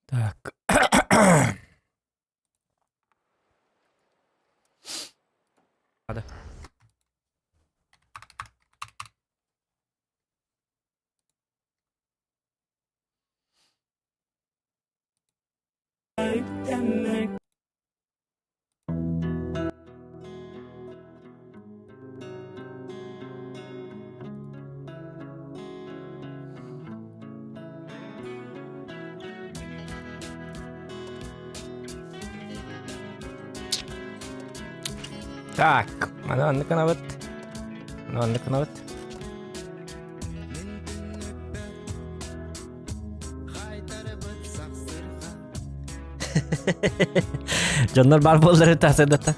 Так. Надо. Так, маны оннук гынабыт. Маны оннук гынабыт. Дьоннор баар буоллар тасырдата.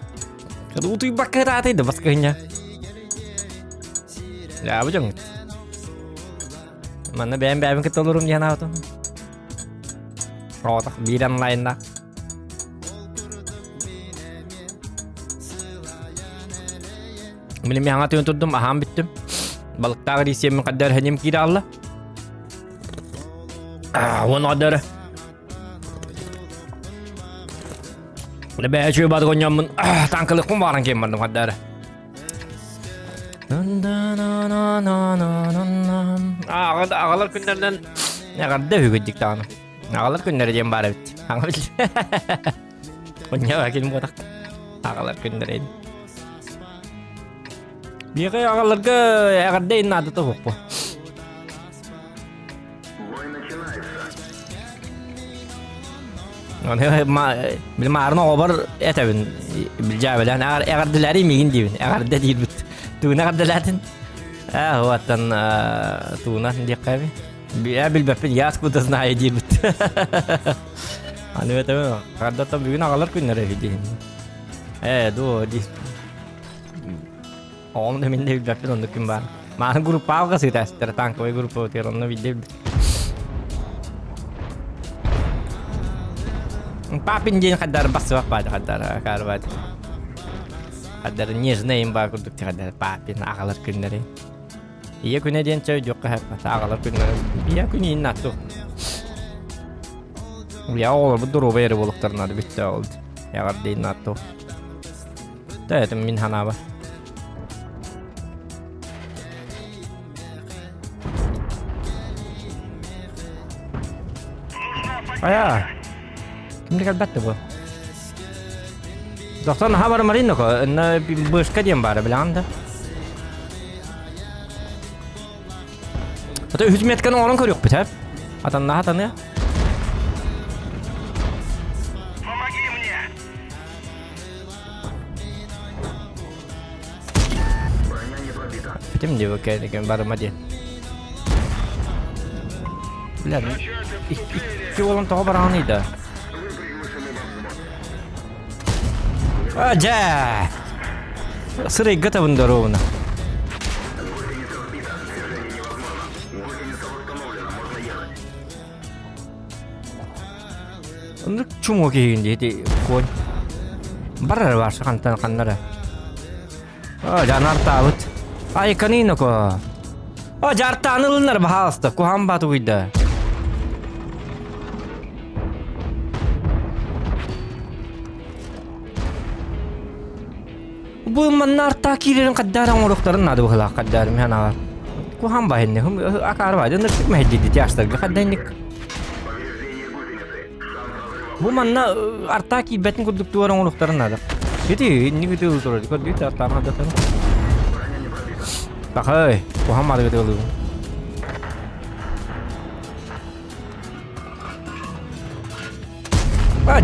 Утуйбакка ытаатый да баскыһыня. Дьаабы дьоҥҥут. Манна бэйэм бэйэбин кытта олорум диэн аатым. Оҕотох биир онлайннаах. Билим хаҥа түөн турдум, аһаан бүттүм. Балыктаах рисиэммин хаддар хэним киирэ алла. Уон хаддары. Бэйэ чуй бады гонньоммун танкалыкпын бааран киэн бардым хаддары. Аҕалар күннэринэн эҕэрдэ үһүгүддик даҕаны. Аҕалар күннэрэ диэн баар эбит. Онньа ким буотах. Аҕалар күннэрэ. Биэҕэ аҕаларга эҕэрдэ наадата суохпу. Маарын оҕобор этэбин билдьээбэлээн эҕэрдэлээри миигин диибин эҕэрдэ диирбит тууна эҕэрдэлээтин ээ уоттан тууна диэххэ эби билбэппин я откуда знаю диирбит аны этэбин эҕэрдэ бүгүн аҕалар күннэрэ үһү диин ээ дуо дии Оҕом да мин да билбэппин оннук күн баар. Мааны группаҕа сыытаастар танковай группа утуйар онно билде билбит. Папин диэн хаддар бассыбах баады хаддар карбат. Хаддар нежный им баа курдук хаддар папин аҕалар күннэри. Ийэ күнэ диэн чэй дьокка хэппат аҕалар күннэри. Ийэ күн иин натту. Я оҕолорбут доруобай эрэ буолуктарына бүттэ ол. Яҕар натту. Да, это мин ханаба. Ая! Кимде кэлбэт бу? Доктор наһаа барымарын ноко, на бышка диэн баара билэҕин да? Ата үһүс метканы оҥорон көрүөхпүт һэ? Атаннаһа таныа. Помоги мне! Этим диэбэккэ барыма диэн. Бля, икки уолун тоҕо бараҕыный да? А, дьэ! Сырайга табын доруобуна. Оннук чумо киһигин дии ити конь. Барар барса хантан ханнара. А, жанартаабыт. Ай, каниноко. А, жартааны ылыннар баһаалыста. Куһаан баатугуйда. Бу манна артаа киирэрин хаддаара оҥоруохтарын наада быһыылаах хаддаара мин анаҕар. Куһаан баһынны акаары баайда ыныртык мэһэйдиди тяжтарга хаддайник. Бу манна артаа киирбэтин курдук туар оҥоруохтарын наада. Ити инник ити турар көрдүүт артаан хаддатан. Бахай, куһаан баадыга тыалыыбын.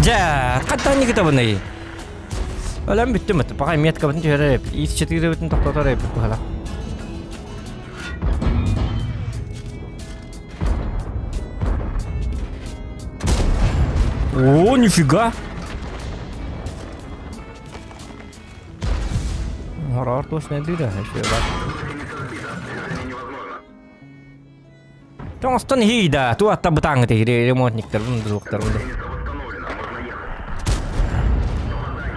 Дьэ, хаттан никитабыный? Өлөн бүттүм это. Пока меткабытын түһэрэр эбит. Ис четыребытын тохтотор эбит быһала. О, нифига! Хорор туос не дыра, Тоҥостон иһий да, ту атта бытааҥҥыт ремонтниктар суохтар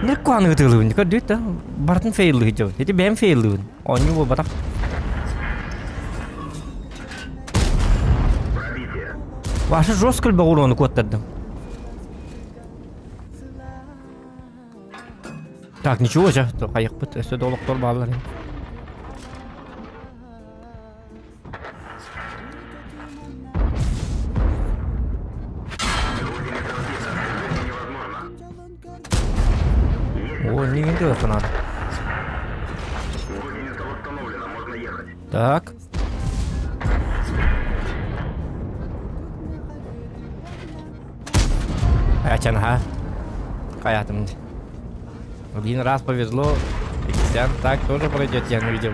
Не куаны ытыылыбын, көрдүт да, барытын фейллыы дьон. Ити бэйэм фейллыыбын. Оонньуу буолбатах. Ваша жестко элбэх уруону куоттардым. Так, ничего же, хайықпыт, өссө да олохтор бааллар. О, не делать надо. Так. Ачанха. Хаятым. Один раз повезло. Иксян так тоже пройдет, я не видел.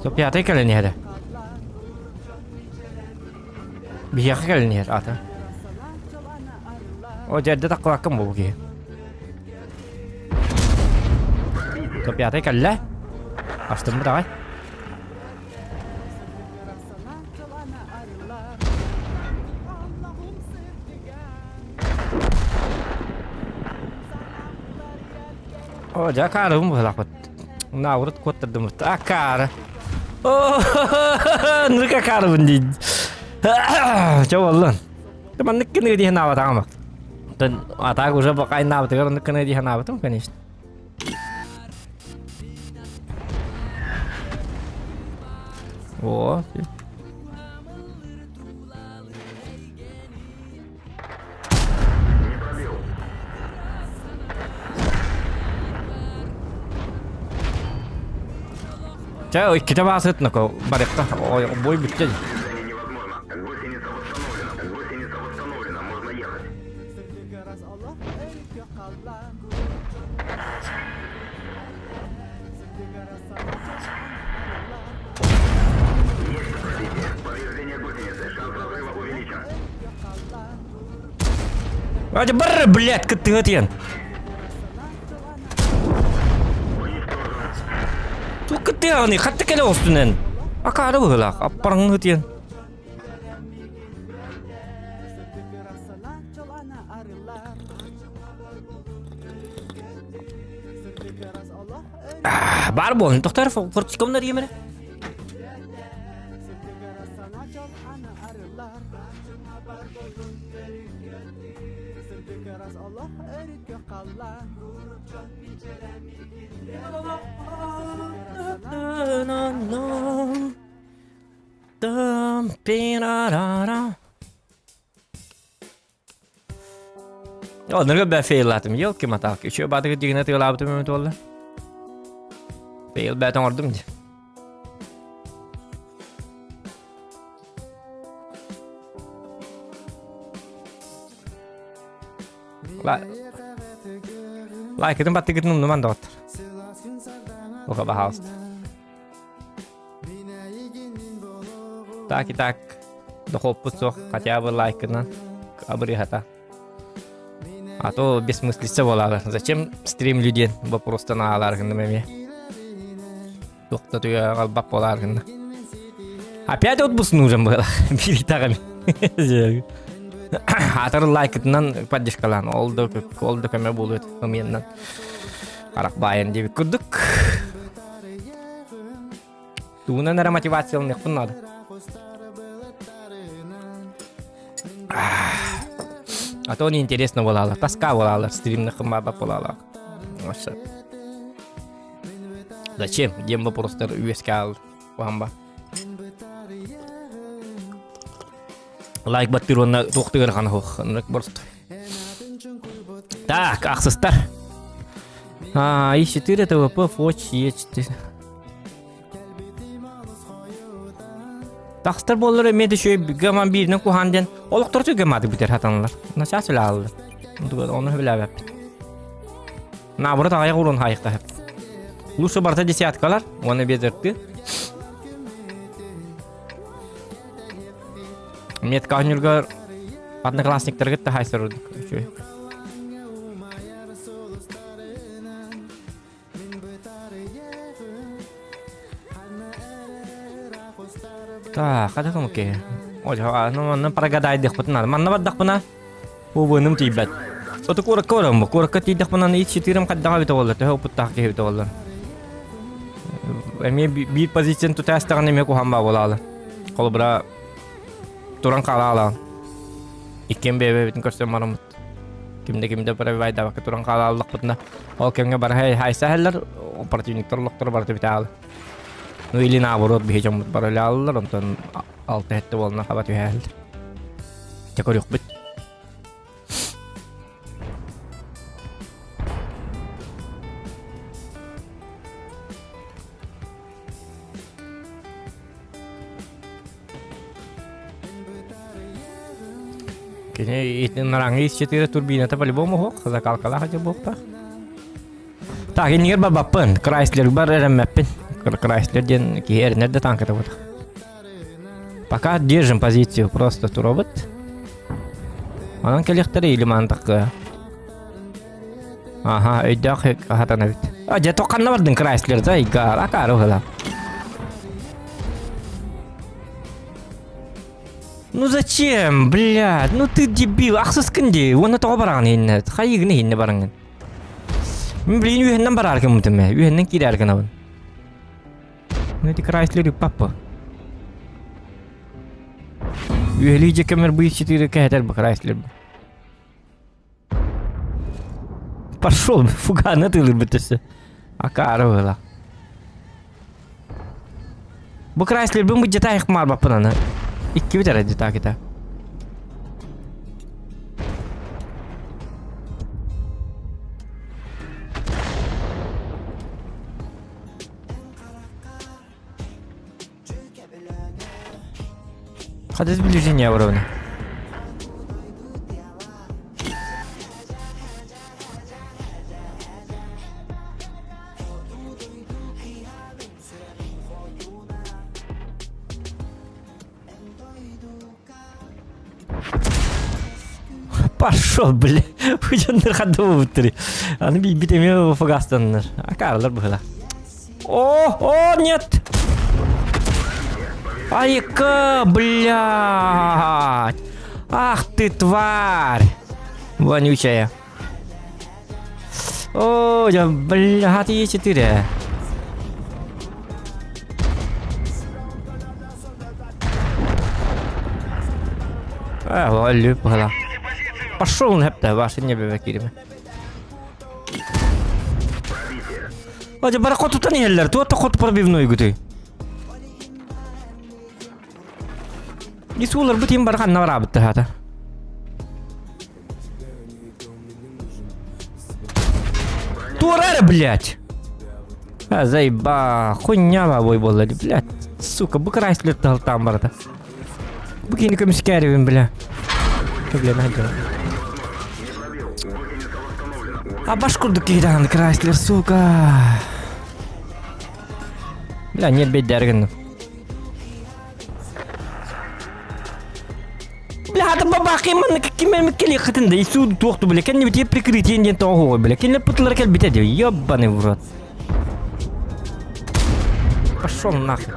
105 кэлэн иһэрэ. Биһиэхэ кэлэн иһэр ата. О, дьэрдэ таххыбаккын буолу киһи. 105 кэллэ. Астыммыт аҕай. О, дьэ акаарыбын быһылаахпыт. Наоборот куоттардыммыт. Акаары. О, нырык акаарыбын дии. Чэ буоллун. Маннык гыныы дии санаабатаҕым. А так уже бакайнаабытыгар оннук гыныы дии санаабытым, конечно. О, Чэ, иккитэ баасыт нако барыхта бой бүттэ. Вадя бар, блядь, кыттыга тиэн. Тук кыттыганы хатты кэлэ остунэн. Акаары быһылаах, аппараңы тиэн. Баар буолун, тохтор форточкомнар иемере. Оннуга бэ фейлатым, елки-моталки. Үчүгэй баатыгы дигинэ тыалаабытым эмит буолла. Фейл бэт оҥордум дии. Лайкытын баттыгытын умнуман доҕоттор. Оха пожалуйста. Так и так дохуоппут суох хотя бы лайкынан абырыһата. А то бессмыслица буолаары. Зачем стрим людей вопростан аалаар гынным эмиэ. Туохта туя албап буолаар гынна. Опять отпуск нужен был. Биир Атар лайкытынан поддержкалаан. Ол да ол да көмө буолуот ымыйаннан. Арах баайан диэбит курдук. Тугунан эрэ мотивацияланыахпын наада. А то неинтересно буолаалар, тоска буолаалар, стримных баба буолаалар. Вообще. Зачем? Диэн вопростар үөскэ аал ба. Лайк баттыр уонна туохтыгар хана хуох. Просто. Так, ахсыстар. А, И4 ТВП, ФОЧ, Е4. Тахстар буоллар эмиэ да үчүгэй гаман бииринэн куһаан диэн олохтору гамааты бүтэр хатаналар. Начаас үлэ Ону билээбэппит. Наоборот аҕыйах урун хаайыктаһып. Лучше барыта десяткалар, уонна безерты. Метка оонньуурга одноклассниктаргыт да хаайсар ордук. Үчүгэй. Так, хата кымыкы. Ой, ну манна прогадайдыхпытын надо. Манна бардахпына убыным тиийбэт. Оту куоракка бараммы. Куоракка тиийдэхпинэ аны ит ситиирим хайдаҕа эбитэ буолла, төһө опыттаах киһи эбитэ буолла. Эмиэ биир позицияны тутаастаҕына эмиэ куһаҕан баа буолаалы. Холобура, туран хаалаалаан. Иккиэн бэйэ-бэйэбитин көрсөн бараммыт. Ким да ким да пробивайдаабакка туран хаалааллахпытына, ол кэмҥэ бары хайса иһэллэр, противниктар олохторо барыта бүтэ Ну или наоборот, биһи дьоммут бары өлөаллар, онтон алта хэттэ буолна хаба түһээллэр. Дьэ көрүөхпүт. Кини итин нараҥы ис турбината по-любому уһук, закалкалаах дьэ буохтаах. Так, иннигэр барбаппын, Крайслер бар эрэммэппин. Крайслер диэн киһи эрэнэр да танката буолар. Пока держим позицию, просто туробут. Онон кэлиэхтэрэ или мантакка. Аха, өйдөөх хатан эбит. А, дьэ, тоққанна бардын Крайслер, да, игар, акары уһала. Ну зачем, блядь, ну ты дебил, ахсыскын дии, уонна тоҕо бараҕын иһиннэ, хайыгын иһиннэ бараҥын. Мин билигин үөһэннэн бараар гыммытым ээ, үөһэннэн киирээр гынабын. Ну эти Крайслеры папа. Үөһэлии дьэ кэмэр быйыл 4 кэһэтэр бу Крайслер. Пошел, фуганы тыылырбыт өссө. Акаары быһыла. Бу Крайслербин быдьата айыкмаарбаппын аны. Иккибит эрэ дьытаакита. Хата сближение уровня. Пошел, бля. Худяннар хадыбыттыр. Аны бийбит эмиэ фугастаннар. Акаралар быһыла. О, о, нет! Айка, блядь! Ах ты, тварь! Вонючая. О, я, блядь, Е4. А, лүп быһыла. Пошел нэптэ, ваши не бэбэ кириме. Ладя бара хотуттан иһэллэр, туотта хот пробивной гүтүй. Исуулар бу тим бара ханна бараабытта хата. Туора эрэ, блядь! А, заеба, хуйня бой буолла, блядь. Сука, бу Крайслер тахалтаан барата. Бу кини көмүскээрибин, бля. Проблема дела. А баш курдук киһи Крайслер, сука. Бля, нет бейдер гынным. Бля, это бабахи манна кимер кели хытын да ису туохту бля, кенни бите прикрытие диэн тоҕо бля, кенни пытылар кэлбитэ диэ, ёбаный в рот. Пошел нахуй.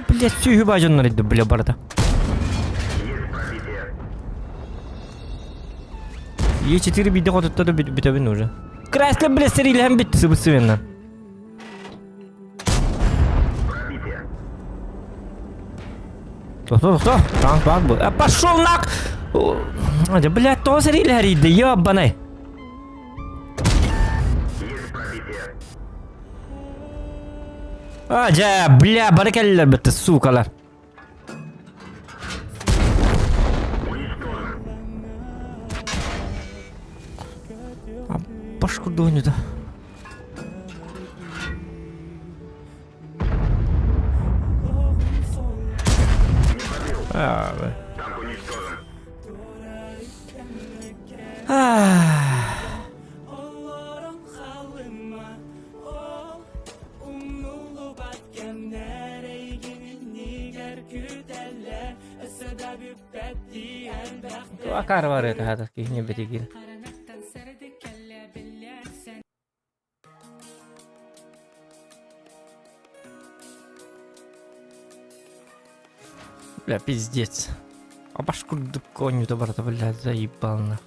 Блядь, сүһү баажаннар идde бля барыта. Е4 биде хотутта да бүтэбин уже. Крайслер бля сэриилэһэн бүттү сыбыс-сыбеннан. Тохто, тохто. Танк бар бу. А пошел нах! Да, блядь, тоҕо сэриилэһэр иидэ, ёбаный. А, дьэ, бля, бары кэллилэр бытты, сукалар. А, баш курдук да. А, бля. Акар бар это хата кихне бетигин. Бля, пиздец. А баш курдук коню да барда, бля, заебал нах.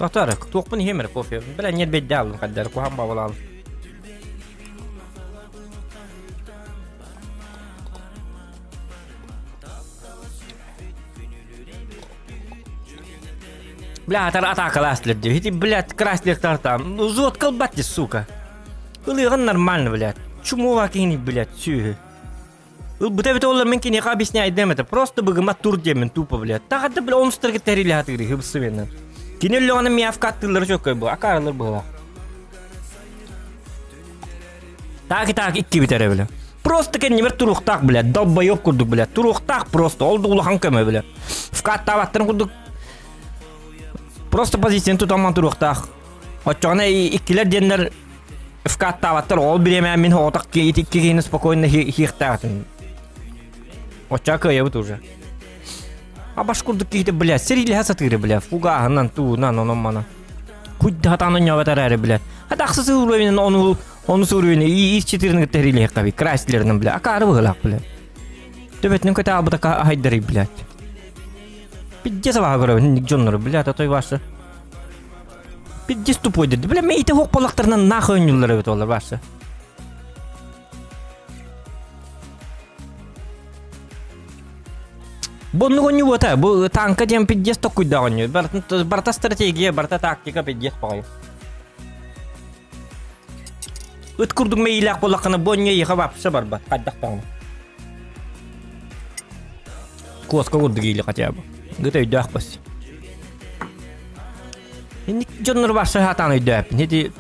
Тохтоор, туохпун иһиэм эрэ кофе. Бля, ньиэрбэйдэ аллым хайдары, куһаҕан баҕалаалым. Бля, атар атаакалаастылар дии. Ити, блядь, краслер там. Ну, зот колбатти, сука. Ылыгын нормально, блядь. Чумова киһини, блядь, сүөһү. Ылбыта эбитэ олор мин киниэхэ объясняйдым это. Просто быгыма тур диэмин тупо, блядь. Тахата, бля, онустарга тэрилэ хатыыры хыбысыбеннан. Кини өллөҕүнэ миявка аттыыллары чөккөй бу. Акаарылар быһыла. Так и так иккибит эрэ, бля. Просто кэннибэр туруохтаах, бля, долбоеб курдук, бля. Туруохтаах просто, ол да улахан көмө, бля. Вкаттаабаттарын курдук просто позицияны тутамман туруохтаах. Оччоҕуна иккилэр диэннэр вкаттаабаттар, ол бириэмэ мин оҕотох ити икки киһини спокойно хиэхтээхтин. Оччоҕо кыайабыт уже. А баш курдук киһитэ, бля, сэриилэһэ сатыыры, бля, фугаһынан, туунан, онон-манан. Куйда хатаан онньообот эрээри, бля. Хатахсы сыылуйунан ону ону суруйуну ис четырын кытта сэриилэһиэххэ красилерынан, бля, акаары быһыылаах, бля. Төбөтүнэн көтө аалбыта аһайдарый, блядь. Пиздец абаһа көрөбүн дьоннору, блядь, а то и ваши. Пиздец тупой деді. Бля, мен ити хоқ балақтарынан нах ойнуулар эбит олар ваши. Бу оннук оонньуу буота. Бу танка диэн пиздец токкуйдаах оонньуу. Барыта стратегия, барыта тактика пиздец баҕайы. Ыт курдук мэйиилээх буоллаххына бу оонньуу эйиэхэ вообще барбат. Хайдах даҕаны. Куоска курдук иили хотя бы. Ыт өйдөөх бас. Инник дьоннору вообще сатаан өйдөөппүн. Ити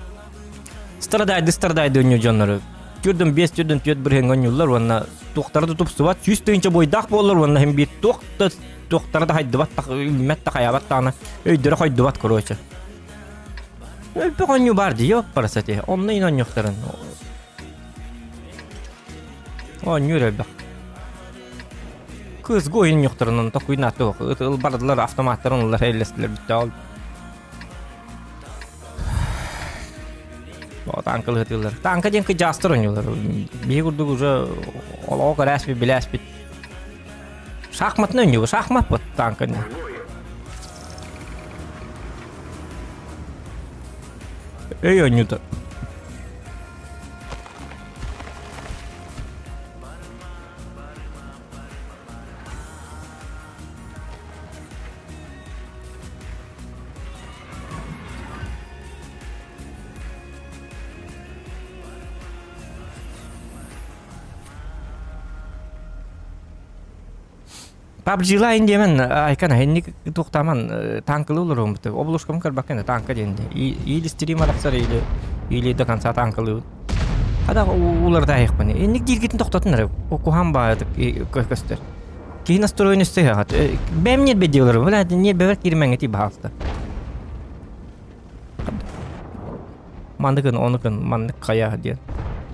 страдайды страдайды оонньуу дьоннору. Түрдүн 5 түрдүн 4 бырыһыҥҥа оонньууллар уонна туохтара да тупсубат, 100 тыһыынча буойдаах буоллар уонна иһин биир туох да туохтара да хайдыбат, үүммэт да хайаабат даҕаны өйдөрө хойдубат короче. Өлбөх оонньуу баар дии, ёппараса ти. Онно иин оонньуохтарын. Оонньуур элбэх. Кыыс гойунньуохтарынан токуйнаатты ыл бардылар автоматтарын ыллар эллэстилэр бүттэ ол. Танка лыһытыылар. Танка диэн кыдьаастар оонньуулар. Биһи курдук уже олоҕо көрөөспүт, билээспит. Шахматын оонньууга, шахмат вот танка. Өй оонньуута. PUBG-лайн диэмэн айкан инник туохтааман танкылы олоруом буту. Облушкам көрбөккө танка диэн или стрим арахсар или или до конца танкылы. Хада улардаайыкпын. Инник дииргитин тохтотун эрэ. Куһаан баайытык көстөр. Киһи настроение сыһаҕат. Бэм ньиэрбэ диэлэр. Бля, ньиэрбэбэр киирмэҥҥэ ти баһаалта. Манныгын, онукун, маннык хайа диэн.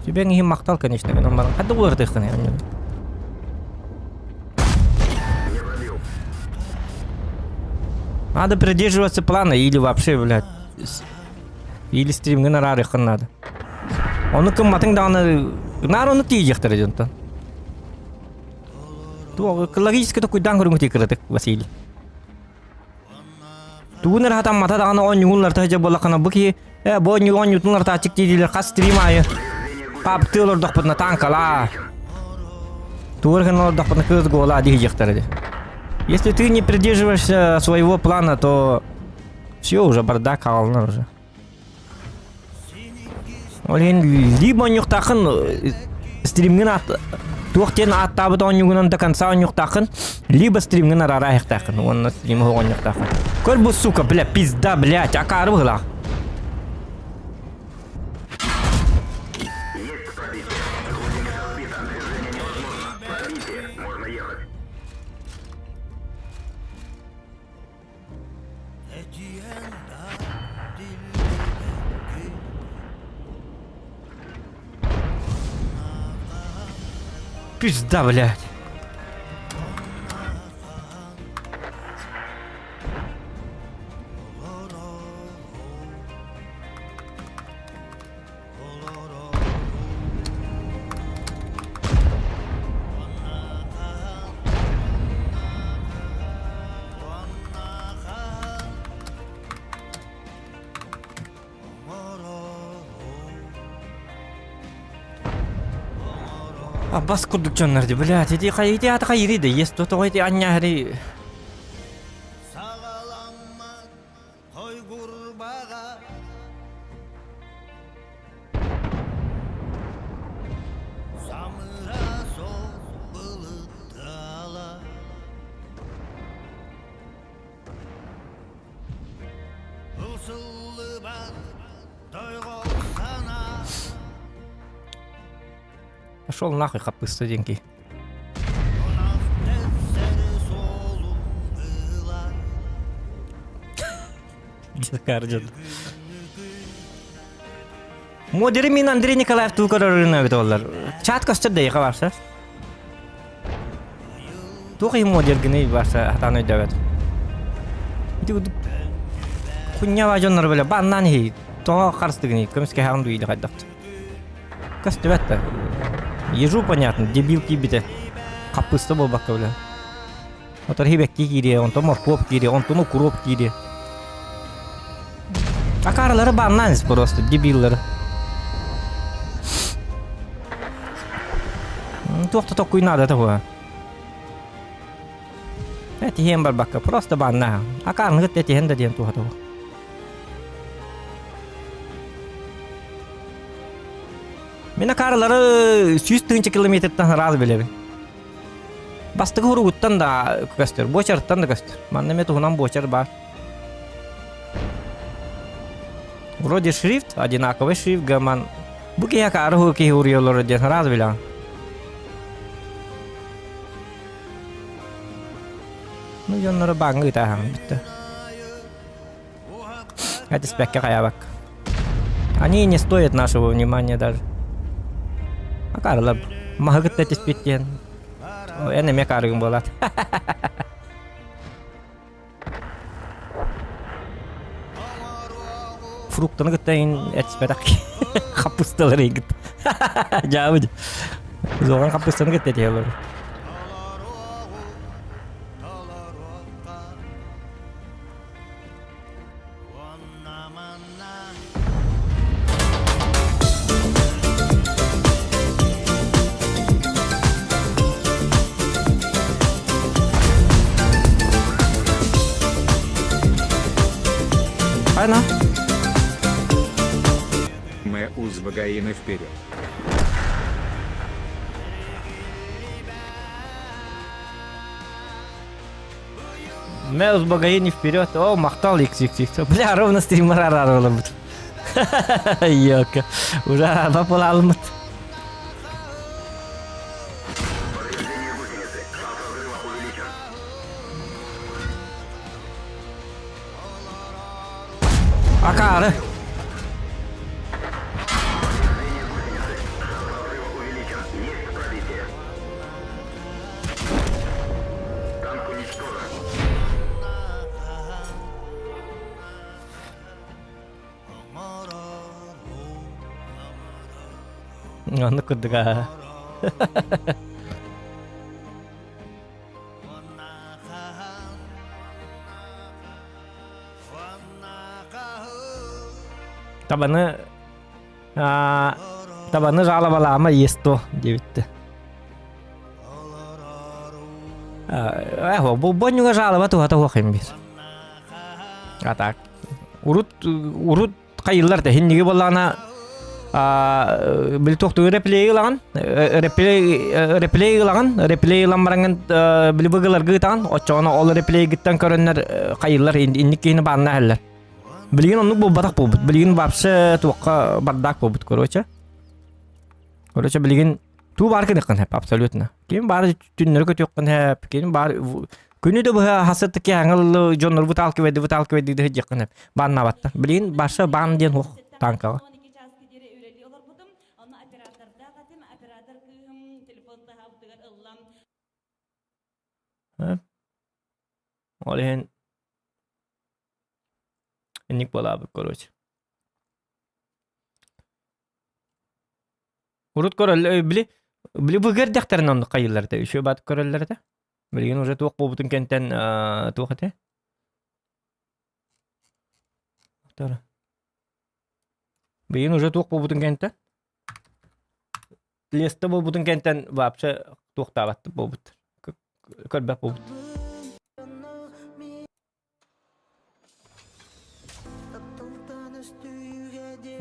Сүбэҥ иһин махтал, конечно, гынан баран. Хадда уларытыаххын Надо придерживаться плана или вообще, блядь, или стримҥин араарыаххын надо. Ону кымматыҥ даҕаны наар ону тиийиэхтэрэ дьонтон. Туох логически токуйдаан көрүҥүтүй кыратык, Василий. Тугун эрэ хатаммата даҕаны оонньугун уларыта сылдьар буоллаххына бу киһи ээ бу оонньуу оонньуутун уларытааччык дииллэр хас стрим аайы паптыы олордохпутуна танкалаа тугу эрэ гына олордохпутуна кыыс гола дии сылдьыахтара дии. Если ты не придерживаешься своего плана, то все уже бардак хаалынар уже. Ол иһин либо оонньуохтааххын стримҥин аат туох диэн ааттаабыт оонньуугунан до конца оонньуохтааххын, либо стримҥин араара аһыахтааххын уонна стрим оһох оонньуохтааххын. Көр бу сука, бля, пизда, блядь, акаары быһыылаах. Пизда, блядь. Аббас курдук дьоннор ди, блядь, ити ити аты хайыри да, ес то тоҕо ити анньаһари. Пошел нахуй, хаппыста деньги. Дискарден. Модери мин Андрей Николаев туу көрөрүн эбит олар. Чат көстөр да яха барса. Туох иһин модергыный барса хатаан өйдөбөт. Ити курдук хунньаба дьоннор бile баннан иһи тоҕо харыстыгыный көмүскэһэҕин дуу или хайдах. Көстүбэт да. Ежу понятно, дебил киирбитэ. Хаппыста буолбакка бile. Отор хибэкки киириэ, онтон моркуоп киириэ, онтон укроп киириэ. Акаралары баннаан ис просто, дебиллары. Туох да токкуй наада туһуга. Этиһиэн барбакка, просто баннаа. Акаарныгыт этиһэн да диэн туһа туһу. Мин акаарылары 100 километртан ыраас билэбин. Бастакы уругуттан да көстөр, буочарыттан да көстөр. Манна эмиэ туһунан буочар баар. Вроде шрифт, одинаковый шрифт гаман. Бу киһи акаары ху киһи уруйаллар диэн сразу билэҕин. Ну, дьоннору бааҥҥа ыытааһаҥ бүттэ. Этиспэккэ хайаабакка. Они не стоят нашего внимания даже. Акаарылар маһы кытта этиспит диэн. Эн эмиэ акаарыгын буолаат. Фруктаны кытта ин этиспэтэх хаппысталар игит. Дьаабы. Зоған хаппыстаны кытта этиһэлэр. Айна. Мы узбагаины вперед. Мэлс Багаини вперед. О, махтал XXX. Бля, ровно стример арарылыбыт. Ёка. Уже бапылалымыт. Акаары. Оннук курдук аа. Табаны табаны жалобалаама есть то диэбитте. Бу бонньуга жалоба туһата суох им биир. А так урут урут хайыллар да хинниги буоллаҕына били туохтугу реплей ылаҕын реплей реплей ылаҕын реплей ылан бараҥҥын били быгыларгы ытаҕын оччоҕуна ол реплейгиттэн көрөннөр хайыллар инник киһини баанна иһэллэр Билигин оннук буолбатах буолбут. Билигин вообще туохха бардак буолбут, короче. Короче, билигин туу баар гыныххын хэп, абсолютно. Ким баар түннөрү көтүөххүн хэп, ким баар күнү да быһа хасыттыки аңыл дьоннор выталкивайды, выталкивайды дыһыдьыххын хэп. Бааннаабатта. Билигин барша баан диэн хуох танкаҕа. Ол иһин Инник буолаабыт короче. Урут көрөллөр, били били быгыр дэхтэрин оннук хайыыллар этэ, үчүгэй баатык көрөллөр этэ. Билигин уже туох буолбутун кэнтэн туох этэ? Билигин уже туох буолбутун кэнтэн. Леста буолбутун кэнтэн вообще туохтаабаттык буолбут. Көрбөх буолбут.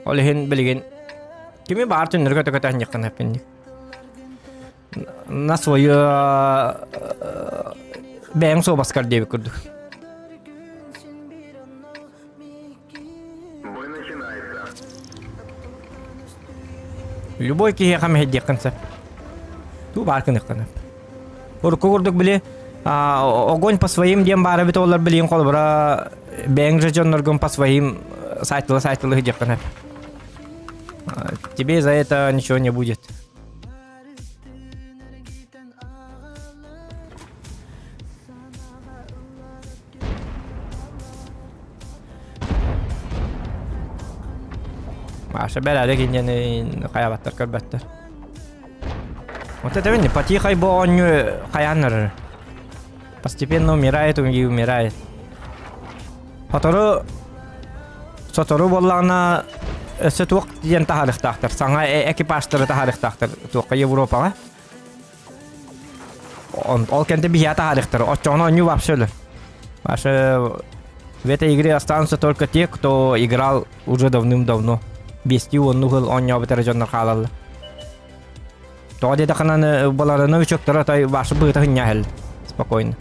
Ол иһин билигин кими баар түннэргэ көтө-көтө анньыаххын эппинник. На свою бэйэҥ суобаскар диэбит курдук. Любой киһиэхэ мэһэйдиэххин сөп. Туу баар гыныаххын сөп. Урукку курдук били огонь по своим диэн баара эбит олор билигин холобура бэйэҥ же дьонноргун по своим сайтылы сайтылы диэххин сөп. Тебе за это ничего не будет. Маша бэрээдэк инньэни хайаабаттар көрбөттөр. Вот это не потихой бу оонньуу хайаан Постепенно умирает и умирает. Сотору сотору буоллаҕына өссө туох диэн таһаарыахтаахтар саҥа экипажтары таһаарыахтаахтар туохха Европаҕа Ол кэнтэ биһиэхэ таһаарыахтара. Оччоҕуна оонньуу вообще өлөр. Вообще в этой игре останутся только те, кто играл уже давным-давно. Биэстии уоннуу сыл оонньообут эрэ дьоннор хаалаллар. Тоҕо диэтэххинэ баларына учуоктара той ваша быыта хынньаһэл спокойно.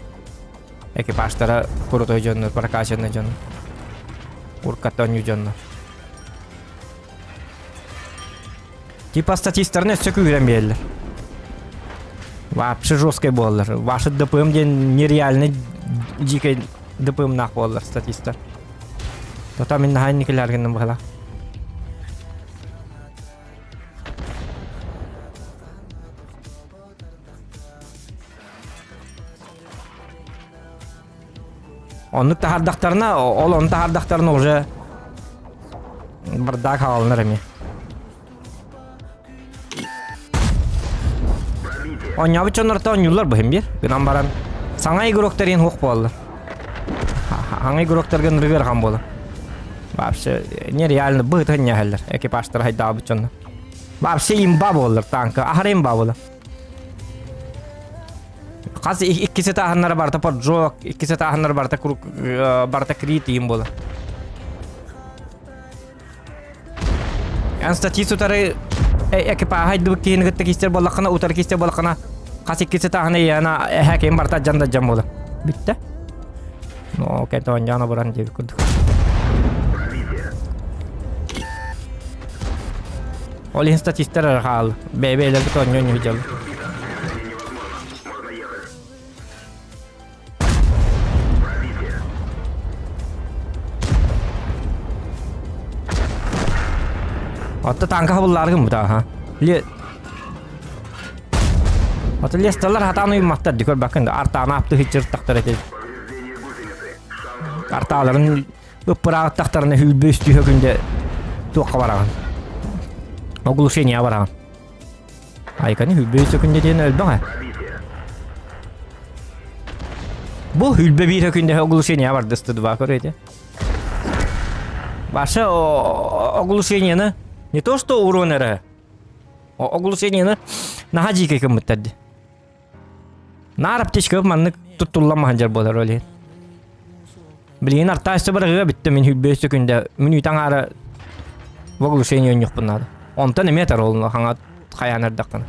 Экипажтара крутой дьоннор, прокачанный дьоннор. Уркатта оонньуу дьоннор. Типа статистарны өссө күүрэн биэрэллэр. Вообще жесткай буолаллар. Ваши ДПМ диэн нереальный дикий ДПМнаах буолаллар статистар. Тота мин наһаа инникилэр гынным быһала. Оннук таһардахтарына, ол ону таһардахтарына уже бардак хаалынар эмиэ. Оонньообут дьоннорто оонньууллар бу биир. Гынан баран саҥа игроктар иһин хуох буолаллар. Саҥа игроктарга ынырык ыарахан буолар. Вообще нереально быһыта ньэһэллэр экипажтар хайдаабыт дьоннор. Вообще имба буоллар танка. Аһара имба буолар. Хас иккиси тааһыннара барыта поджог, иккиси тааһыннара барыта круг, барыта крит иин буолар. Эн статист утары экипааһа айдыбыт киһини кытта кистер буоллаххына, утары кистер буоллаххына, хас иккиси тааһына иэна эһэ ким барыта дьан да дьан буолар. Бүттэ. Ну, кэнтэ оонньоон оборон диэбит курдук. Ол иһин статистар эрэ хаалла. Бэйэ-бэйэлэрбит оонньуу-оонньуу сылдьаллар. Отто танка хабыллаары гыммыта аха. Ле Ото лесталар хатаан уйматтар ди көрбөккүн да артаана апты хиччир тахтар эти. Артааларын ыппырааттахтарына хүлбү үстүүһэ күндэ туохха бараҕын? Оглушение бараҕын. Айканы хүлбү үстүү күндэ диэн өлбөҥ ээ. Бу хүлбэ биир күндэ оглушение бардысты два көрөйдө. Ваше оглушениены не то что урон эрэ. Оглушениены наха дьиикэй кыммыттар ди. Наар аптечка маннык туттуллан маһандьар буолар ол иһин. Билигин артаа өссө барыга бүттэ мин хүлбэ өссө күндэ мүнүүтэ аҥаара в оглушение ойньуохпун наада. Онтон эмиэ тар ол хаҥа хайаан эрдэххинэ.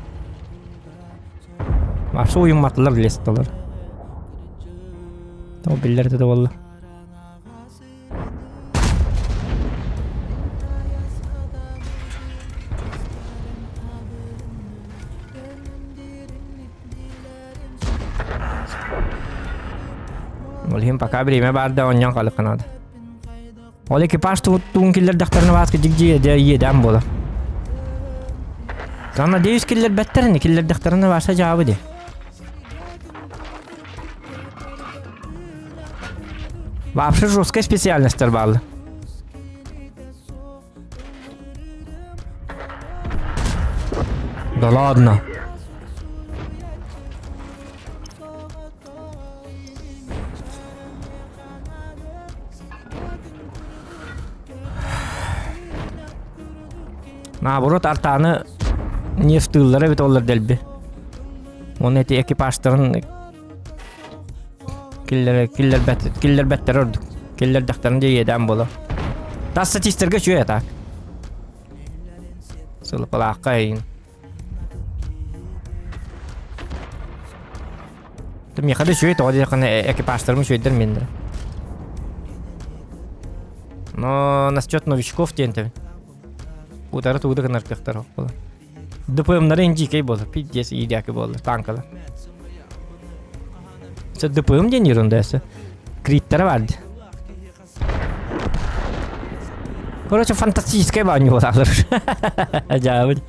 Вообще уйумматылар лесталар. Ол биллэр да буолла. Ол иһин пока время баар да оонньоон хаалыахха наада. Ол экипаж туун киллэрдэхтэринэ бааска дьик-дьиэ дьэ иэдээн буолар. Там, надеюсь, киллэрбэттэр ини киллэрдэхтэринэ Ваша дьаабы дии. Вообще жесткая специальностьтар бааллар. Да ладно. Наоборот, артааны... Нефтыыллара эбит оллар дэлби. Уонна ити экипажтарын киллэр киллэрбэт киллэрбэттэр ордук. Киллэрдэхтэрин дьэ иэдээн буолар. Тас статистарга үчүгэй атаак. Сылыпалаахха эйин. Миэхэ да үчүгэй тоҕо диэххинэ экипажтарым үчүгэйдэр миннэр. Но насчет новичков диэн тэбин. Утары тугу да гынар кыахтар буолар. ДПМнары индикей буолар, пиздец иидяки буолар, танкалар. Це ДПМ диэн ерунда эсэ. Криттара бар дии. Короче, фантастическая баанньу буолалар. Дьаабыт.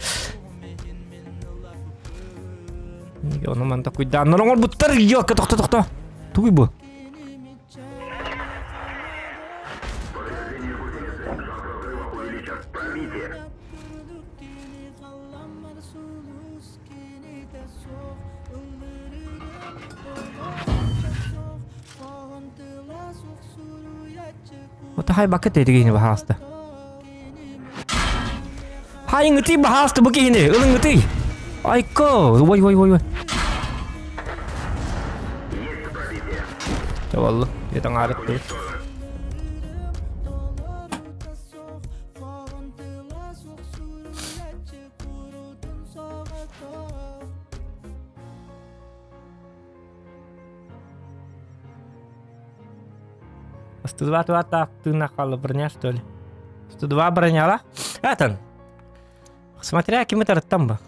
Ону манта куйдааннар оҥорбуттар, ёлка, тохто, тохто. Тугуй бу? Отахай бакыт этигини баһааста. Хайыҥытый баһааста бу киһини, ылыҥытый. Айко, ой ой ой ой. Чабаллы, это аңарытты. 102 туата тыына хаалла броня что ли? 102 броняла? Этан. Смотря кими тарыттан ба.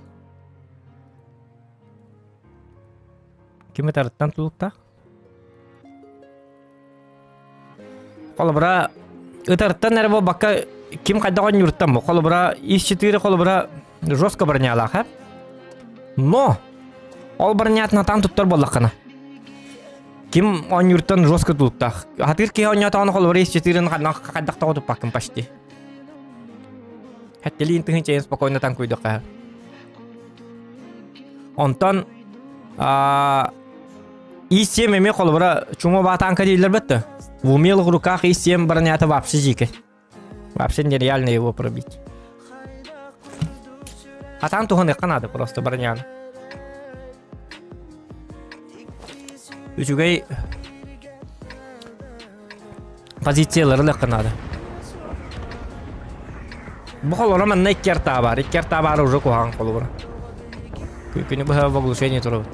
Кими тарыттан тулуктаах? Холобура, ытарыттан эрэ буолбакка, ким хайдах оонньууруттан бу. Холобура, ис-4 холобура жестко бронялаах, э? Но ол бронятын атаан туттар буоллаххына. Ким оонньууруттан жестко тулуктаах. Хатыыр киһи оонньоотоҕуна холобура ис-4-ын хайдах тоҕо туппаккын почти. Хэттилиин тыһыынчайын спокойно танкуйдахха. Онтон И-7 эмиэ холобура чума баатаанка дииллэр бэтте. В умелых руках И-7 бронята вообще дикий. Вообще нереально его пробить. Хатан туһаныахха надо просто броняны. Үчүгэй позициялары ылыахха надо. Бу холоро манна икки артаа баар. Икки артаа баар уже куһаҕан холобура. Күнү быһа в оглушении турабыт.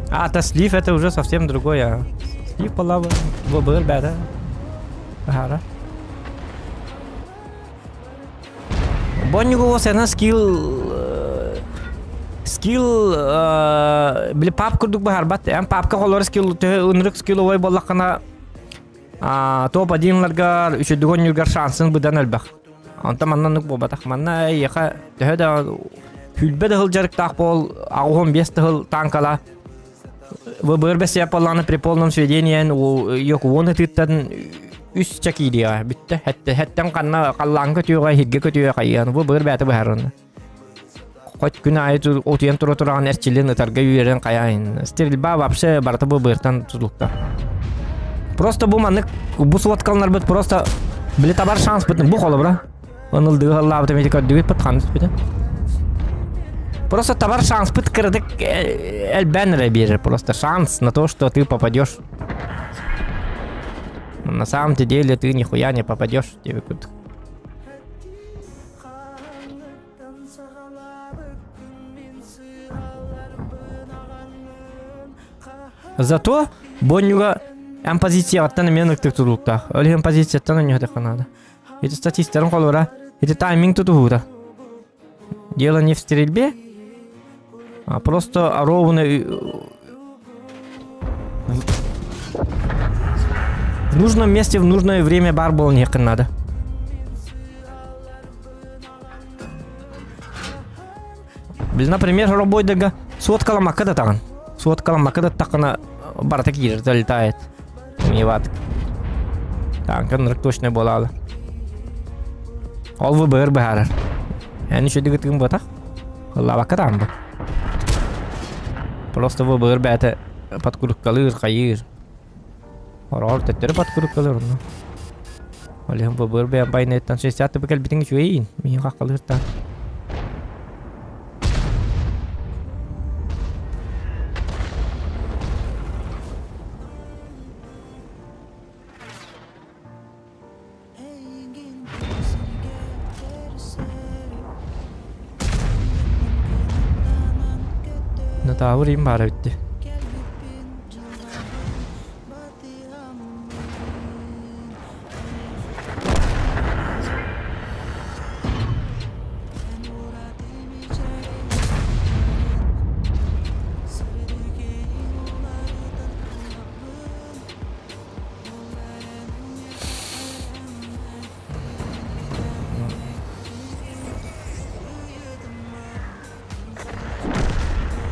А, это слив, это уже совсем другое. Слив была бы, был, да? Ага. Боннюгу сена скилл скилл били пап курдук баһарбат эн папка холор скилл төһө ынырык скилловой буоллаххына топ одинларгар үчүдүгөн шансын быдан элбэх онтон манна буолбатах манна эйиэхэ төһө да хүлбэ да дьарыктаах буол аҕуһун биэс тыһыл танкала ВБР бэсиэппаллааны при полном сведении уон ытыттан үс чакиириэҕэ бүттэ. Хэттэн ханна халлааҥҥа көтүөҕэ, иһиргэ көтүөҕэ хайыан. ВБР бэйэтэ быһаарына. Хоть күн аайы утуйан тура тураҕын эрчиллин ытарга үөрэн хайаайын. Стрельба вообще барыта ВБРтан тутулукта. Просто бу маннык бу сводкаланарбыт просто били табар шанспытын бу холобура. Ынылдыы халлаабыт эмити көрдүгүт бут ханыс бүтэ. Просто табар шанспыт кыратык элбээн эрэ биэрэр. Просто шанс на то, что ты попадешь. На самом деле ты нихуя не попадешь тебе курдук. Зато Боннюга Эн позицияҕыттан эмиэ ныктык тутулуктаах. Ол иһин позицияттан ойньоһуохха наада. Ити статистарын холура, ити тайминг тутуһуута. Дело не в стрельбе, а просто ровно в нужном месте в нужное время бар буолан иһиэххин надо. Бил, например, робойдага соткаламакка да таҕын. Соткаламакка да таххына барыта киирэр, залетает. Миват. Танка нырык точно буолаалы. Ол выбор быһаарар. Эн үчүгэй тыгын буотах. Ыллаабакка таан бу. Просто выбор бэйэтэ подкруккалыыр, хайыыр. Ороҕор төттөрү подкруккалыыр онно. Ол иһин выбор бэйэм байныттан 60 тыбы кэлбитиҥ үчүгэйин. Миин хаххалыыртан. Натаабыр им баара бүтті.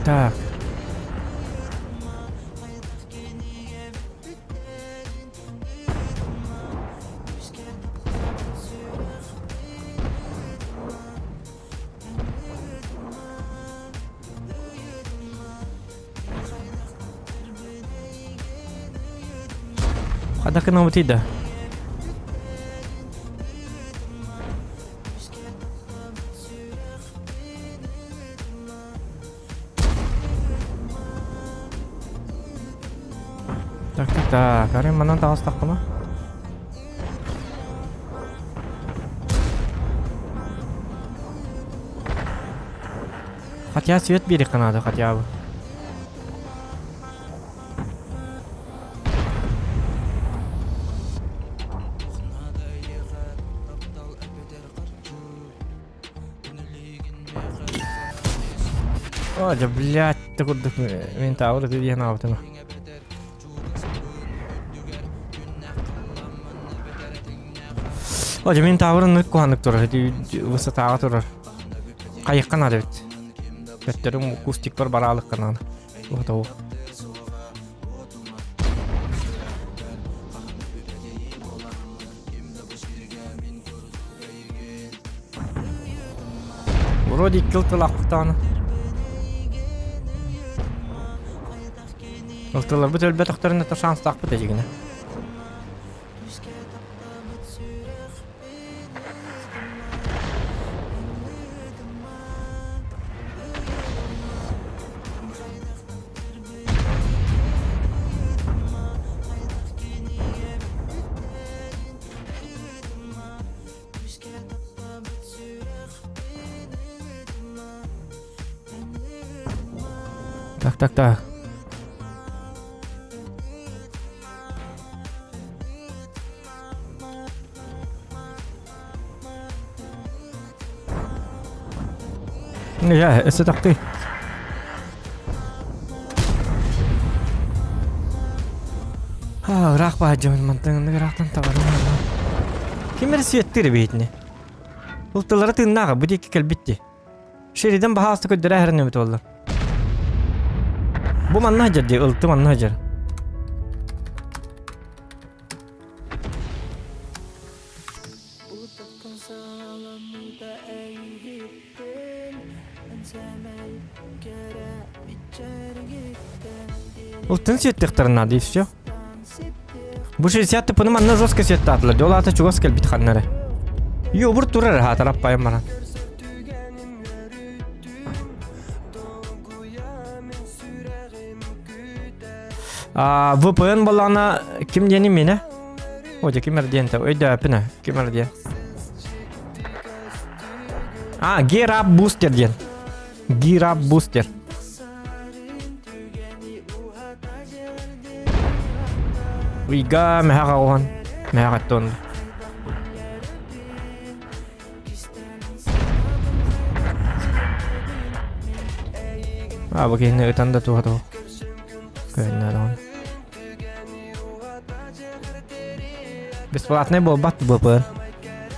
Так. Хата гынабытый да? Так, так, так. Арай манан таҕыстахпына? Хотя свет биэриэххэ наада хотя бы. О, да блядь, ты курдук мен таабыр диэн аабытым. О, мин таабырын нык куһанык турар, высотаға турар. Хайыкка наада эбит. Бөттөрүм кустикпар бараалыкка наада. Уһатау. Вроде икки ылтылаахпыт Ылтыларбыт өлбөтөхтөрүнэ то шанстаахпыт эдьигинэ. Так, так, так. Дьэ, өссө тахтыы. Ыраах баһадьымын мантан ыраахтан табарым. Ким эрэ светтир эбиитини. Ылтылара тыыннааҕа бу диэки кэлбит дии. Шеридан баһаалыста көрдөрө иһэрин эбит буоллар. Бу манна сылдьар дии, ылты манна сылдьар. Ылтын сиэттиэхтэрин наада и все. Бу 60 тыпыны манна жестко сиэттаатылар. Ол аата чугас кэлбит ханна эрэ. Йобур турар хаатар аппайым баран. А, VPN балана ким диэни миэнэ? О, дьэ ким эр диэн та өйдөөппүн ким эр диэн. А, Gear Up Booster диэн. Gear Up Booster. Ыйга мэһэх аҕуһан, мэһэх аттон. А, бу киһини ытан да туһа туох. Көһүннэ даҕаны. Бесплатный буолбат БП.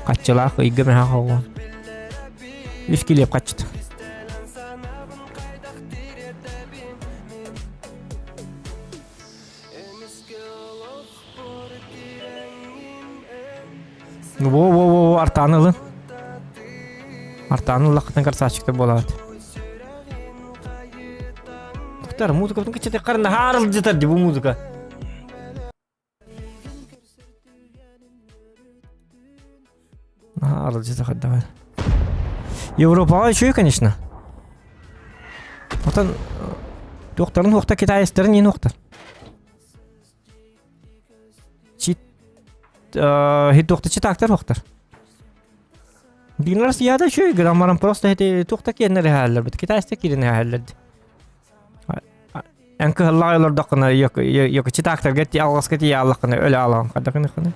Хаччылаах ыйга мэһэх аҕуһан. Үс килиэп хаччыта. Во-во-во, артааны ылын. Артааны ыллаххытын красавчиктар буолаҕыт. Доктор, музыкабытын кыччатыаххар наһаа аралдьытар дии бу музыка. Наһаа аралдьыта хайдаҕай. Европаҕа үчүгэй, конечно. Отон туохтарын уохта китаецтарын иин уохтар. Чит туохта читактар уохтар. Динар сияда үчүгэй граммаран просто эти туохта киэннэр эһээллэр бит китайста киирин эһээллэр. Эн кыһаллаҕай олордоххуна йоку читаактарга ти алҕаска тиийэ аллаххына өлө алаҕын хадахын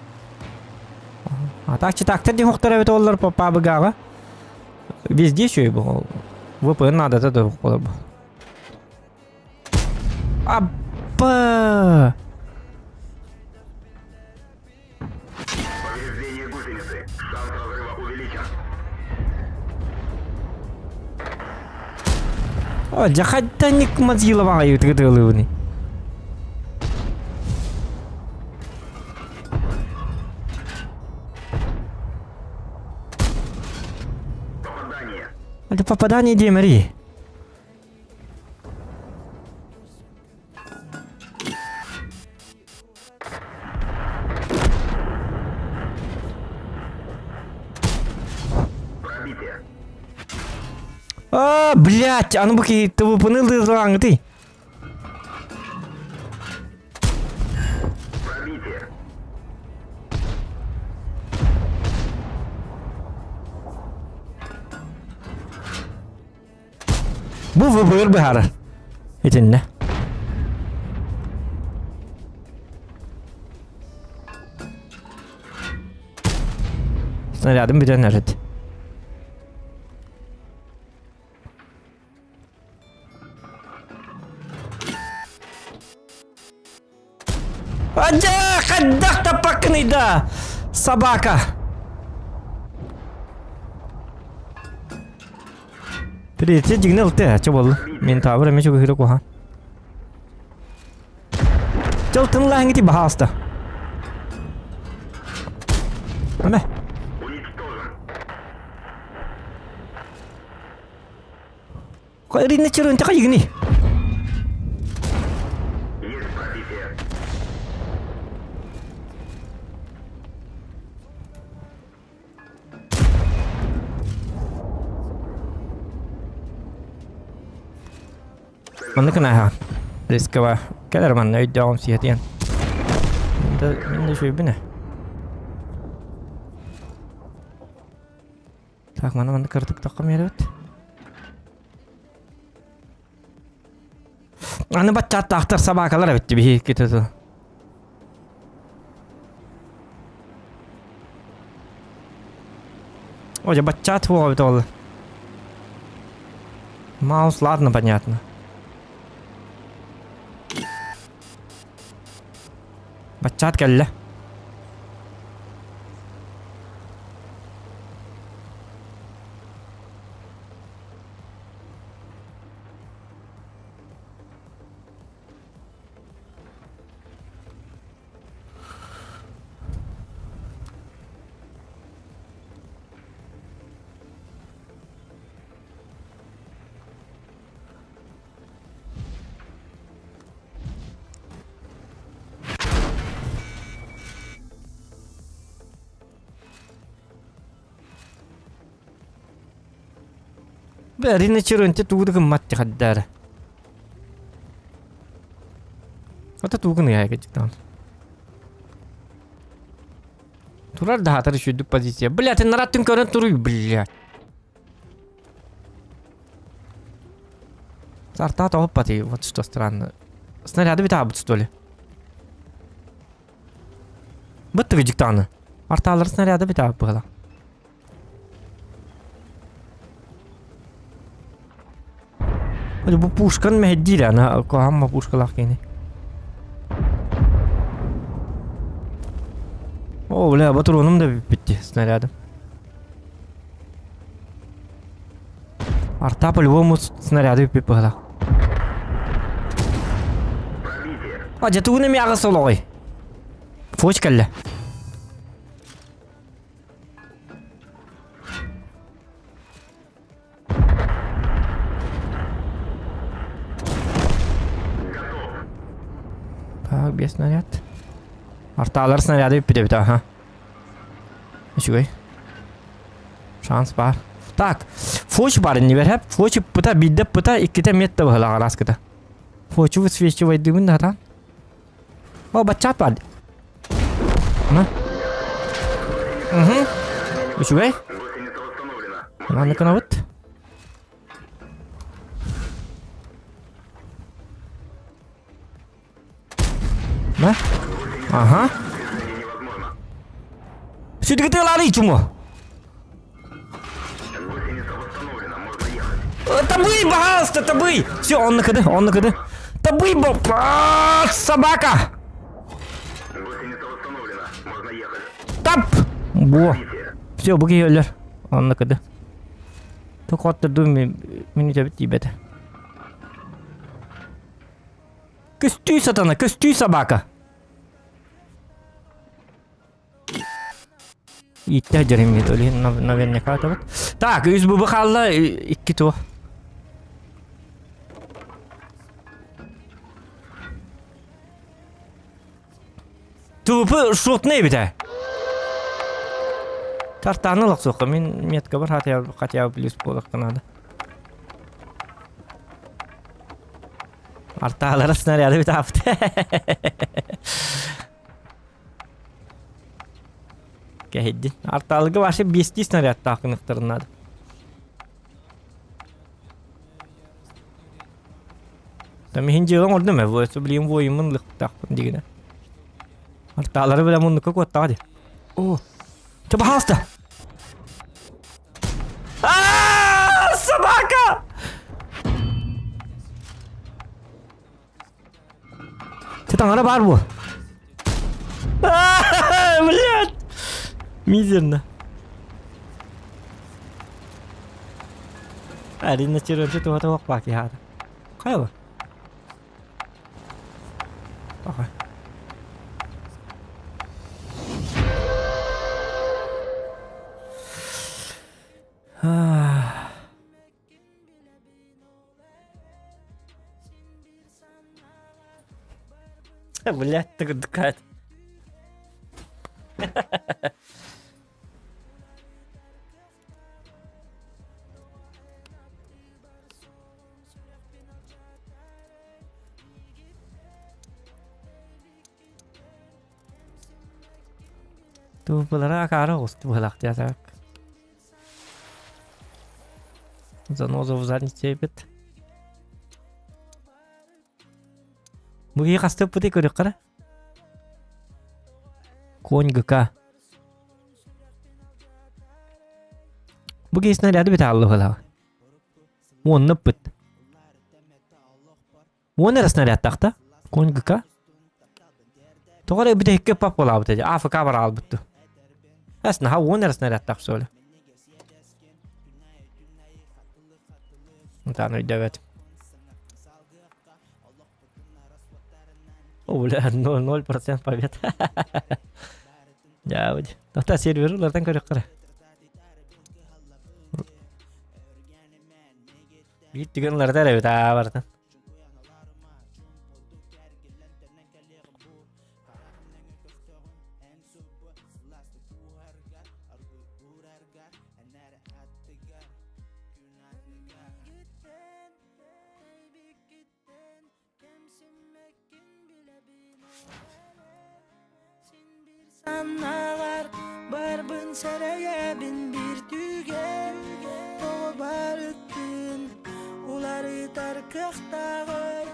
А так читаактар диэн хуктар эбит оллар папабыгаҕа. Везде үчүгэй бу. ВПН наадата да буолар бу. Аппа! Повреждение гусеницы. Шанс разрыва увеличен. О, дьахаттанник мазила баҕайы тыгытыылыыбыный. Попадание. Это попадание диэмэри. А, блядь, аны бу киһи ТВП-ны ылыылааҥытый. Бу ВБР быһаарар. Итиннэ. Снарядым бүтэн эрит. Адя, хайдах таппаккыный да, собака. Третий дьиҥнэ ылты, чэ буолла. Мен таабыр эмэ чугуһура куһаан. Чыл тынлааҥҥити баһаалыста. Эмэ. Ринна чырынта хайыгыный? Маннык наһаа рисково кэлэр манна өйдөөҕүм сиэтиэн. Мин да үчүгэйбин ээ. Так, маны манна кырдыктахха миэрэбит. Аны баччааттаахтар собакалар эбит биһи китэ Ой, баччаат хуоҕа эбит ол. Маус, ладно, понятно. Баччаат кэллэ. Бэрини чырынчы тугу да гыммат тихаддара. Ата тугун ыйаайга дьиктаан. Турар да хатар үчүдүк позиция. Блядь, нараттын көрөн туруй, блядь. Арта тоҕуппатый, вот что странно. Снаряды битаабыт, что ли? Быттыгы дьиктааны. Артаалар снаряда битаап быһала. Бу пушкан мэһэйдиир ана куһаҕан пушкалаах киһини. О, бля, батронум да бүппүт снарядым. Арта по-любому снаряды бүппүт быһалаах. А, дьэ тугун эмиэ аҕыс олоҕой? Фоч кэллэ. Так, без снаряд. Артаалар снаряды бүппүт эбит, аха. Үчүгэй. Шанс бар. Так, фоч бар иннибэр хэп. Фоч ыппыта, биирдэ ыппыта, иккитэ метта быһылаах араскыта. Фочу высвечивайдыыбын да хатаан. О, баччаат бар. На. Угу. Үчүгэй. Маны кынабыт. На. Ага. Сүдүгү тыалаары чумо. Табый, пожалуйста, табый! Все, он на КД, он на КД. Табый, собака! Тап! Бо. Все, бу киһи Он на КД. Тоқоттырду мин үтәбит тиибэтэ. Көстүү сатана, көстүү собака. Ииттэ дьэрим өлүн наверняка атабыт. Так, үс бубу хаалла, икки туо. ТВП шотный эбит Тартааны лохсуохха мин метка бар хотя бы хотя бы плюс буолуохха надо. Артаалара снаряды бүтаапт. Кэһэйдин. Артаалыга вообще биэстии снарядтаах гыныктарын надо. Там иһин дьыалаҥ ордум ээ, вот блин воиммын лыктаахпын дигинэ. Артаалары бile муннукка куоттаҕа дии. О, чэ, пожалуйста. А, собака! Чэ, таҥара баар буо. Блядь! Мизерно. Арина черонча туһата уох баки хаата. Хайа бар? Аха. Блядь, ты кат. Тууппалара акаары оҕусту быһалаахтыйа Заноза в заднице эбит. Бу киһи хастыппытый көрүөххэ Конь ГК. Бу киһи снаряды бүтэ хаалла Уонна ыппыт. Уон эрэ снарядтаах Конь ГК. Тоҕо эрэ бүтэһиккэ пап буолаабыт этэ. АФК бар аалбыт Эс наһаа уон эрэ снарядтаах что ли? Ытаан өйдөөбөтүм. О, бля, 0,0% побед. Дьаабыт. Тота сервер улартан көрөххө. Биир түгэн уларытар эбит аа барытын. Санаалар барбын сэрэйэбин биир түгэн тоҕо барыттын уларытар кыахтааҕый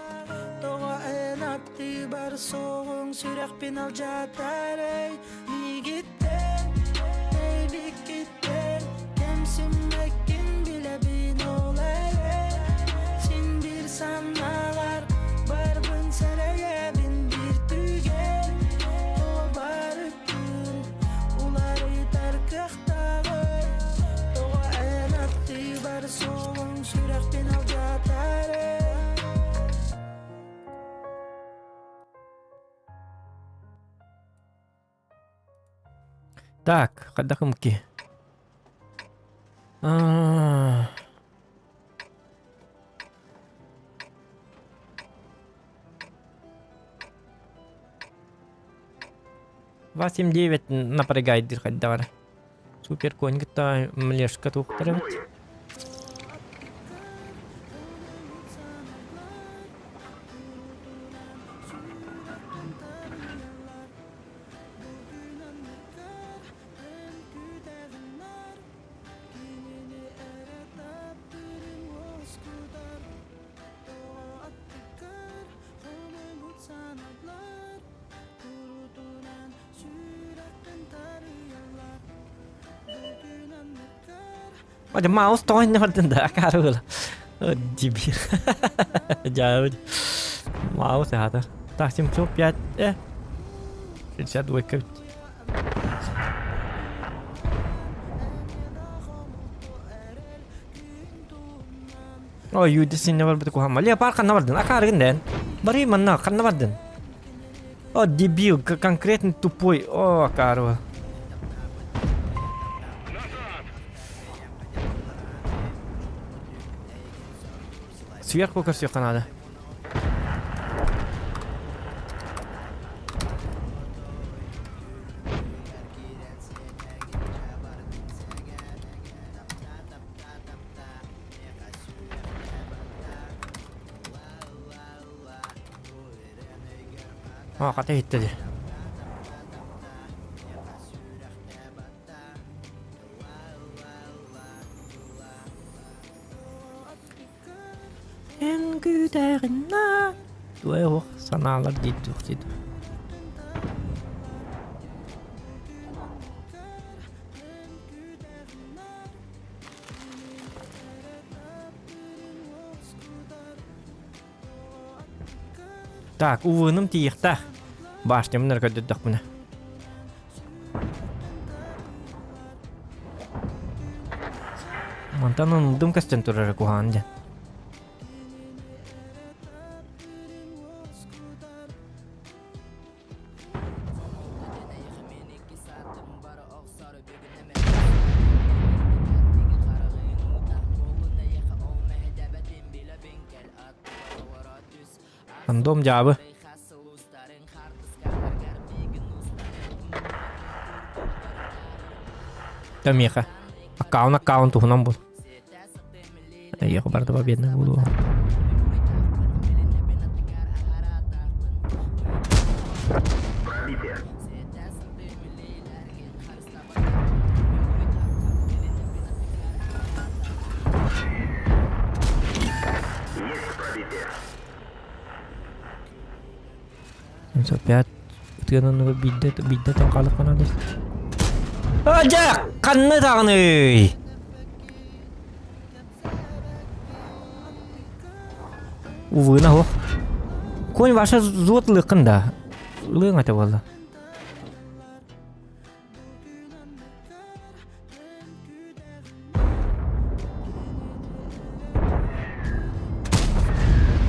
тоҕо эн аттыбар суоҕуҥ сүрэхпин алдьатарый. Так, хайдах ымки? А. 8-9 напрягайдыр хайдах эрэ. Супер конь кытта млешка туохтар эбит. Ode mouse тоҕо иннэ бардын да акаары буола. Дебил. Дьаабыт. Mouse аһатар. Так, 705 э. 62 эбит. Ой, юди синне барбыт куһаама. Леопард ханна бардын? Акаарыгын дэн. Барый манна ханна бардын? О, дебил, конкретно тупой. О, акаарыба. Сверху көрсүөххэ наада. О, хата иһиттэ дии. Эн күүтэҕинна Туой оһох санаалар диир туох диир. Так, УВ-ным тиийиэхтээх. Башнябын эрэ көрдөрдөхпүнэ. Мантан ылдым көстөн турара куһаҕан диэн. Рандом дьаабы. Да миэхэ. Аккаунт аккаунт туһунан бул. Эйиэхэ барда победный буолуо. Пробитие. Есть пробитие. 75 ытыанан биирдэ биирдэ тон хаалыахпын наада. А дьэ ханна даҕаный? Увына суох. Конь ваша зуот ылыаххын да. Ылыаҥ этэ буолла.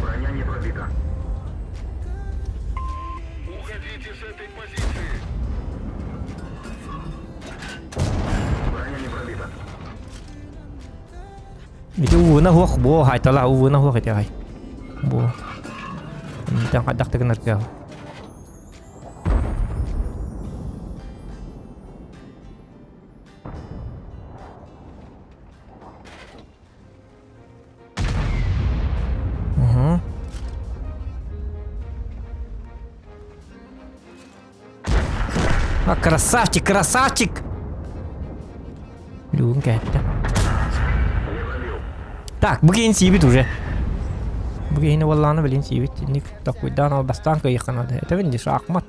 Броня не пробита. Уходите с этой позиции! Броня не пробита. Ити ууна суох буо хайтала ууна суох ити хай. Буо. Интэн хайдах да гынар Угу. А, красавчик, красавчик! Люгун кэттэ. Так, бу киһини сиибит уже. Бу киһини буоллаҕына билин сиибит. Инник такуйдаан албастаан кыайыахха наада. Этэбин дии, шахмат.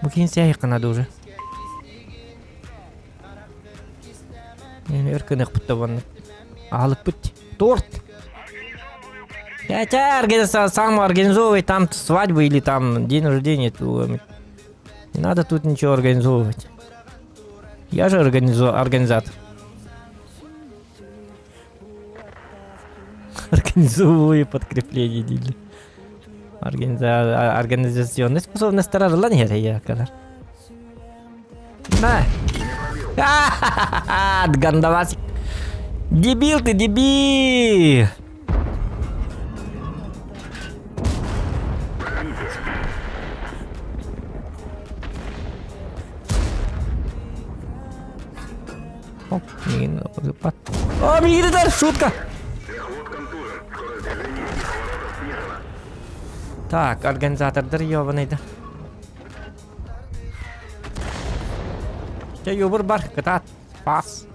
Бу киһини сиэһиэххэ наада уже. Өр гыныахпыт да уонна аһылыкпыт торт. Хотя сам организовывай там свадьбу или там день рождения. Не надо тут ничего организовывать. Я же организу... организатор. Организовываю подкрепление дииллэр. Организационный способностар арыллан иһэр эйиэкэлэр. На! Гандавасик. Дебил ты, дебил! Оп, мигин ыппат. О, мигин ытар, шутка! Так, организатордар ёбаный да. Чэ, юбур бар, кытаат, пас.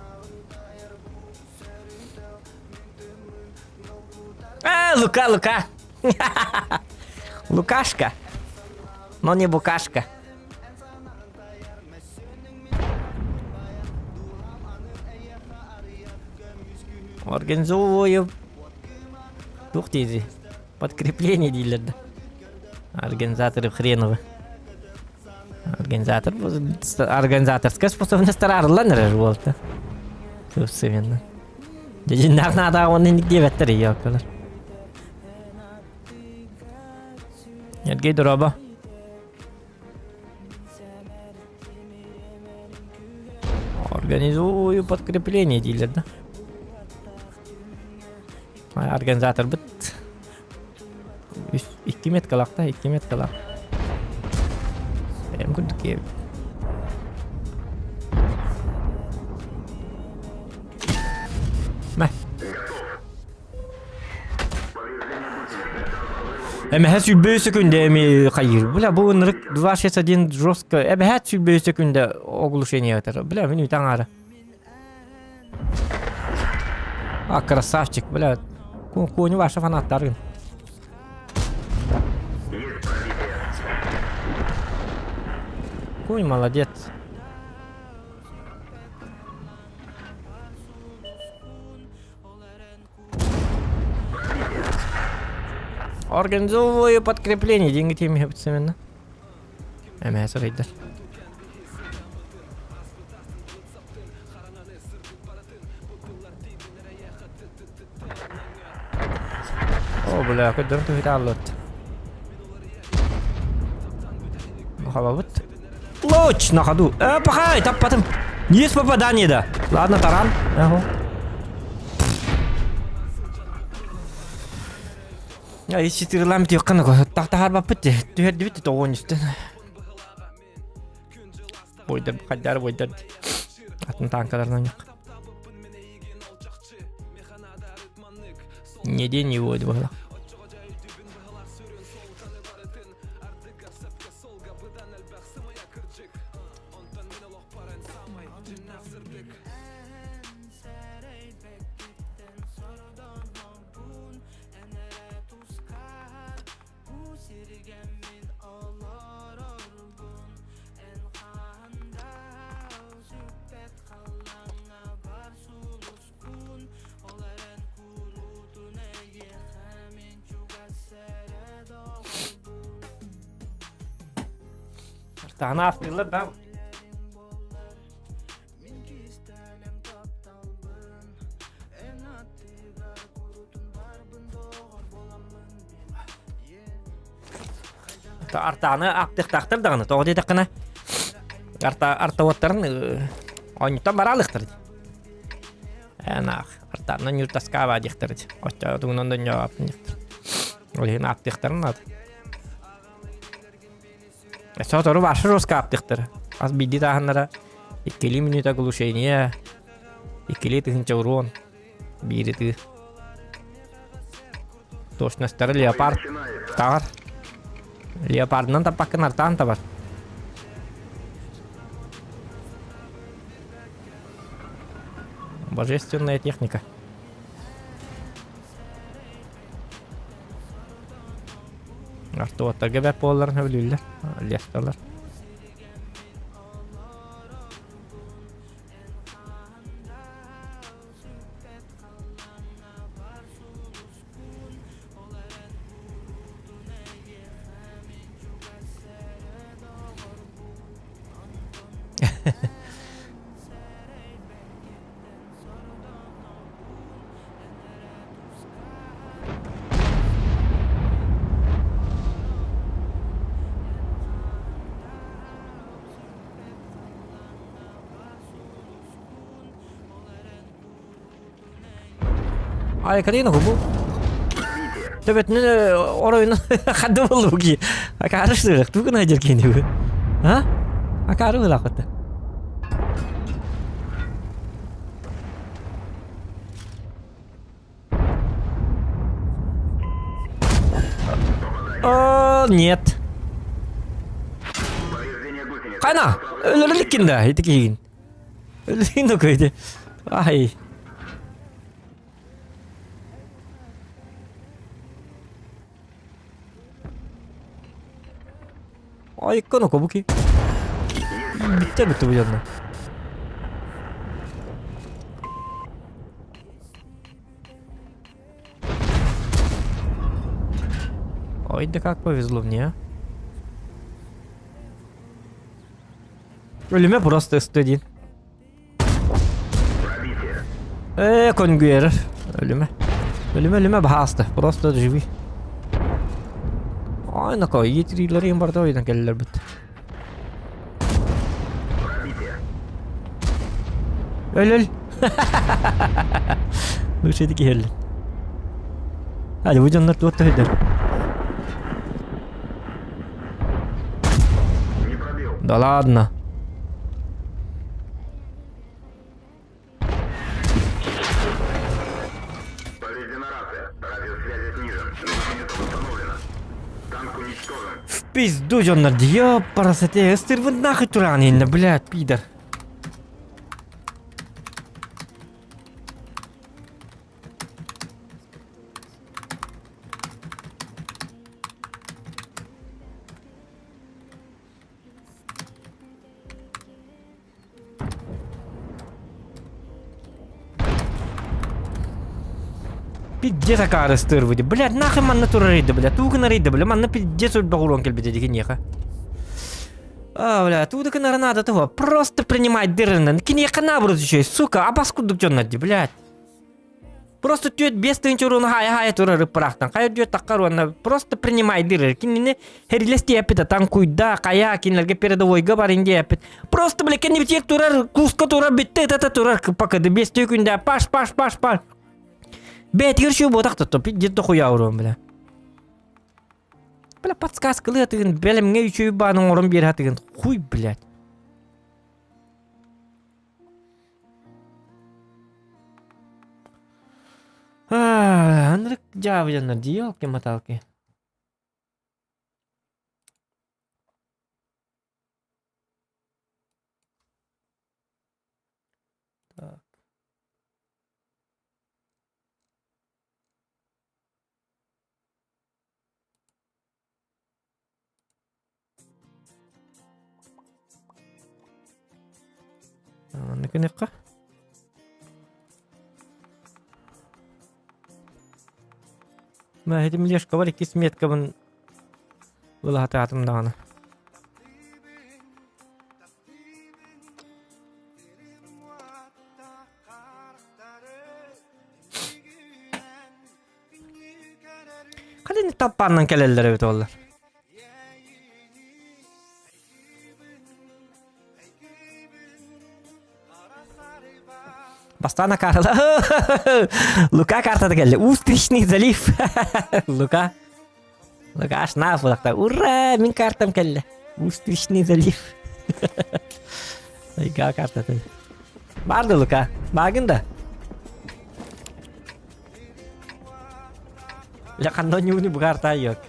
А, Лука, Лука. Лукашка. Но не букашка. Организовываю туох диэзи подкрепление дииллэр да. Организаторы хреновы. Организатор организаторская способность арыллан эрэр буолта. Собственно. Дьиннээх наада уонна инник диэбэттэр ийэ Эргей дорообо. Организую подкрепление дииллэр да. Организаторбыт икки меткалаах да, икки меткалаах. Бэйэм курдук киэбит. Мэ. Эмэһэ сүүрбэ секүндэ эми хайыыр. Бля, бу ынырык 261 жестко. Эбэһээт сүүрбэ секүндэ оглушение этэр. Бля, мин үтэ аҥаара. А, красавчик, бля. Коню ваша фанаттаргын. Конь молодец. Организовываю подкрепление. Деньги теми именно. Эмээ сарайдар. О, бля, көдөрүн түһүтэ аллыт. Хабабыт. Луч на ходу. Э, пахай, таппатым. Есть попадание, да. Ладно, таран. Ага. Я ис четырылам тиэххэ тахтаһарбаппыт түһэрдибит тоҕуон үстэн. Бойдар хайдар бойдар атын танкаларынан yok. Не день его буолла. Артаҕына астыыллар да. Артааны аптыахтаахтар даҕаны, тоҕо диэтэххинэ, арта артауаттарын оонньуттан бараалыахтар дии. Энаах, артаанна ньуртаскаабаа диэхтэр дии. Оччо тугунан да ньоҕооппун диэхтэр. Ол иһин аптыахтарын наада. Сотору ваши жестко аптыахтара. Хас биирдии тааһыннара иккилии мүнүүтэ оглушение, иккилии тыһыынча урон, биир ытыы. Точностары леопард таҕар. Леопардынан таппаккын артаан табар. Божественная техника. Артуоттарга бэрт буолларын сөбүлүүллэр, лесталар. Ай, Карина бу. Төбөтүнэн оройунан хадды болду бу ки. Акары шырык, тугун айдыр кини бу. А? Акары булакыты. О, нет. Кана, өлөрүлүккин да, ити киһигин. Өлөрүн да көйдө. Ай. Ай, иккону кобуки. Bitti bitti bu yanına. Ой, да как повезло мне, а. Өлүмэ просто студин. Э, конгуэр. Өлүмэ. Өлүмэ, өлүмэ баһааста. Просто живи. Ай, нако, иетирилерин барда ойдан келлер бит. Өл, өл. Лучше киһеллин. Hadi bu canlar tuot төһөйдөр. Да ладно. Повреждена рация. Радиус связи снижен. Гусеница восстановлена. Танк уничтожен. В пизду дьоннор ёпарасоте, ыстырбын нахуй тураан иннэ, блядь, пидор. Пиздец акаарыстыыр бу Блядь, нахуй манна турар ыйда, блядь, туу гынар ыйда, бля, манна пиздец өлбөх уруон кэлбитэ дии киниэхэ. А, бля, туу да гынара надо того, просто принимать дырынан, киниэхэ наоборот еще, сука, абас курдук дьоннор дии, блядь. Просто түөт биэс тыһыынча уруну хаайа-хаайа турар ыппыраахтан. Хайа түөт таххар уонна просто принимай дырыр. Кинини хэрилэс диэппит танкуйда, хайа, кинилэргэ передовойга барин диэппит. Просто, бля, кэннибитигэр турар, куска турар, бүтте ытата турар, пока да биэс күндэ паш, паш, паш, паш. Бээтигэр шүү буотах тотто, пиздец дохуя уруон, бля. Бля, подсказкалыы тыгын, бэлэмҥэ үчүгэй бааны оҥорон биэрэ тыгын. Хуй, блядь. Андрык дьаабыйаннар дии елки-моталки. Так. Манна гыныахха. Мэ млешкабар иккис меткабын ылаһатаатым даҕаны. Ханан таппааннан кэлэллэр эбит буоллар. Бастаан акаарыла Лука картата кэллэ. Устричный залив. Лука. Лука ашнаах буолахта. Ура! Мин картам кэллэ. Устричный залив. Айга картатын. Барды Лука. Баагын да. Ле ханна ньууну бугаарта yok.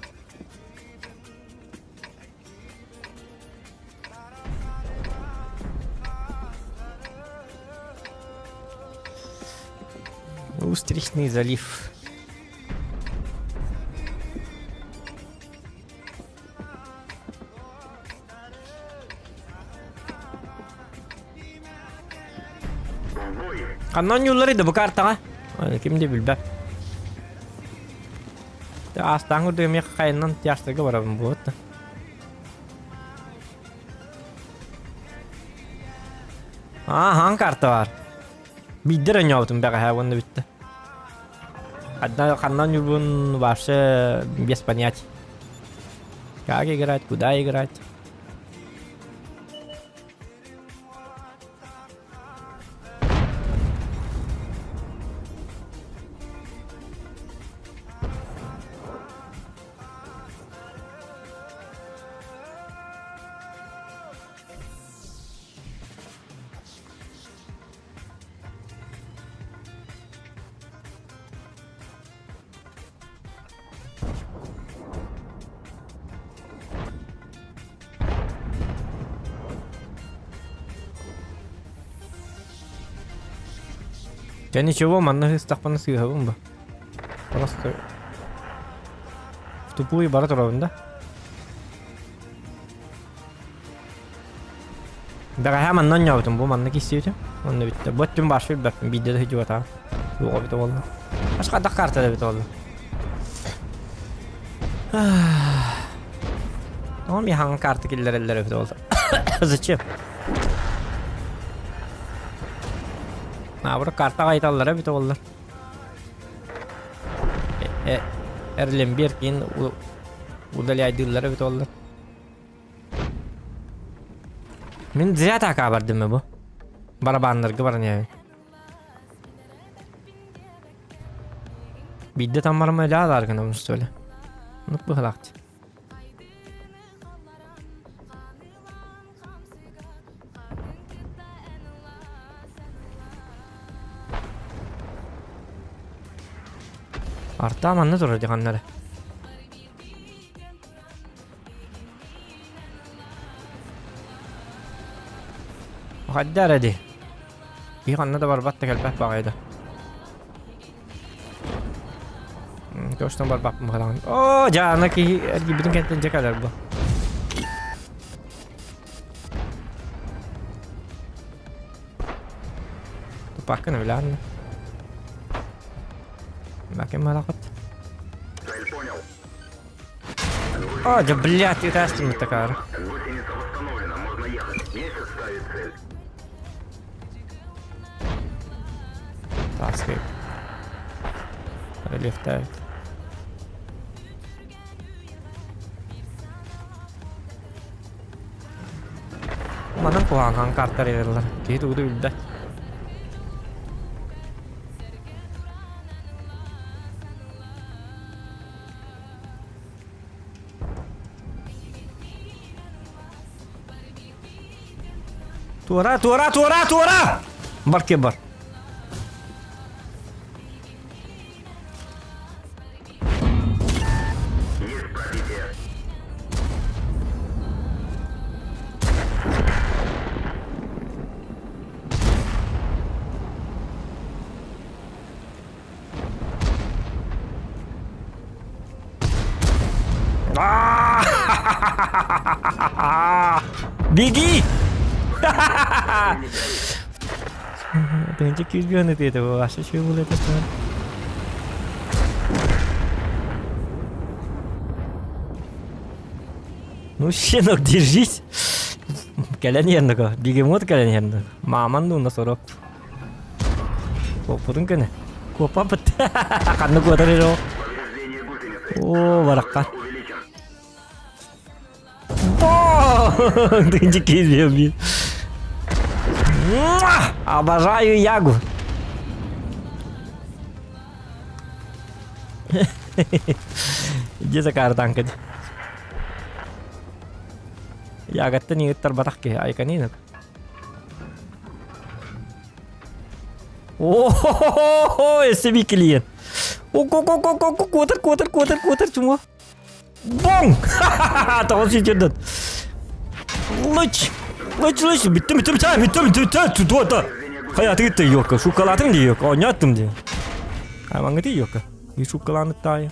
Устричный залив. Ханна оонньуулларый да бу картаҕа? Ким да билбэт. Аастааҥ курдук эмиэ хайанан тяжтарга барабын буолуот да. Ааһаан карта баар. Биирдэ эрэ оонньообутум бэҕэһээ уонна бүттэ. Ханна ханна оонньуурбун вообще без понятия. Как играть, куда играть? Дьэ ничего, манна сыстахпына сыыһабын ба. Просто в тупую бара турабын да. Бэҕэһээ манна оонньообутум, бу манна кистиибитим. Онно бүттэ. Бу өттүн баашпы билбэппин, биирдэ да сылдьыбатаҕым. Суоҕа эбитэ буолла. Аш хайдах картада эбитэ буолла. Тоҕо миэхэ карта киллэрэллэр эбитэ буолла. Зачем? Наоборот, картаҕа ыйыталлара эбитэ буоллар. Эрлембер киин удаляйдыыллара эбитэ буоллар. Мин зря атака бардым бу. Барабаннарга баран иһэбин. Биирдэ таммарым өлө алаар гынабын что ли? Ну быһылаахчы. Арта манна турар диханнары. Хайда эрэ дии. Киһи ханна да барбат да кэлбэт баҕайы да. Көстөн барбаппын быһалаҕын. Оо, дьаана киһи эргийбитин кэнниттэн дьэ кэлэр бу. Тупаккын билэҕин да. Бакым малахат. Цель понял. О, да блядь, ытастым такара. Гусеница восстановлена, можно ехать. Месяц ставит цель. Таскай. Релифтает. Манан куһаҕан картар Киһи тугу да билбэт. Туора, туора, туора, туора! Бар кем бар. Есть пробитие. Беги! Тыынча күүс ытыата бу аша үчүгэй буолуо этэ Ну, щенок, держись. Кэлэн иһэн бегемот кэлэн иһэн Мааман дууна сорок. Куоппутун көнө. Куоппаппыт. Ханна куотар эрэ ол. Повреждение гусеницы. Оо, барахха. Увеличен. Ты дикий Обожаю Ягу. Иди за картанка. Ягаттан иҥиттэр батах киһи айканинок. О-хо-хо-хо, SCB клиент. О-ко-ко-ко-ко, куотар, куотар, куотар, куотар, чума. Бong! Тоҕус сүүчүрдүн. Лыч! Лыч, лыч! Бүттүм, бүттүм, чай, бүттүм, бүттүм, тута. Хайатыгыт йокка, шукалатым дии йокка, оонньоттум дии. Аймаңгыты йокка. И шукаланыт таайы.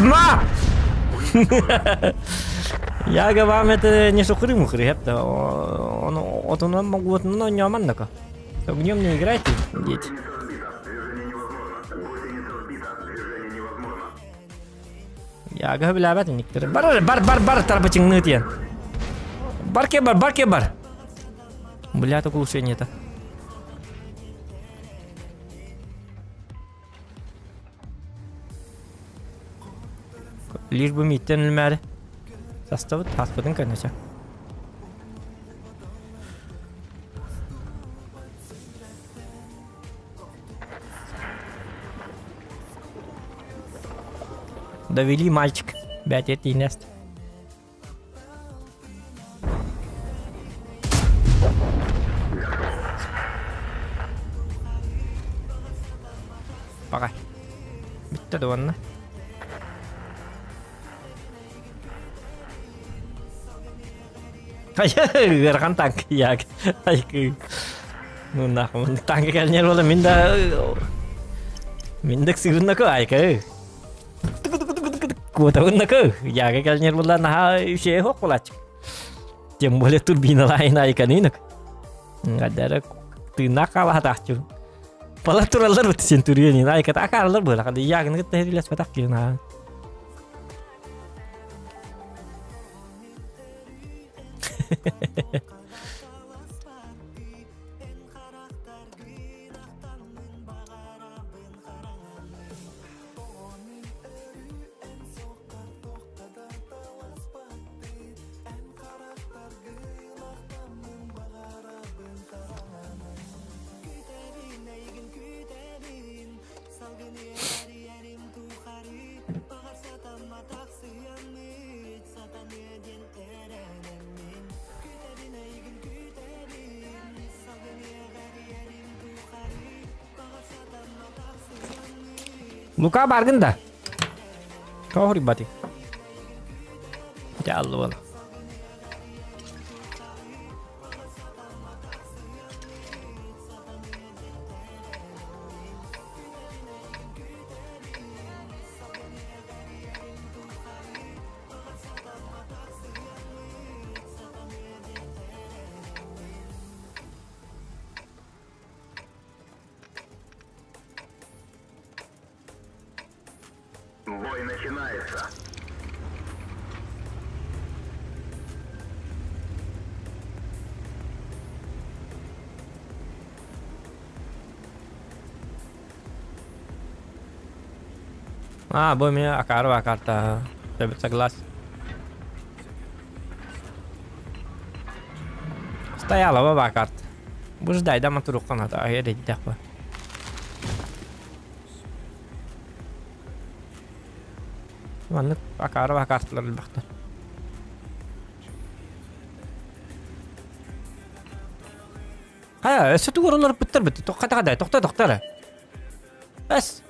Ма! Я вам это не сухры-мухры, это он отунан могу отунан оонньооманнака. Огнем не играйте, дети. Яга билээбэт инниктэр. Бар бар бар бар тарбачыҥныы тиэн. Бар ке бар, бар ке бар. Бля, только улучшение-то. Лишь бы миттен өлмәре. Составы таспытын конечно. Довели мальчик. Бәтет тиинэст. Пока. Бүттэ да уонна. Ыарахан танк як. Айкы. Ну нахуй, танка кэлнер бола мин да мин да сырыннаку айкы. Куотабыннаку. Яга кэлнер була наха үчээ хоқ булач. Тем более турбиналайын айканынак. Гадара тыыннаах хаалаһатаахчы. Пала тураллар бут сентурионин айката акаарлар була. Ягны кытта херилеспатах киына. Лука баргын да. Тоҕо бати. Дьааллы буола. Бой начинается. А, бу эмиэ акаары карта. Согласен. Стояла баба карта. Бу ждай да матуруктан ата айыр ба. Маннык акаары карталар элбэхтэр. Хайа, өссө тугу олорбуттар бит. Тохта хадай, тохта тохта эрэ. Эс.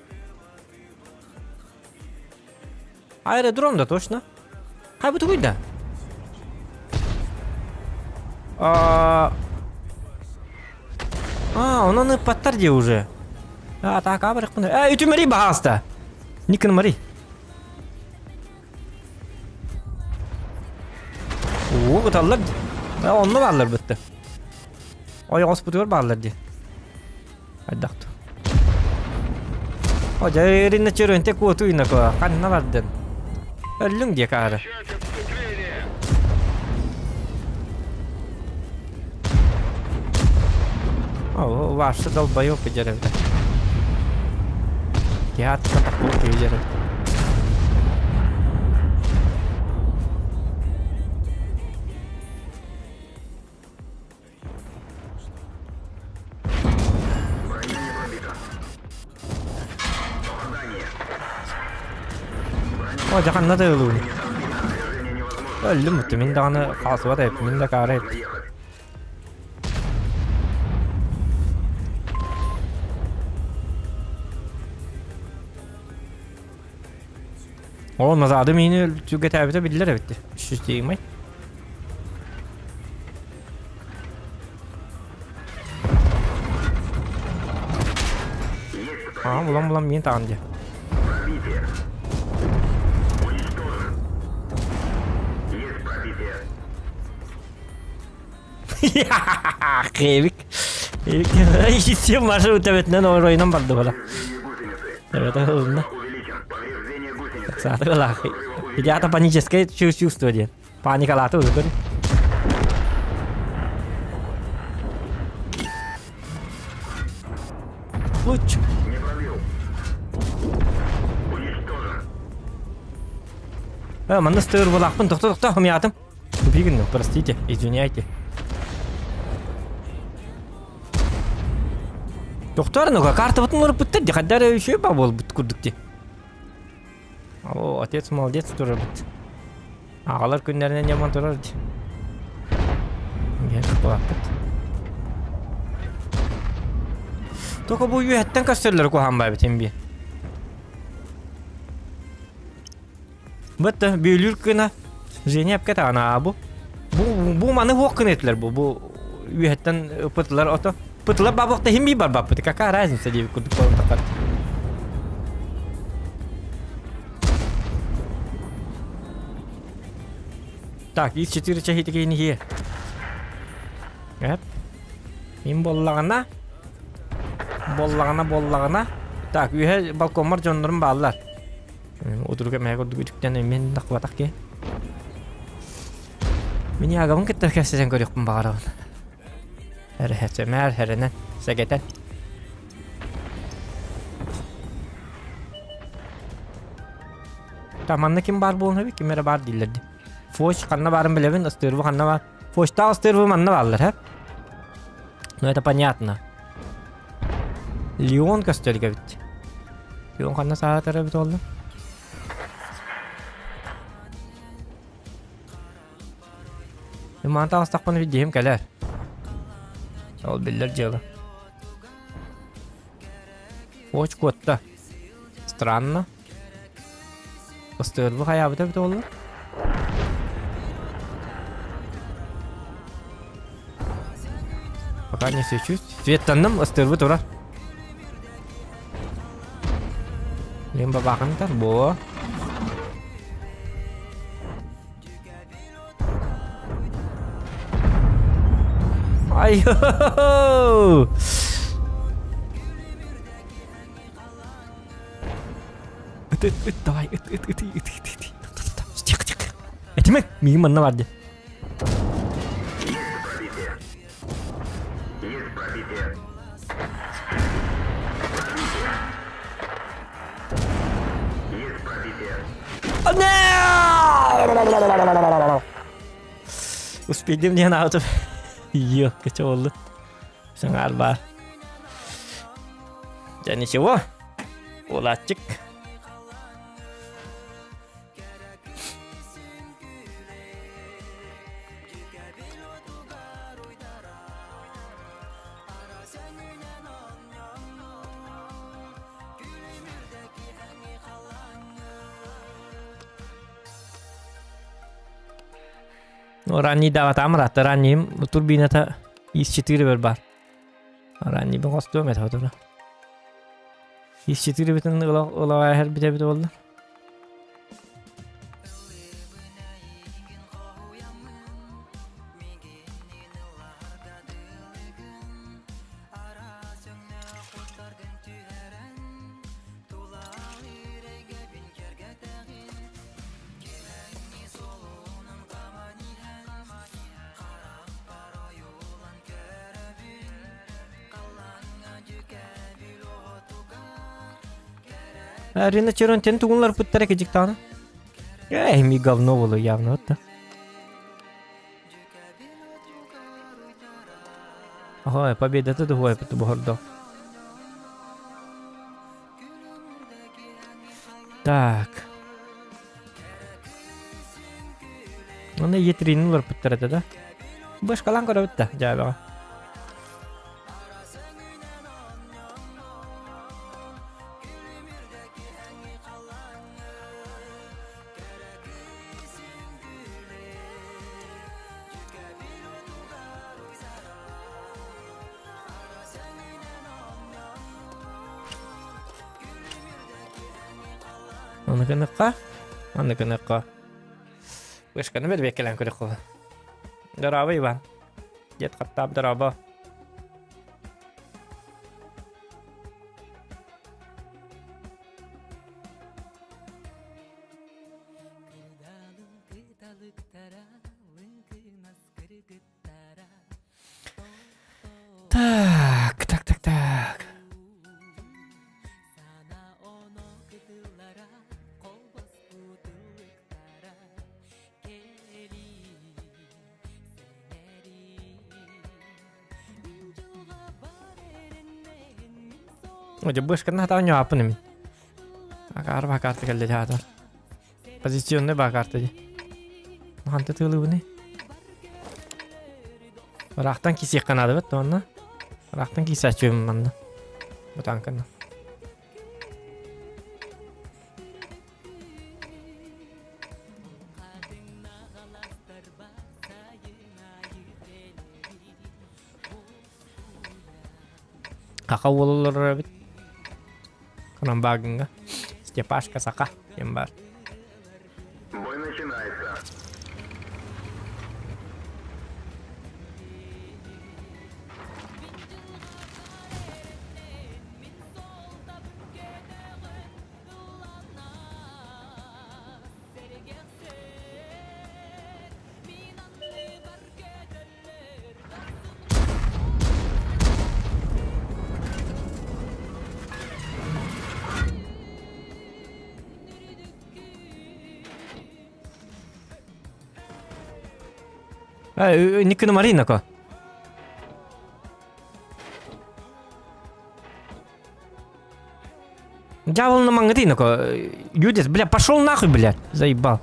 Аэродром да точно. Хай бу тугуй да. А, а, онон ыппаттар дии уже. А, так, абырыкпын. Э, үтүмэри баһааста. Никон Мари. Уу, ыталлар дии. Э, онно бааллар бытты. Ойоҕоспутугар бааллар дии. Хайдах ту. О, дьэ, чөрөнте куотуйнако, ханна бардын? Өллүҥ дии каары. Начать отступление! О, ваша долбоёб дьэрэлдэ. Театр такой дьэрэлдэ. Броня не пробита. Попадание. О, дьэ ханна да ылыын. Движение невозможно. Өллүм бутtu мин даҕаны хаалсыбат эбиппин, мин да каара эбит. Наехать. О, назады миини өлтүгэтээбитэ биллэр эбит. Сүстиимай. Аа, булан булан миин таҕан дии. Пробитие. Уничтожен. Есть пробитие. Хевик. Хевик. Маршрут төбөтүнэн оройунан барды бала. Повреждение гусеницы. Төбөтө ылынна. Увеличен. Повреждение гусеницы. Сааты ылаахы. Идеята паническое чувство диэн. Паникалааты уже көрү. Луч. Не пробил. Уничтожен. Э, манна стыр булаахпын тохто тохто хомуйаатым. Тупигин, простите, извиняйте. Тохтор, ну-ка, картабытын ырыппыттар ди, хаддар еще ба буолбут курдук ди. О, отец молодец турар бит. Аҕалар күннэринэн яман турар ди. Нет, кулааппыт. Только бу үөһэттэн көрсөллөр куһаан баайбытын би. Бытта бүөлүүр гына Женя эпкэ таҕана бу. Бу, бу маны хуох гына бу. Бу үөһэттэн пытылар ото. Пытылар бабыахта хим бии барбаппыт. Какая разница диэбит курдук буолан тахар. Так, ИС-4 чаһитигин иһиэ. Эп. Мин буоллаҕына, буоллаҕына, буоллаҕына. Так, үөһэ балкоммар дьоннорум бааллар. Утурука мэһэ курдук үтүктэн мин тахпатах ки. Мин ягабын кытта кэпсэтэн көрүөхпүн баҕарабын. Эрэһэ, сэмээр, хэрэнэн, сэгэтэн. Та манна ким баар буолуон сөбүй? Ким эрэ баар дииллэр дии. Фоч ханна баарын билэбин, ыстыырбы ханна баар. Фочтаах ыстыырбы манна бааллар, һэ? Ну это понятно. Леон көстөр эбит. Леон ханна саатар эбит олду? Маны таҕыстахпына видиһим кэлэр. Ол биллэр дьыала. Фоч куотта. Странно. Ыстыырбы хайаабыта эбит буолла. Пока не свечусь. Светтанным, ыстыырбы турар. Мен бабахынтар бо. Ай Ыт, ыт, ыт, давай, ыт, ыт, ыт, ыт, ыт, ыт. Тихо, тихо. Этиме, миигин манна бар дии. Пробитие. Есть пробитие. Пробитие. Есть пробитие. Успейдим диэн аатым. Йо, кече болду. Саҥар бар. Да ничего. Уолааччык. Раннийдаабатаам ыраатта раннийым турбината ИС-4 бер бар. Раннийбын хостуом этэ отура. ИС-4 битин ыла эһэр битэ бит буолла. Рина Черонтен тугунлар пыттара кежиктаана. Эй, ми говно было явно вот да. Ой, победа-то другое, потому Так. Оны етрин уларпыттар этэ да. Башкалан көрөбүт да дьаабаҕа. Аны гыныкка, аны гыныкка. Вышканы бер кэлэн көрөх Дорообо, Иван. Дед Хаттап, дорообо. Так, так, так, так. Дьэ, бышканы хатаан ньааппын эмин. Акаар бакаарты кэллэ дьаатар. Позиционный бакаарты дии. Ханта тыылыбыный? Ыраахтан кисиэххэ наада бит уонна. Ыраахтан кисээччүбүн манна. Бу танканы. Саха уола олорор эбит. Кранбагыҥҥа. Степашка Саха диэн баар. Бой начинается. Никкина Маринако. Дьявол на мангатинако. Юдис, бля, пошел нахуй, блядь. Заебал.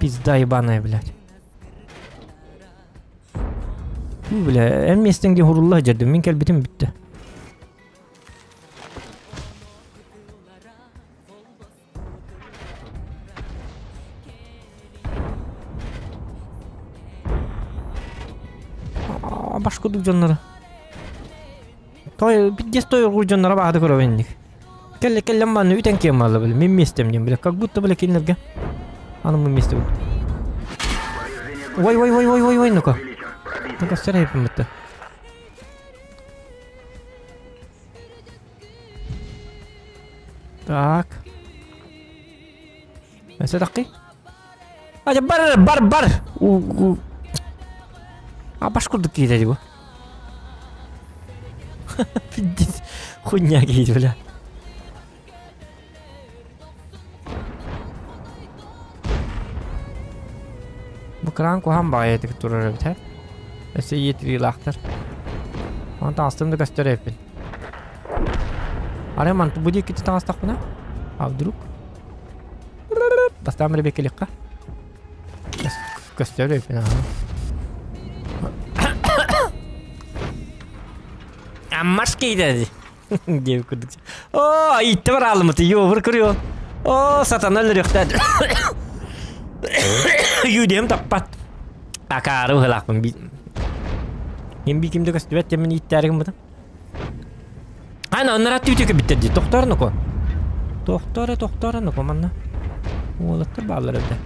Пизда ебаная, блядь. Бля, эн миэстэҥ диэн хурулла сылдьардым, мин кэлбитим бүттэ. Баш курдук дьонноро. Той, пиздец той дьонноро баады көрөбүн Кэллэ кэллэм манна үтэн киэн маалла били мин миэстэм диэн били как будто били кинилэргэ аны мин миэстэбин. Ой ой ой ой ой ой ну-ка. Ну-ка сэрээппин бытта. Так. Өссө такки. Ажа бар бар бар. У А баш курдук киирэр бу. Пиздец. Хуйня киһи бля. Бу кран куһаан баҕайытык турар эбит һэ. Өссө иэтириилаахтар. Онон таҥастым да көстөр эбиппин. Арай манту бу диэки таҥастахпына? А вдруг? Бастаан бэрэбиэркэлиэххэ. Көстөр эбиппин аһа. Аммаш кейдәди. Диэбит курдук. Оо, ииттэ бараалымыт, йобур көрүө. Оо, сатана өлөрүөхтээд. Юдем таппат. Акаары быһылаахпын. Мен би кимде көстүбэт темин ииттээригин бутам. Ана оннара түүтүкө биттер дии. Тохтоор ноко. Тохтоор, тохтоор ноко манна. Уолаттар бааллар эбитэ.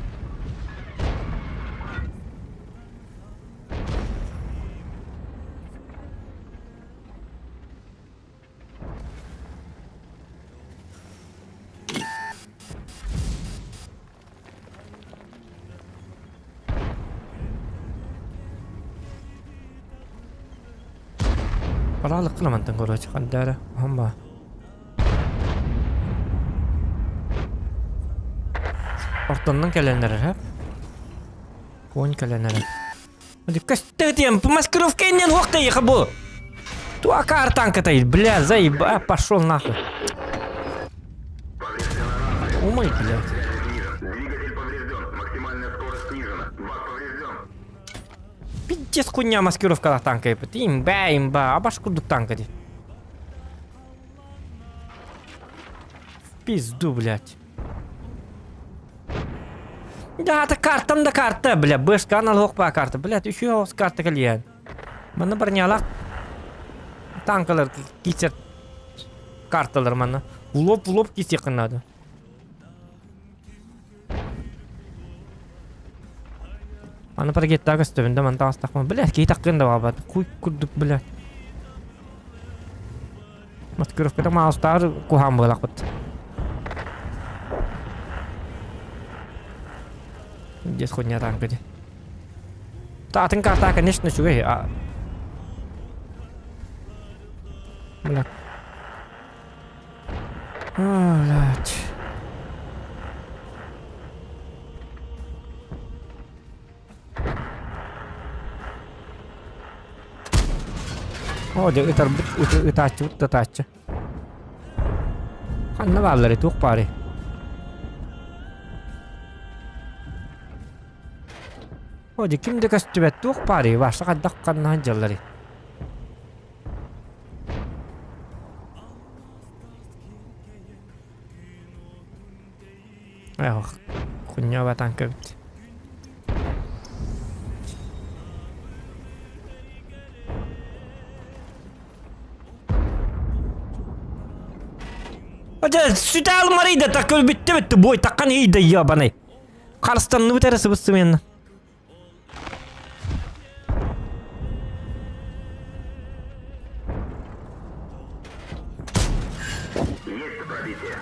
Бараалыккына мантан короче хандаара оһон Ортоннон кэлэн эрэр Конь кэлэн эрэр Көстө маскировка иннин хуохтайыха бу Туа танка бля заеба пошел нахуй О мой, блядь. Двигатель поврежден. Максимальная скорость снижена. Бак поврежден. Пиздец хуйня маскировкалаах танка эбит. Имба, имба, абаш курдук танка дии. В пизду, блядь. Да, это картам да карта, бля, бэшка аналог по карта, блядь, еще с карты кальян. Манна барнялах танкалар кисер карталар манна. В лоб в лоб кисех надо. Аны паргеттаа көстөбүн да мантан астахпын. Блядь, киһи таккын да баабат. Куй курдук, блядь. Маскировката маустаар куһаан буолахпыт. Дес хуйня танка ди. Атын карта, конечно, үчүгэй. А... Бля. Блядь. Оо, дьэ ытарбыт ытааччыбыт да ытааччы. Ханна баалларый, туох баарый? Оо, дьэ ким да көстүбэт, туох баарый, Ваша хайдах ханна сылдьалларый? Эх, хуйня танка эбит. Дьэ, сүтэ алмарый да так бүттэ бүттэ бой таккан ий да ебаный. Харыстанныбыт эрэ сыбыс-сымыйанна. Есть пробитие.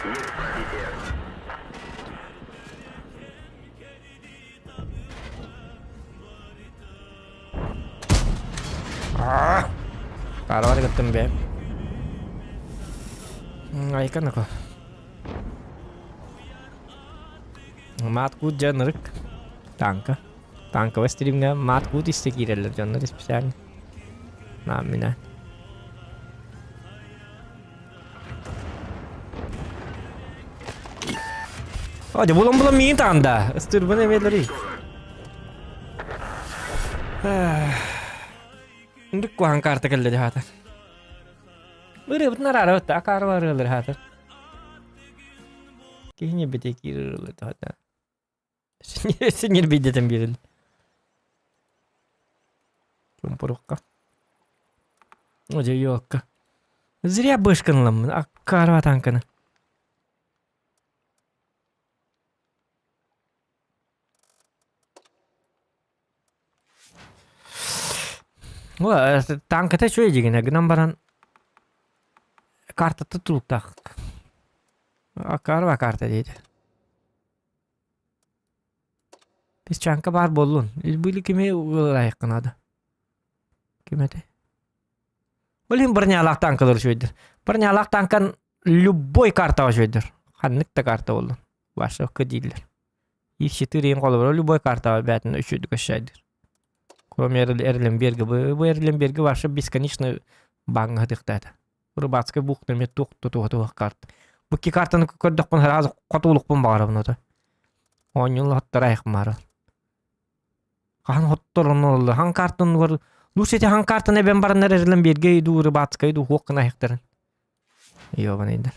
Есть пробитие. Каравар кыттым бе. Айка нако. Маат кут дьон ырык. Танка. Танковый стримҥэ маат кут истэ киирэллэр дьоннор специально. Наам минэ. О, булан булан миин таанда. Ыстырбын эмиэлэри. Үндүк куһаан карта кэллэ дьаһаатар. Ырыабытын араара акаарылар ырыалар хаатар. Киһини бите киирэр ырыалар таһата. Синньирбийдэтэн биэрэл. Чумпурукка. О, дьэ, ёлка. Зря бышканламмын, аккаарва танканы. Танката үчүгэй дьигинэ гынан баран картата тулуктаах. Аккаарва карта диэтэ. Песчанка баар буоллун. Были кими ылайыкка наада. Ким этэй? Ол иһин бронялаах танкалар үчүгэйдэр. Бронялаах танкан любой картаҕа үчүгэйдэр. Ханнык да карта буоллун. Вашевка дииллэр. Ив-4 иһин холобура любой картаҕа бээтин үчүгэйдик өссөйдүр. Кроме Эрленберга. Бу Эрленберга вообще бесконечно бааҥҥа сытыахтаата. Рыбацкай бухта эмиэ туох тутуһа туһах карта. Бу икки картаны көрдөхпүн сразу хотуулукпун баҕарабын ото. Оонньуулла хоттор айахмаары. Хаһан хоттор онно хан картанугар лучше ити хан картаны эбэн бараннар эрилэн биэргэ иду рыбацкай иду хуох гына айахтарын. Ёбанайдар.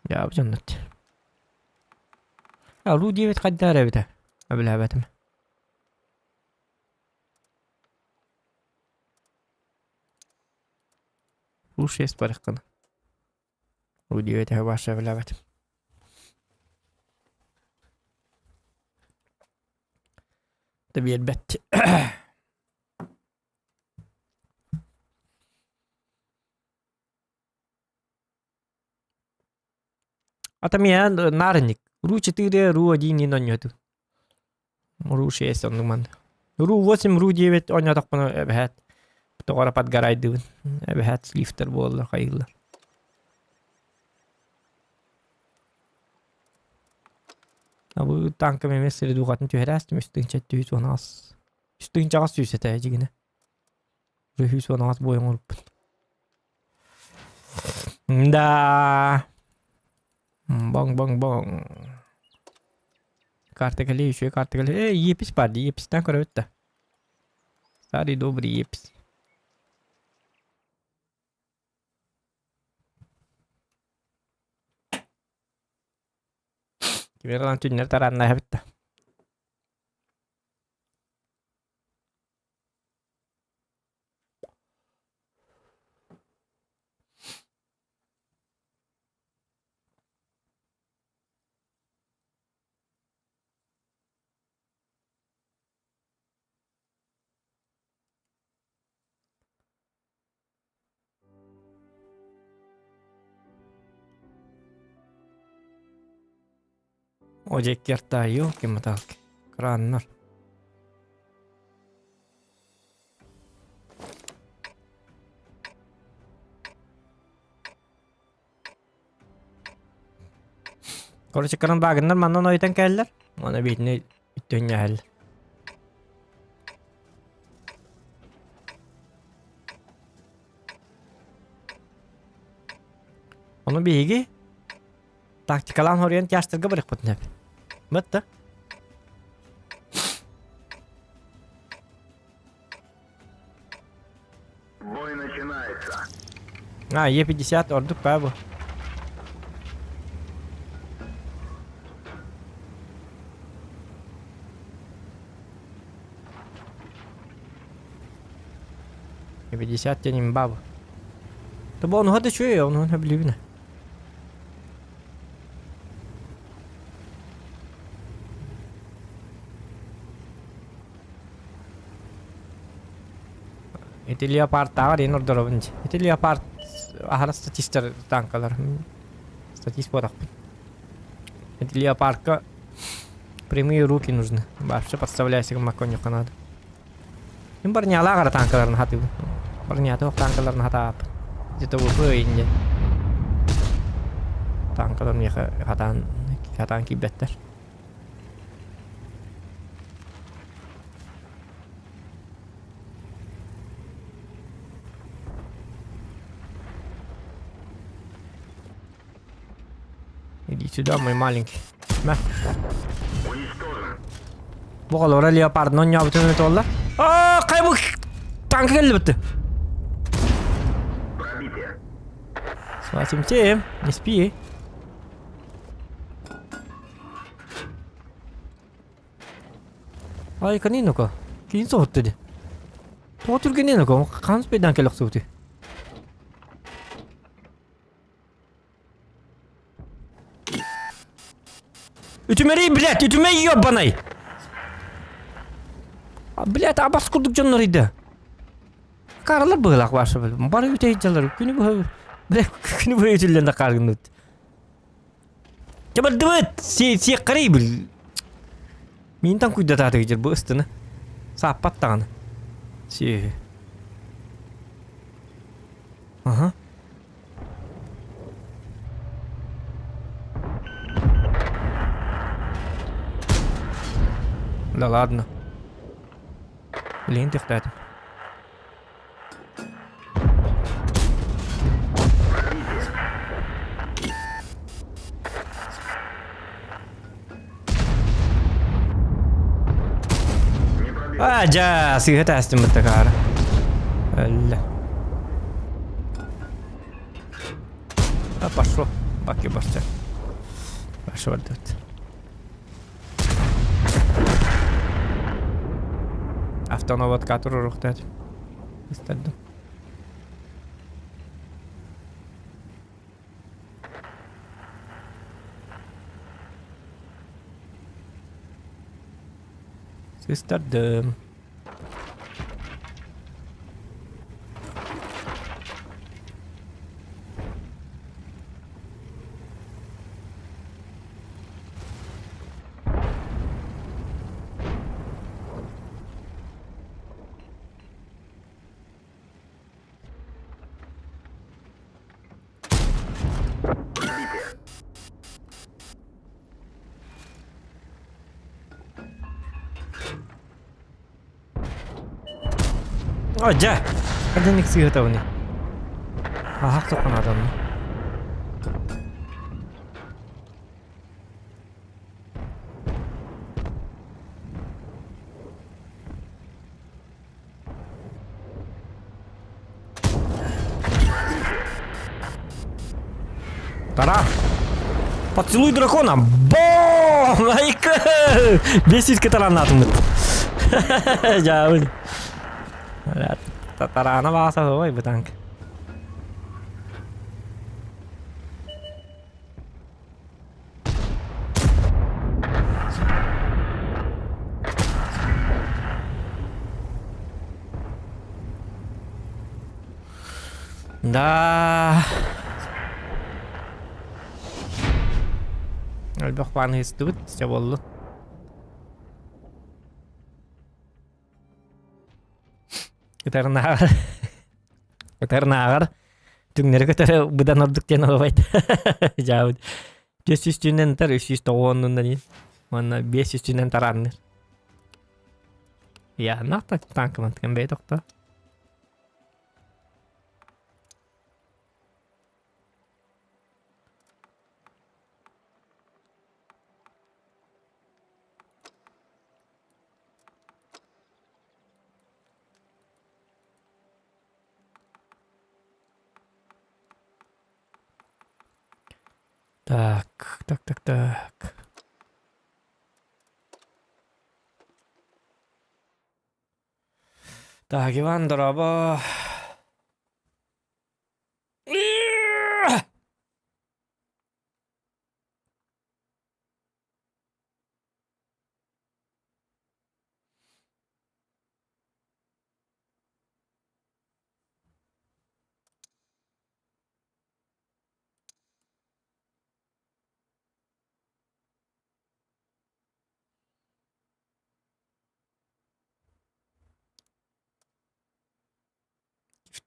Дьаабы дьоннот. Ру диэбит хайдаар эбитэ? Өбүлээбэтим. Ру 6 барыххына. Ру диэбит ваша өбүлээбэтим. Да биэрбэт. Ата миэхэ наарынньык. Ру 4, Ру 1 диэн оонньоотум. Ру 6 оннук манна. Ру 8, Ру 9 оонньоотохпуна эбэһээт тоҕо эрэ подгорайдыбын. Эбэһээт сливтэр буоллар хайыыллар. А бу танкам эмиэ средухатын түһэрээстим үс тыһыынча 718. Үс тыһыынчаҕа сүүс этэ дьигинэ. 118 буойан оҥорбуппун. Да. Боҥ-боҥ-боҥ. Карта кэлиэ, үчүгэй карта кэлиэ. Э, епись баар дии, епистэн көрөбүт да. Старый добрый епись. Кимер түннэр тарааннаһабыт да. О диэки елки-моталки краннар. Короче, кран багыннар маннан ойутан кэллэр. Уонна биитини үттүнньэһэллэр. Ону биһиги тактикалаан хоруйан тяжтарга барыахпытын сөп. Бытта. Бой начинается. А, Е50 ордук баа бу. 50 диэн имба бу. Тобо онуһа да үчүгэй, онуһун сөбүлүүбүн. Ити леопардтааҕар иһин ордоробун дии. Ити леопард аһара статистар танкалар. Статист буолахпын. Ити леопардка прямые руки нужны. Вообще подставляйся гыммакка надо. Мин барнялаах эрэ танкаларын хатыыбын. Барнята танкаларын хатааппын. Где-то ВП инде. Танкалар миэхэ хатаан хатаан киирбэттэр. Иди сюда, мой маленький. Мэ. Бу холора леопардын оонньообутун туолла. Аа, кай бу танка келлибитти. Сим, не спи. Ай, канинока. Киин соһутта ди. Тоҕо түргэнин хаан спейдан кэлэхсибити. Үтүмэрий, блядь, үтүмэй ёбаный! А, блядь, абас курдук дьоннор ыйда. Каралар быһылаах ваша, бары үтэ дьалар. Күнү быһа, блядь, күнү быһа үтүллэн да хааргынныт. Чабардыбыт, сиэккэрий бил. Миинтан куйдатаатыгы дьэр бу ыстыны. Сааппат даҕаны. Сүөһү. Аха. Да ладно. Билигин төхтөөтүм. Аа, дьаа, сыыһа таастым бытта Өллө. А, пошло. Баки барча. Пошло тут. Автоноводка туруруктат. Истердим. Систердим. О, дьэ! Ханнык сыыһытабыный? Аһах соххонаатанна. Тара! Поцелуй дракона! Бом! Айка! Бесиски тараннатымыт. Дьаабын. Тарана бааса ой бу танк. Да. Элбэх бааны истибит, чэ буоллун. Ытарынааҕар ытарынааҕар түҥнэри көтөрө быдан ордук диэн олобайт. Дьаабыт. 400 түүннэн ытар, 390 иин. Уонна 500 түүннэн тараанныр. Я нахта танкымантыкан бэйэ тохто. Так, так, так, так. Так, Иван, дорообо.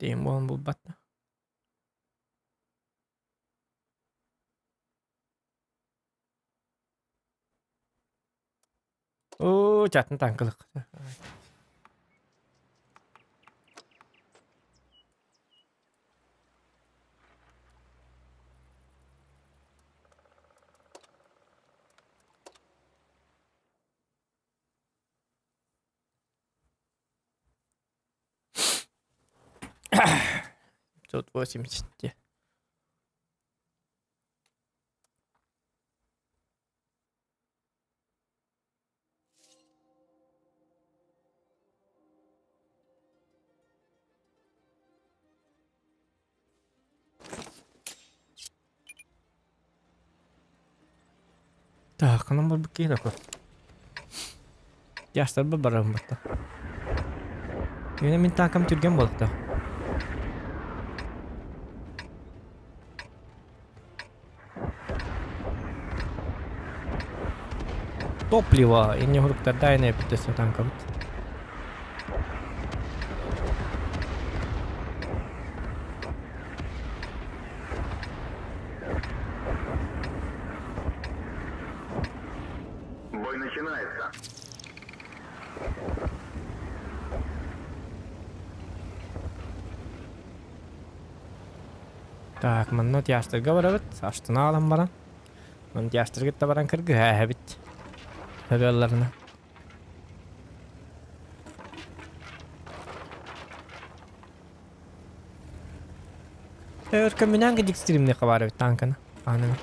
Тиһин буолан булбат да. Оо, чатын таҥкылык. Тут 80. Так, ханан барбыт киһи такой. Ястарбы барарым батта. Мин мин таакам түргэн буолта. Топливо, инне хуруктарда эне эппитесе танкабыт. Бой начинается. Так, манна тяжтарга барабыт. Астына алан баран. Ман тяжтарга да баран кыргыһа эбит. Хабалларына. Өркөмүнэн кидик стримни хабар эбит танканы. Аны.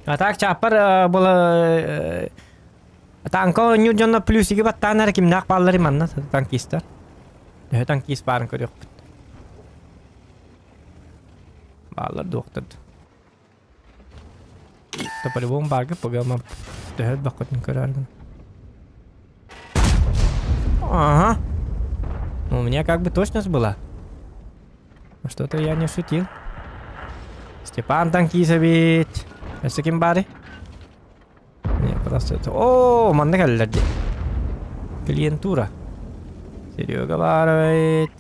А так чааппар была танка оонньуур дьонно плюсиги баттаан эрэ кимнээх баалларый манна танкистар. Төһө танкист баарын көрүөхпүт. Бааллар дуохтар. Да по-любому баарга погама төһө элбэххитин көрөөргүн. Ага. Ну, у меня как бы точность была. Что-то я не шутил. Степан Танкисович. Өссө ким баарый? Не, просто это... О, манна кэллэр дии. Клиентура. Серега баар эбит.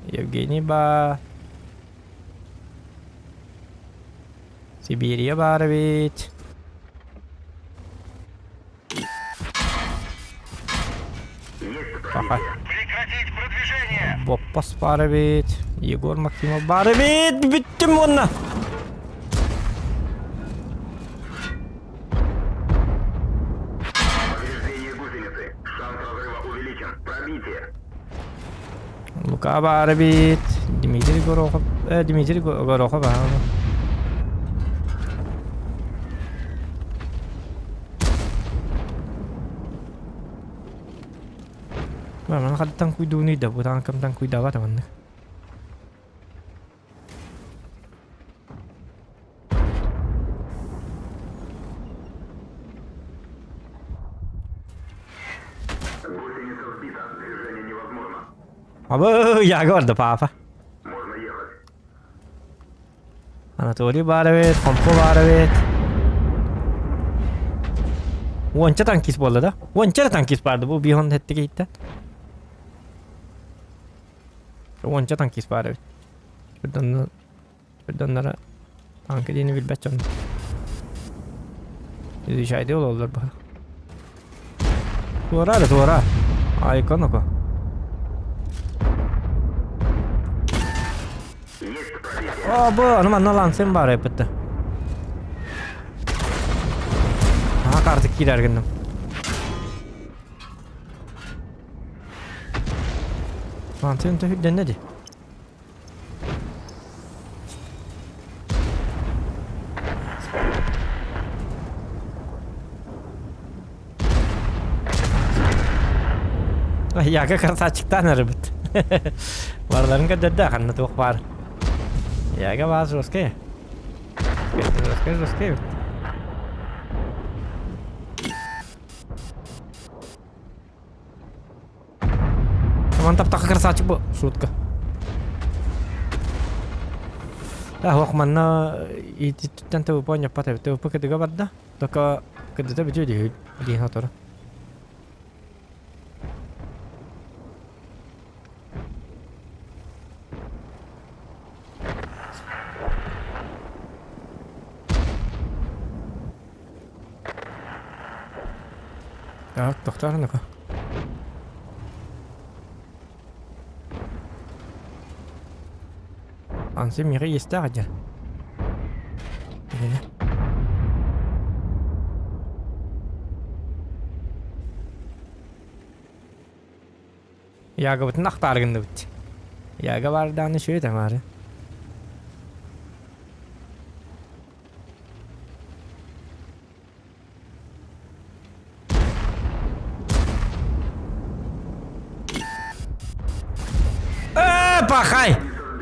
Евгений баар. Сибирия баар эбит. Пока. Прекратить продвижение! Боппос баар эбит. Егор Максимов баар эбит. Бүттүм уонна. Повреждение гусеницы. Шанс разрыва увеличен. Пробитие. Лука баар эбит. Дмитрий Горохов. Э, Дмитрий Горохов аа. Маны хаттан куйдууну да бу таҥкамтан куйдаабат маннык. Гусеница сбита. Движение невозможно. Абы, я гордо, папа. Можно ехать. Анатолий баар эбит, Хомпо баар эбит. Уонча танкист буолла да? Уонча эрэ танкист баарды бу бихон хэттигэ иттэн. Уонча танкист баар эбит. Үрдоннара үрдоннара танка диэни билбэт дьон. Изучайте ололлор баха. Туора да туора. Айкон око. О, бу, аны манна лансен бар эппитте. Аха карты киирэр гынным. Лансен төһүддэннэ ди. Яга красавчиктан арыбыт. Барыларын көрдөрдө ханна туох баар. Яга баас жесткая. Жесткай, жесткай эбит. Вон таптаха красавчик бу. Шутка. Ах, манна ититтэн ТВП ньаппат эбит. ТВП кыдыга барда. Только кыдыта бүтүө дии диэн отору. Так, тохтоор ну-ка. Ансы мире есть дьэ. Гинэ. Ягабытын ахтаар гынныбыт. Яга баардааны үчүгэй тамаары. Э, пахай!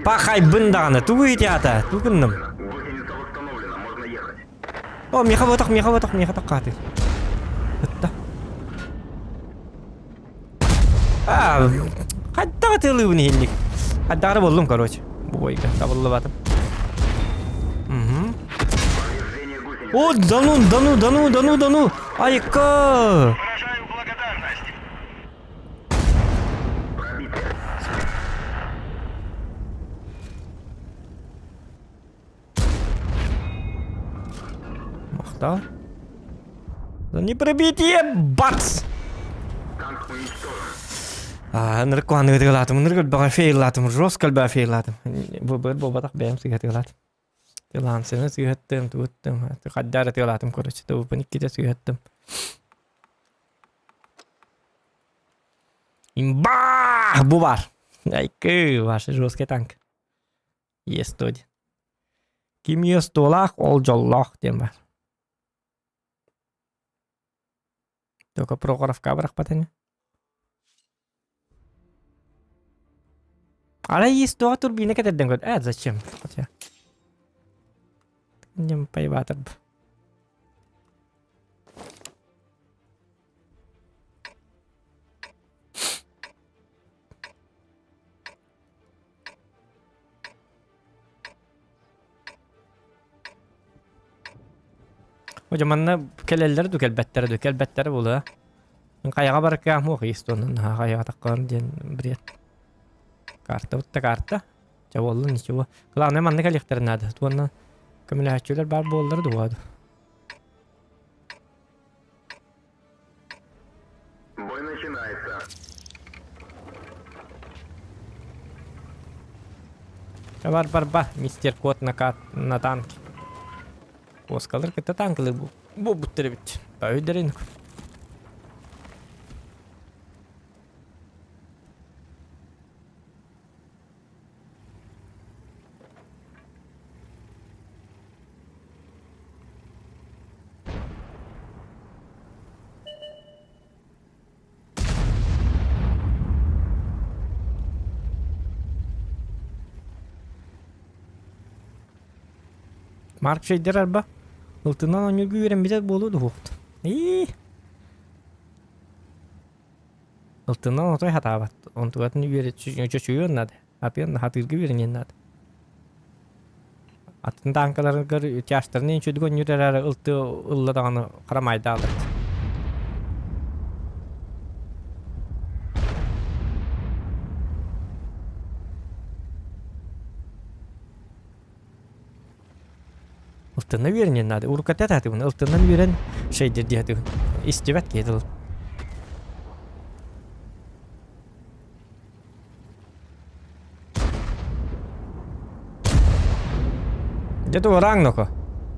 Пахайбын даҕаны, тугу итята? Ту гынным? Гусеница восстановлена, можно ехать. О, миха ботох, миха ботох, миха тоххаатыр. Ытта. А, хайдах ытыалыыбын иһинник. Хайдаҕары буллум, короче. Бу бойга табыллыбатым. Угу. Повреждение гусеницы. О, да ну, да ну, да ну, да ну, да ну! Айка! Выражаю благодарность. Пробитие. Махтал. Да не пробитие! Бац! Танк уничтожен. А, ынырык куһаныгы тыгылаатым, ынырык өлбөҕө фейлаатым, жестко өлбөҕө фейлаатым. Бу быр буолбатах бэйэм сыыһа тыгылаатым. Тылаансыны сыыһаттым, тугуттум, хаддаары тыгалаатым, короче, тыбыппын иккитэ сыыһаттым. Имба! Бу бар! Айкы, ваш жесткий танк. Есть один. Ким естуолаах, ол дьоллоох диэн бар. Только Прохоровка бырахпат ини. Арай естуоҕа турбина кэтэрдэн көр. Э, зачем? Хотя. Нем поебатыр. Хожа манна кэлэллэр ду кэлбэттэрэ ду кэлбэттэрэ буолуо. Хайаҕа барыкка муох истонун хайаҕа таххар диэн бред. Карта бутта карта. Чэ буолла ничего. Главное манна кэлиэхтэрин наада. Уонна көмөлөһөөччүлэр баар буоллар дуо. Бой начинается. Бар бар ба, мистер Кот на, кат, на танке. Оскалар кытта танкылы бу. Бу буттар эбит. Өйдөрүн. Марк шейдер арба. Ылтынан оонньуурга үөрэммитэ буолуо дуһуохт. Ии. Ылтынан отой хатаабат. Онтугатын үөрэ чочуйуон наада. Апиан хатыырга үөрэниэн наада. Атын тааҥкаларыгар тяжтарын үчүгэй оонньуур эрээри ылты ылла даҕаны харамайдаалар. Ылтынна үөрэниэн наада. Урукката этаатыбын ылтыннан үөрэн шейдер диэтибин. Истибэт киһи тыл. Дьэ туораҥ ноко.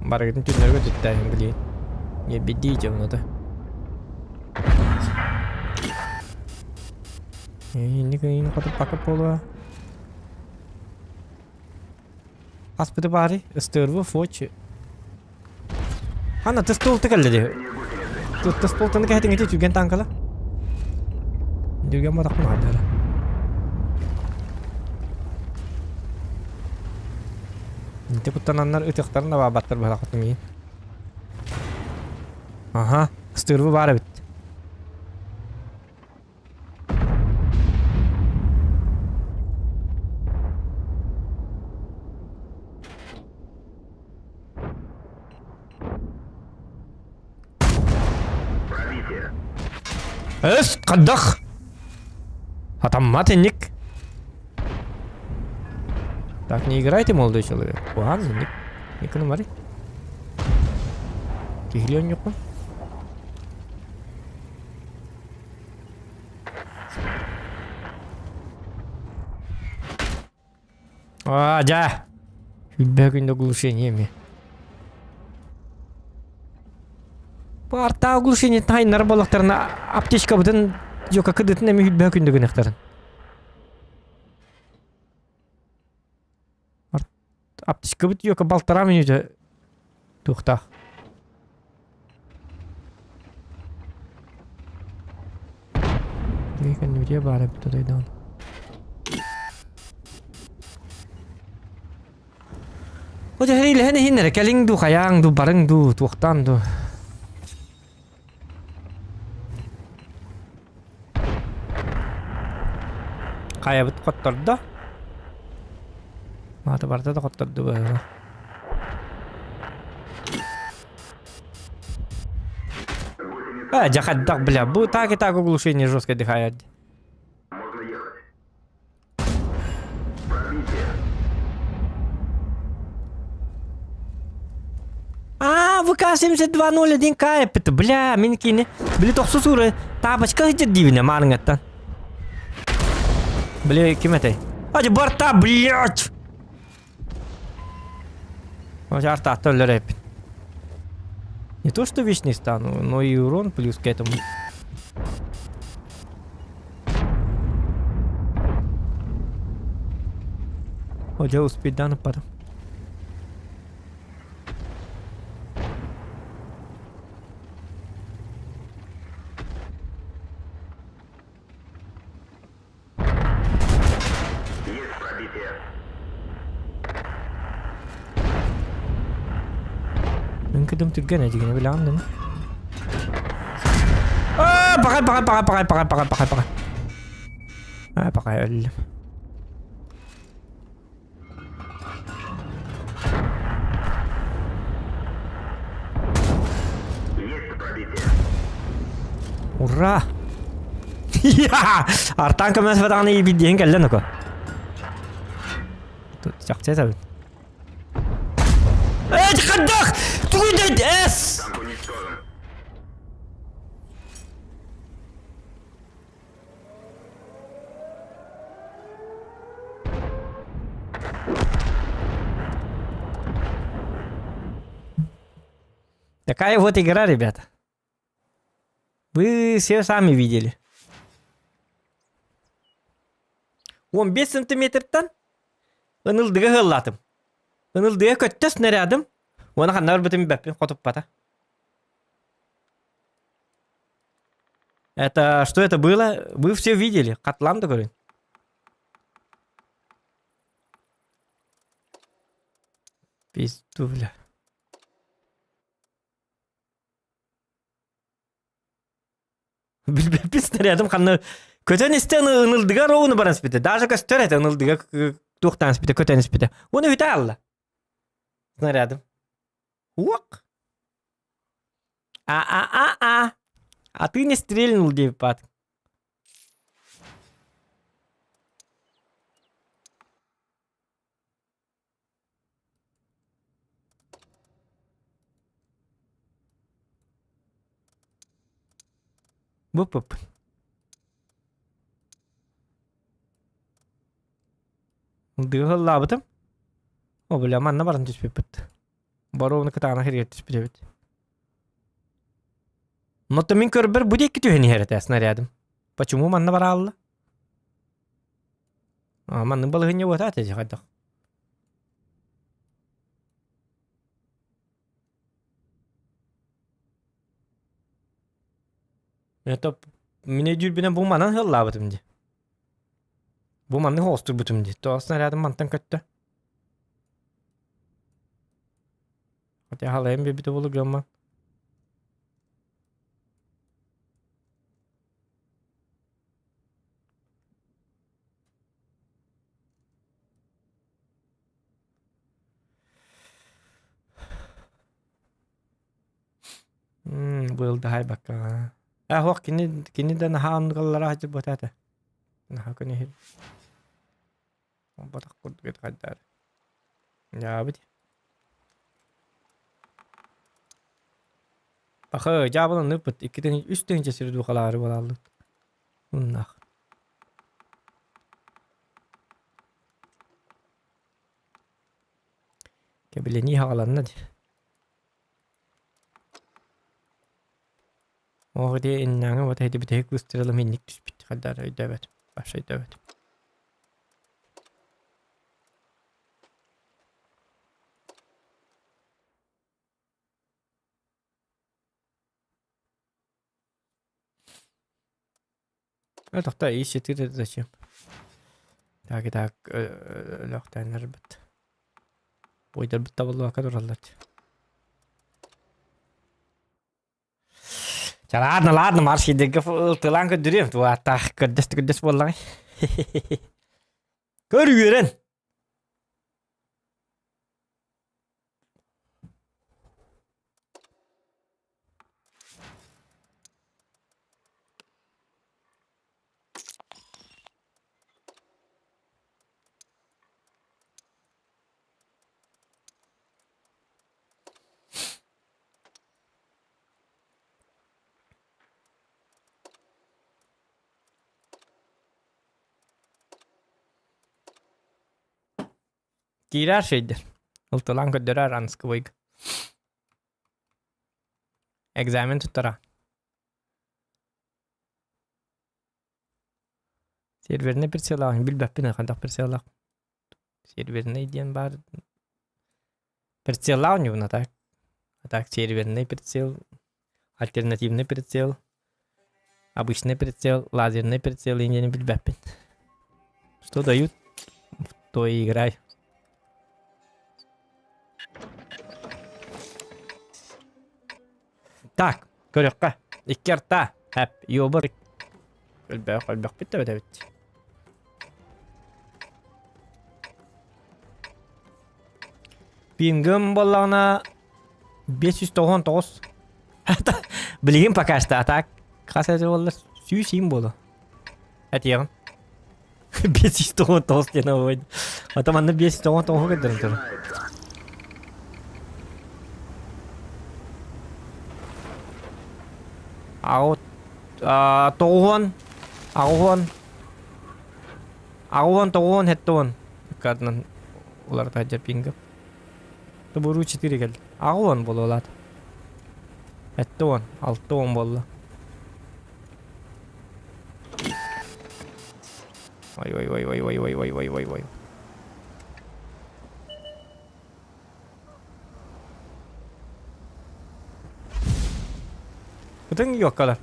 Барыгытын түннэргэ түттээһин билигин. Не бедите ону-то. Инник ыйын хоту пака буолуо. Хаспыты баары ыстыырбы фочи. Ханна тыстуолта кэллэ дии. Тыстуолтаны кэһэтиҥ ити түргэн таанкала. Түргэн матахпын хаардара. Ити куттананнар ытыахтарын да баабаттар быһалахтым иин. Аха, ыстыырбы баар эбит. Эс, хайдах? Атаммат инник. Так, не играйте, молодой человек. Куһаан инник. Никыны мари. Киһилиэн юкпун. А, дьэ! Сүүрбэ күн оглушение эмиэ. Паарта оглушение тайнар буоллахтарына аптечкабытын дьока кыдытын эми сүүрбэ күндө гынахтарын. Аптечкабыт дьока балтараа мүнүүтэ туохтаах. Кэннибитигэр баар эбит тотойдоон. О дьэ илэһэн иһин эрэ кэлиҥ дуу хайааҥ дуу барыҥ дуу туохтаан дуу. Хайабыт хоттордо. Маата барыта да хотторду быһыылаах. А, дьэ хайдах, бля, бу так и так оглушение жесткое дыхает. Можно ехать. Пробитие. А, ВК-7201 К эппит, бля, мин кини, били тохсус уры, тапочка сылдьар диибинэ маарыҥҥаттан. Били ким этэй? А, барта, блядь! Артаатта өлөр эппит. Не то что вечный стану, но и урон плюс к этому. О, дьэ успейдаан ыппатым. Есть пробитие. Мин түргэн эдигини билэҕин дын. Аа, пахай, пахай, пахай, пахай, пахай, пахай, пахай, пахай. Аа, пахай өллүм. Есть пробитие. Ура! Артан көмөс батаҕын иибит диэн кэллэ ноко. Чахчы этэбин. Эй, хайдах! Тугуй эс! Танк уничтожен. Такая вот игра, ребята. Вы все сами видели. 15 сантиметртан ынылдыга ыһыллаатым. Ынылдыга көттө снарядым. Уона ханна барбытын билбэппин хотуппата. Это что это было? Вы все видели. Хатылаан да көрүн. Пизду, бля. Билбэппин снарядым ханна көтөн истэн ынылдыга ровно баран испитэ. Даже көстөр этэ ынылдыга туохтаан испитэ көтөн испитэ. Уну үтэ алла. Снарядым. Уок. А-а-а-а. А ты не стрельнул, диэбит Бып-бып. Дыһыллаабытым. О, бля, манна баран түспүппүт. Боруобуна кытаанах иһигэр түспүт эбит. Но мин көрбөр бу диэки түһэн иһэр этэ снарядым. Почему манна бараалла? А, маннык балаһыанньа буотаа этэ хайдах. Это мин өйдүүрбүнэн бу манан ыаллаабытым дии. Бу маннык оҕустурбутум дии. Тоҕо снарядым мантан көттө. Хотя халайым биэрбитэ буолуо гыамман. Быылдаһайбакка. Ээ суох кини кини да наһаа оннук аллараа сылдьыбата этэ. Наһаа көнөһүн. Буолбатах курдук этэ хайдаар. Дьаабыт. Пахы, дьаабылан ыппыт. Икки үс тыһыынча сири духалаары буолааллыт. Уннах. Кэбилэнии хаҕаланна дии. Оҕо дии иннээҥи вот эти бүтэһик выстрелым инник түспүт хайдаар өйдөөбөт. Вообще өйдөөбөт. Тохто ИС-4 это зачем? Так, так, өлөөхтөөннөрбүт. Буйдарбыт табыллыбакка тураллар. Ча ладно, ладно, марш идеге тылаан көрдөрүөм. Туаттаах көрдөс көрдөс буоллаҕай. Көр үөрэн. Киирээр шейдер. Ылтылаан көрдөрөр анскыбыйг. Экзамен туттара. Серверный прицеллаах билбэппин хайдах прицеллаах. Серверный диэн баар. Прицеллаах ньугуна так. А так серверный прицел, альтернативный прицел, обычный прицел, лазерный прицел диэни билбэппин. Что дают, в то и играй. Так, көрүөххэ. Икки арта. Хэп, ёбар. Өлбөх, өлбөхпүт да эбит. Пингым буоллаҕына 599. Билигин пока что, а так хас этэ буолла? 107 буолуо. Этиэҕин. 599 диэн ой. Ата манна 599 көрдөрөн турар. Аут тоҕуһуон аҕуһуон аҕуһуон тоҕуһуон хэттуон ыккардынан уларыта сылдьар пинга. Тобуруу 4 кэлdi. Аҕуон буолуолаат. Хэттуон, алтуон буолла. Ой ой ой ой ой ой ой ой ой ой. Ытыҥ юоккалар.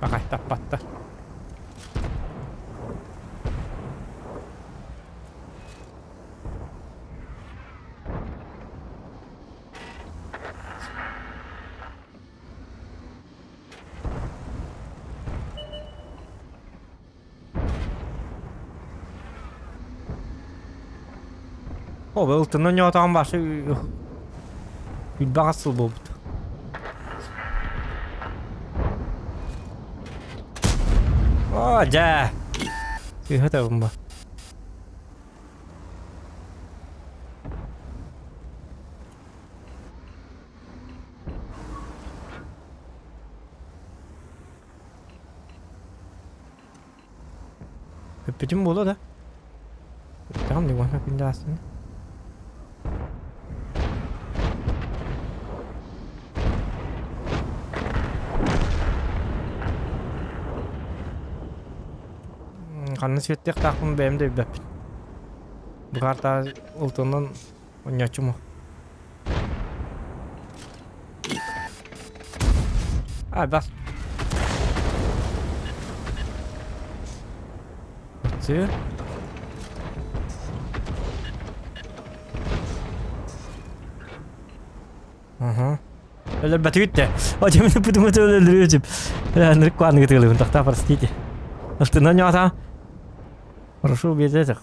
Бакай таппаттар. О, ылтынан ньоотоҕун башы Үрбэҕэ сыл буолбут. О, дьэ. Сыыһа табын ба. Өппүтүм буолуо да. Өттөҕүм дии уонна күндү аастын. Ханна сиэттиэхтаахпын бэйэм да билбэппин. Бу картаа ылтынан Онньооччу А, бас. Ты? Ага. Өлөрбөтүгүт да. О, дьэ мин путуму өлөрүөчүм. Нырык куаныгы тыылыбын, тохтоо, простите. Астынан ньота. Прошу без этих.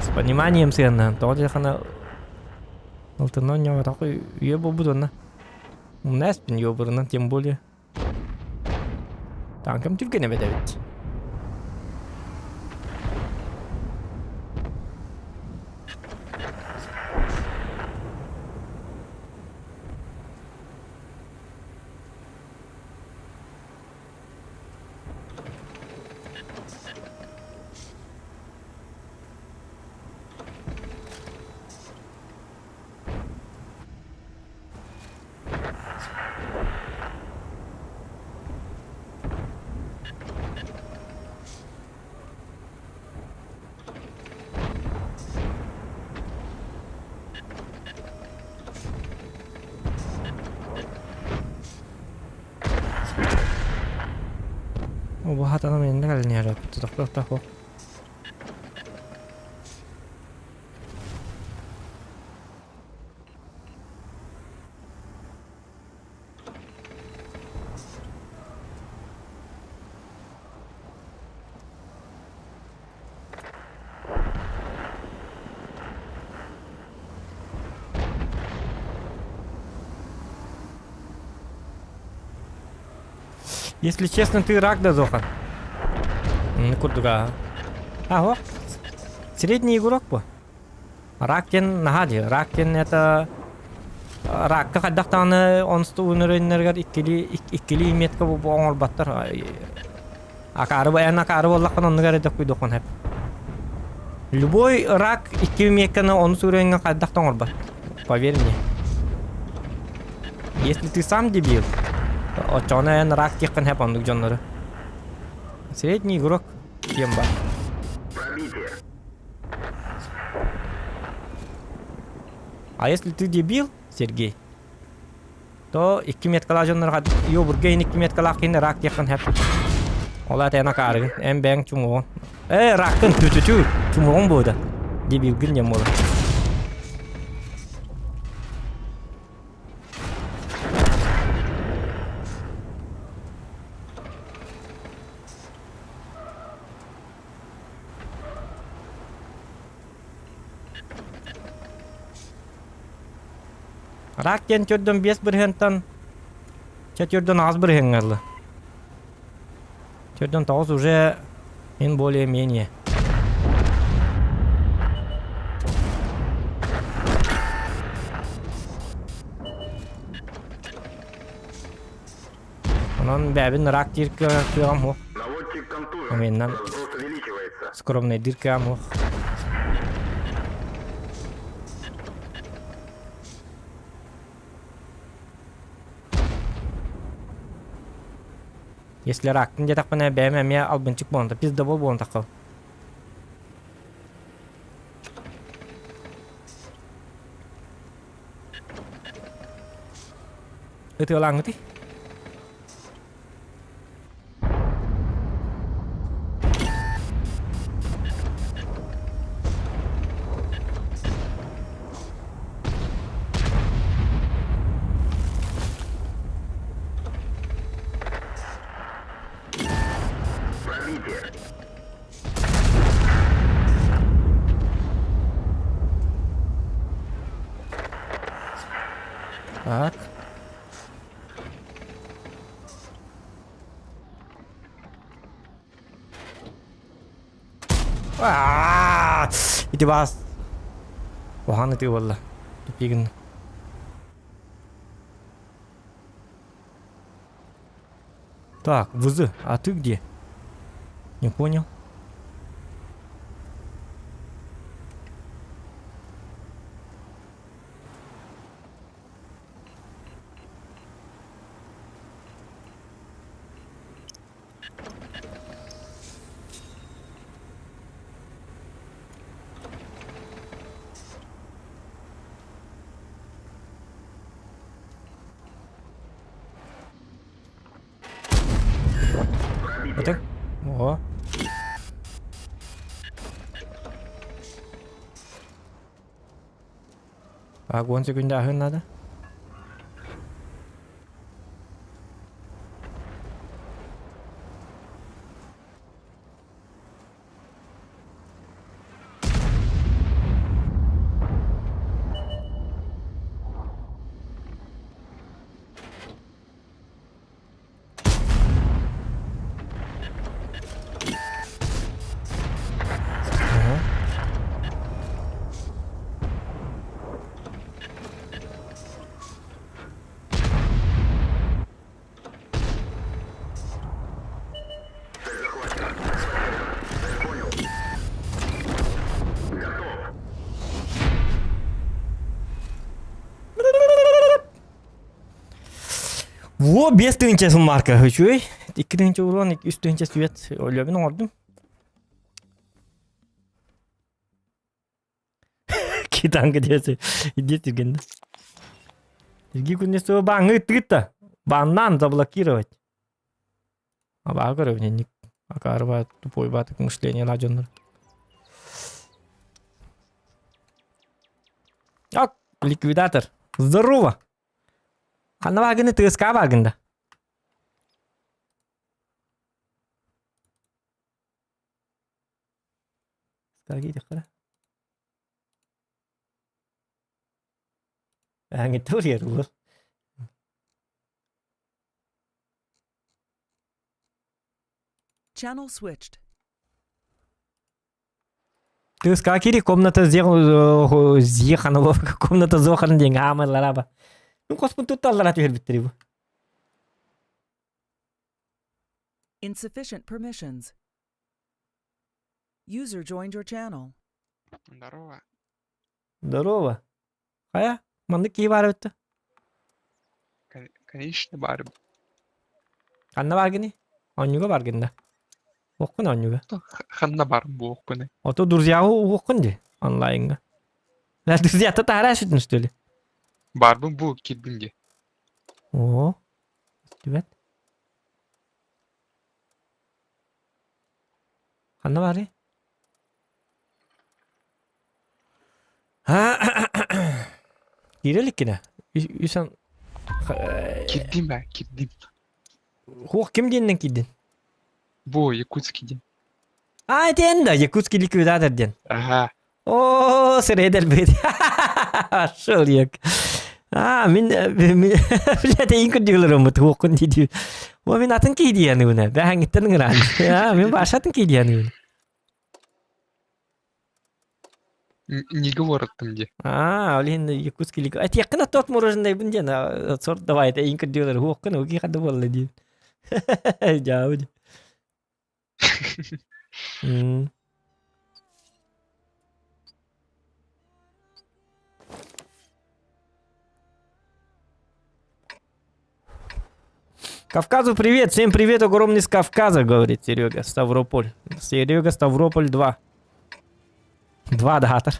С пониманием сыаннаһан, тоҕо диэххинэ алтыннан ньоҕотох үйэ буолбут уонна умнаспын ёбурунан тем более. Танкам түргэн эбит эбит. Убаһатанам иннэ кэлин иһэр тутахтах Если честно, ты рак да Зохан. Курдуга. А, Средний игрок по. Рак диэн наһаа дии. Рак диэн это ракка хайдах даҕаны онсту үнөрөннөргөр иккили иккили метка бу оҥорботтор. Акаары эн акаары буоллаххына оннук эрэ докуйдуоххун сөп. Любой рак икки метканы онус уровеньҥа хайдах да оҥорбот. Поверь мне. Если ты сам дебил, оччоҕуна эн рак диэххин сөп оннук дьоннору. Средний игрок диэн бар. Пробитие. А если ты дебил, Сергей, то икки меткалаах дьоннорго йобурга иһин икки меткалаах киһини рак диэххин сөп. Ол аата эн акаарыгын, эн бэйэҥ чумуоҕун. Ээ, раккын, тю-тю-тю, чумуоҕун буода. Дебилгин диэн буолар. Рак диэн төрдөн 5 бырыһыантан чэ төрдөн 8 бырыһыаҥҥа ылла. Төрдөн 9 уже мин более-менее. Онон бэйэбин рак диир кыаҕым суох. Наводчик контужен. Уменнан Разброс увеличивается. скромнайдыыр кыаҕым суох. Если рактын диэтэхпинэ бэйэм эмиэ албынчык буолан пиздобол буолан таххал. Ытыалааҥҥытый? Пробитие. Так. Аа! Ити баас. Уһаан ытыы буолла. Тупигин. Так, ВЗ, а ты где? Не понял. Это? О. Так, 10 секунда аһыан надо. Во, 5 тыһыынча марка үчүгэй. 2 тыһыынча урон, 3 тыһыынча свет өлөбүн оҥордум. Китанга диэси иди түргэнде. Сергей Кузнецова бааҥҥа ыттыгыт да? Бааннаан заблокировать. Абаа көрөбүн инник. Акаарыба тупой баатык мышление дьоннор. Ак, ликвидатор. Здорово. Ханна бааргын ТСК бааргын да? Скажите, Аңытыр уол. Channel switched. ТСК кири комната зиханова комната зохан диэн хаамаллараба. Ну хоспун тутталлара түһэрбиттери бу. Insufficient permissions. User joined your channel. Здорово. Здорово. Хайа, маннык киһи баар эбит Конечно, бар. Ханна бааргыный? Оонньууга бааргын да? Уоххун оонньууга. Ханна бар буохпуны. Ото друзьяҕа уоххун дии онлайҥҥа. Друзьята таһара сүтүн что ли? Барбын бу кирдим дии. Оо. Түбэт. Ханна баарый? Киирэ иликкинэ? Үс Кирдим баа, кирдим. Хуох ким диэннэн киирдин? Бу Якутский диэн. А, этиэн да, Якутский ликвидатор диэн. Ага. О, сирэйдэрбит. Шел як. А, мин блядь, эйин көрдүгүлөрөммүт хуохкун дии. О, мин атын кии диэни Бэһэҥиттэн ыҥыраан. А, мин баша атын кии диэни Не говороттум дии. А, ол иһин Якутский лик. Этиэххин тот мороженое диэн сорт давай эйин көрдүгүлөр хуохкун уги хада буолла диэн. Дьаабы. Кавказу привет, всем привет огромный с Кавказа, говорит Серега, Ставрополь. Серега, Ставрополь 2. Два датор.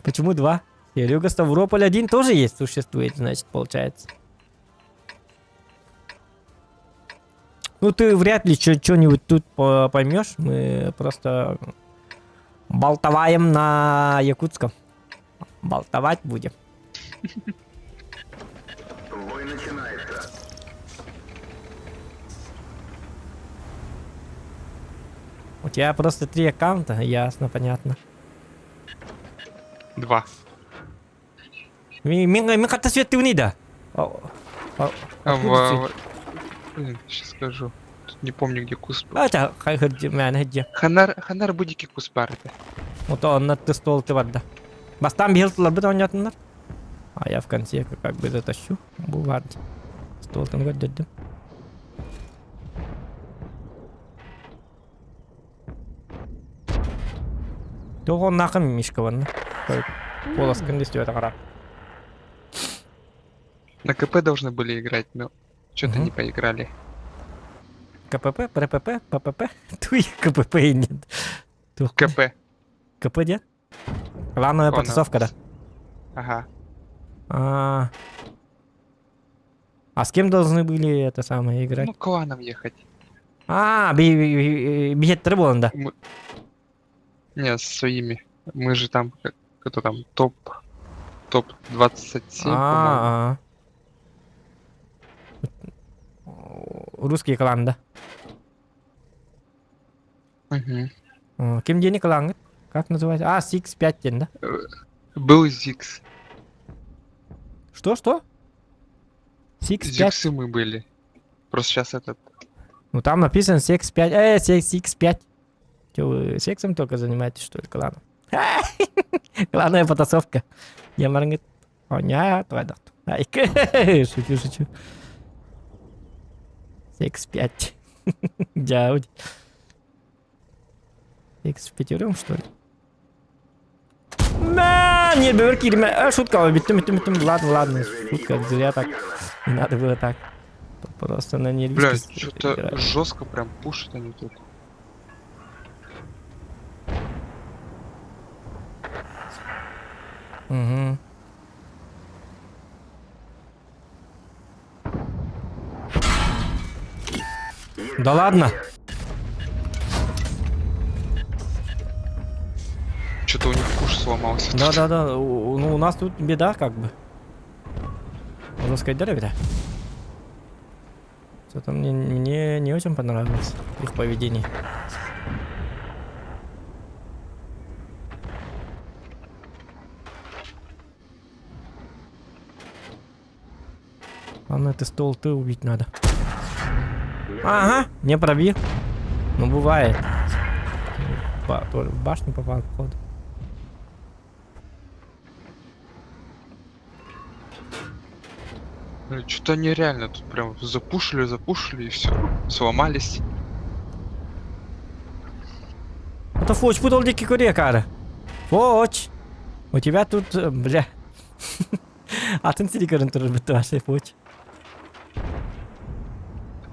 Почему два? Серега, Ставрополь 1 тоже есть, существует, значит, получается. Ну, ты вряд ли что-нибудь тут поймешь. Мы просто болтоваем на якутском. Болтовать будем. Бой начинается. У тебя просто три аккаунта, ясно, понятно. Два. Мин мин хатта светтыгыный да? А, Откуда в... Блин, сейчас скажу. Тут не помню, где кус был. А, мээнэ хыдьа. Ханар, ханар будики кус бар это. Ото онно стол ты барда. Бастан бихил тыларбыт оонньоотуннар. А я в конце как бы затащу. Бу бар. Столтан көрдөрдүм. Тоҕо оннаахын Мишка ванна. Полоскын дестүөтэ қара. На КП должны были играть, но что-то Мгм. не поиграли. КПП, ППП, ППП. Туй КПП и нет. Тух. КП. КП где? Главная Она. потасовка, да. Ага. А, а с кем должны были это самое играть? Ну, кланом ехать. А, биһиэттэрэ буолан да. Мы... Не, со своими. Мы же там, как, кто там, топ... Топ-27, по-моему. А, Русский клан, да? Угу. Ким диэни клаҥҥыт? Как называется? А, Six 5 диэн, да? Был Зикс. Что, что? Six 5? Зиксы мы были. Просто сейчас этот... Ну там написано Six 5. Six 5. Че, вы сексом только занимаетесь, что ли, кланом? Главная потасовка. Я говорит, понятно, Шучу, шучу. Секс 5. Дяудь. Секс в пятером, что ли? Мә, не бер кирмә. А, шутка, биттим, биттим, биттим. Ладно, ладно, шутка, зря так. Не надо было так. Просто на нервишки Бля, что-то играть. жестко прям пушат они тут. Угу. Да ладно. Что-то у них пуш сломался. Да, да, да. Ну, у нас тут беда, как бы. Можно сказать, да, ребята? Что-то мне, мне не очень понравилось их поведение. Главное, это стол ты убить надо. Ага, не пробил. Ну, бывает. Ба в башню попал, походу. Что-то нереально тут прям запушили, запушили и все. Сломались. Это Фоч путал дикий курекара. Фоч! У тебя тут, э, бля. Атын силикарын турар бітті вашей Фоч.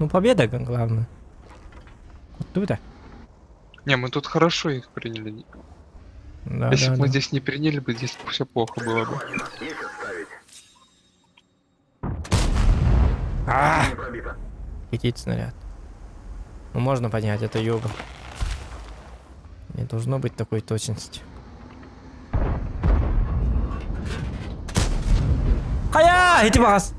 Ну, победа, главное. Оттуда. Не, мы тут хорошо их приняли. Да, Если да, бы мы да. здесь не приняли бы, здесь все плохо было бы. Есть отставить. А! Не пробито. Летит снаряд. Ну, можно понять, это йога. Не должно быть такой точности. Хая! Эти вас!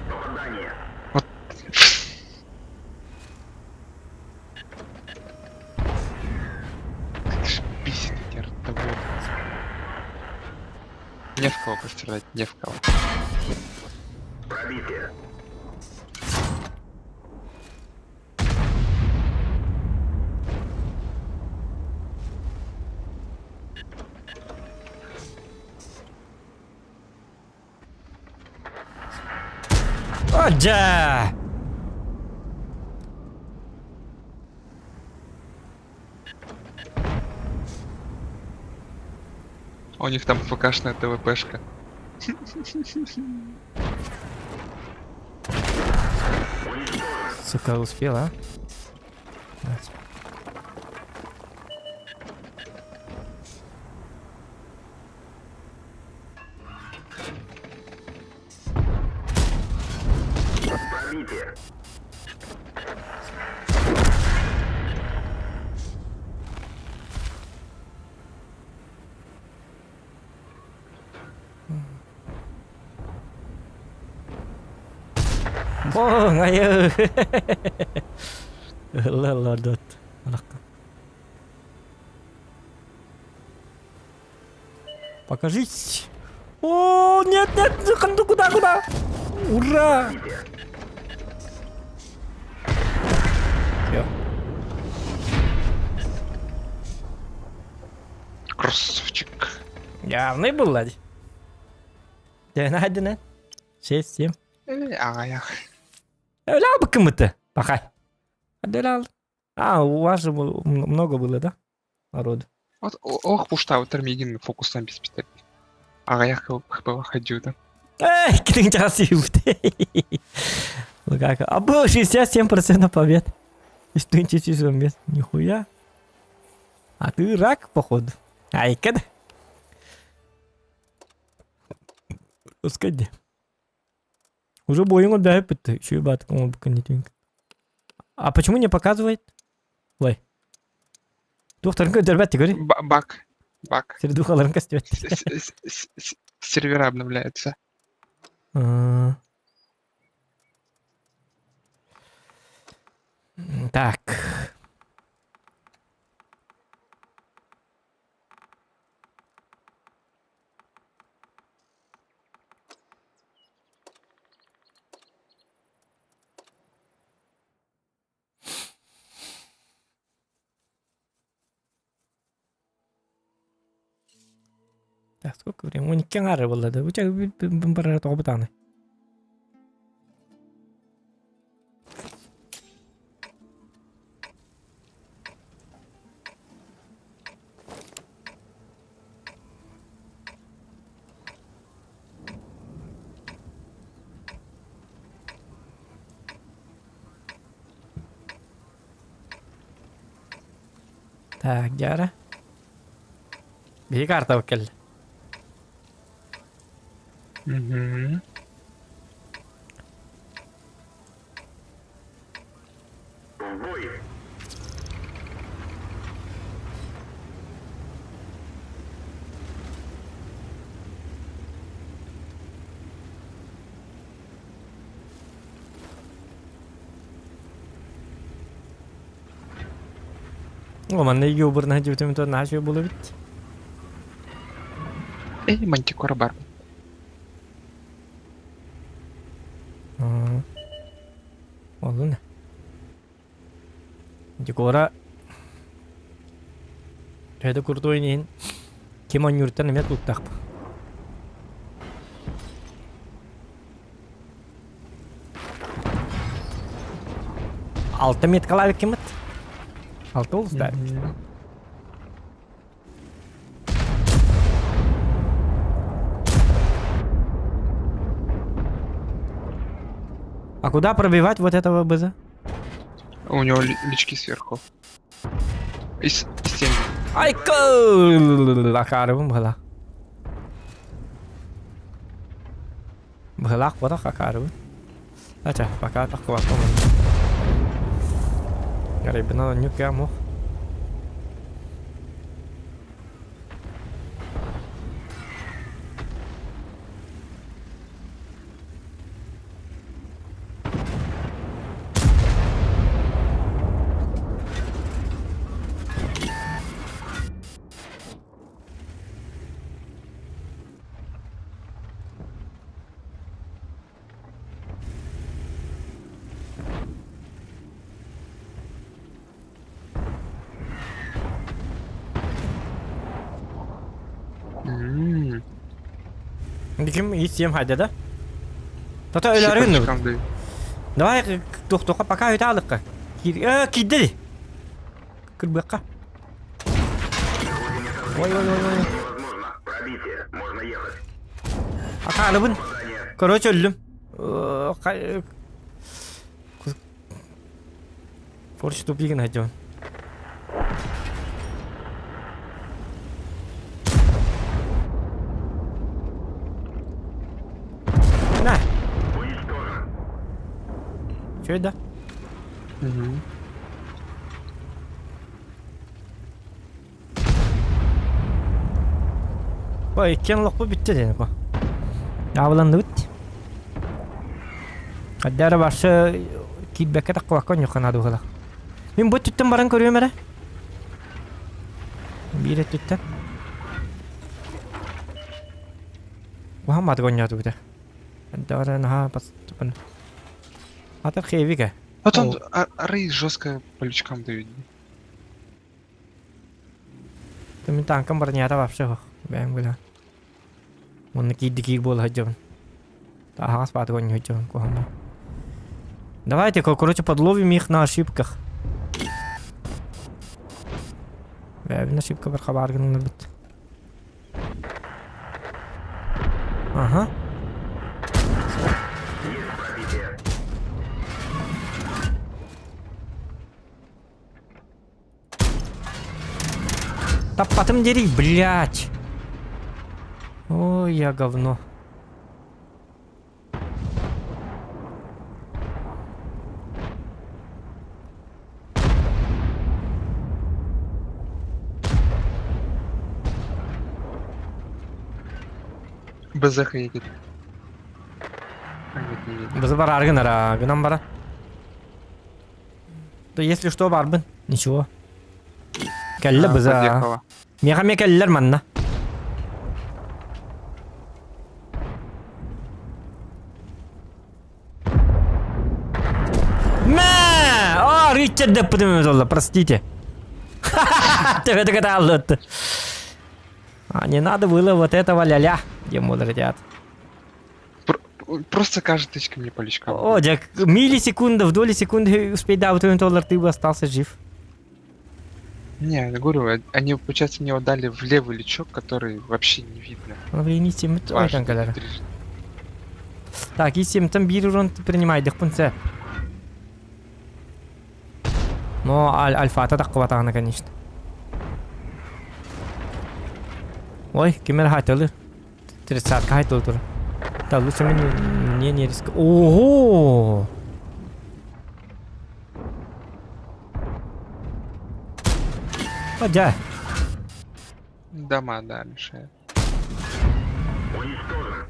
Попадание. Вот. Как же бесит эти ротоводы. Не в кого пострелять, не в кого. Пробитие. Адя! А у них там ФКшная ТВПшка. Сука, успел, а? Пробитие. О, айы. Лаладот. Покажись. О, нет, нет, ну куда, куда? Ура! Все. Красавчик. Явный был, лади. Найдено. 6, 7. Ай, Öyle bıkkımıtı. Bakay. Hadi öyle al. А, у вас же много было, да? Народу. Вот ох, пушта, термигин фокустан беспитер. Ага, я хп ходю, да. Эй, китин часы. Лукаку. А был 67% побед. И 100 мест. Нихуя. А ты рак, походу. Айка да. Пускай Уже бойың отдает бітті. Еще и батық А почему не показывает? Ой. Туохтарын көрдөрбөт көрі. Баг. Баг. Сердухаларын көстүбэт. Сервера обновляются. Так. Так, сколько времени? 12 аҥаары буолла да. Барара тоҕо бытааны. Так, дьара. Биһиги картабыт кэллэ. Мгм. В бой! О, манна юбырна дьүтүм то наша була бит. Эй, мантикора бар. Олун. Декора Төһө курдуйун иһин ким оонньууруттан эмиэ тулуктаахпын. Алта меткалаабыт киммит? Алта улустаабыт. А куда пробивать вот этого БЗ? У него лички сверху. Из стены. Айка! Акаарыбын быһылаах. Быһылаах буотах акаарыбын. Ача, пока тахкыбаппын. Гарайбынан онньук мух. М. Ким ис-сиэм хайда да? Тото өлөөрү гынныбыт. Давай тохтуохха пока өтө алыкка. Киир киирдэ ди. Кырбыахха. Ой ой ой ой. Невозможно. Пробитие. Можно ехать. Акаарыбын. Короче өллүм. Короче тупигин айдьон. На! Уничтожен. Чё это? Мгм. Ой, иккиэн олохпут бүттэ диэн бу. Аабыланныбыт. Хайда эрэ барса киирбэккэ таххыбакка онньуохха наада быһыылаах. Мин бу өттүттэн баран көрүөм эрэ. Биир өттүттэн. Уһан маатык оонньоотубута. Хайда эрэ наһаа бастапан. Атар хевигэ. Вот он, а, рейс жестко по лючкам дают. Мин танкам бронята вообще суох. Бэйэм билэн. Уонна киирди киир буола сылдьабын. Аһаҕас баатык оонньуу сылдьабын куһаҕан. Давайте, короче, подловим их на ошибках. Бэйэбин ошибка хабаар гыннарбыт. Ага. Есть пробитие. Таппатым дери, блядь. Ой, я говно. БЗХ едет. А, нет, не едет. Бызы бар аргын ара, гынан бара. То если что барбын. Ничего. Кэллэ А, быза. подъехала. Миэхэ эмиэ кэллилэр манна. Мэ! О, Ричард деппытым толла, простите. Тебе так это А не надо было вот этого ля-ля, Димон ребят. Просто каждая тычка мне по личкам. О, дьэ, миллисекунда, в доли секунды успеть да, вот доллар, ты бы остался жив. Не, я говорю, они, получается, мне отдали в левый лючок, который вообще не видно. Дважды, трижды. Так, исем там биир урон принимайдыхпын сэ. Но аль альфата таххыбатаҕына, конечно. Ой, ким эрэ хайтылыр. Тридцатка хайтылы турар. Да, лучше мне, мне не риск. Ого! Дьэ. Дома, да, мешает. Уничтожен.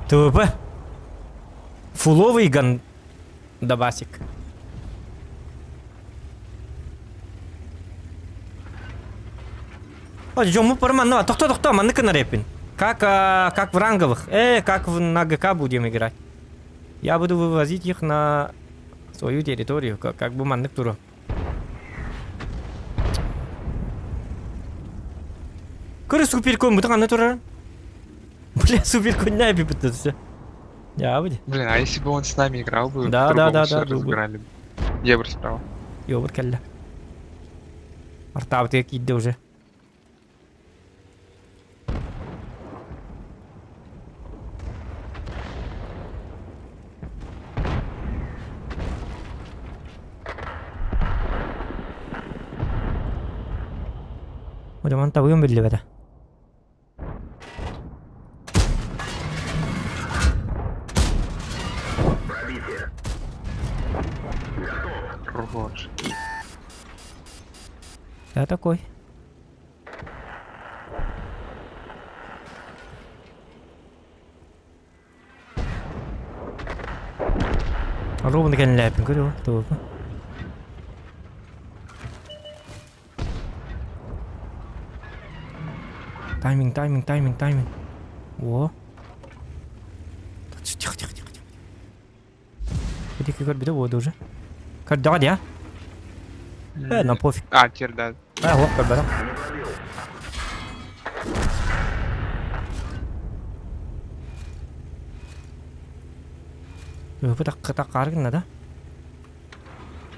ТВП. Фуловый ган... Добасик. О, дьоммут бары манна тохто тохто маннык гынар эпин. Как, а, как в ранговых. Как в, на ГК будем играть. Я буду вывозить их на свою территорию, как, как бы маннык туру. Көрө суперкон бутан аны турар. Бля, суперкон не все. Я буду. Блин, а если бы он с нами играл бы, Да, да, по-другому да, всё да, был бы. разыграли бы. Евро справа. Йобут кэллэ. Артаабытыгар киирдэ уже. Одаман табыгын биллибэтэ. Пробитие. Готов. Хорош. Я такой. Ровно кэллээппин көрүө тугу. Тайминг, тайминг, тайминг, тайминг. О. Тихо, тихо, тихо, тихо. Где көрбүтэ буолду уже. Көрдөҕө дии, Э, на пофиг. А, теперь да. А, вот көрбөтөх. Не пробил. Бу таккары гынна да?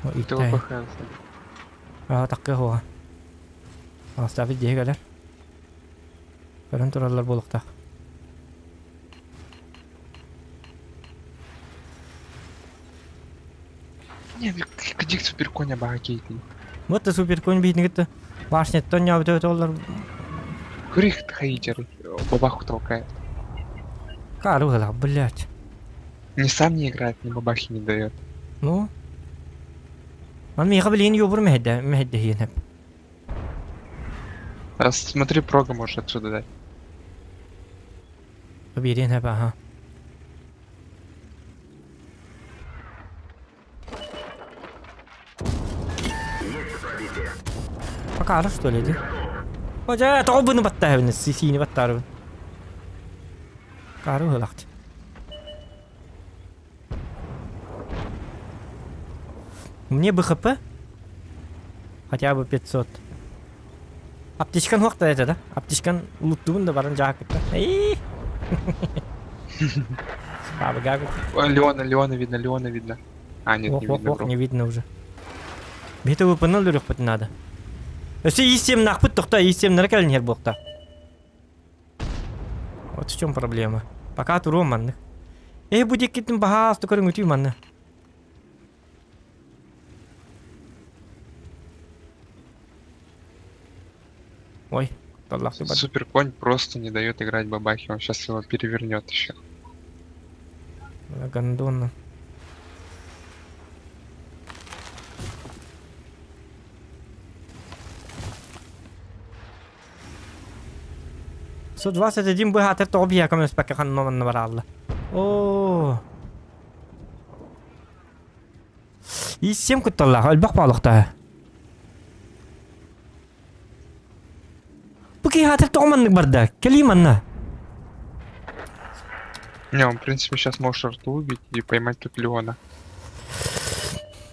Это ВПХ. Аа, такка хуа. Оставить дии кэлэр. Көрөн тураллар буолуохтаах. Не, где суперконя багакейтин? Вот да суперконь биитин башняттан ньообут оллар Курих хейтеры, бабаху толкает. Кары быһыылаах, блядь. Ни сам не играет, ни бабахи не дает. Ну? Аны миэхэ билигин юбур мэһэйдэ мэһэйдэһиэн сөп. Раз смотри, прога может отсюда дать. Биэриэн сөп, аха. Есть пробитие. Пока что ли, ди? О, дьэ, тоҕо быны баттаһабын, сиини баттаарыбын. Кары быһыылаах. Мне бы хп хотя бы 500. Аптечкан хуохта это, да? Аптечкан луттубун да баран жаакытта. Эй! Баба О, Леона, Леона видно, Леона видно. А, нет, Ох, не ох, видно, ох, бро. не видно уже. Бете выпыныл үрөхпүт надо. Өссө ИС-7 нахпыт тохто ИС-7 кэлин иһэр буолта. Вот в чем проблема. Пока туруом маннык. Э, бу диэккитин баһаас көрүҥүтүй манна. Ой, таллах ты Супер конь просто не дает играть бабахи, он сейчас его перевернет еще. Гондона. 121 быһаатар тоҕо биһиэхэ көмөлөспөккө ханна манна бараалла. Оо. Иссем кутталлаах, элбэх баалыктаах. Бу киһи аатыр тоҕо маннык барда? Кэлии манна. Не, он, в принципе, сейчас может рту убить и поймать тут Леона.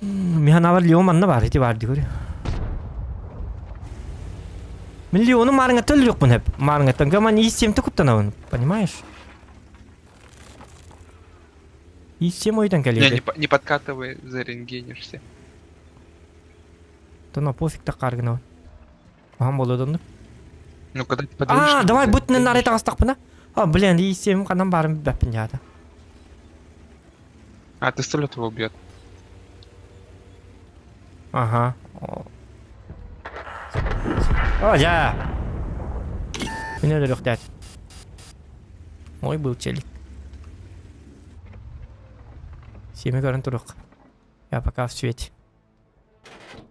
Миханавар Леон манна бар, ити бар дигөр. Мен Леону маарыңаттан өлүрүөхпүн хөп. Маарыңаттан гаман иссемте куттанабын, понимаешь? Иссем ойдан Не, кэлиэде. не, не подкатывай, зарентгенишься. Тоно пофиг таккаргынабын. Ахан болуодоннук. Ну, когда ты подъедешь... А, ты давай бутнын зарентгенишься. нары таҕыстахпына. А, блин, иссем ханан баарын билбэппин дьаата. А, ты столет его убьет. Ага. О, я. Меня өлөрүөхтээт. Ой, был челик. Сиэми көрөн турук. Я пока в свете.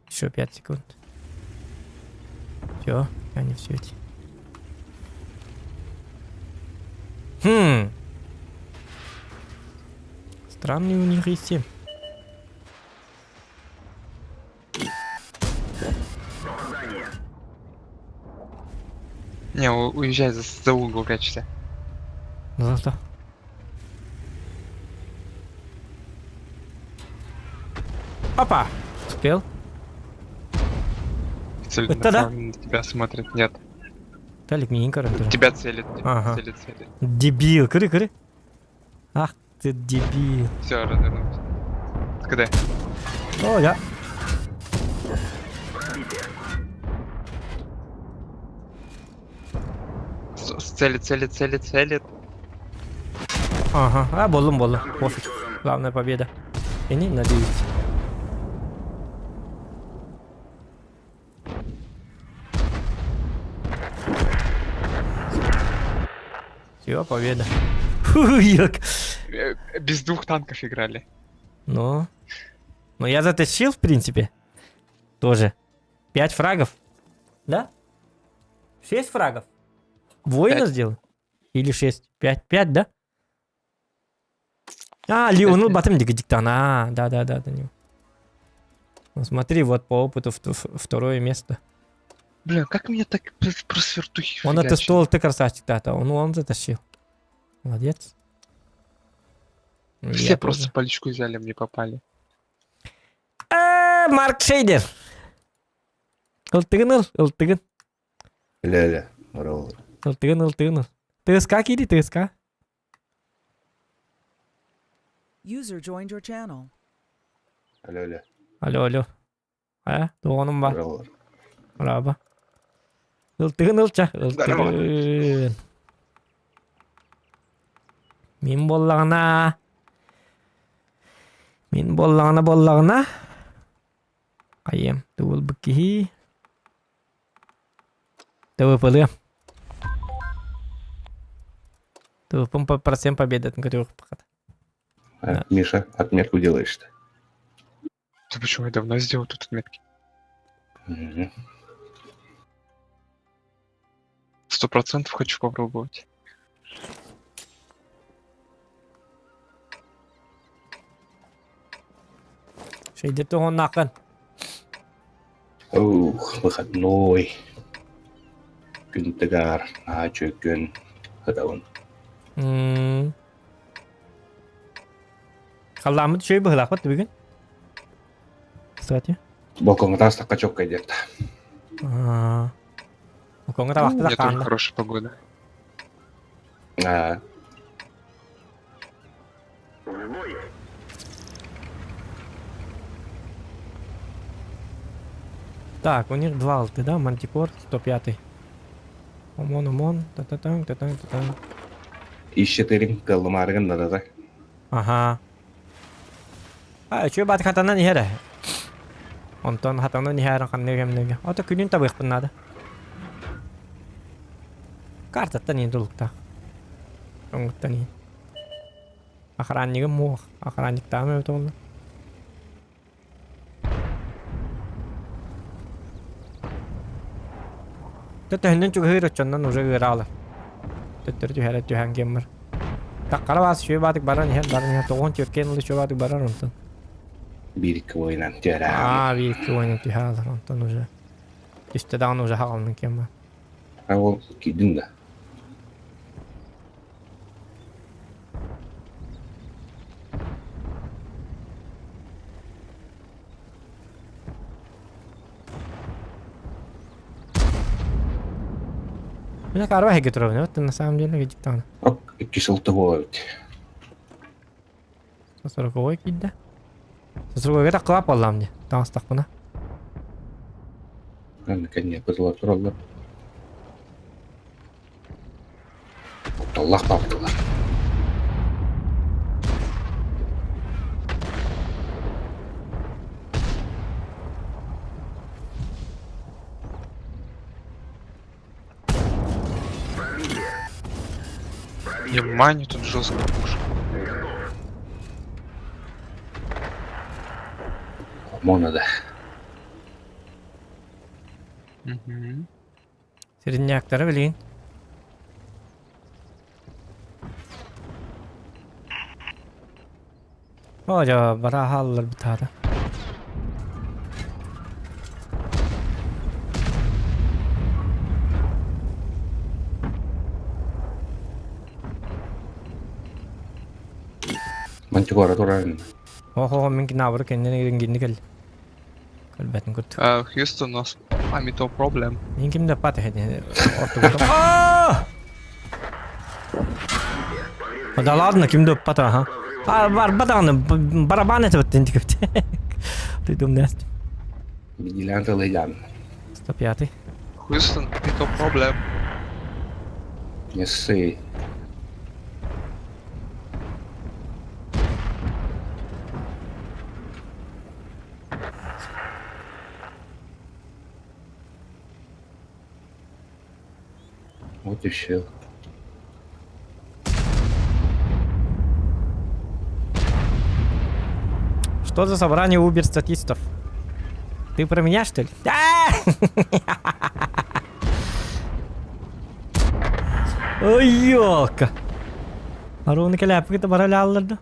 Еще 5 секунд. Все, я не в свете. Хм. Странный у них и 7. Не, уезжай за, за угол прячься. За что? Опа! Успел? Это да? Целенаправленно на тебя смотрит. Нет. Талик миин көрөн Тебя целит. Ага. Целит, целит. Дебил, көрү көрү. Ах ты дебил. Все, развернулся. КД. О, я. Целит, целит, целит, целит. Ага, а боллум боллум. Пофиг. Главная победа. И не надеюсь. Все, победа. Фу, як. Э, Без двух танков играли. Ну. Ну я затащил, в принципе. Тоже. Пять фрагов. Да? Шесть фрагов. Воина Пять. сделал? Или шесть? Пять, пять, да? А, Леонул Батым диктан. А, да, да, да, да. Ну, смотри, вот по опыту второе место. Бля, как меня так просто вертухи Он это стол, ты красавчик, да, он, он затащил. Молодец. Все Я просто тоже. по личку взяли, мне попали. Э, Марк Шейдер. Ылтыгын ыл, ылтыгын. Ля-ля, роллер. Ылтыгын, ылтыгын ыл. ТСК кири, ТСК. User joined your channel. Алло-алло, Алло, алло. А, туғаным бар. роллер. Браво. Ылтыгын ылча, ылтыгын. Мин буоллаҕына... Мин буоллаҕына буоллаҕына... Хайыам, тугул киһи... ТВП-лыам. ТВП по процент победы көрүөх А, Миша, отметку делаешь-то. Ты почему я давно сделал тут отметки? Мгм. 100% хочу попробовать. Шейдер туһуннааххын. Ух, выходной. Күн тыгар, аа күн. Хатабын. Халламыт үчүгэй быһыылаахпыт бүгүн. Кстати. Балкоҥҥа таҕыстахха чокка диэт. Аа. Балкоҥҥа У табахты да меня тоже хаанна. хорошая погода. Аа, В бой! Так, у них два алты, да? Мантикор 105. Омон, омон, та-та-там, та-там, та-там. ищет каллымаарыгын надата. Ага. А, үчүгэй баат хатанан иһэр ээ. Онтон хатанан иһэр ханнык кэмнэргэ. Ото күнүн табыахпын наада. Картаттан иһин тулуктаах. Оҥуттан иһин. Охраннигым муох. Охранниктааҕым эбит буолла. Төһөннөн чугаһыыр оччоннон уже ыараалар. Төттөрү түһэрэ түһэн киэммэр. Таккара баас үчүгэй баатык баран иһэр, баран иһэр. Тоҕуон түөркээн ылы үчүгэй баатык барар онтон. Биир-икки уойунан түһэрэ. Аа, биир-икки уойунан түһэ алар онтон уже. Түстэ даҕаны уже хаҕалынан киэммэр. А ол киирдиҥ да? Мин карва эһиги турабын, вот на самом деле видик даҕаны. Ок, икки сыл туһуо эбит. Сороковой киирдэ. Сороковойга таххылаап буоллаҕым дии, таҥастахпына. Кэннэ кытыла тураллар. Кутталлаах баҕайылар. Внимание, тут жестко пушка. Мона да. Угу. Сиринньээктэрэ билигин. Оо дьэ бара хааллар бытаата. Мантикора турарын. Охо мин кинабыр кэннин гинни кэл. Көрбөтүн курдук. Хьюстон, у нас амито проблем. Мин ким да пат Да ладно, ким да пат ага. А бар бадаҕаны барабан этибит тикипти. Ты думаешь? Виделянт ылыйдан. 105. Хьюстон, амито проблем. Не ссы. Вот и все. Что за собрание убер-статистов? Ты про меня, что ли? Ой, ёлка! Аруны кэлээппит бара алларды.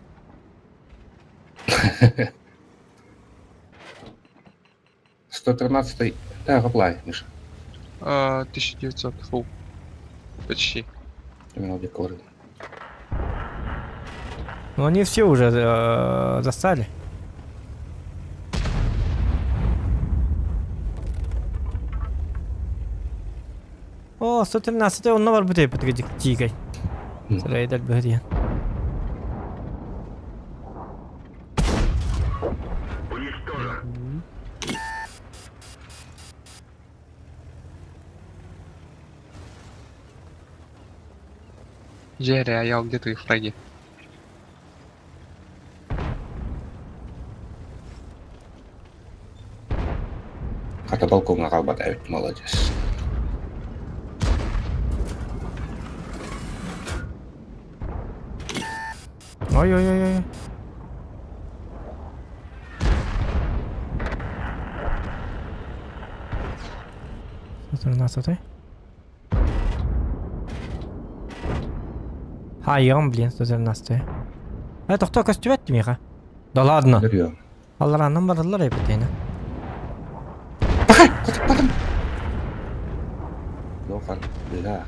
113-й. Да, Гаплай, Миша. 1900, фу. Почти. Терминал декоры. Ну они все уже застали. О, 113 онно бар бутей бутыга тиикай. Сарайдар быһыйан. Уничтожен. Jerry, аял, где твои фраги? Хата балкоҥҥа хаалбата эбит, молодец. Ой-ой-ой-ой. 113-й. Хайыам, блин, 113-й. Э, тохтоо көстүбэт миэхэ. Да ладно. Көрүөм. Алларааннан бараллар эбит Лохан, бля.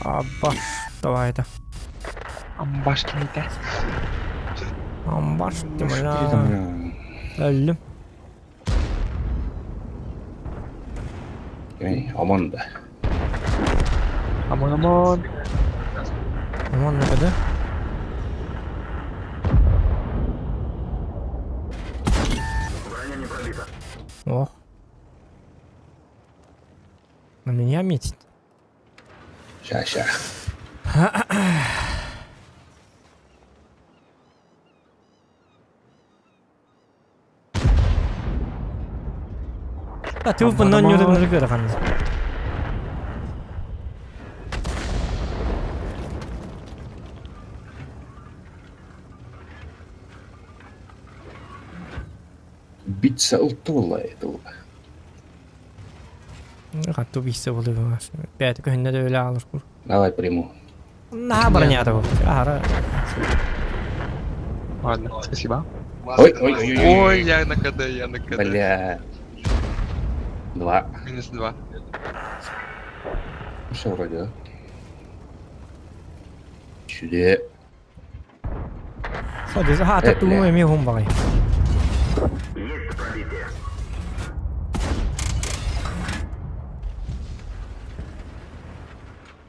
Абба, давай это. Амбашки не та. Амбаш, ты бля. Өллүм. Эй, ОМОН да. Амон, амон. Омон накады. Броня не пробита. Ох. На меня метит. Ща, ща. А ты упын нөргөр хан. Убийца ылтыбылла этил. Хатты убийца буолуо. Пять көһүннэ да өлө аалар кур. Давай приму. Наһаа баранята бу. Ахара. Ладно, спасибо. Ой, ой, ой, ой. Ой, я на КД, я на КД. Бля. Два. Минус два. Все вроде, да? Сюда. Садыз хаата тугу эмиэ уһун баҕай. Есть пробитие.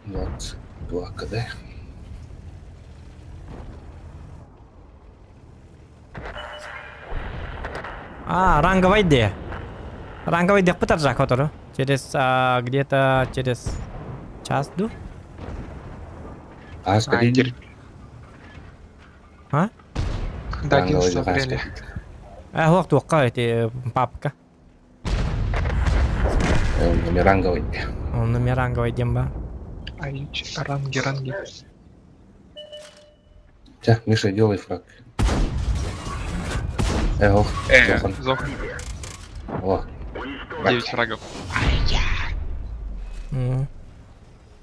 22 КД. А, ранговай де. Ранговай диэхпит аржак отору. Через а, где-то через час ду. Аас А, кэлин. терпи. А? Да, 11 апреля. Э, хуох туохха эти папка. Ранговый. Онно мен ранговай диэн баар. Ай, ранги, ранги. Тя, Миша, делай фраг. Э, ох, Э, Зохан. Зохан, О, 9 фрагов. М.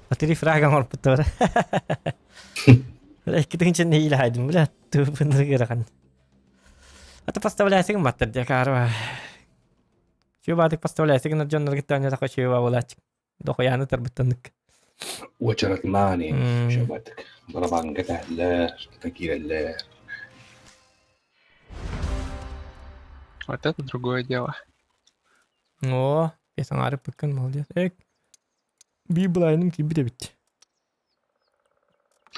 А три фрага оҥорбуттар. Бля, икки тыһыынча нэһиилэ бля, тупыныр ыарахан. А то поставляйсың баттар дьэ каарва. Чүө поставляйсың дьонноргуттан дьоннорго чүө буолааччы. Дохуяны тарбыттаннык. Уочаратнаани. М. Шабатык. Барабанга тәһлэр, киирэллэр. Вот это другое дело. О, бес аҥаары пыккын молодец. Эк. Би былайным киирбит эбит.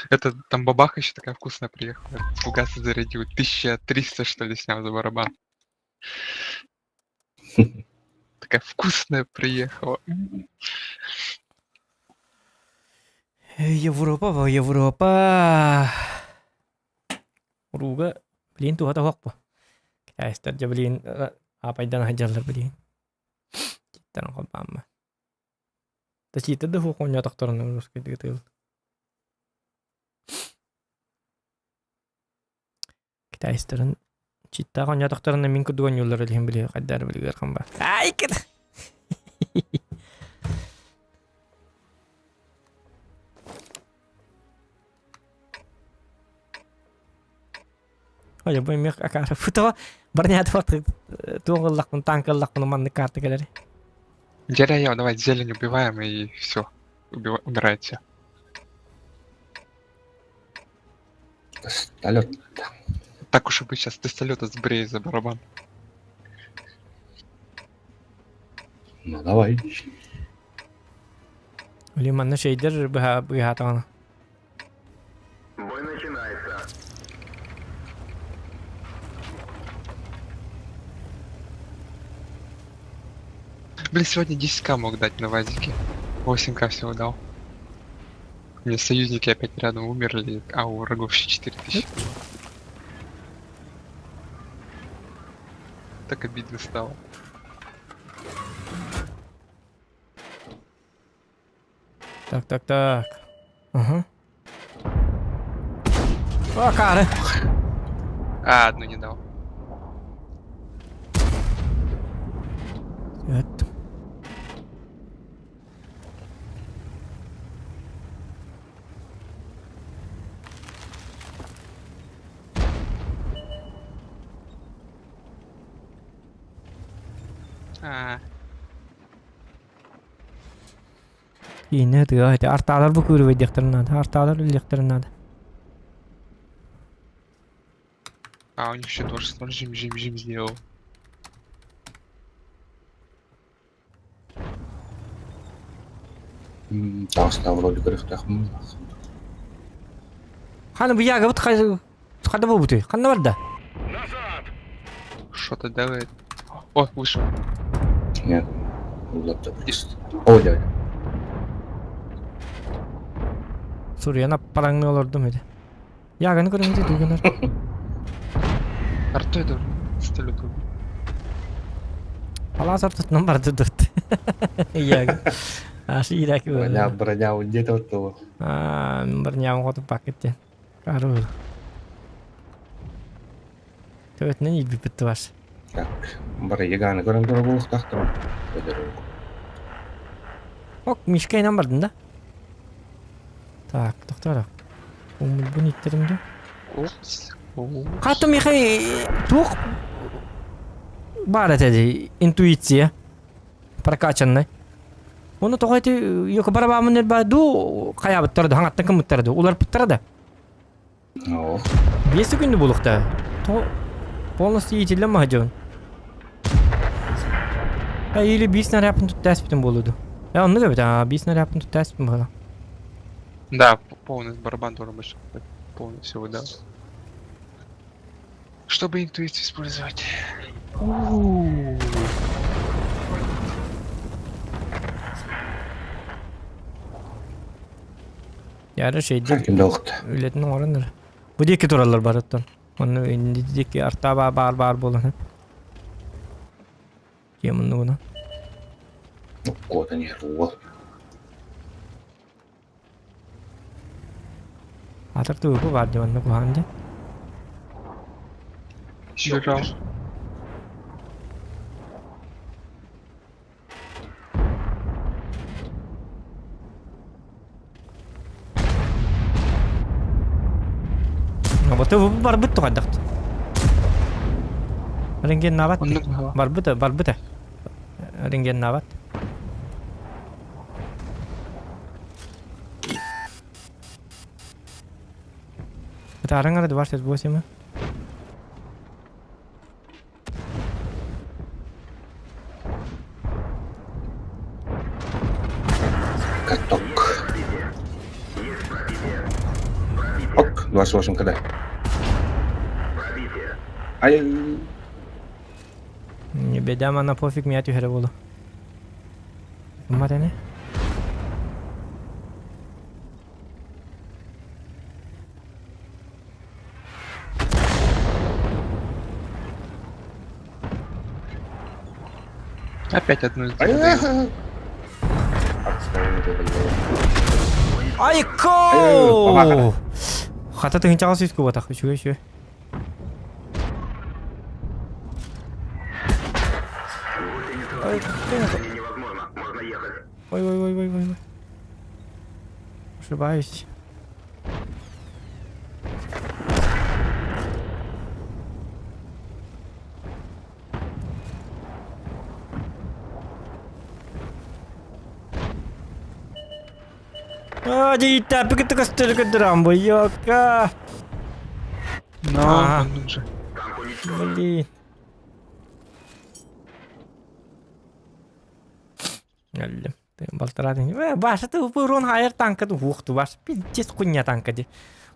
Это там бабаха еще такая вкусная приехала. Фугасы зарядил. 1300, что ли, снял за барабан. Такая вкусная приехала. М. Европа, во Европа. Уруга, блин, туһата суох бу. Китайстар дьэ, блин, аапайдан сылдьаллар, блин. Читтэрин холбооммун. Да чииттэр да суох оонньоотохторуна русскайдыгы тыал. Китайстарын читтаах оонньоотохторуна мин курдук оонньууллар илиһин били хайдаар били ыарахан баар. Ай, кит! Ой, бу эмиэ акаары футоҕа барнята туох ыллахпын танк ыллахпын маннык карта кэлэр. Дядя я, давай зелень убиваем и все. Умирает все. Пистолет. Так уж и быть, сейчас пистолета сбрей за барабан. Ну давай. Или манна шейдер быһа быһаатаҕына. Бой начинается. Блин, сегодня 10к мог дать на вазике. 8к всего дал. У меня союзники опять рядом умерли, а у врагов еще 4000 было. Так обидно стало. Так, так, так. Ага. О, кары. А, одну не дал. Это. А, Киинэ тыа ити артаалар бу күүрүбэйдиэхтэрин наада. Артаалар үллиэхтэрин наада. а у них еще тоже жим жим жим сделал. Таҕыста вроде көрүөхтээх Ханы бу ягабыт хада буолбутуй? Ханна барда? Назад! Что-то делает. О, вышел. Нет. Лаптоп просто. О, дядя. Суруйан аппараҥныы олордум ити. Яганы көрөҥүтэ дуу гынар. Артой должен пистолет убить. Алаас ортотунан барды дурт. Яга. Аш иирээки Броня, буолла. броня, где-то вот того. Аа, броням хоту пакет Кару. Төбөтүнэн иирбиппит тубас. Так, бырайыгааны көрөн турар буолуохтаахтар. Өлөрүк. Ок, Мишка инан бардын да? Так, тохтоо Умулбун иттерим да. Упс. Хата Михай туох баар этэ интуиция прокачанный. Оны тоҕо ити йоко барабаамын эрбаа дуу хайаабыттара да хаҥаттан кыммыттара да уларпыттара да. Ох. Биэс күндү буолуохтаа. Тоҕо полностью иитиллэн маһа А или биир снарядпын туттааспытым буолуо дуу. Э оннук эбит аа биир снарядпын туттааспытым буолла. Да, полный барабан должен быть, чтобы полностью всего да. Чтобы интуицию использовать. У-у-у. Яра шейдин Ким да охта. үлэтин оҥорон эрэ. Бу диэки тураллар барыттан. Онно инни диэки артаа баар баар баар буолан. Дьиэ муннугунан. Куотан иһэр уол. Атар тугу баар дии онно куһаҕан дии. Бежал. Оботу барбыт тугайдахт. Рентгеннаабат. Оннук баһа. Барбыта, барбыта. Рентгеннаабат. Ытаарыҥ эрэ 28 Каток. Ок, 28 кд. Ай. Не беда, мана пофиг, меня түһэрэ буолу. Кыммат эне? Опять одну из двух даю. Айко! Хата тыһынчаҕа сүүс кубатах үчүгэй үчүгэй. Ой ой ой ой ой. Ошибаюсь. А, дьииттэппикитэ көстөр көдөрөн буйуокка. Но Ага. он же. Блин. Өллүм. Балтараа тыһыынча. Баша ты урон хайар танка ух ты баш пиздец хуйня танка ди.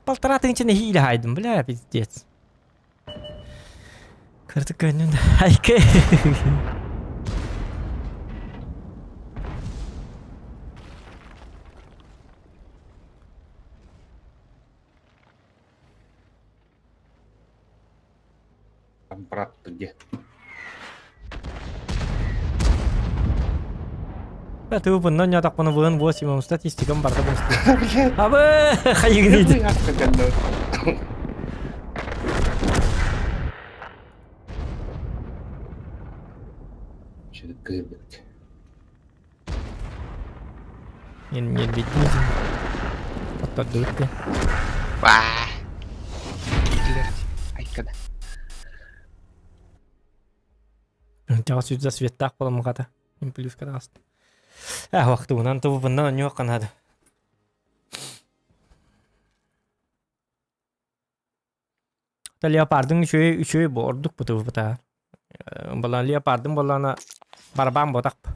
Полтора тысячи нэһиилэ хаайдым, бля, пиздец. Кырдык көннүн айка. Брат, ты где? Ты бұннан ятақпыны бұын 8 статистикам барда бұл. Абы, хайыгын дейді. Кырбыт. Мен мен беттім. Оттарды өтті. Ба. Блядь. Айкада. Жағы сүзді светтақ боламын қата. Мен плюс қата Ә, уақыты бұнан тобы бұндан не қанады. Та леопардың үшеуі үшеуі бордук бу тыбыта. Балан леопардың балана барабан ботақ.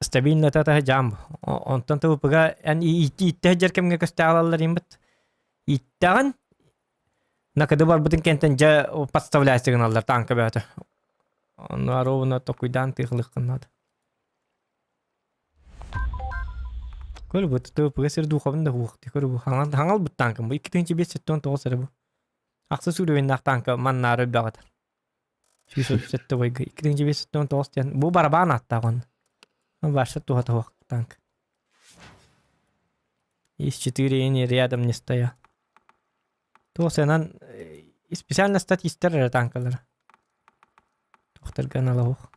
Стабильно тата жам. Онтон тыбыга эн итти итте жер кемге көстө алалар имбит. Иттаган накады барбытын кентен жа подставляйсыгын аллар танка бәті. Оны ровно токуйдан тыхлыккыннады. Көр бу тыбыга сир духовын да хух. Көр бу хаңал хаңал бут танкым бу 2005 эрэ бу. Ахсы сүрүвеннах танка маннары бәгатар. 137 бойга 2005 тен бу барабан аттагын. Башы туха тух танк. ИС-4 не рядом не стоял. То сенан специально статистер танкалар. Ахтарга анала суох.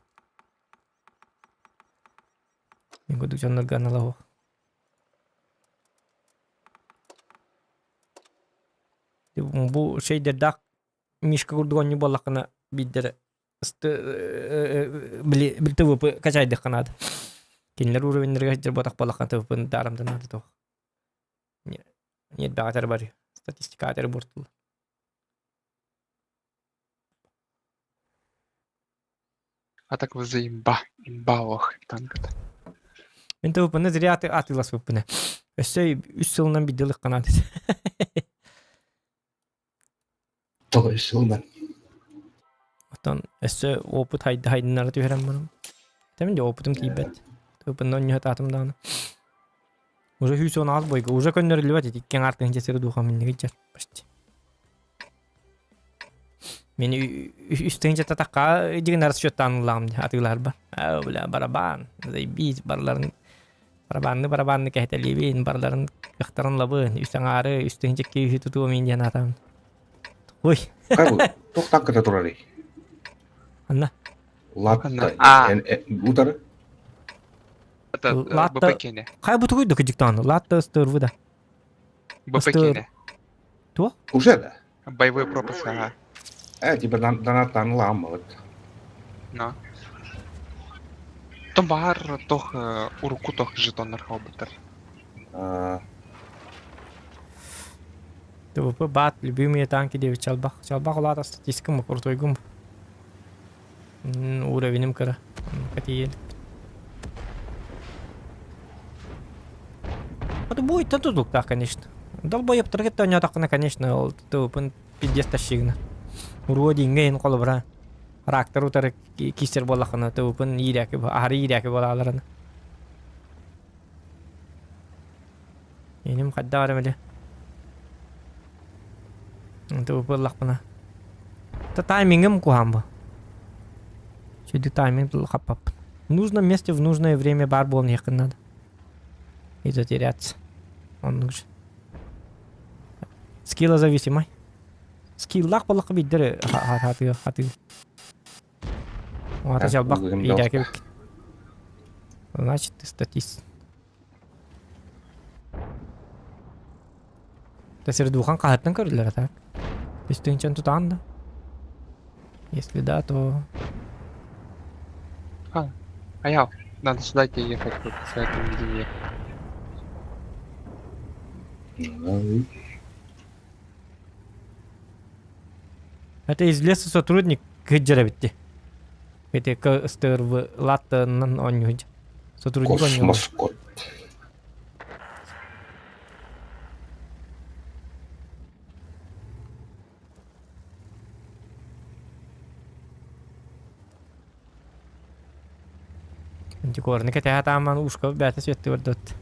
Мин курдук дьоннорго анала суох. Бу шейдердаах Мишка курдук оонньуу буоллаххына биирдэрэ били били ТВП качайдыхха наада. Кинилэр уровеннарыгар сылдьар буотах буоллаххына ТВП-ны даарамда наада туох. Ньиэрбэҕэ барыы. Статистикаҕа буортулар. А так вы за имба. Имба ох, танк-то. Мин ТВП-ны зря атыыласпыппын. Өссө үс сылынан биирдэ ылыахха наада. Тоҕо үс сылынан? Оттон өссө опыт хайдыннара түһэрэн баран. Тэмин дьэ опытым тиийбэт. ТВП-ны онньуһатаатым даҕаны. Уже 116 бойга уже көннөрүллүбэт ити икки аҥаар тыһыынча сири духам иннигит дьэр почти. Мин үс тыһыынча татахха дигин расчеттаан ыллаҕым дии атыылаһарбар. Аа бля барабан, заебись барыларын барабанны барабанны кэһэтэлиибин, барыларын кыахтарын ылабын, үс аҥаары, үс тыһыынча икки үһү тутуом иин диэн аатаабын. Ой. Хай бу, туох танката турарый? Анна. Латта. Утары. Это Латта. БП кене. Хай бу тугуй докудиктан? Латта ыстырвы да. БП кене. Туох? Уже да. Боевой пропуск, ага. Э, типа донаттан ламмыт. Но. Том баар тох уруку тох жетоннар хаалбыттар. ТВП бат любимые танки диэбит чалбах. Чалбах улаата статистикам куртуйгум. Уровенем кыра. Катиел. Это будет тутулуктаах, конечно. Долбоебтар кытта ойноотоххуна, конечно, ол ТВП-н пиздец тащигына. Уруо диҥҥэ иһин холобура рактар утары киирсэр буоллаххына ТВП-н иирээки аһары иирээки буолааларына. Иним хайдах эрэ били ТВП ыллахпына. Та таймингым куһаан бу. Сүдү тайминг хаппаппын. В нужном месте в нужное время баар буолан иһиэххин надо. И затеряться. Оннук же. Скиллозависимый. Скиллаах буоллахха биирдэр хатыы хатыы. Ата жалбах иирээки Значит, ты статист. Тесердухан хаһыттан көрүллэр а так. Үстүнчэн тутаан да. Если да, то... А, Аял, надо сюда тебе ехать, вот с этим где ехать. Это из леса сотрудник кыджара битти. Это КСТРВ латтанан онньуж. Сотрудник онньуж. Космос код. Антикорны кэтэһэ тааман ушка бээтэ сүөттү көрдөт.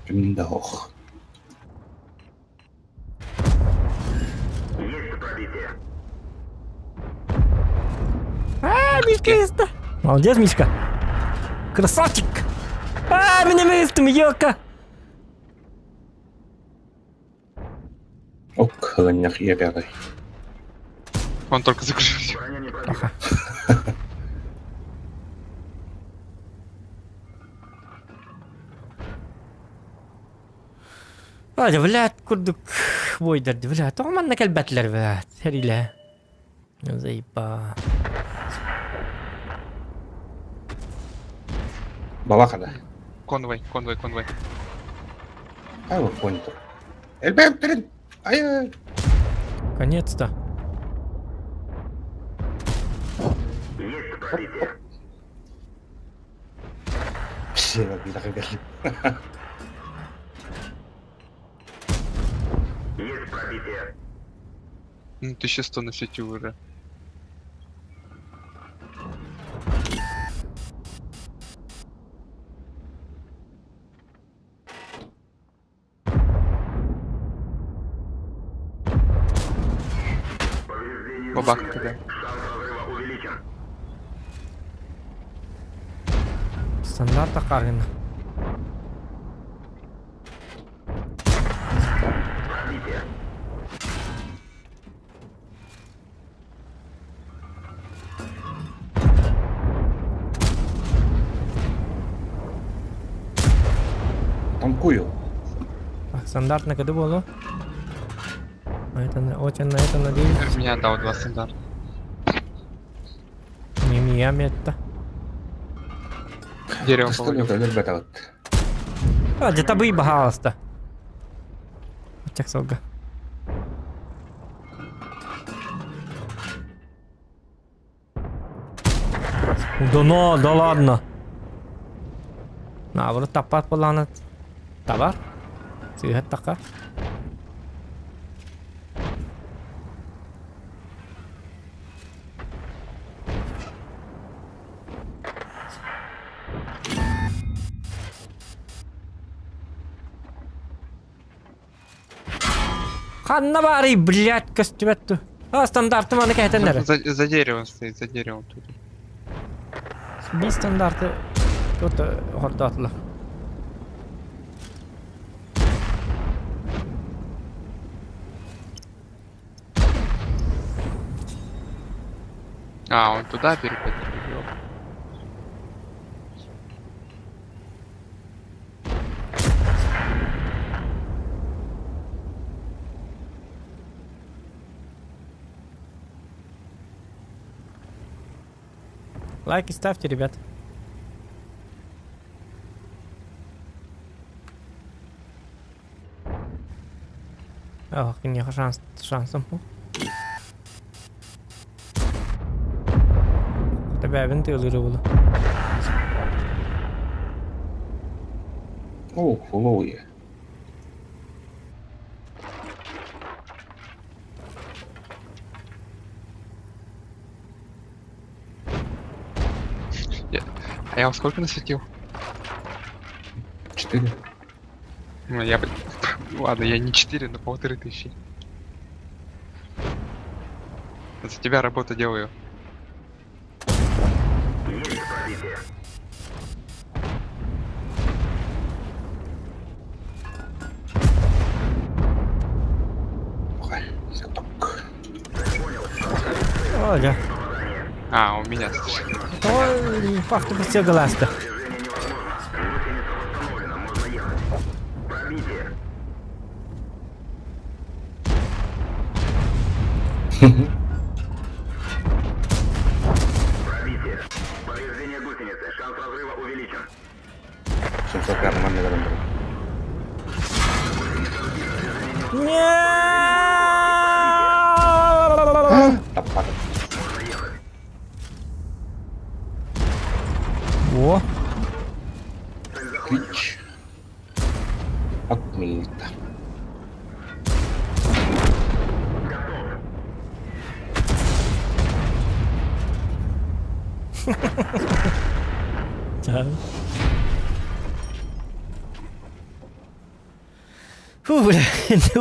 Ким да ох. Есть пробитие. А, Мишка есть! Молодец, Мишка! Красавчик! А, меня местом, елка! Ок, хылынньах иэбэҕэй. Он только загрузился. Броня не пробита. Ага. Ладя, блядь, курдук буойдарды, блядь, тоҕо манна кэлбэтилэр, блядь, сэриилэ. Заеба. Балахада. Конвой, конвой, конвой. Ай, вот понял. Элбэм, Ай, Конец-то. Есть пробитие. Все, обидах Есть пробитие. Ну, 1100 на сети уже. Повреждение Бабах гусеницы. тебя. Шанс разрыва увеличен. Стандарт Харина. Пробитие. Танкую. Так, стандартно когда было? На это, очень на это надеюсь. Меня дал два стандарта. Мимия метта. Дерево повалил. А, где-то бы и пожалуйста. Чак Да но, да ладно. Наоборот, таппат буоллаҕына табар. Сыыһаттахха. Ханна баарый, блядь, көстүбэт ту. А, стандарты маны кэһэтэннэр. За, за деревом стоит, за деревом тут. Биир стандарты тут хордоотулар. А, он туда переходил. Лайки ставьте, ребят. Ох, киниэхэ шанс, шансым Тэбээбин тыалыыры булу. О, фуловые. А я вам сколько насветил? Четыре. Ну, я бы... Ладно, я не 4, но 1500. За тебя работу делаю. О, дьэ. А, у меня. Ой, автобус галаста. Пробитие. Повреждение гусеницы. Шанс разрыва увеличен. 700 нормально гарантирую. Таппат. О, Клич. Отмита. Фу, бля,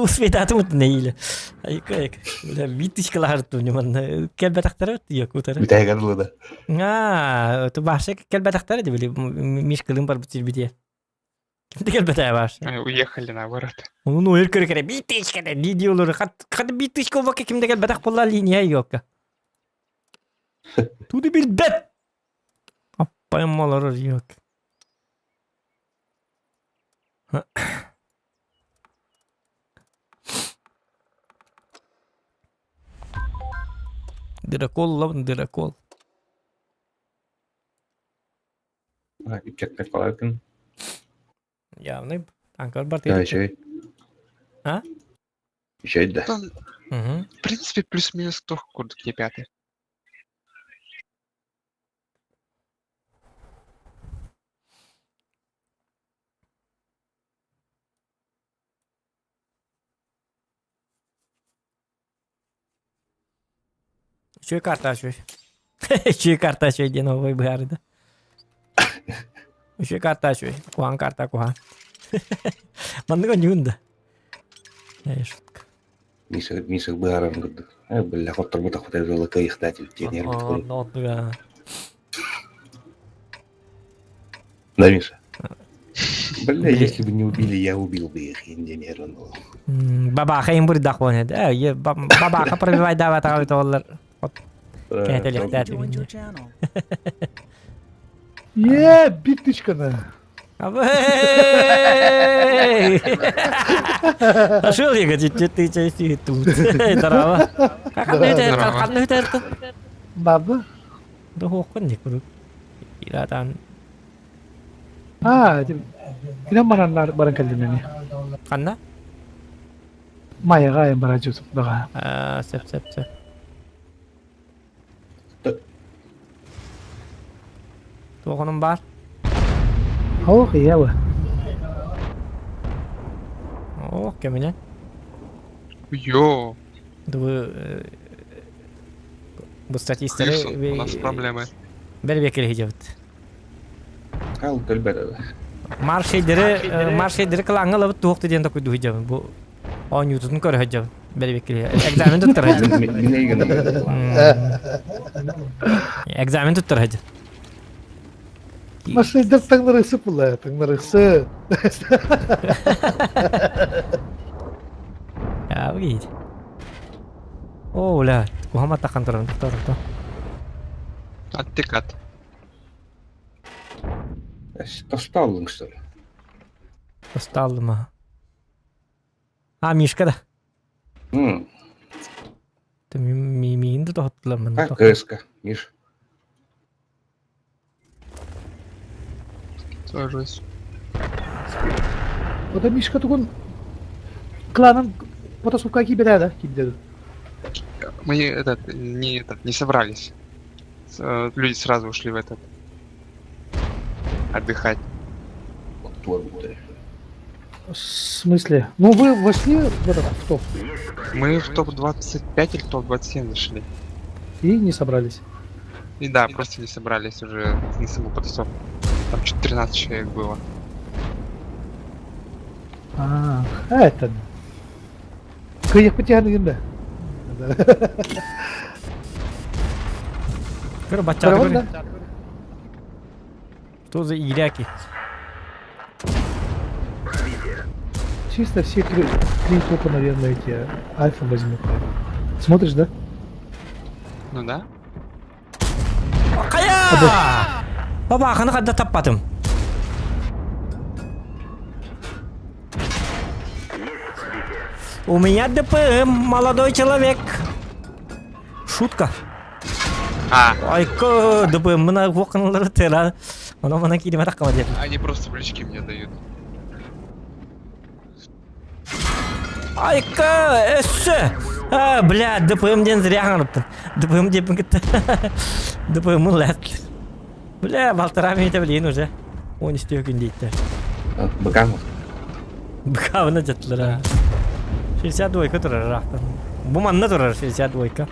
успейтатым нэйиле. Айка, айка. Бля, биир тысячалаһар манна кэлбэтэхтэрэ якутара. Бүтэһигэр дылы да. Аа, ту баша кэлбэтэхтэрэ ди били Мишкалыын барбыт сирбитиэ. Кимде кэлбэтэ баша. Уехали наоборот. Ону өр көрө кэрэ биир тысяча дии дии олору хат хат биир тысяча болбакка кимде кэлбэтэх буолла линия ёлка. Туду билбэт. Аппайым олорор ёлка. Дырокол лабын дырокол. Иккетпет қалар Явный танкар бар Да, еще А? Еще да. Угу. В принципе, плюс-минус кто где пятый. Үчүгэй карта үчүгэй. Үчүгэй карта үчүгэй диэн овой быһаарда. Үчүгэй карта үчүгэй. Куһаҕан карта куһаҕан. Маннык оонньуун да. Э, шутка. Миша, Миша быһааран курдук. Э, бля, хотторбутах хотел кыйыхтаат диэн Оннуга. Да, Миша? Бля, если бы не убили, я убил бы их, инженер. Бабаха им бурдах вон это. Э, бабаха пробивай давай таҕа оллар. Кэһэтэлиэхтээх Joined your channel. Е, биир тычканы. Абый! Ашыл ега чуть-чуть ты тут. Здорово. Ханна үтэртэн? Баба. Да хоққын не курuk. Иратан. А, инан бараннар баран кэллим Ханна? Майаға айын бара жүзіп даға. Сөп, сөп, сөп. Туохунум баар? Ох, ева. Ох, кэминэн. Йо, Дубы бу статистары Крису, у нас проблемы. бэр бекер хижабыт. Ал көлбәдә. Маршейдери маршейдери кылаңа лабыт туохты диэн такуйду хижабын. Бу оонньуутун көрө хижабын. Бэр бекер экзамен туттар хижабын. Мин эйген. Экзамен туттар хижабын. Машиндар таңнарысы була, таңнарысы. Я выйди. О, бля, кухама тахан туран, тоқтар, тоқтар. Оттекат. Тосталдың, что ли? Усталдым, а. А, Мишка да. М, Ты миинді тоқтылар мын. А, КСК, Миш. Тоже. Ота Мишка тугун кланын потасовка кибеде да, кибеде. Мы этот, не собрались. Люди сразу ушли в этот. Отдыхать. Туар будет. В смысле? Ну вы вошли в этот в топ Мы в топ-25 или топ-27 зашли. и не собрались. И да, просто не собрались уже на саму потасовку. Там что-то 13 человек было. А, а это. Кыйык битяны да. Көр баччары көр. Что за иряки? Чисто все три топа, наверное, эти альфа возьмут. Смотришь, да? Ну да. Кая! Баба, ханы кадда таппатым. У меня ДПМ, молодой человек. Шутка. А, Айка, ДПМ, мына оқынлары тера. Она мына киреме таққама деді. они просто плечки мне дают. Айка, эссе! А, бля, ДПМ-ден зря аңырыптын. ДПМ деп кетті. ДПМ ләт. Бля, балтыра минута білейін уже. Он істеу күн дейді. Быкамов. Быкавына жаттылар. 62 тұрар рақтан. Бу манна тұрар 62.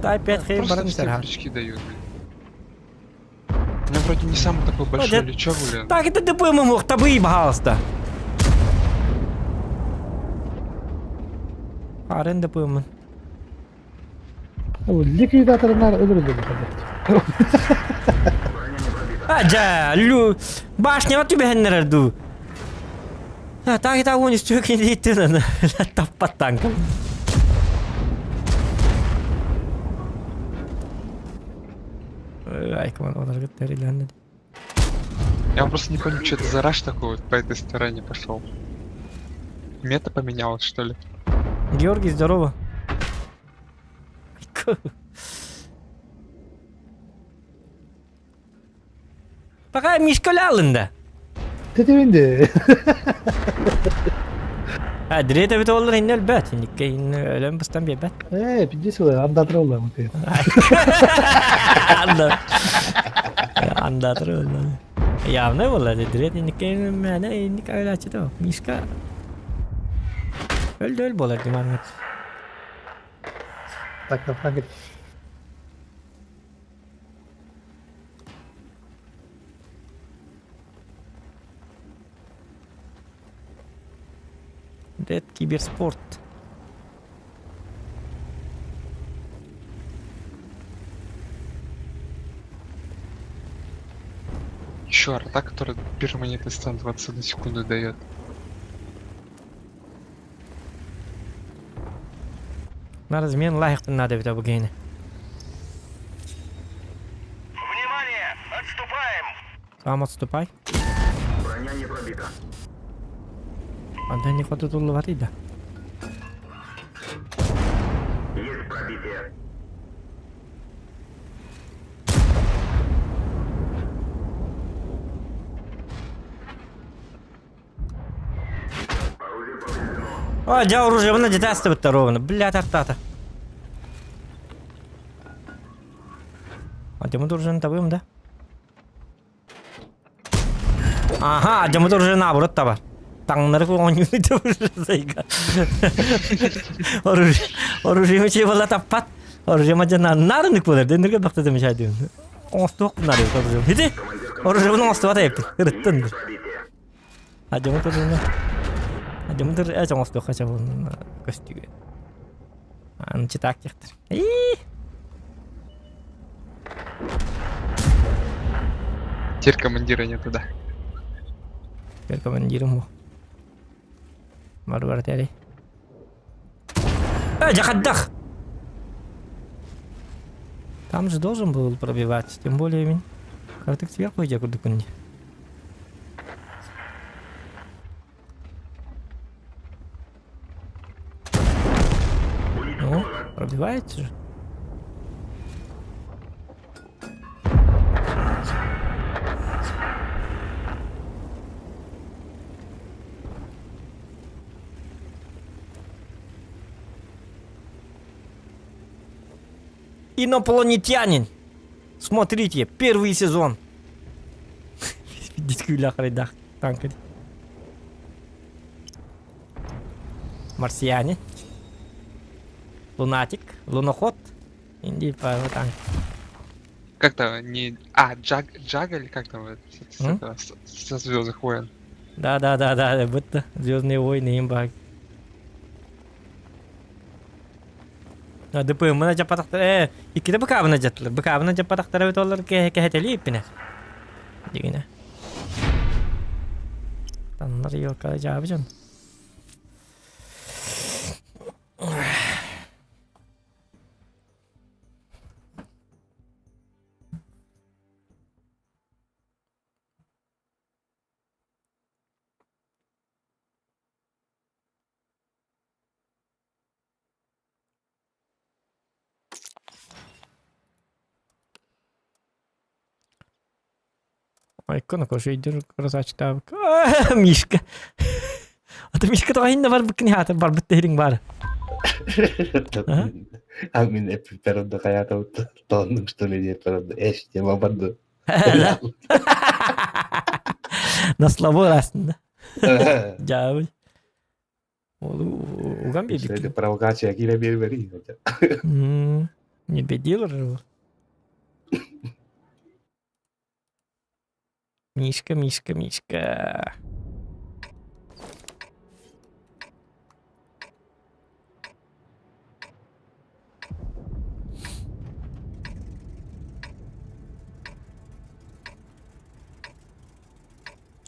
Тай 5 хей Просто баран все сәрха. плечки дают, блин. У меня вроде не самый такой большой дед- лючок, блин. Так, это ДПМ мог табы пожалуйста. Арен ДПМ. Ликвидаторлар өлөрүлдү. А, жа, лю, башня тебе хеннерду. А, так и так он истек не дейті, таппат танком. Ай, кому он Я просто не понял, что это за раш такой вот по этой стороне пошел. Мета поменялась, что ли? Георгий, здорово. Пока Мишка лялында. Тетебинди. А, дрета бит олар иннел бәт. Никке өлөм бастан бебет. Э, пиздец олар, андатыр олар. Анда. Андатыр олар. Явно болар. Дрет никке мәне никке өләче Мишка. Өлді өл болар диман. Так, на фланге. Дед киберспорт. Еще арта, которая перманентный стан 21 секунду дает. На размен лайықтын надо бит абы гейне. Внимание! Отступаем! Сам отступай. Броня не пробита. Анда не хоту туллубатый да. Есть пробитие. А, дьэ оружиебына дьэ астыбыттар ровно. Бля, тартаата. А дьоммут оружиены табыам да? Ага, дьоммут оружие наоборот табар. Таҥнары оонньууну уже Оружие, оружие мечей была таппат. Оружие мадьяна нарынык болар. Дендерге бахта мешай Оҥостуох нары оружие. Хити. Оружиебын оҥостубат эбиппин. Ырыттын. Адьамыт оружиены. Адьамыт эч оҥостуохха сөп көстүүгэ. Аны читак диэхтэр. Теперь командира нету, да. Теперь командирым Бар бар тәрей. Э, жахаддах! Там же должен был пробивать, тем более мин. Картык сверху идя курдукунди. Ну, пробивается же. Инопланетянин. Смотрите, первый сезон. Дискүлях танк. Марсиане. Лунатик. Луноход. Инди танк. Как там, не... А, Джаг, Джага или как там, с, с, этого, с, со Звездных войн. Да, да, да, да, будто Звездные войны имба. ДПМ-на дьаппатахтар э иккитэ быкаабына дьаттылар быкаабына дьаппатахтара эбит оллар кэһэтэлии иппинэ дигинэ таннар елка дьаабы дьон Айкона кошейдер красавчик Мишка. А ты Мишка тоҕо иһиннэ барбыккын хаата барбыт тэһириҥ баар. А мин эппиппэр хайаата тооннук что ли диэппэр эш тема барды. На слабо астында. Дьаабый. Ол уган биэрбиккин. Провокация киирэ биэрбэри. Не бедилер же. Мишка, Мишка, Мишка.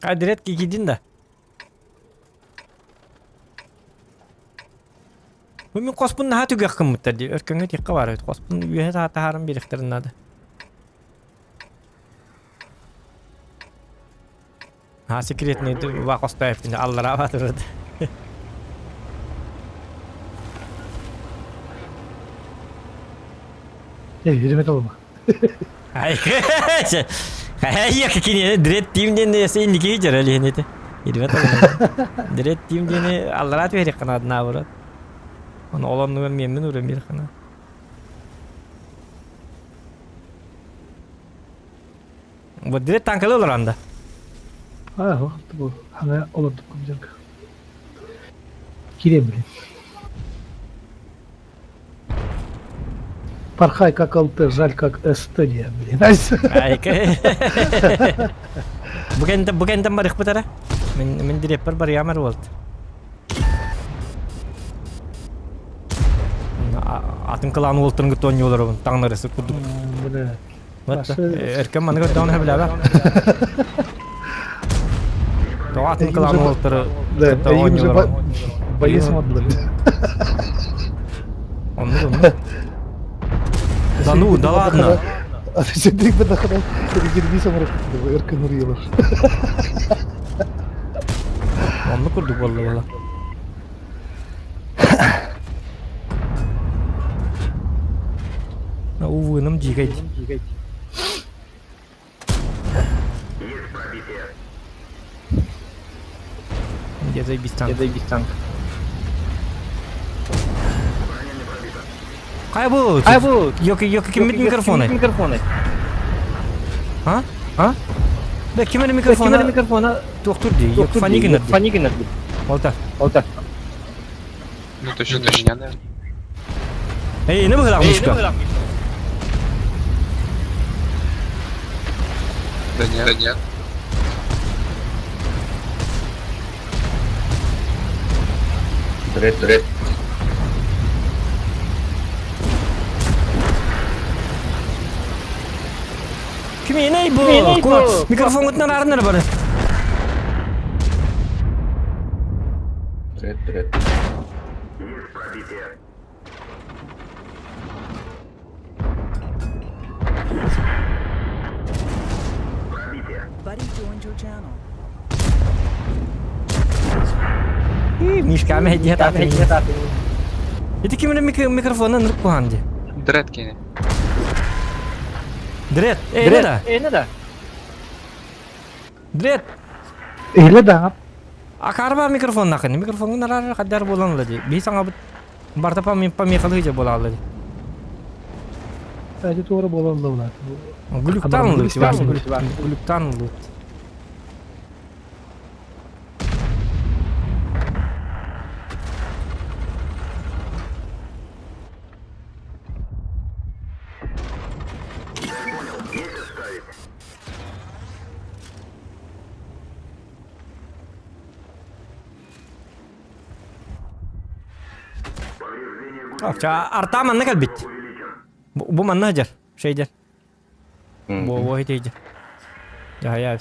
Адырет кикидин да. Бу мин хоспун наһаа түгэх гыммыттар дии. Өркөҥҥө тиэххэ баар эбит. Хоспун үөһэ таһааран биэриэхтэрин наада. А секретный ва хостойппин аллараа батырыт. Эй, үрүмэ толума. Ай, кинини дред тим диэн эсэ инники дьэрэ лиһинити. Ирбет Дред тим диэни аллараа түһэрик канаадына барат. Оны олоннугар миэммин уран бир хана. Бу дред танкалы олоранда. А, бу аны олордук көмдөргө. Кире блин. Порхай как ЛТ, жаль как Эстония, блин. Бу кэнтэн бу кэнтэн барыхпыт эрэ. Мин мин директор барыамар буолт. Атын кылаан уолтарын кытта оонньууларыбын таҥнарысы курдук. Бля. Өркөн маны көрдөҕүнэ сөбүлээбэ. Тоҕо атын кылаан уолтары кытта оонньууларыбын. Боец модулар. Оннук оннук. Да ну, да ладно. Сендик бадахана резервиз оҥорор өр кынырыйылар. Оннук курдук буолла буола. Увыным дьиикэй. Есть пробитие. Где заебись танк? Где заебись танк? Броня не пробита. Хай бу! Хай бу! Йоки, йоки, ким микрофоны? микрофоны? А? А? Да, ким микрофона? Ким микрофона? Туохтур ди, йоки фани гынар ди. Фани гынар ди. Олта. Олта. Ну точно не меня, наверное. Эй, не быһылаах мишка. Да нет, да нет. Дред, дред. Кимиэнэй бу? Микрофоҥҥутунан аарыннар бары. Дред, дред. Есть пробитие. Пробитие. Buddy joined your channel. Мишка мэһэдиһэ таатын. Ити кимин микрофонун ынырык куһаан дии. Дред кини. Дред, эйне да. Эйне да. Дред. Эһиле да Акарба микрофон нахын. Микрофоҥҥун араар хаддар буолан ыла дии. Биһи саҥабыт барта помехалы же буолаалла дии. Эти туора буолан ылла Глюктан ылыт, глюктан ылыт. Понял. Есть отставить. Повреждение гусеницы Арта манна кэлбит. увеличен. Бу манна сылдьар. Шейдер. Бу бу ити Дьаһайа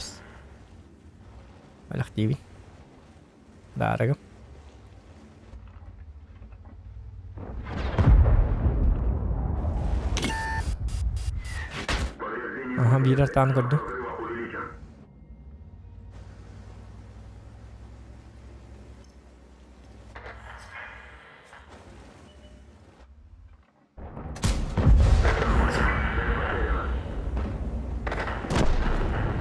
Алах диибин. Даарыгым. Повреждение Аха, биир артаан көрдүм. взрыва увеличен.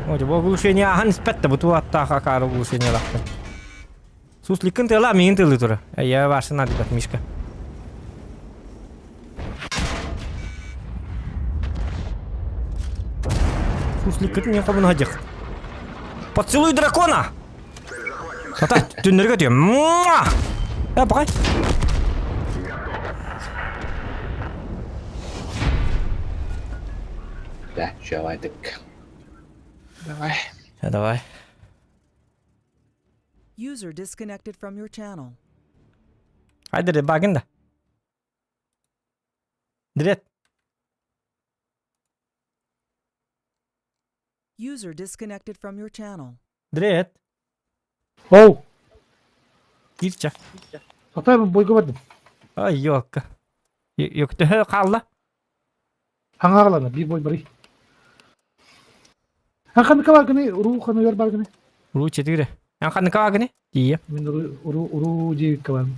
О, бу оглушение ахан испэт да бу аттаах акаары оглушение лахтын. Сусликкын тыла миин тылы тура. Я ваша надо Мишка. Сусликкын не хобун хадих. Поцелуй дракона! Ата, түннерге түйем. Муа! Э, пока. Да, давай так. Давай. Давай. User disconnected from your channel. Хайдыр, багын да. Дред. User disconnected from your channel. Дред. Оу, Кирча. Сатайбын бойго бардым. Ай, ёкка. Ёкты қалла. Аңағалана, bir бой барый. Ан ханныка баргыны, уруу ханы өр баргыны. Ру четыре. Ан ханныка баргыны? Тиийэ. Мин уруу уруу уруу диэбиккэ барым.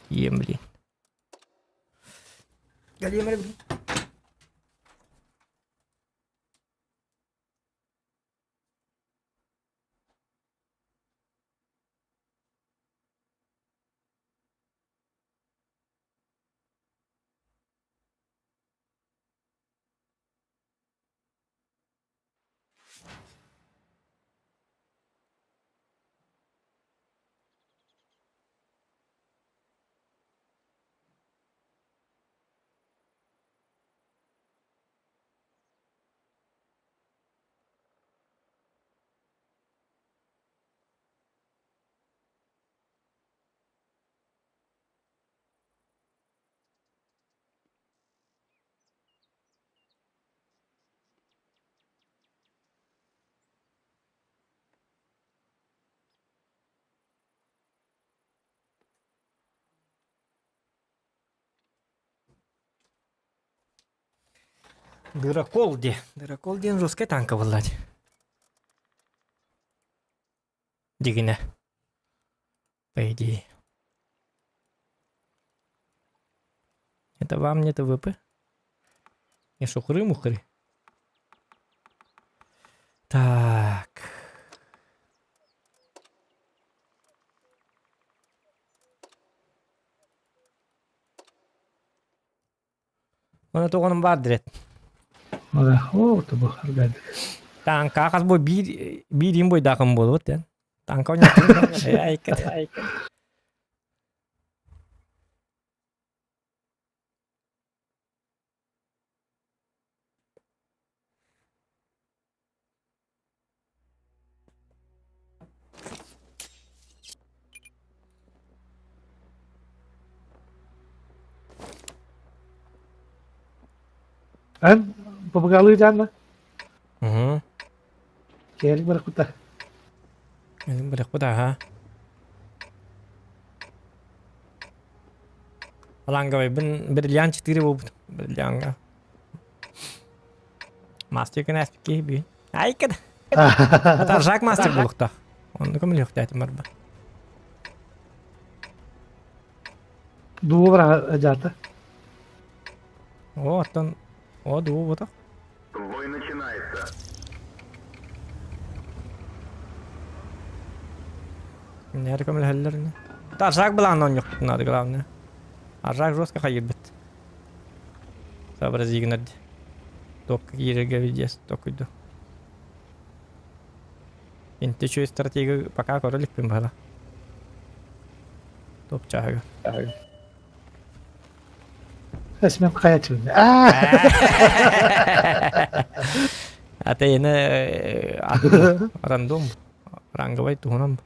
Тиийэм, блин. Галимер, блин. Дырокол де. Дырокол диэн русскай танка буолла дии. Дигинэ. По идее. Это вам не ТВП? Не шухры-мухры? Так. Оны тоҕонум баар дирет. О, тобу аргадык. Танка хас бу биир биир им бойдаахым буолбут ден. Танка ойнатым. Эн побагалыы дьаанна? Угу. Кэлик барахпыта. Кэлик барахпыта, аха. Ланговайбын бриллиант 4 буолбут. Бриллианга. Мастер кэнээспит киһи бүгүн. Айкын! Ата Жак мастер буолуохтаах. Оннук көмөлөһүөхтээтим барба. Дуу бара жаата. О, оттон о дуу ботох. Бой начинается. Нээр көмөлөһөллөр ини. Таржак былаан оонньуохпут надо главное. Аржак жестко хайырбыт. Сообразигнард. Токка киирэргэ видеос токуйду. Инти үчүгэй стратегия пока көрө иликпин баһыла. Топ чааһыгар. Эсмем хайачыбын. Ата эне рандом ранговай туһунан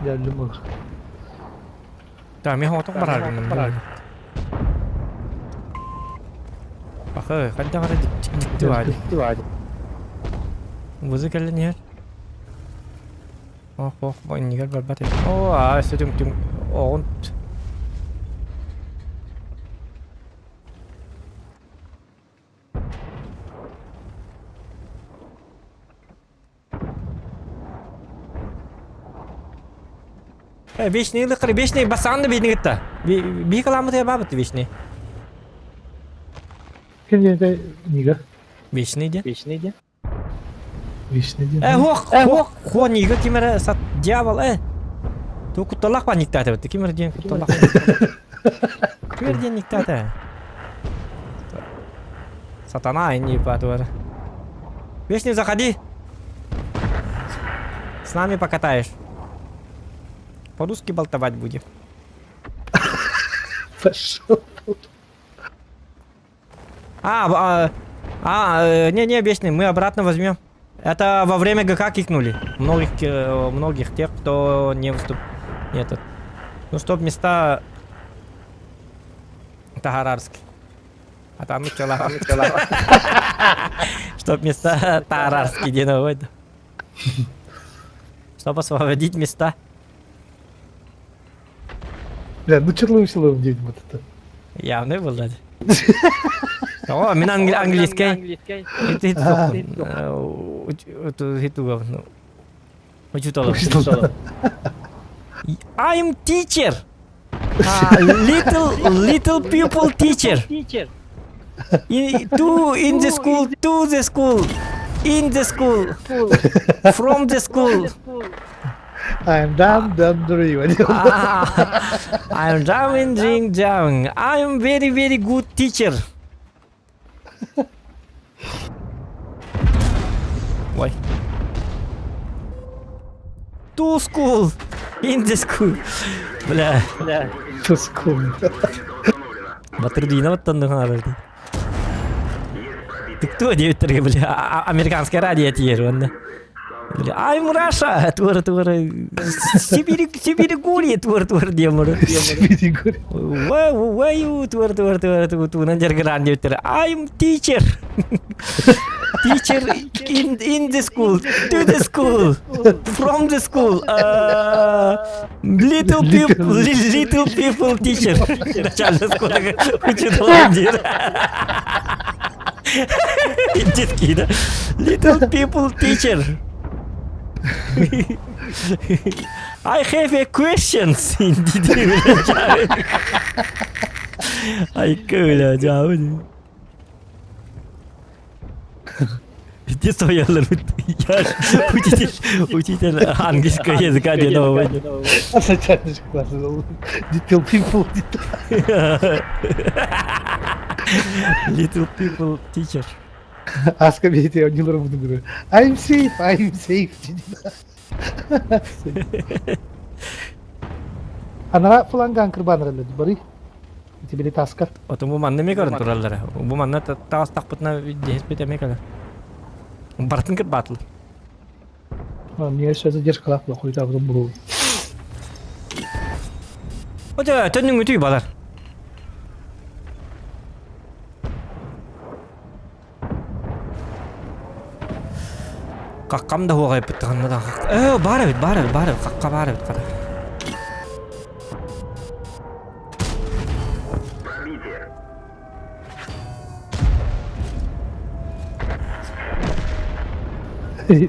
Geldim bak. Да, мен отох барар гынным. Бахы, хайда гара дикти баadi. Вызы кэллин иһэр. Ох, ох, иннигэр барбат эбит. Оо, аа, өссө түҥ түҥ оҕун Э, вечный лыкыр, вечный бассаан да бейни кытта. Бии каламмыт баабыт вечный. Ким диэн Нига? Вечный диэн. Вечный диэн. Вечный диэн. Э, хуох, хуох, хуо Нига ким эрэ сат дьявол, э. Ту кутталах ба никтаата бит. Ким эрэ диэн кутталах. Ким эрэ диэн никтаата. Сатана не ебать Вечный, заходи. С нами покатаешь. По-русски болтовать будем. Пошел. А, а, а, э, не, не, Вечный, мы обратно возьмем. Это во время ГК кикнули. Многих, э, многих тех, кто не выступ... Нет, ну, чтоб места... Тагарарский. А там начала. Чтоб места Тарарский диэн Чтобы освободить места. Бля, ну черлым силовым день вот это. Явный был, да. О, мин английский. Учуталым. I'm teacher. Uh, little little people teacher. In, to in the school, to the school, in the school, from the school. I'm down, down, dream. Ah, I'm down, drink down. I'm very very good teacher. Ой. To school, in the school. Бля. To school. Батырдина оттоннугун арарды. Ты кто диэбиттэргэ бля американское радио тиер уонна. Бля, I'm Russia! Туора туора Сибири Сибиригурия туора туора диэмору. Сибиригурия. Вау туора туора туора туунан дьаргыраан диэбиттэр. I'm teacher. Teacher. In, in the school, to the school, from the school, little people, little people teacher. Начальная школа учитель диир. Детки, да? Little people teacher. I have a questions. Айка бля, дьаабы. Ити соялар учитель, учитель английского языка диэн оҕо. Начальный класс. Little people. Little people teacher. Аска видите, оонньуулар буду говорю. I'm safe, I'm safe. Анара фланган кырбаныралар бары. Ити били таскар. Отон бу манна эмиэ көрөн тураллара. Бу манна таҕыстахпытына диэспит эмиэ кэлэр. Барытын кырбаатылар. Мне еще задержкалаах хуйтаабытым булуу. Отя төннүҥүтүй балар. Каккам да хуоҕайбыттаҕына да Ээ, баар эбит, баар эбит, баар эбит, какка баар эбит хата. Пробитие.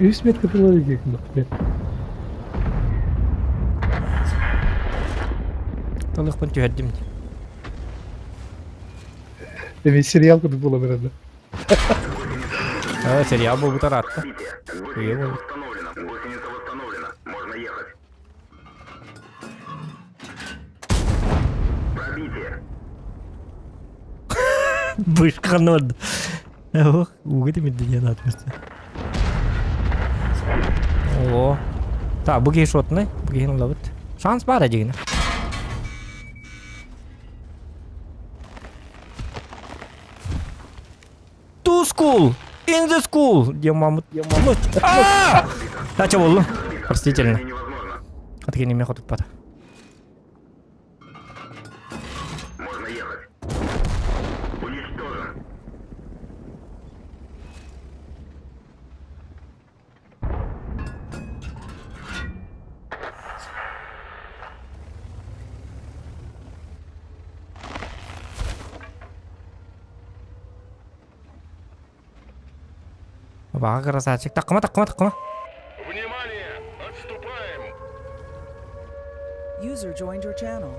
Үс метр кылар Толықпын түһэрдим. Эми сериал курдук буола барар Э, сериал буолбута ыраатта. Үйэ Гусеница буолбут. восстановлена. Гусеница восстановлена. Можно ехать. Пробитие. Бышканы барда. Ох, ууга тимирди диэн аатмыста. Оо. Так, бу киһи шотнай, бу киһини ылабыт. Шанс баар дьигинэ. To school! In the school! Диэн мамыт. А! Тача боллум. Простительно. Невозможно. Атыгын эме хотуппата. Можно ехать. Уничтожен. Баҕа красавчик. Таккыма, таккыма, таккыма. Внимание! Отступаем! User joined your channel.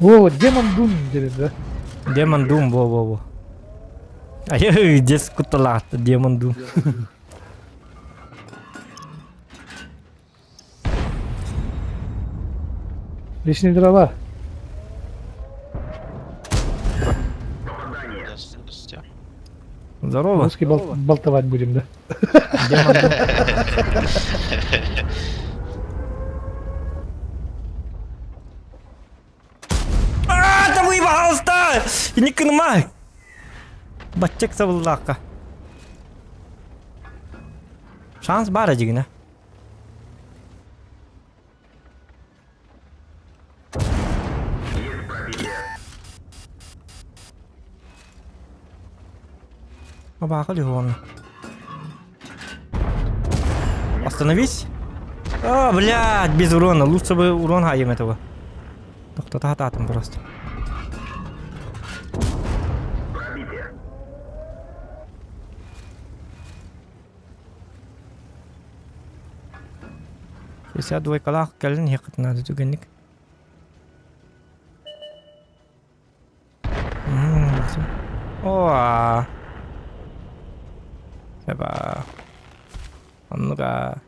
О, Демон Дум диэн да? Демон Дум, во-во-во. Ай, дес кутталаат, Демон Дум. Лишние дрова. Здравствуйте. Здорово. Русский бол- болтовать будем, да? Демон Дум. А, там выебался! Не кынма! Баччак сабыллаахха. Шанс баар дьигинэ. Есть пробитие. Абааха легонно. Остановись. А, блядь, без урона. Лучше бы урон хаем этого. Тохтото атым просто. Пробитие. Шестьдесят двойкалаах кэлин иһиэххитин наада түгэнник. Оо. Саба. Оннуга.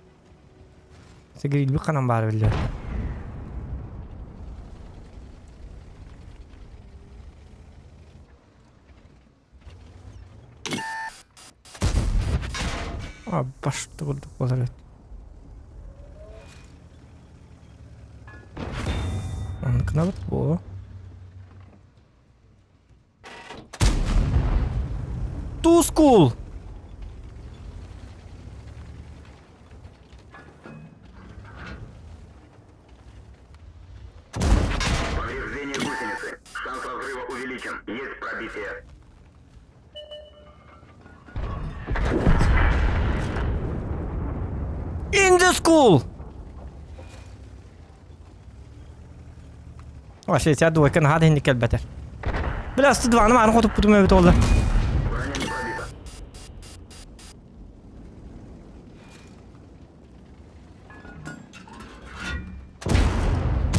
Сигирилбит ханан баар биллэр. А, башты курдук буолар эбит. Оннукунабыт буо. Тускул! Есть пробитие. In the school! О, 62 наһаа да иһинник кэлбэтэр. Бля, 102-ны мааны хотуппутум эбит олла. Броня не пробита.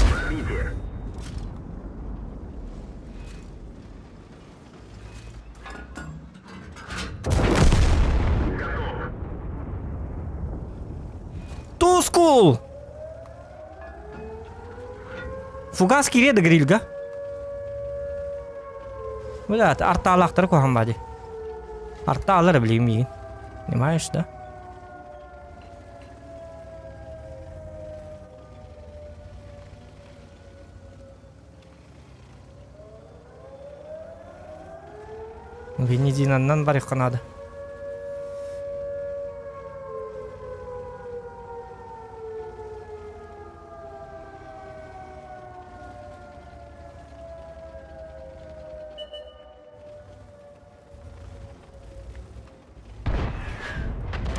Пробитие. Готов. Тускул! Фугас кириэ да грильга. Бля, артаалаахтары куһаҕан баа дии. Артаалар билигин миигин. Понимаешь, да? Венединаннан барыахха наада.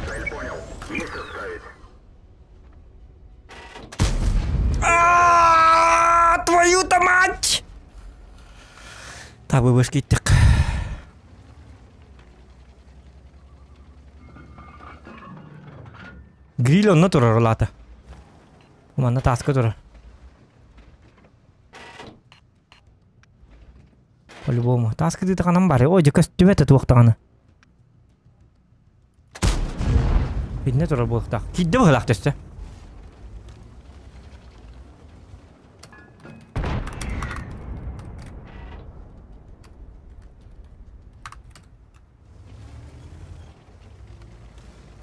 Цель понял. Есть отставить. А, Твою-то мать! Табы киттик. Гриль онно турар улаата. Манна тааска турар. По-любому. Тааска дыытаҕынан бары. Ой, дьэ көстүбэт туохтаҕына. Бинне турар буолуохтаах. Киирдэ быһыылаах төстө.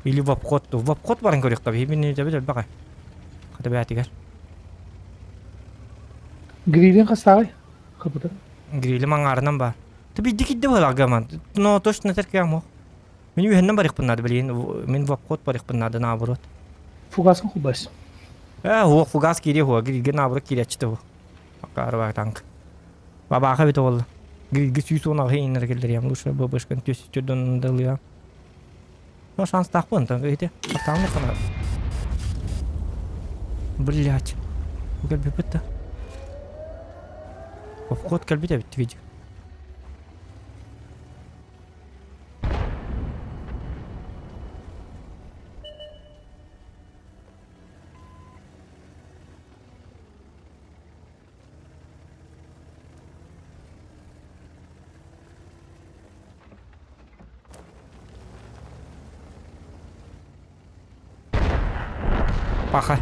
Или в обход. В обход баран көрүөххэ биһи минньэбит элбэх. Хата бээтигэр. Грилин хастааҕый? Хапыта. Грили маҥаарынан баар. Ты бидди кидде быһыылаах Но точно этэр мох. Мин үһэннэн барыахпын наада билигин. Мин в обход барыахпын наада наоборот. Фугасын хубас. Э, хуох фугас киириэ хуа. Грилге наоборот киирээччитэ бу. Акаарба танк. Бабааха бит олла. Грилге 110 ииннэр киллэриэм. Лучше ББшкан түс түрдөн дылыа. Ну, шанстаахпын, там видите, Артаамы хана. Блять. Кэлбиппит да. Обход кэлбит эбит видео. Паха.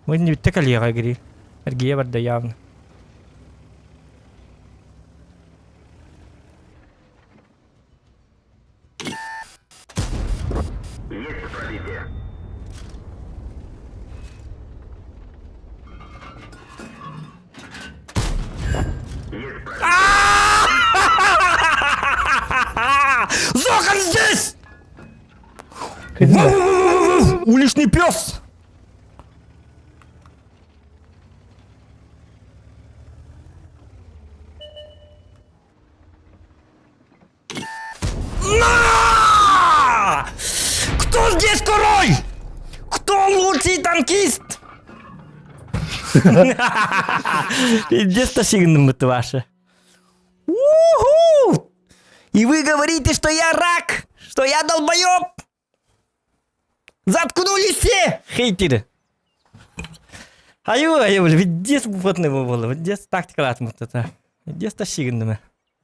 Мы не бүттэ кэлиэҕэ Гриль. Эргийэ барда явно. Есть пробитие. Есть пробитие. Зохан здесь! Уличный пес! На! Кто здесь король? Кто лучший танкист? Пиздец тасигнымыт ваша. Уху! И вы говорите, что я рак, что я долбоеб! Заткнулись все, хейтеры! Айу, айу, пиздец бупотный был, пиздец тактика это. Пиздец тасигнымы.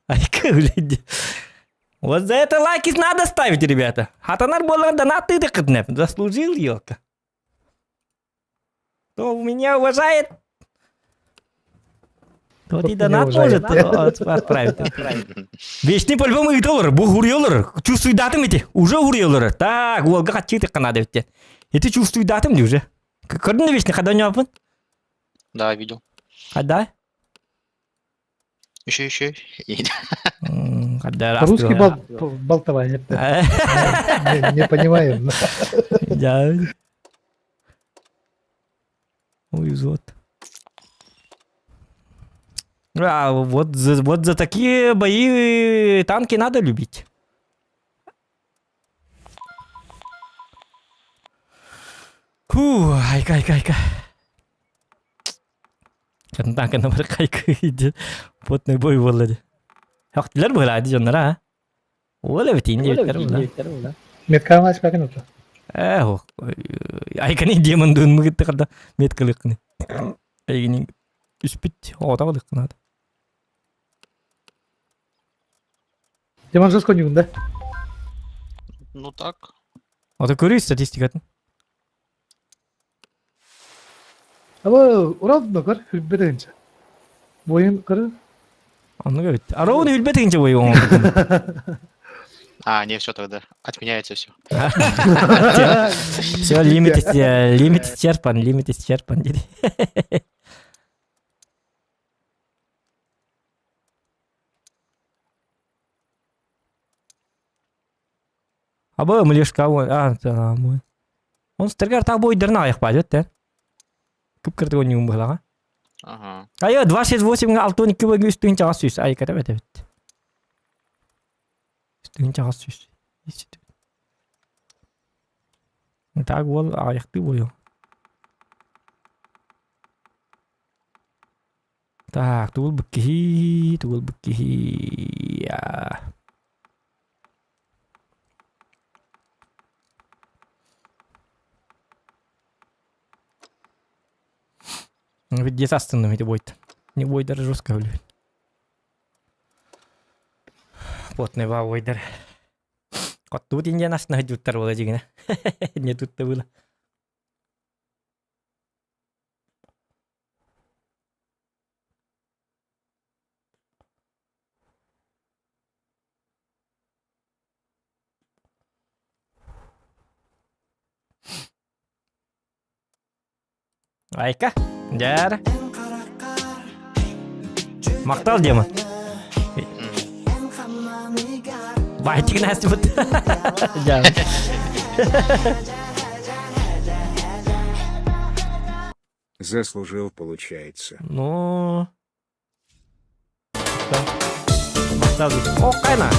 Айка, блядь. Вот за это лайки надо ставить, ребята. Хатанар буолар донат ты Заслужил, елка. Кто меня уважает, тот и Тот меня донат уважает. может отправить. Вечный по-любому ыыталар, бу хуруйалар. Чувствуйдатым эти, уже хуруйалар. Так, уолга хаччы тыкка надо ведь. Эти чувствуйдатым не уже. Көрдүн да вишни, когда нёпын? Да, видел. Когда? Еще, еще. Когда По-русски бал, болтование. Не, не понимаем. Да. Ой, вот. А, вот за, вот за такие бои танки надо любить. Фу, айка, айка, айка. Чатын танканы бар кайкы Потный бой буолла ди. Хактылар быһылаады дьоннора а. Ол эбитин диэбиттэр була. Метканы ачпакын ото. Э, айканы демон дуун мыгытты карда меткалыкны. Айгини үспүт оҕото балыккынаат. Демон жестко не да? Ну так. Ото көрүй статистикатын. Ама Урал да көр, хүлбет ынча. Бойын кыры. Онну көрүт. Ароуну хүлбет ынча бойы оңон. А, не, все тогда. Отменяется все. Все, лимит, лимит исчерпан, лимит исчерпан. Абы млешка а, мой. Он стергар так бойдырна аяқ бадет, да? Кып кырды он юм быһлаҕа. Ага. Айы 268 612 бөгү үстүн чаҕас сүүс. Ай ката бет эбит. Үстүн чаҕас сүүс. Так ол аяқты бойу. Так, тугул буккихи, тугул буккихи. Ведь где астынным эти бойт. Не бойдар жестко блядь. Потный ба бойдар. Коттубут индиан астына жуттар була дигине. Не тут-то было. Айка, дяр. Мактал Дима. Байтик Настя вот. Заслужил, получается. Ну. Мактал. О, кайна.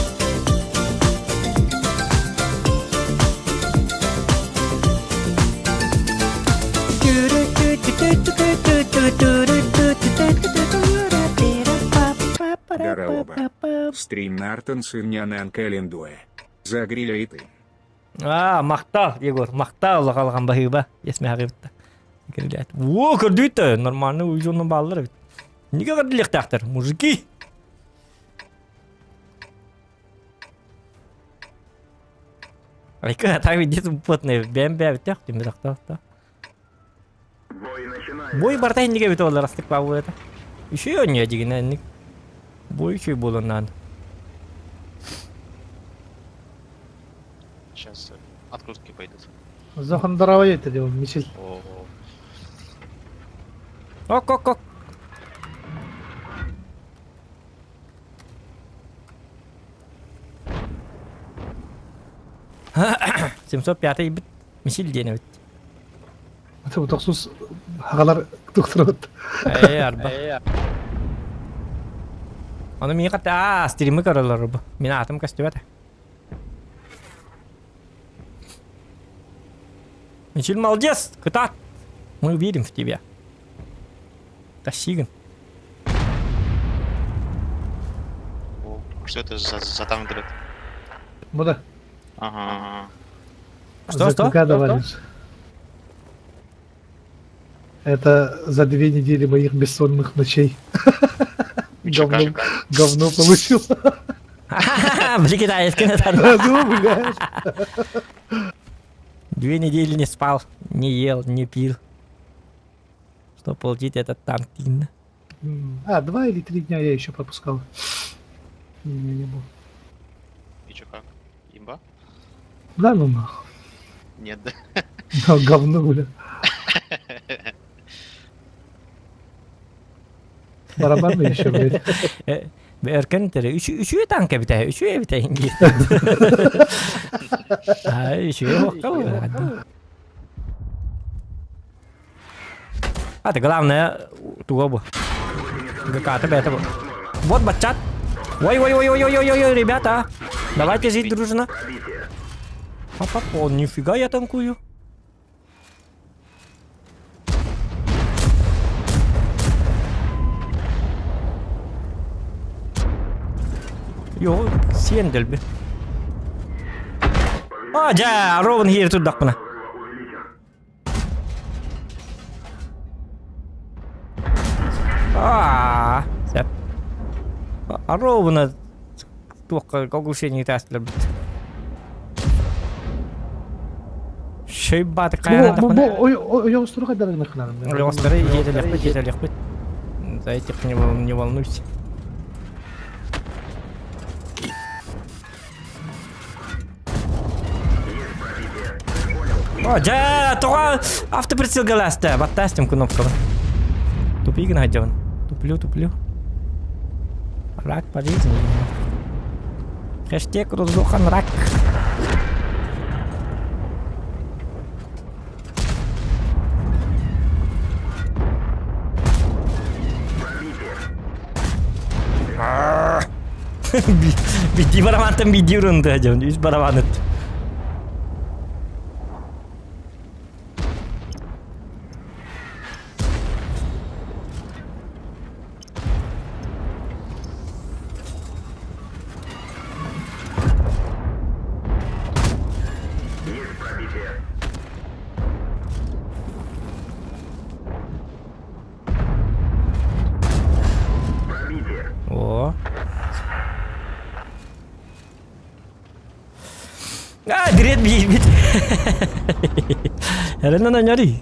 Гараоба. Стрим Нартон сын Календуэ. Загриля и ты. А, мактал, Егор, мактал қалған баһыба. Есме хағибытта. Кирилят. Во, көрдүйті, нормально уйжонны баллар бит. Неге көрділектақтыр, мужики? Айка, так ведь где-то потный, бәм бәм бит тем бит Бой начинается. Бой барта неге бит олар астык ба это. Еще не деген Бой еще болон Сейчас открутки пойдут. Захандарава это делал, Мичель. О, Ок, ок, ок. 705 бит мисил диэн эбит. Это вот тохсус хагалар доктор. Э, арба. Аны мин ката стримы көрөлөр бу. Мин атым көстүбөт. Мичил молодец, кытат. Мы верим в тебя. Тащигин. о, что это за, за танк, блядь? Буда. Ага. Что, что? давали. Это за 2 недели моих бессонных ночей. Говно, говно получил. Блин, китайский Ну, блядь. 2 недели не спал, не ел, не пил. Чтобы получить этот танк. А, 2 или 3 дня я еще пропускал. Не, не был. И чё, как? Имба? Да ну нахуй. Нет, да. Говно, бля. Барабан еще, блядь. Өркөн тере үчүө танк эбитэ, үчүө эбитэ инги. Ай, үчүө хокка. А ты главное туга бу. ГК-ты бэйэтэ бу. Вот батчат. Ой, ой, ой, ой, ой, ой, ой, ребята. Давайте жить дружно. Папа, о, нифига я танкую. Йо, сиэн дэлби. А, дьэ, ровно here турдахпына. Аа, сөп. Ровно туохха оглушение таастылар бит. Шөйбааты хайаан Бу бу ойоҕостору хайдах гынаххынарын? Ойоҕостору иэтэлэхпит, иэтэлэхпит. За этих не, не волнуйся. О, дьэ, тоҕо автоприцелгаласта, баттаастым кнопкабын. Тупи гына сылдьабын. Туплю, туплю. Рак по жизни. Хэштег Рузухан рак. Биди барабантан биди урунду дьон үс барабаныт. О. А, дирет биирбит. Эрэнэн аньари.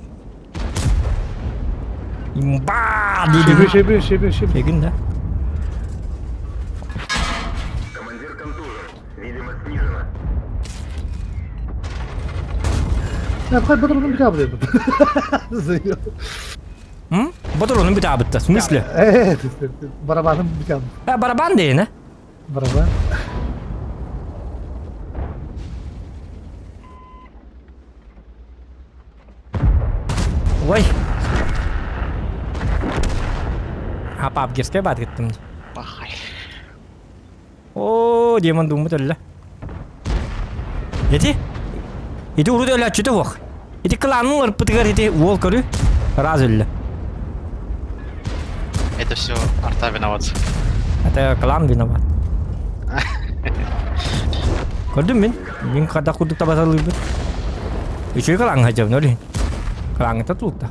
Имба! Шеби, шеби, шеби, шеби. Эгин да. Командир контужен. Видимо, снижена. Хай бодорун бүтэ М? Ботуруну бүтэ В смысле? Э, барабаным бүтэ Э, барабан дейін, э? Барабан. Ой. Апап герскай бат кеттим. Пахай. О, демон думмут өллө. Ити? Ити урут өлөөччүтэ уох. Ити кланын ырпытыгар ити уол көрү раз өллө. Это все арта виноват. Это клан виноват. Көрдүм мин. Мин хада курдук табасалыыбыт. Үчүгэй клаҥҥа дьабын өлүн. Клаҥҥыта тулта.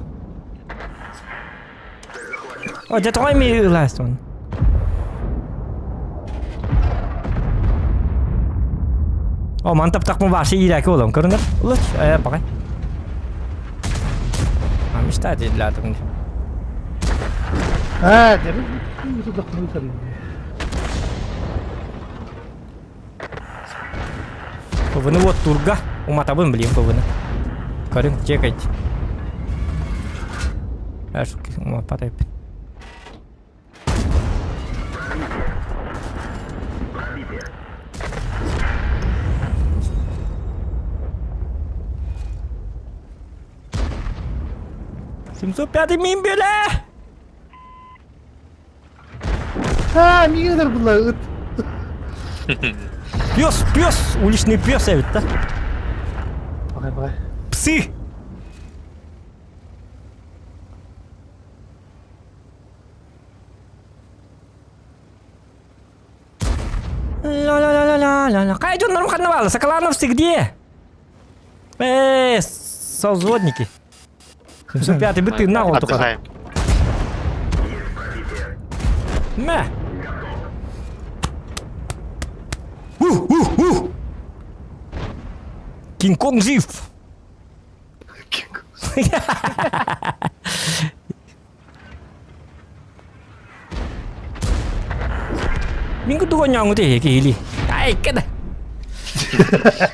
О, дьэ тоҕо эмиэ ылаастын? О, ман таптахпын вообще иирээки буолам көрүнэр. Лыч, э, пакай. А мечтать для этого. А, дьэ, тудахпын ПВ-ны вот турга. Уматабын, блин, ПВ-ны. Көрүҥ, чекайте. Умаппат эппин. 705 мин бөлө! А, миигин булла ыт. Пес, пес, уличный пес эбит да? Пакай, пакай. Псы! Ла-ла-ла-ла-ла-ла. Кай дьоннорум ханна баалла? Соколановцы где? Э, созводники. 705 быт на ол тухар. Отдыхаем. Мә. У-у-у! Кинг-Конг жив! Мин курдук оонньооҥҥут эһиги киһилии. Айка да.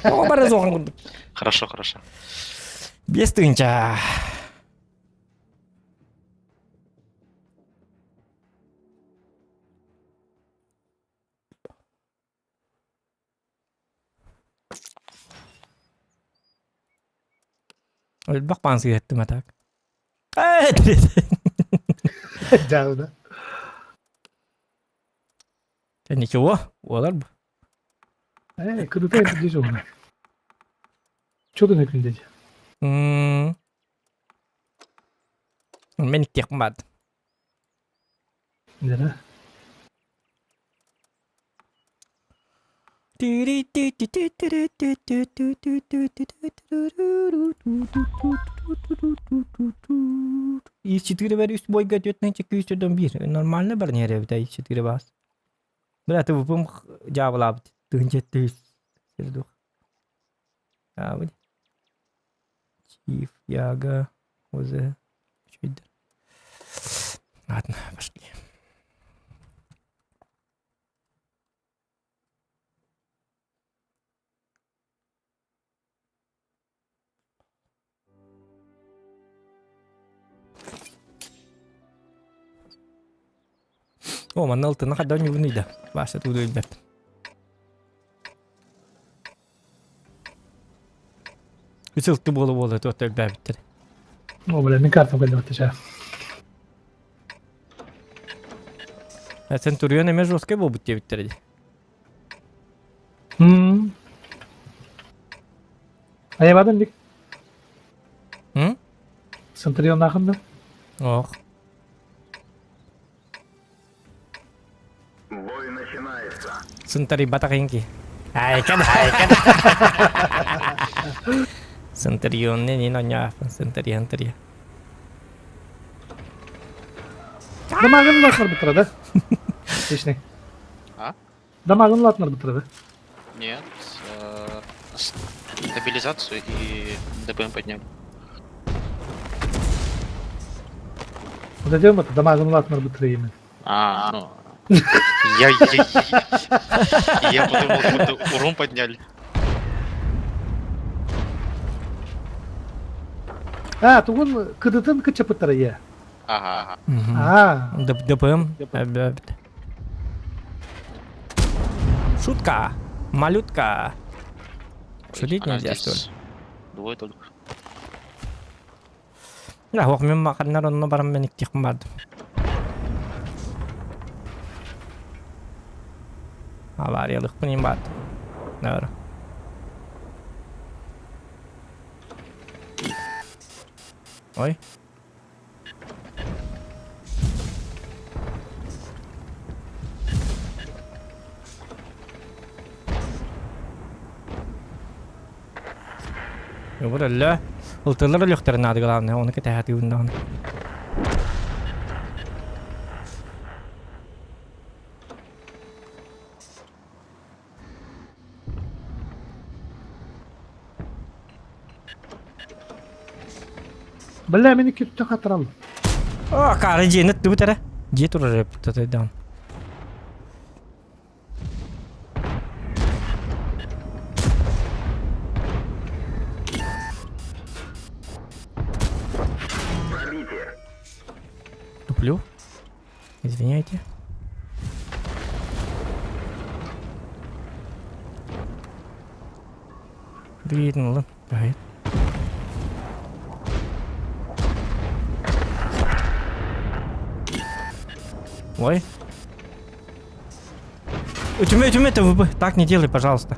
Тоҕо бары суоҕун курдук. Хорошо, хорошо. 5000. Элбэх паан сыһыаттым а так. Да, да. Ничего, буолар бу. Э, кыдыта это здесь угна. Чё ты накрендеть? Мен иттиэхпин баардым. Да. Из 4 бер үс бойга 4 күүс биир. Нормально барнер эбит из 4 бас. Бля, ты выпым дьаабылаабыт. Тыһынча сирдух. Аабыт. Чиф, Яга, Озе. Чуйдер. Ладно, пошли. О, манна алтына хаддан югунуйда. Бааса тууду билбэт. Үс ылты буола буола туотта өлбөөбүттэр. О, бля, мин картам кэллэбит сейчас. Центурион эмэ жесткай буолбут диэбиттэр дии. М. Айабадын бик. М? Центурионнаахын да. Ох. Бой начинается. Центури батахинки. Айкан, айкан. Центурион не не ноньяф, Центурион три. Дамагын латнар бытыра да? Вечный. А? Дамагын латнар бытыра да? Нет. Стабилизацию и ДПМ подняли. Вот идем это, дамагын латнар бытыра именно. А, ну. Я, я, я подумал, будто урон подняли. А, тугун кыдытын кычапыттара я. Ага, ага. А, ДПМ. Шутка. Малютка. Ой, Шутить а нельзя, что ли? здесь Двое только. Да, ох, мен мақаннар онно барам мен иктихм бардым. Авариялықпын им бардым. Наверное. Ой. Йобур өллө. Ылтылар өлүөхтэрин наада главное, оны кэтэһэтигин даҕаны. Бля, мени күттө хатырал. О, кары дьиэни ыттыбыт эрэ. Дьиэ турар эбит даҕаны. Пробитие. Туплю. Извиняйте. Видно, ладно. Ой. Үтүмэ, үтүмэ, ТВП. Так не делай, пожалуйста.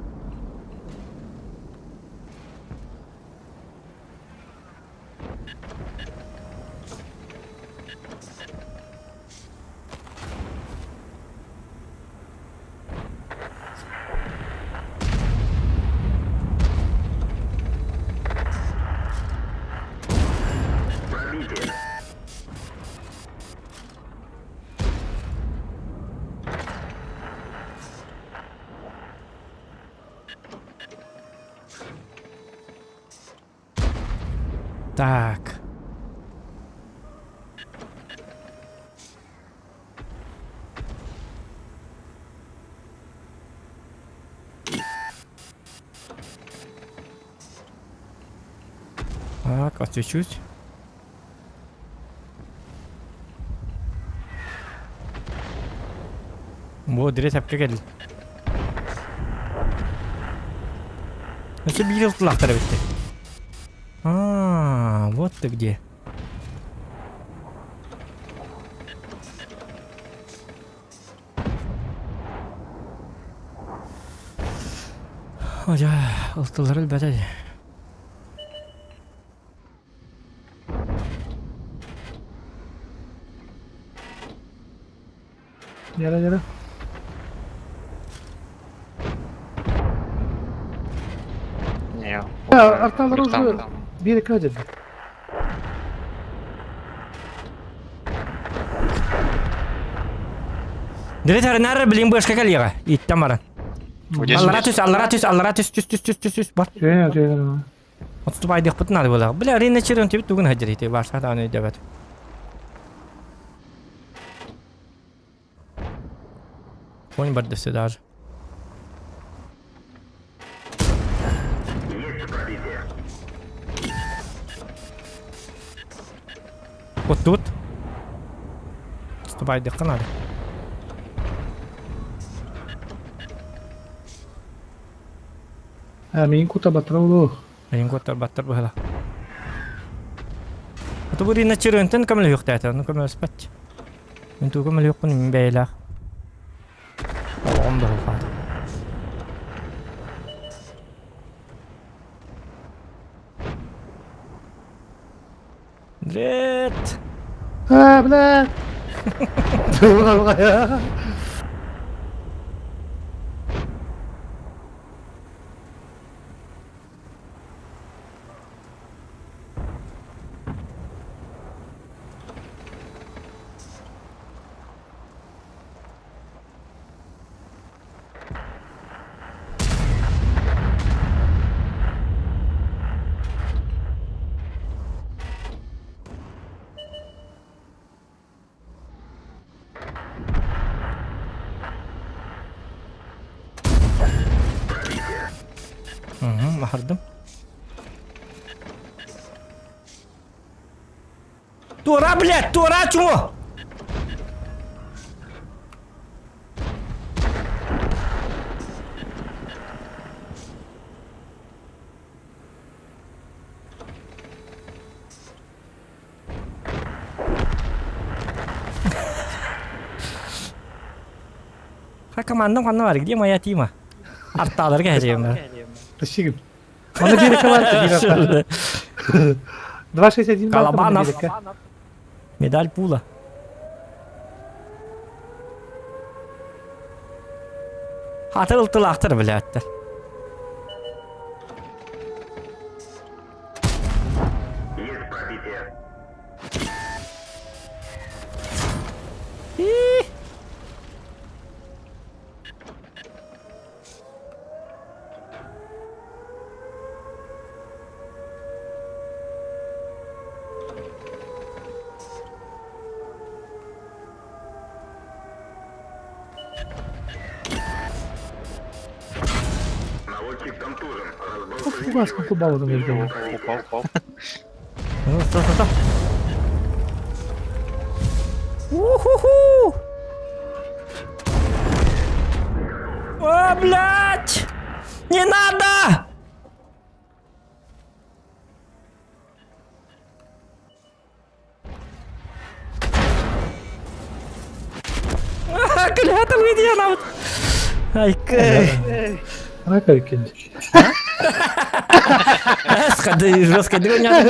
Пробитие. Так. Так, освещусь. Бу дирет әпке кел. Өссө биир ылтылаахтар эбитти. А, вот ты где. Одя, ылтылар өлбөтө. Яра яра. Не, Арталар уже берег кадет. Директорнар билин бышка калига. Иттен баран. Аллара түс, аллара түс, аллара түс, түс, түс, түс, түс, түс, бар. Жөйнө, жөйнө. Отступайдыхпытын надо было. Бля, Рина Чирон тебе тугун хаджирите, ваш аны дебет. Конь барды сюда же. Есть пробитие. Вот тут. Отступайдыхка надо. А, мин кута батрау Мин кута баттар быһыла. Ото бу Рина Чирөнтөн көмөлө юктаата, ну көмөлөспөт. Мин тугу көмөлө юкпун мин бэйлээх. Оҕом да Дрет! А, бля! Угу, бахардым. Тура, блядь, тура, чмо! Ха командам ханна бар, где моя тима? Арталарга хәҗәйем. Тащигим. Оны берекке бар, 261 Колобанов. Медаль пула. Хатыр ылтылахтыр блядь. Есть пробитие. Наводчик контужен. Разброс Фугас кубалыдан өлгөн. Упал, упал. Ну, стоп, стоп, стоп. Уху-ху! О, блядь! Не надо! Клята выйди она вот. Ай, кэй. Рака экен. Сходи, жестко, Блядь,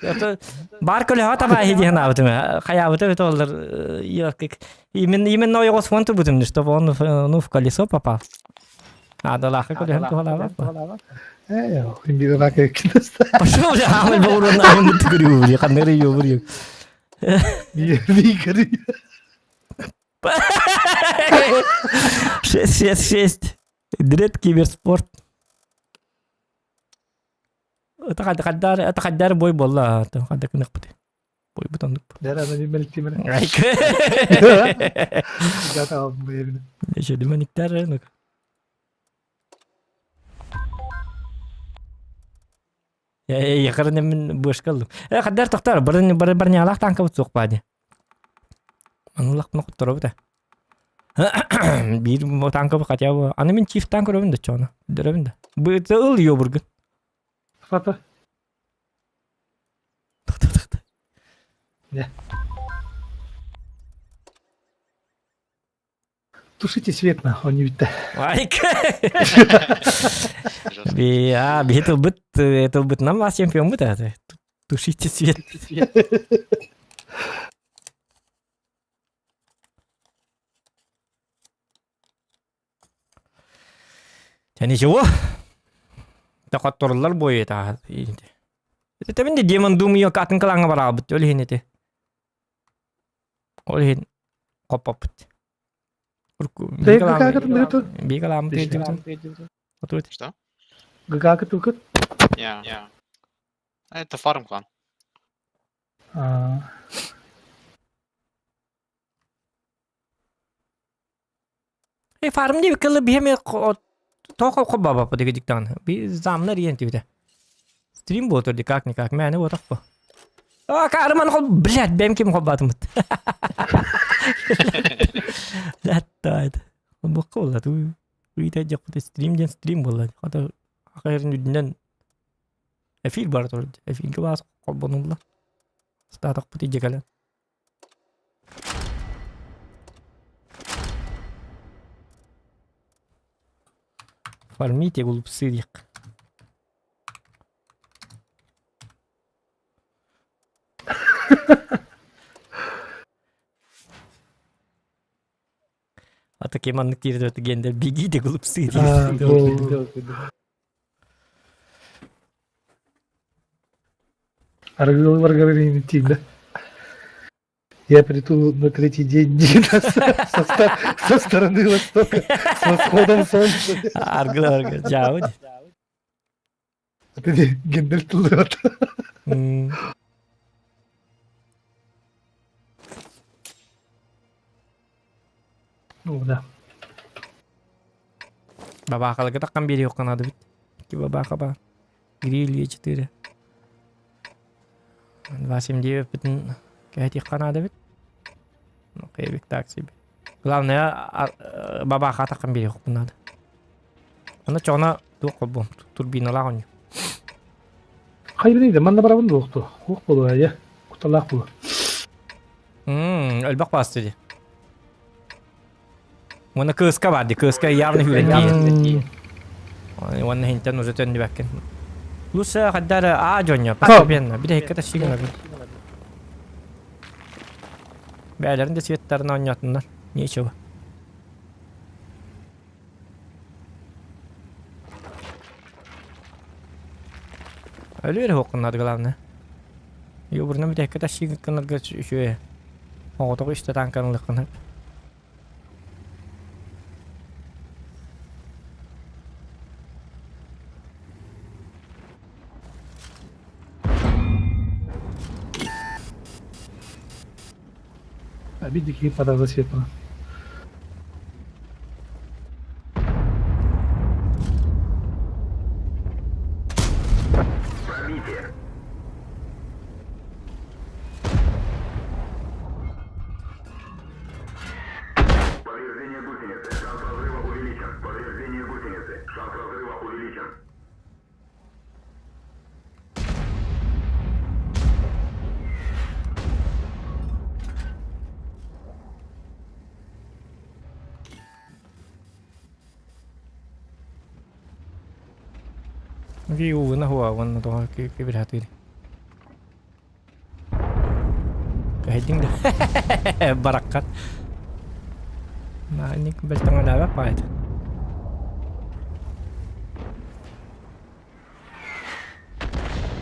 это бар көлөһө таба хидиһен абытым. Хаябыты бит олар именно именно его свон турбутум, чтобы он ну в колесо попал. А да лаха көлөһөн тухалаба. Э, имби рака экен. Пошел, бля, амыл баурун амыл түгүрү, бля, кандыр ю бир. Би кери. 6 6 6. Дред киберспорт. Это это хаддар бой болла, хаддар кыныкпыты. Бой бутандык. Дара на мелтимер. Айк. Жата бэбин. Еще демониктар, ну. Якырын мен бышкалдым. Э, хаддар токтор, барын бар бар не алах танка бут сокпады. Анулак мына куттара бута. Бир танка бу хотя бы. Аны мен чиф танк көрөбүн да чона. Дөрөбүн да. Бу ыл йобургун. Папа. Да. Тушите свет нахуй, не видно. Лайк! Би, а, би тылбыт, тылбыт нам вас чемпион быт это. Тушите свет. Чэ ничего. Тохотторуллар буойа таа. Этебин де демон думаю атын кылаҥҥа бараабыт ол иһин ити. Ол иһин хоппоппут. Что? ГГ тукут? Я. Это фарм клан. Э фарм диэбит кылы биһэми тоох хоббабаппа диги диктаан. Би замнар иэн тибитэ. Стрим буотур ди как никак мээнэ буотахпа. А карман хол блядь бэм ким хоббатымыт. Латтайд. Букка буолла ту. Уйта дьахпыт стрим диэн стрим буолла. Хата ахайрын үрдүнэн эфир бар турд. Эфирге баас холбонулла. Статахпыт идьэ кэлэн. Фармите глупцы диэх. А такие маннык диир гендер бегите глупцы диир. Аргылар говорили да? Я приду на третий день Дина со, со стороны востока с восходом солнца. Аргылар жаабы. Ты Гендальф тыллыбат. Ну да. Бабаахаларга таххан биэриэххэ наада эбит. Икки бабааха баар. Гриль Е4. 2,79 бүтүн кэһэтиэххэ наада эбит. Ну, кэбик так себе. Главное, бабааха таххан биэриэххэ наада. Аны чоҕуна туох холбуом, турбиналаах оонньуу. Хайбыный да манна барабын дуохту. Хуох буолуо я. Куталаах буолуо. Мм, элбэх баас дии. Уонна кыыска бар дии, кыыска явно хүрэн дии. Уонна хинтэн уже төннүбэккин. Лучше хайдар аа дьонньо, постепенно. Биде хеккета сигна бит. Бээлэрин де цветтарын оонньоотуннар. Нечего. Өлүөр хуоххуннар главное. Юбурна бүтэккэ тащыгыккынарга үчүгэй. Оҕотоҕу үстэ таанканылыххын сөп. Обидники пора засветло. Пробитие. Повреждение гусеницы. Шанс разрыва увеличен. Повреждение гусеницы. Шанс разрыва увеличен. Виу хуа уонна тоҕо кибирхатыыр. Кэһэйдиҥ да бараккат. Маанник бэлтэҥэлээбэт баайыт.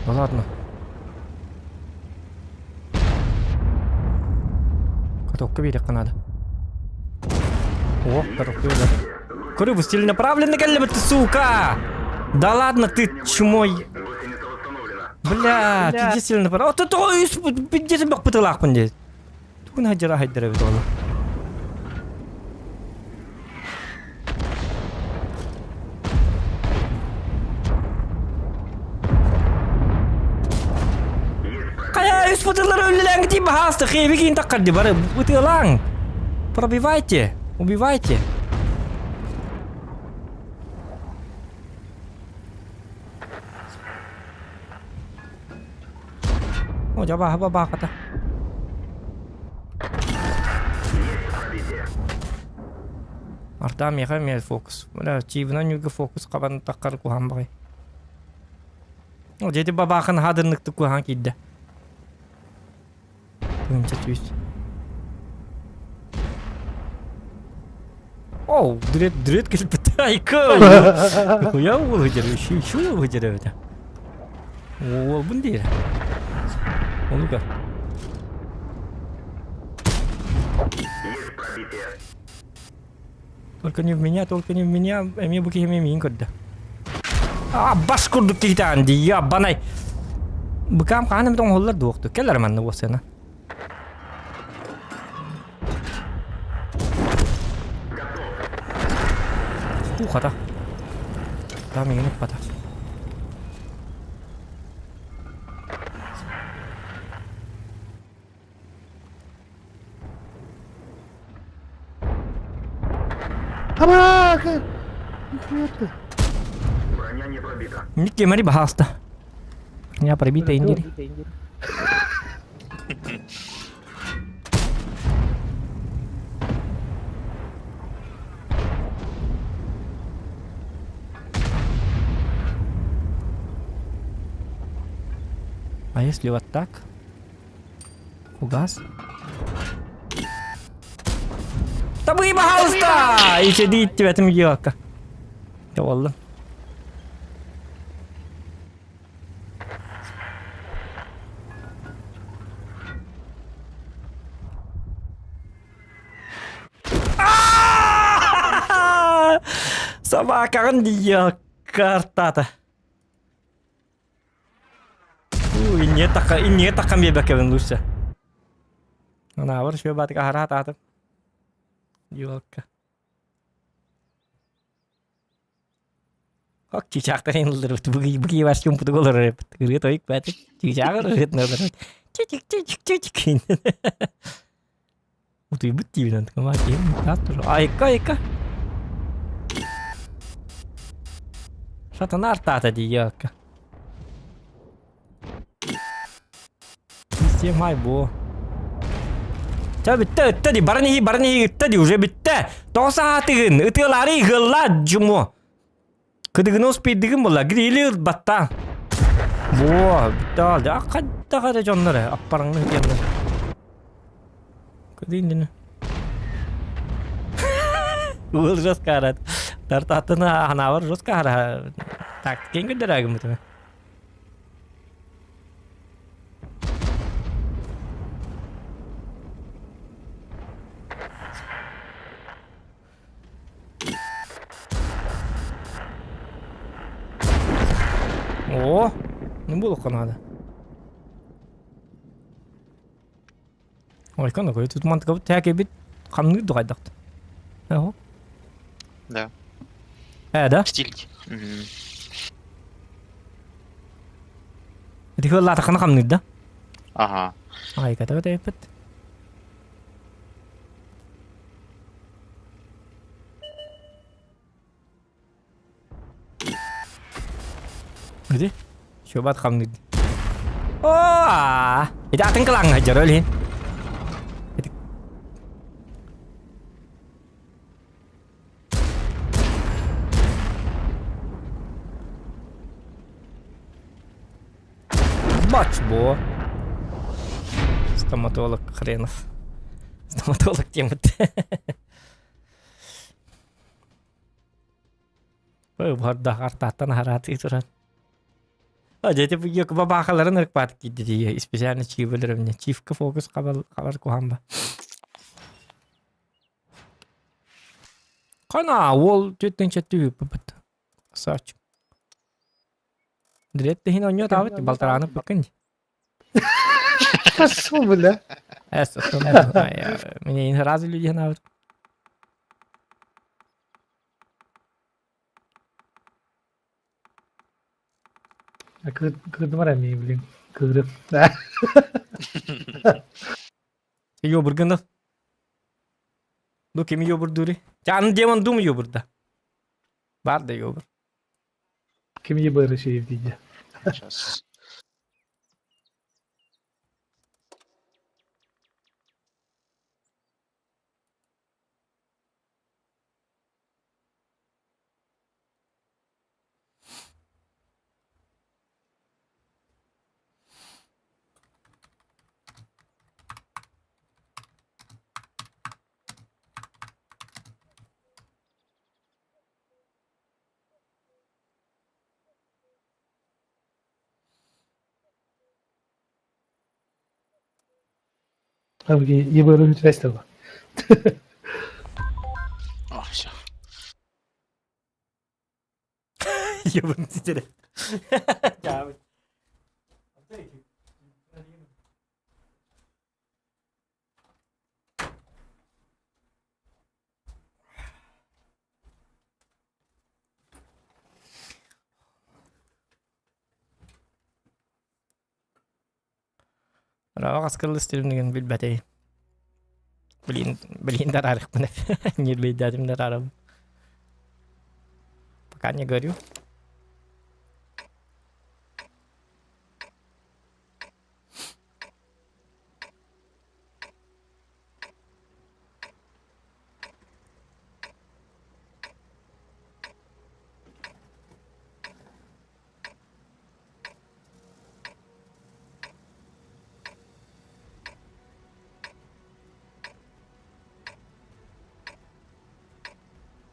Да ладно. Катокка биэриэххэ наада. О, катокка биэрэр. Көрү, целенаправленно кэллибит, сука! Да ладно ты, чумой! Бля, пиздец целенаправленно. О, ты то пиздец бах пытылаахпын дии. Тугун хадьара хайдара эбит ону. Хайа, үс бытылар өллелээҥ тиий баһаалыста хиэби киин таххар ди бары бытыалааҥ. Пробивайте, убивайте. О, дьабааһы бабаахата. Артаа миэхэ эмиэ фокус. Бля, чиибинэн ньүүргэ фокус хабан таххар куһаан баҕай. О, дьэти бабаахын хаадырныктык куһаан киирдэ. Тыынча түс. Оу, дрет, дрет кэлбит. Айка! Хуя уол ыдьар, үчү уол ыдьар эбитэ. Уолбун диир. Олуга. Только не в меня, только не в меня. Эмиэ бу киһи эмиэ миин көрдө. А, бас курдук киһитаан дии, я банай. Быкаам хаан эмит оҥоһуллар дуохту. Кэлэр манна буосена. Уу хата. Там миигин ыппата. Абаака! Нихуя Броня не пробита. Никки мари баһааста. Броня пробита индири. А если вот так? Угас? Табыы баһаалыста! Ичэди иттибэтим елка. Явалла. Собакаҕын дии картата. Инньэ такка инньэ таккан биэрбэккэбин лучше. Анаабар үчүгэй баатык аһара сатаатым. Елка. Ок чычаахтар ыллырбыт быгый быгый бар чумпутук олорор эбит. Ырыа тойук баатык чычааҕар ырыатын олорор. Чичик чичик чичик. Утуйбут диибин антыкама киһим таат тур. Айка айка. Сатана артаата дии елка. Системай бу. Ча бүтте ытта ди баран иһи баран иһи ытта ди уже бүтте. Тоҕо саатыгын ытыалаары ыгылла дьумо. Кыдыгын успейдыгын була грили ылбатта. Во, бүтте алды. Аккадда кара дьоннор аппараңны диэннер. Кыдыйын Уол жестко арат. Тартаттына анаабар жестко ара. Так, кең көдөрәгім бутыма. О, ну буолуохха наада. Ой, кана тут мантыкабыт тээкэбит хамныыр дуҕайдахт. Эһо. Да. Э, да? Стиль. Мгм. Ити кыаллаатаххына хамныыр да? Ага. Айката бэтэйпит. Где? Чубат хамныыр. Оо! Ити атын кылааҥҥа сылдьар ол иһин. Ити Бач буо. Стоматолог хренов. Стоматолог темат. Бардах артааттан араатыы туран. Дьэ бу бабаахаларын ырыкпаат киирдэ дии специально чиибэлэр чивка фокус хабар куһаан ба. Хана уол түттэн чөттү үппүт. Сач. Дрет тихин онньо таабыт балтарааны пыккын. Пошел, бля. Эс, мне не разу люди навык. Кырдымар эмиэ, блин. Кырдым. Йобургынов. Ну кими йобурдури? Чан демон дум йобурда. Бар да йобур. Ким ебыры шеев дейді. Сейчас. ЕБР үтүрэстэр О, все. Ебан титере. Раҕас кылыс тилимнигин билбэтей. Блин, блин, дарарыхпын. Нервейдатым дарарым. Пока не горю.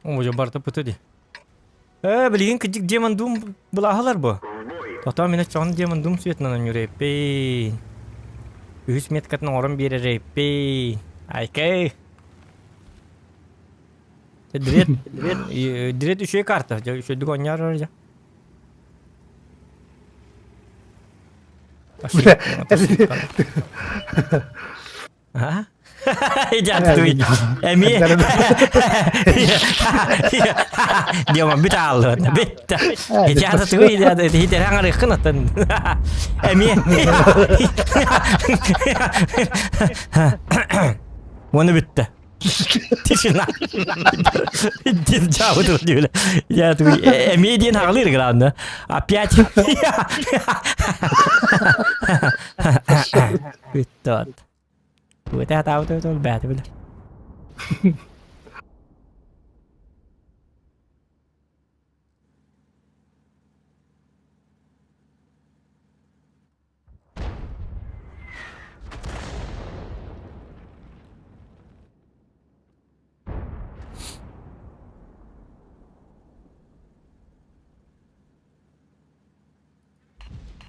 О, барта пыты ди. Э, билигин кыдьык демон дум былаһалар бу. Тото мин чон демон дум светынан нүреппей. Үһүс меткатын оҥорон биэрэреппей. Айкэй. Дрет, дрет үчүгэй карта. Үчүгэй оонньоор дьэ. А? Идиат Эми Дима бүт ааллы битте. Идиат туй идиат хитер аңарыккын аттан. Эми Оны битте. Тишина. Дин жабы тут дивле. Я тут эми дин хагалыр главное. Опять. Бүттө. Тута тау тау тау бәт билер.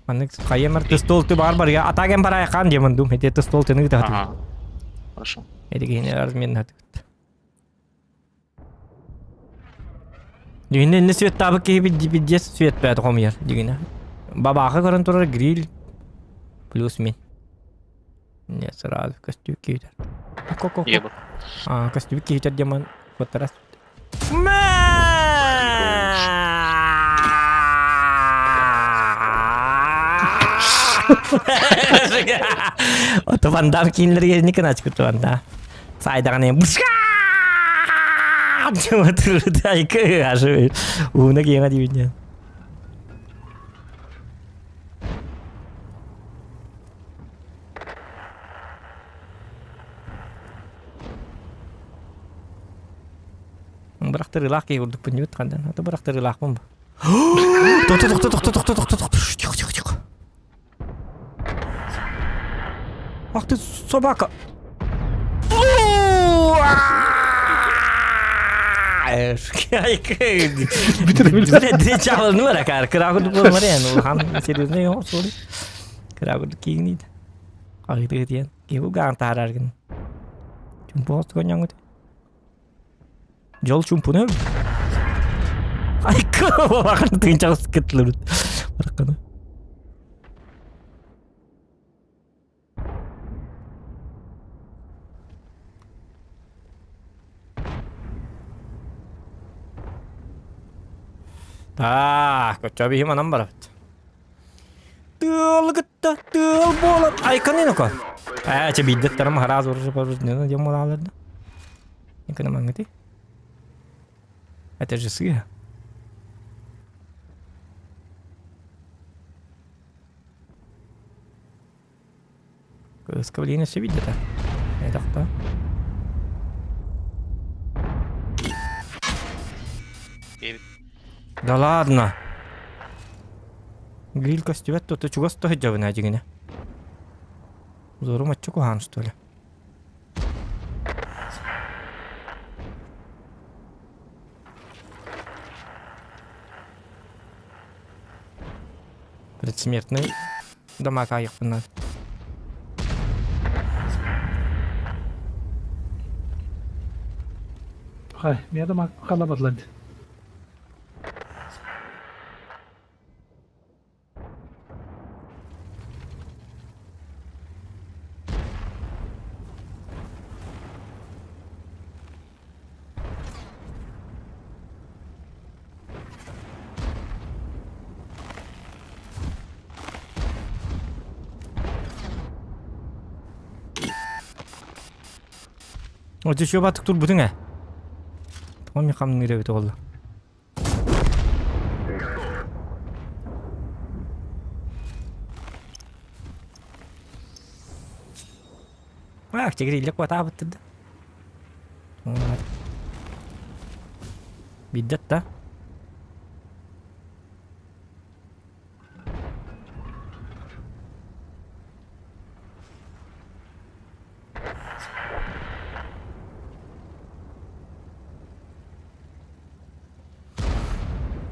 Маннык хайемар тыстол ты бар бар я атаген бар айкан демон дум эти тыстол ты ныгыта. Ага. Хорошо. Эти генерал мен хатыгыт. Дигинне инне свет табы киһи биддес свет бәт хомуйар дигинэ. Бабаха көрөн турар гриль плюс мин. Не сразу костюм киһитер. Ко-ко-ко. Ебу. А, костюм киһитер демон вот раз. Ото Ван Дам кинилерге не кыначкы Ван Сайдаҕын Ууна киэҥэ диибин Бырахтырыылаах киһи курдукпун дьүбүт хандан. Ата бырахтырыылаахпын бу. Тохто тохто тохто тохто тохто тохто Тихо тихо тихо. Ах ты собака! Дьол чумпуну Айка бабахан тыынчаҕыс кытлыбыт. Баракканы. Так, оччо биһи манан барабыт. Тыал кытта, тыал буолан. Айканы ну-ка. Ээ, чэ биирдэ хараас уржу парус не дем малаларды. Никана мангати. Это же сыа. Кыскавление все видит, а? Это кто? Да ладно. Гриль костюмет то ты чего стоит дьабына дигине? Зору матчу кухан что ли? Предсмертный дамаг айықпын. Хай, миэхэ да халабатлар. Оччо чуобатык турбутуҥ ээ. Тоҕо эмиэ хамныыр эбит буолла. Ах, чэгириллэ куотаабыттар да. Биддет да.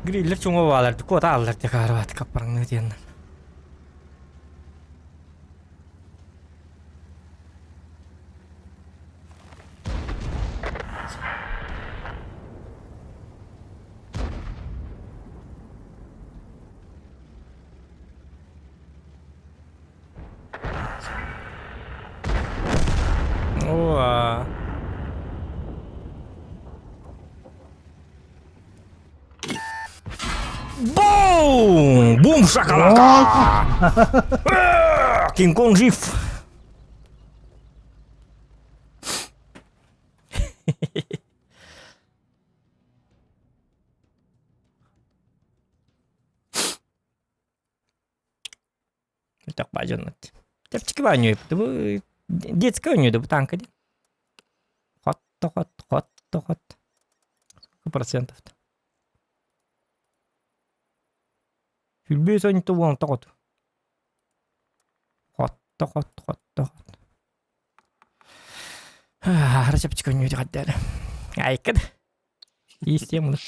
Гриллер чуҥа баалар, куота ааллар дьэ каарабат каппараңныы диэннэр. О, Бум! Бум шакалака! Кинг-Конг жив! Так баадьаннат. Чэпчэки баанньуй. Бу детская оонньуу да бу танка диэн. Хот да хот, хот да хот. Сколько процентов-то? Сүлбүө сонньута уонта хоту. Хот да хот, хот да хот. Аһара чэпчэки оонньуу диэхэрдээри. Айка да. Иистиэм улар.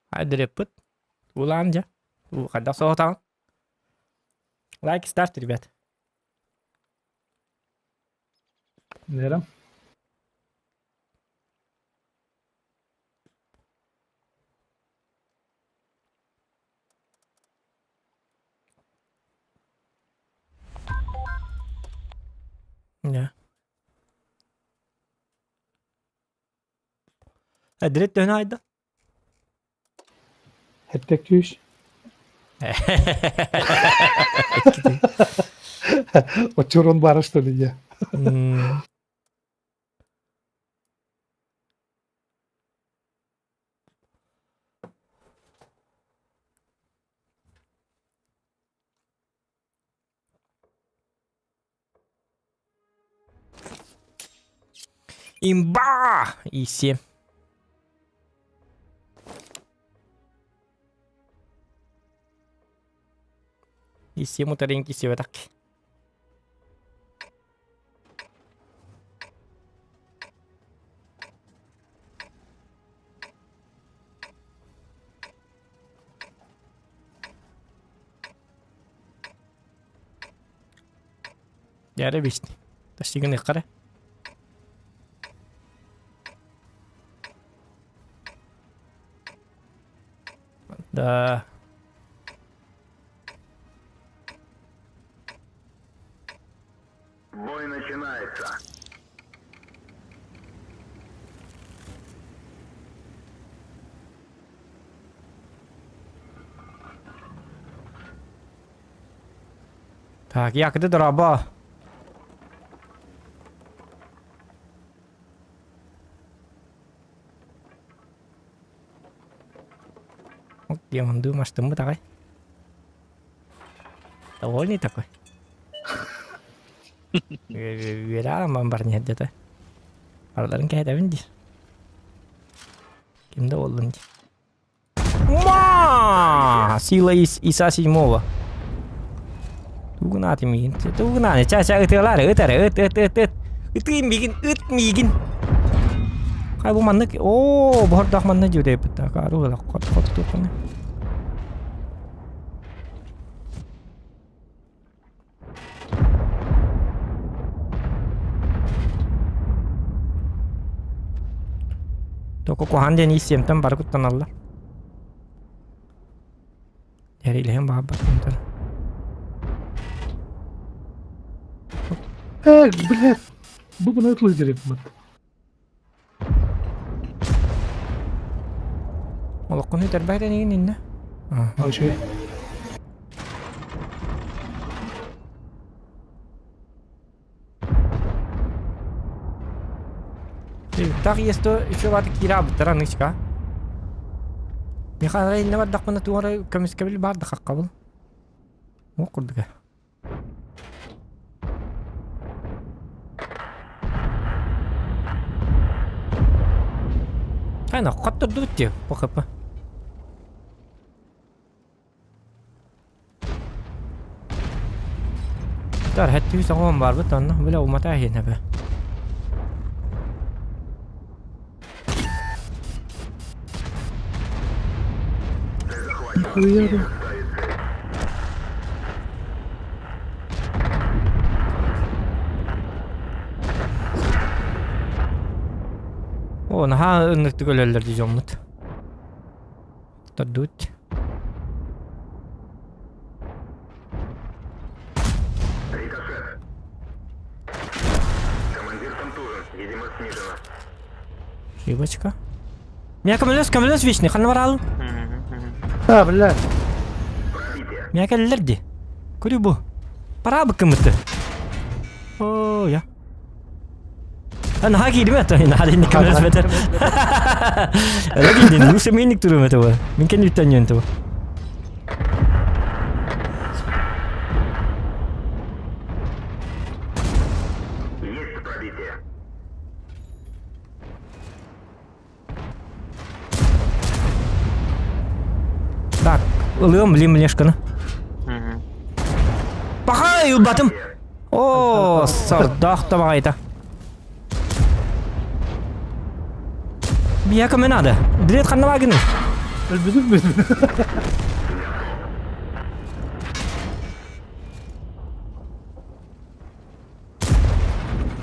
Айдырыппыт. Улаан дьэ. Хайдах соһутаҕын? Лайк ставьте, ребят. Нерем. Да. Әдірет төһөнө айда? Хэттек түүш. Очурун бара что ли я? Имба! И 7. И 7 утаринки себетак. Дьэ бишти. Тастигын ыккара. Да. Бой начинается. Так, якды дороба. Демон думаешь, давай. Довольный такой. Үөрэ бар где-то. Араларын кэһэтэбин диир. Ким да буоллун дии. Ма! Сила Ис Иса седьмого. Тугунааты миигин. Тугунааны. Ча ча ытыалаары. Ыт эрэ. Ыт ыт ыт ыт. Ытыы миигин. Ыт миигин. Хай бу маннык оо бохордоох манна дьүдэйбит акаару ыла хот хот туоххуна. Току куһаан диэн ииссиэмтэн бары куттаналлар. Эрилэһэн баабаттан. Эх, блядь, бу мына лидер мат. Олоххун үтэрбэт энигин иннэ. Вообще. Так есто еще баты кира бутара нычка. Михаил инне бардахпына туора көмүскэбил бар да хаккабыл. О курдуга. Айна хоттордубут дии ПХП. Тар хэттүү соҕоон барбыт онно бile умата иһин эбэ. Хуя да. О, наһаа ынныктык өлөллөр дии дьоммут. Тордут. Рикошет. Командир контужен. Видимо, снижена. Рыбочка. Меня көмөлөс, көмөлөс вечный, ханна барал? А, блядь. Меня кэллэр ди. Көрү бу. Пора быкымыты. О, я. Наһаа киирим это, наһаа инник көмөлөс бетер. Öyle киирдин, ну семейник турум это бу. Мин кенни үттен йөн ту. Есть пробитие. Так, ылыам блин млешканы. Пахай, ылбатым. О, сордоох табаҕайта. Бия көмө надо. Билет ханна баагыный? Өлбүтүм бүт.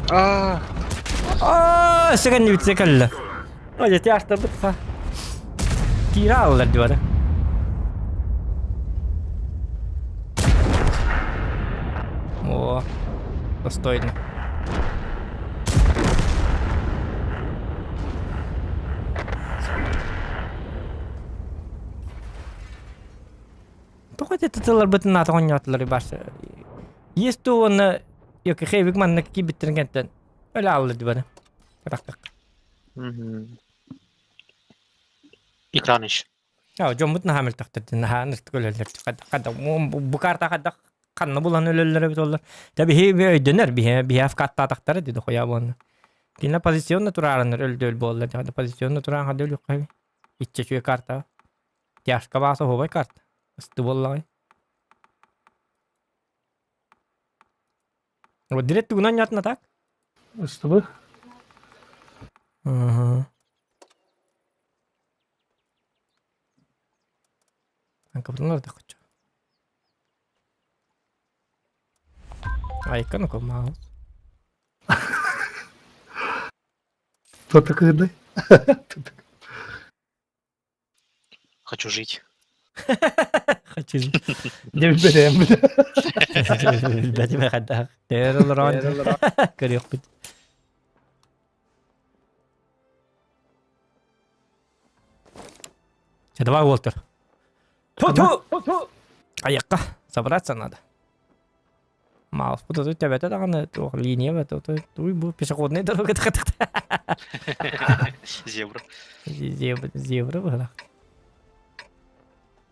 А, Аа, сэгэн бүтсе кэллэ. Ой, эти астарбыт ха. Киирэ аллар дибара. О, достойно. Тоҕо ити тылларбытын наата оонньоотулар барса. Есть уонна Йокихевик манна киирбиттэрин кэнтэн өлө аалла дибары. Катахтах. Экран еще. Аа дьоммут наһаа мөлтөхтөр наһаа ыныртык өлөллөр хадда бу карта хадда ханна булан өлөллөр эбит оллар. Та биһи өйдөнөр биһи биһи афкаттаатахтара диди хоя буонна. Кинилэр позиционно тураарыннар өлдө өл буолла хадда позиционно тураан хадда өлүөххэ иччэ үчүгэй карта. Тяжко бааса оһуобай карта. Ысты буоллаҕай. Вот директ тугунан нятна так? Ыстыбы. Угу. Анкабытын да хочу. Айка ну маус. Кто такой, да? Хочу жить. Хочу жить. Не берем, бля. Билбэтим хайдах. Тэр олорон. Көрүөхпүт. Чэ, давай, Уолтер. Ту-ту! Айакка, собраться надо. Маус бу төбөтө даҕаны туох линия бөтө туй бу пешеходная дорога Зебра. Зебра зебра быһылах.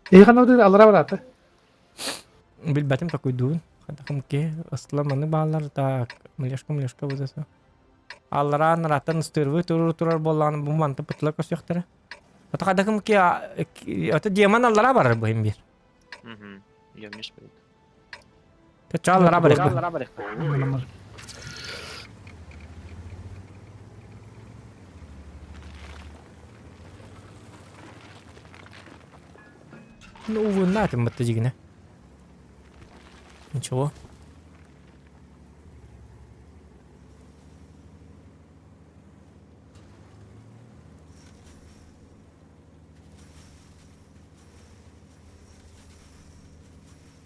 И ханна алара барата. Билбэтим такой дуун. Хадахым ке ысла маны баалар так млешка млешка бузаса. Аллараан раттан ыстырвы турur турар буоллаҕына бу манта пытла көсүөхтэрэ. Ата хадахым ке ата демон аллара барар бу бир. Угу. Я вниз пойду. Ча аллара барар. Ну, увы, на ты дигинэ. Ничего.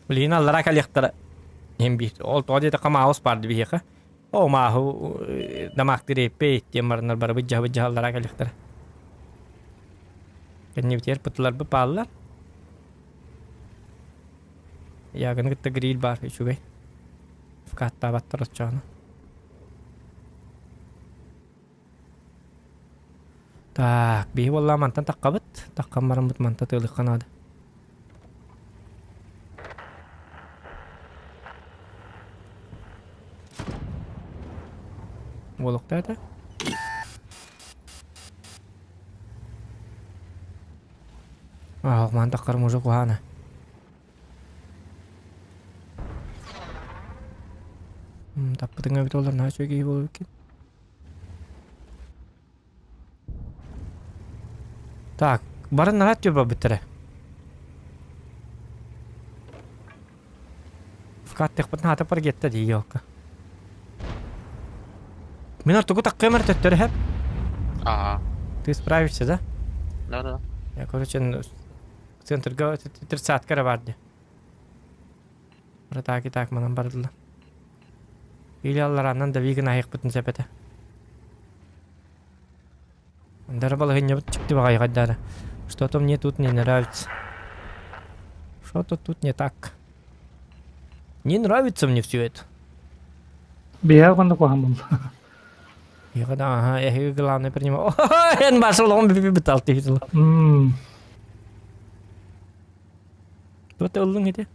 Блин, аллара кэлиэхтэрэ. Иһин биир. Ол тоҕо диэтэххэ маус баар биһиэхэ. Оо, мааһы дамаактыыр эппэй диэн бараннар барыбыт дьаһабыт дьаһаллара кэлиэхтэрэ. Кэннибитигэр пытыларбыт бааллар. Яганы кытта гриль баар үчүгэй. Вкаттаабаттар оччоҕуна. Так, биһи буоллаҕа мантан таххабыт. Таххан бараммыт манта тыалыхха наада. Уолуктаата. Аах, ман таххарым уже куһаана. Таппытыҥа эбит олор наһаа үчүгэй киһи буолбуккун. Так, барын наһаа түө барбыттара. Вкаттыхпытын хаата паргетта дии елка. Мин ортуку таккыам эрэ төттөрү хэп. Ага. Ты справишься, да? Да-да. Я, короче, центрга тридцатка эрэ бар дии. Так и так манан бардылар. Или алларааннан да вигын аһыахпытын сөп этэ. Дара балаһынньабыт чикти баҕайҕайдаара. Что-то мне тут не нравится. Что-то тут не так. Не нравится мне все это. Биһиэхэ ханна куһаҕан буолла. Биһиэхэ да аха эһиги главное принимал. Эн башыл он битал тиһитил. Тута ыллың ити?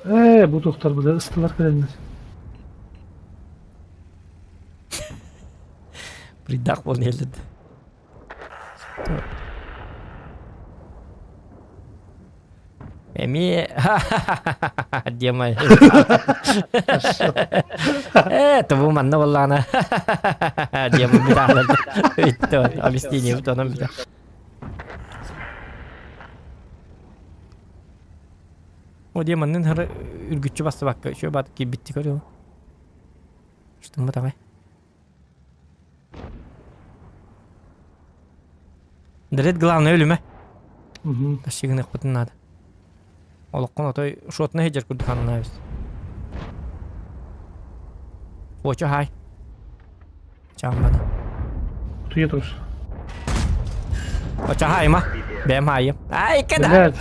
Ээ, бу туохтар бile ыстылар кэлэннэр. Придах буолан иһэллэр. Эмиэ диэмэ. Ээ, тобу манна буоллаҕына диэмэ битаалар. Үттэ, объяснение бут онон битэ. О диэ маннын хары үргүччү бастыбакка үчүгэй баат киирбитти көрүө. Штымматаҕай. Дред главное өлүмэ. Тащыгыныахпытын наада. Олоххун отой шотна сылдьар курдук ханнаабыс. Очо хай. Чааммана. Туя тур. Очо хайма. Бэм хайым. Ай, када.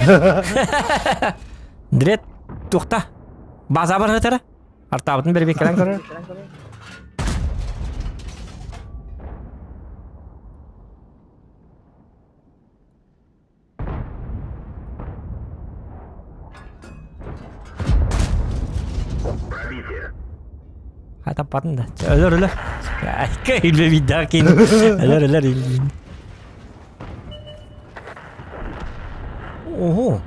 Дред тухта. База бар хытара. Артаабытын бэрбиэккэлээн көрөр. Хатаппатын да. Өлөр өлөр. Кыйлы вида кин. Өлөр өлөр. Ого.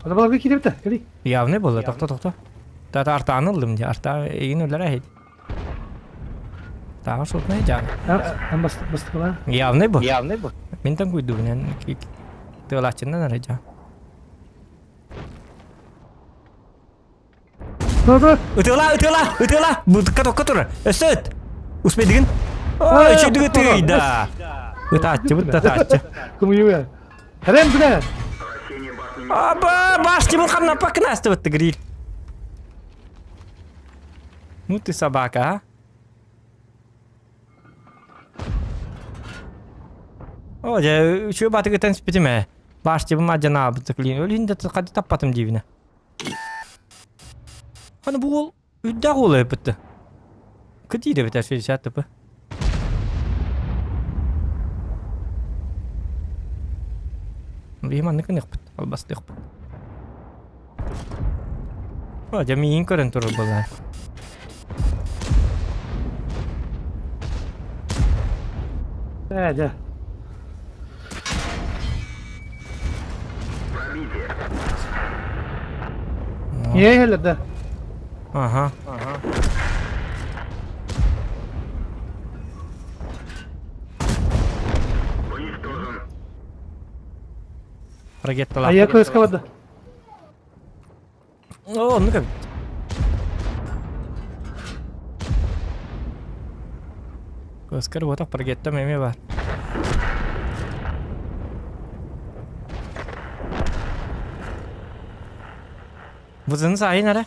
Адамаларга кииребит кели. Явный было, тохто тохто. Тата артааны ыллым дии, арта игин өлөр әһит. Тааҕа шутнай дьаан. Бастакыла. Явный бу. Явный бу. Мин там куйдубунан тыалааччыннан эрэ дьаан. Ытыла, ытыла, ытыла! Бутка токка турар. Өссө ыт. Успейдигин? Ой, чөйдүгү тыйда. Ытааччыбыт да ытааччы. Кумуюя. Хрен бля. Аба, башни хамнаппаккын астыбытты гриль. Ну ты собака, а? О, дьэ, үчүгэй батыгытан испитим ээ. Баштибым адьанаабыт клин. Өлүн да хады таппатым диибинэ. Аны бу уол үрдээх уол эбитти. Кытиир эбит 60 тп. Биһи маннык гыныахпыт, албастыахпыт. О, дьэ миигин көрөн турар буоллаҕа. Ээ, дьэ. Иэһэлэр да. Ага. Ракеталаах. А я КСК да. О, оннук эбит. Көскөр уотах прогеттам эмиэ бар. Бузын сайын эрэ.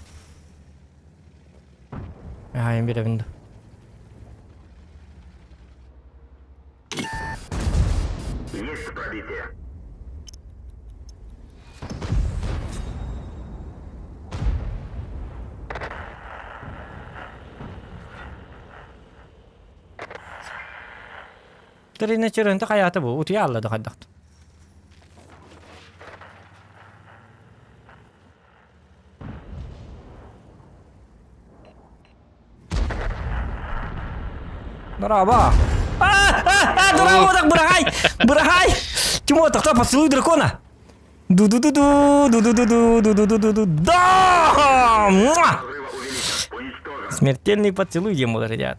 Айын бирэбин да. Есть пробитие. Тэринэ чөрөнтө хайаата бу утуйа аллады хайдахт. Дорообо! Дорообо так быраһай! Быраһай! Тимур, тохтоо, поцелуй дракона! Ду-ду-ду-ду, ду-ду-ду-ду, ду-ду-ду-ду, да! Муа! Смертельный поцелуй ему ребят.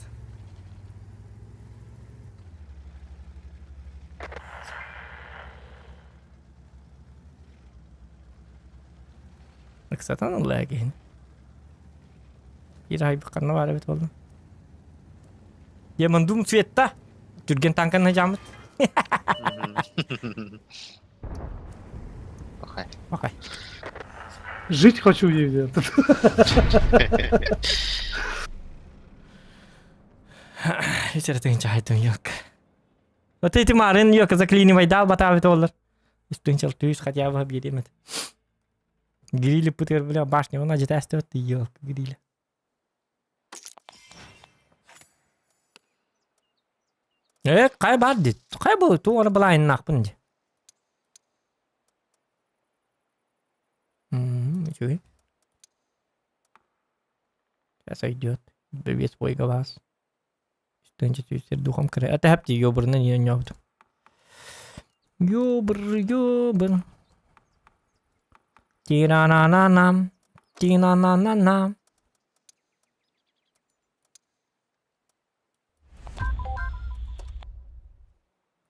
Ыксатан ылла киһини. Ир айбы ханна баар эбит буолла. Демон цветта. Түргэн танканы жамыт. Окей. Окей. Жить хочу, Евгений. Үсэрэтин чахайтын yok. Вот эти марын yok заклинивай дал батабит олар. Үстүн чал түйүс хотя бы биэримет. Грили пытыр, бля, башня, она где-то ты елка, грили. Э, кай бар дит. Кай бу, ту оны былайын нақпын ди. Үчүгэй. Сейчас идет. Весь свой глаз. Стынча сүүстэр духом кыра. Это хапти ёбырынан ёнёбут. Ёбыр, ёбыр. Тина-на-на-нам. Тина-на-на-на.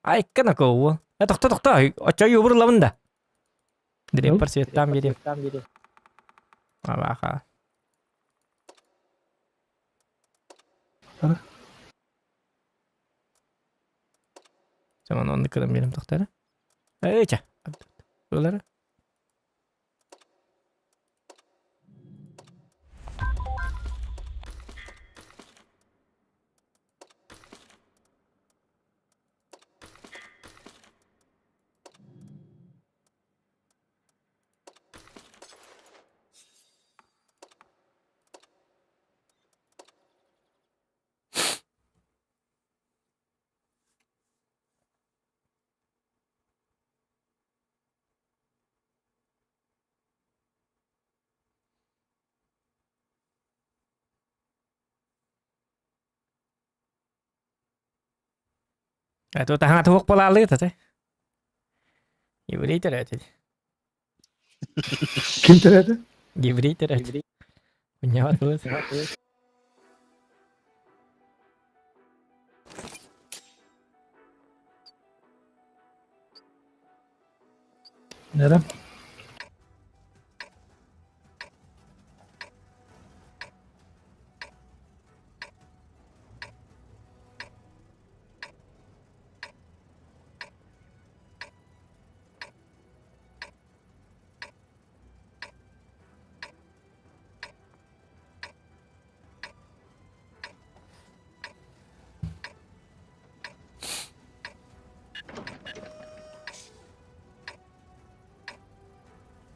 Айккана коо. Э, тохто, тохто. Очо ёбыр лабын да. Дреппар светтам бери. Алаха. Zaman онны кырым берем тохтары. Эча. Ылары. Это таһана туох буолаалыы тате. Еврей төрөөтү. Ким төрөөтө? Еврей төрөөтү. Унньаҕа тылы. Nere?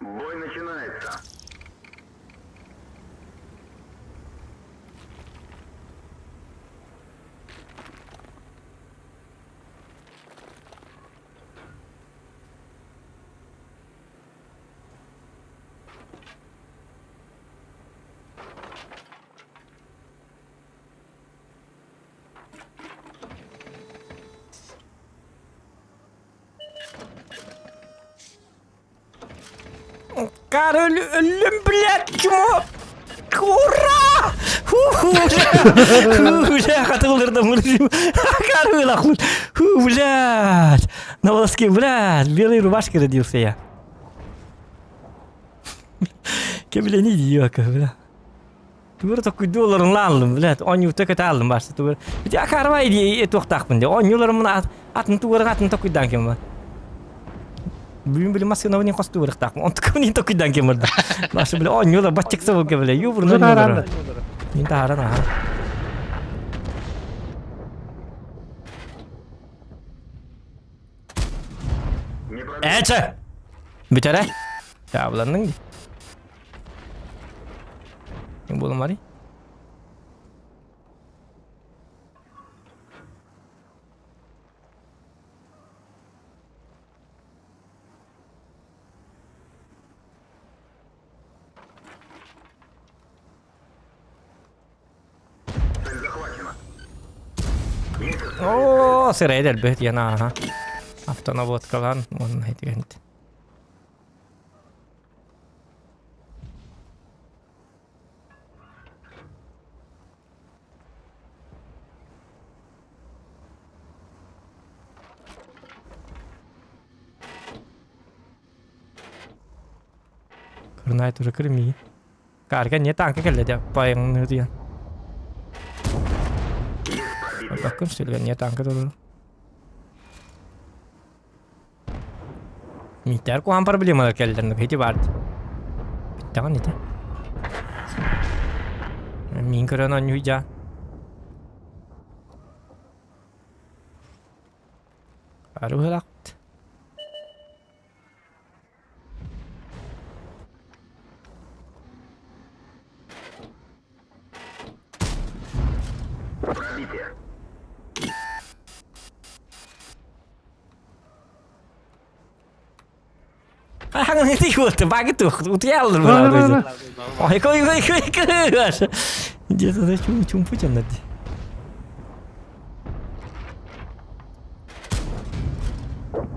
Бой начинается. Король, өллүм, блядь, чмо! Ура! Фу, бля! Фу, бля, хатылдырдым. Король, охуй. Фу, блядь! На волоске, блядь, в белой рубашке родился я. Кэбилэни дии бля. Тугура токкуйду олорун лааллым, блядь, оонньуута көтө ааллым барса тугура. Бити акарбай дии туохтаахпын дии. Оонньууларым атын тугура атын токкуйдаан ким бар. Бүгүн били массыынабын хос тугурахтаахпын. Онтукабын токкуйдаан ким бар. Башы били оонньуулар баччыкса болга били. Юбурун оонньуулар. Мин таһааран аха. Эче! Бүтэрэ. Таабыланныҥ дии. Не буолан барый? Оо, сырайд элбэт яна аха. Автонаводкалаан уонна итигэнт. Кырнай тоже кырми. Карга не танка кэллэ дэ пайыңны диэн. Баккын сүлгэн не танка турur. Миттэр куһаҕан проблемалар кэллэр, ити баар. Бүттэҕин ити. Мин көрөн оонньууйдьаа. Арыылаахпыт. Пробитие. Ой, кой, кой, кой, кой, Где-то чум путин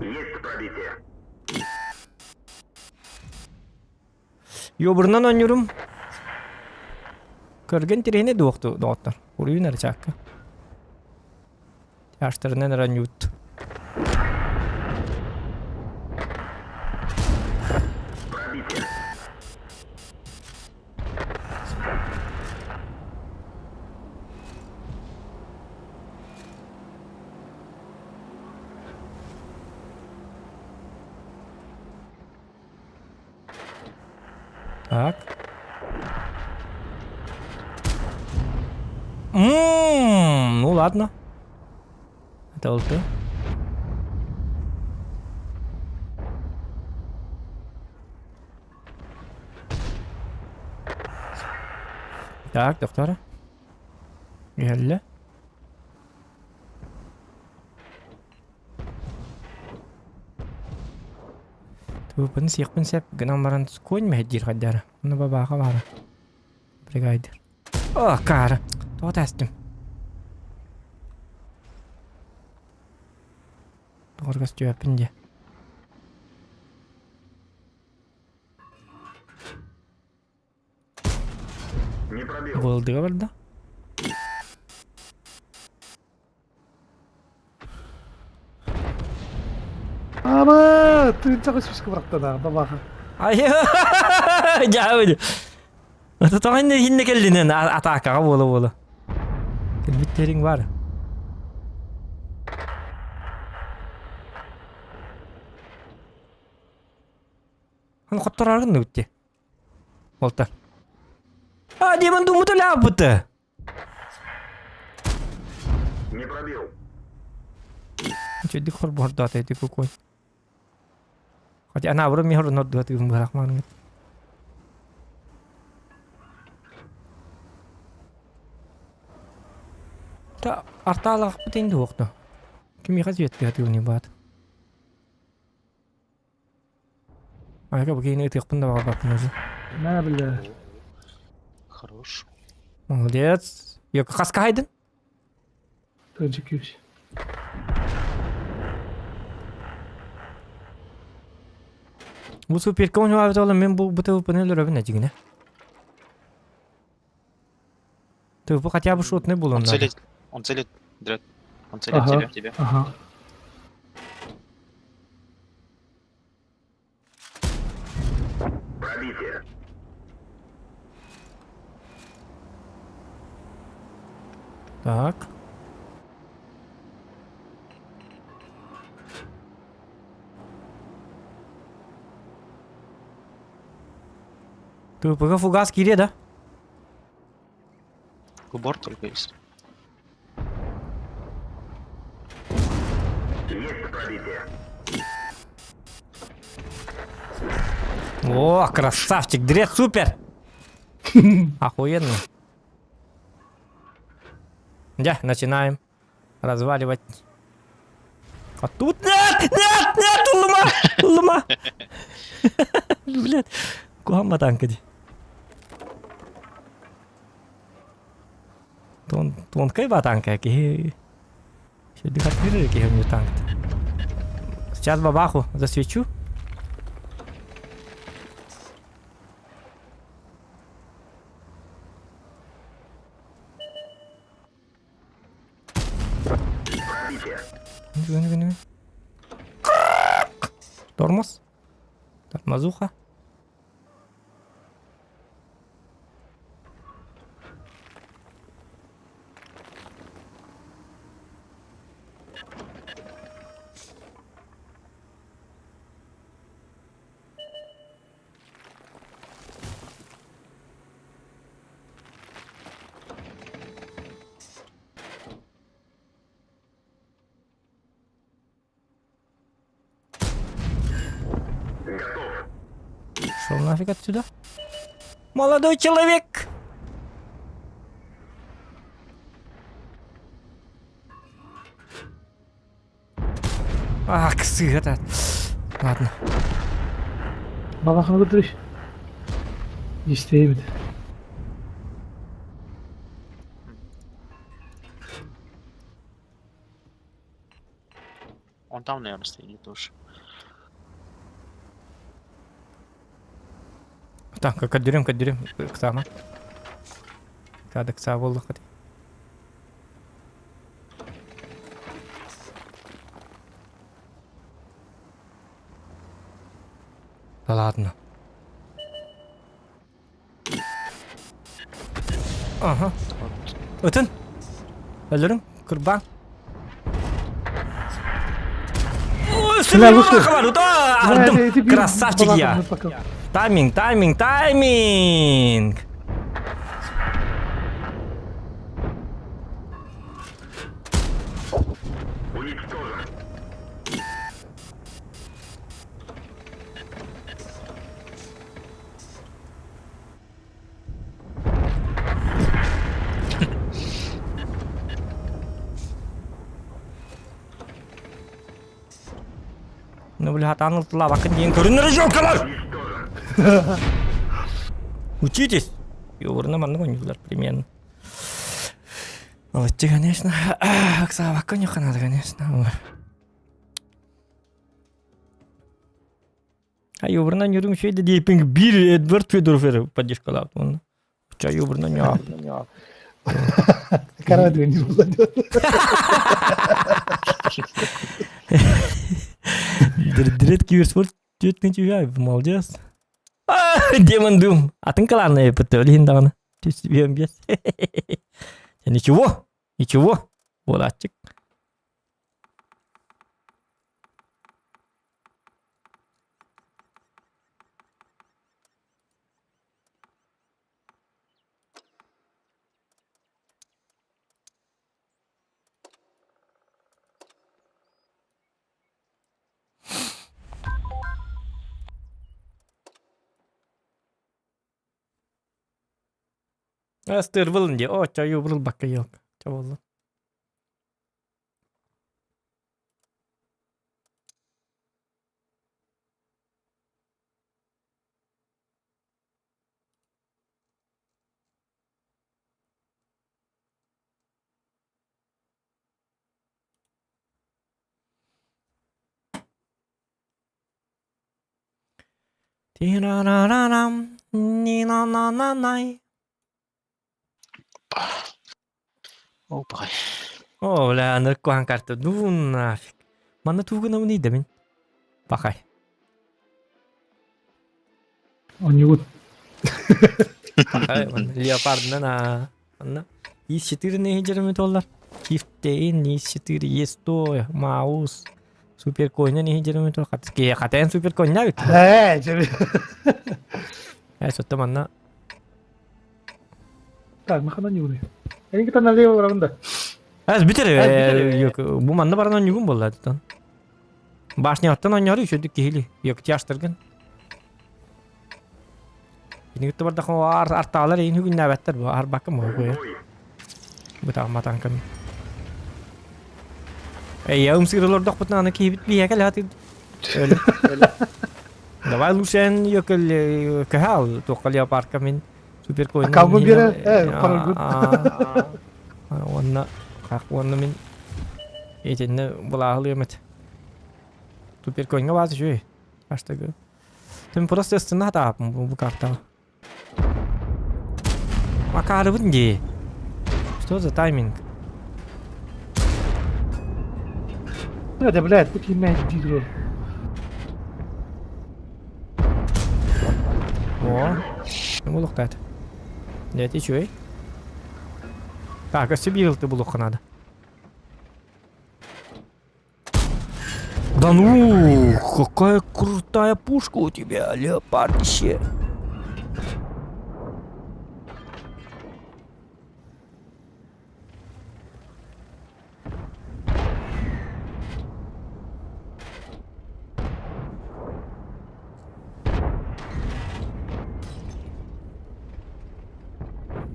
Есть пробитие. Йобурунан оонньуурум. Көргөн тириһини дуохту доҕоттор. Уруйун эрэ чаакка. Тяжтарынан эрэ оонньуут. Пробитие. Так. Ммм, ну ладно. Это ЛТ. Так, доктора. Иһэллэ. Туппун сиэхпин сөп гынан баран конь мэһэйдиир хайдара. Ону бабааха баара. Бригадир. О, каара. Тоҕо таастым? Тоҕоргас түһэппин дии. Не пробил. Вылдыга барда. Ама, тыынчаҕы сүүскэ бырахтана, бабаха. Ай, дьаабыды. Это тоҕо инне инне кэллинэн атаакаҕа буола-буола. Кэлбиттериҥ бар. Аны хотторааргын да битти. Болта. А, демон думмута ляппыта. Не пробил. Чөйдик хорбордоот эти кукуй. Хотя ана бұрын мен нордуа тыгын бырахманыгыт. Та артаалаахпыт инди уохто. Кимиэхэ сүөттү тыгын баат. Айка бу киһини ытыахпын да баҕарбаппын уже. На, бля. Хорош. Молодец. Йока хаска хайдын? Тынча күүс. Бу суперка оонньообут ола мен бу бу ТВП-ны өлөрөбүн эдьигинэ. ТВП хотя бы шотный Он булун надо. целит, он целит, Дред. Он целит Ага. тебя, тебя. Ага. Пробитие. Так. ТПГ фугас киирэ да? Убор только есть. Есть пробитие. О, красавчик, дред супер! Охуенно. Да, начинаем разваливать. А тут нет, нет, нет, улума, улума. Блядь, куһамма танка ди. Тон, тонкай ба танка киһи. Дыхатыры киһи не танк. Сейчас бабаху засвечу. Тормоз. Тормозуха. Шел нафиг отсюда. Молодой человек! Ах, это. Ладно. Балахан көрдөрүш. Истейбит. Он там, наверное, стоит тоже. Так, көрдөрүм, көрдөрүм. Ыксаама. Када ыксаа буоллахха Да ладно. Ага. Ытын. Өлөрүң, кырбаң. Красавчик я. Тайминг, тайминг, тайминг. Уничтожен. Ну, бля, хатаан ылтылаабаккын диэн көрүнэр жёлкалар! Учитесь! Ёбурна маннык оонньууллар примерно. Молодцы, конечно. Ыксаабакка оонньуохха наада, конечно. Айубурна ньурум үчүгэй да диэппин биир Эдвард Федоров эрэ поддержкалаабыт уонна. Чайубурна ньаа. Карадыр не владет. Дред киберспорт түөттүн түһэ, молодец. Демон Дум. Атын кылаанна эппит олиһин даҕаны. Түс биэс. Ничего, ничего. Буолааччык. Астырбылын дии, оо, чайы бакка елка. Чабыллын. Ти-ра-ра-ра-рам, ни-на-на-на-най. Опа. О, бля, аны куһаан карта. Ну нафиг. Манна тугу гынабын да мин. Пахай. Онньугут. Леопардынан аа. Анна. ИС-4 нэһи дьэрэмит оллар. Кифтейн, ИС-4, Е100, Маус, Суперкойна нэһи дьэрэмит оллар. Хатайан суперкойна бит. Ээ, дьэ. Ээ, сотто манна. Так, махана ньугуный. Эни налево барабын да. Әз бүтер, бу манна баран онньугун болла тутан. Башняттан онньору үчүдүк киһили, yok тяштыргын. Кинигитте бардах ар артаалар эйин хүгүннээбэттэр бу арбакка муһу куйа. Бу тааматан кам. Эй, ымсыырылордохпутна аны киһибит биһиэхэ лааты. Давай лучше эн йөкөл көһал туохха леопардка мин суперкойна. Акалбы биэрэ, э, парагут. Уонна уонна мин итиннэ былааһылыам этэ. Суперкойҥа баас үчүгэй. Аштагы. Тым просто астына таапым бу картаҕа. Макарыбын дии. Что за тайминг? Да, блядь, тут имя дигро. О, булуктат. Нет, үчүгэй. Так, өссө биир ылты булуохха надо. Да ну, какая крутая пушка у тебя, леопардище.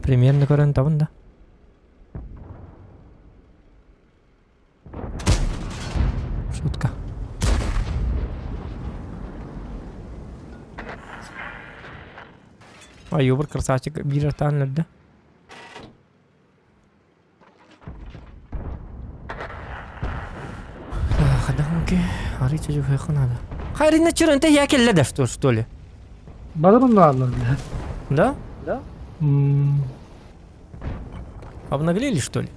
Примерно көрөн табын да. Шутка. Ай, юбыр красавчик биир артаан өлдө. Хадахунки, арый чөжү надо. Хайрина чырынта я келле да что, что ли? Барымын ладно, бля. Да? Да? М, Обнаглели, что ли?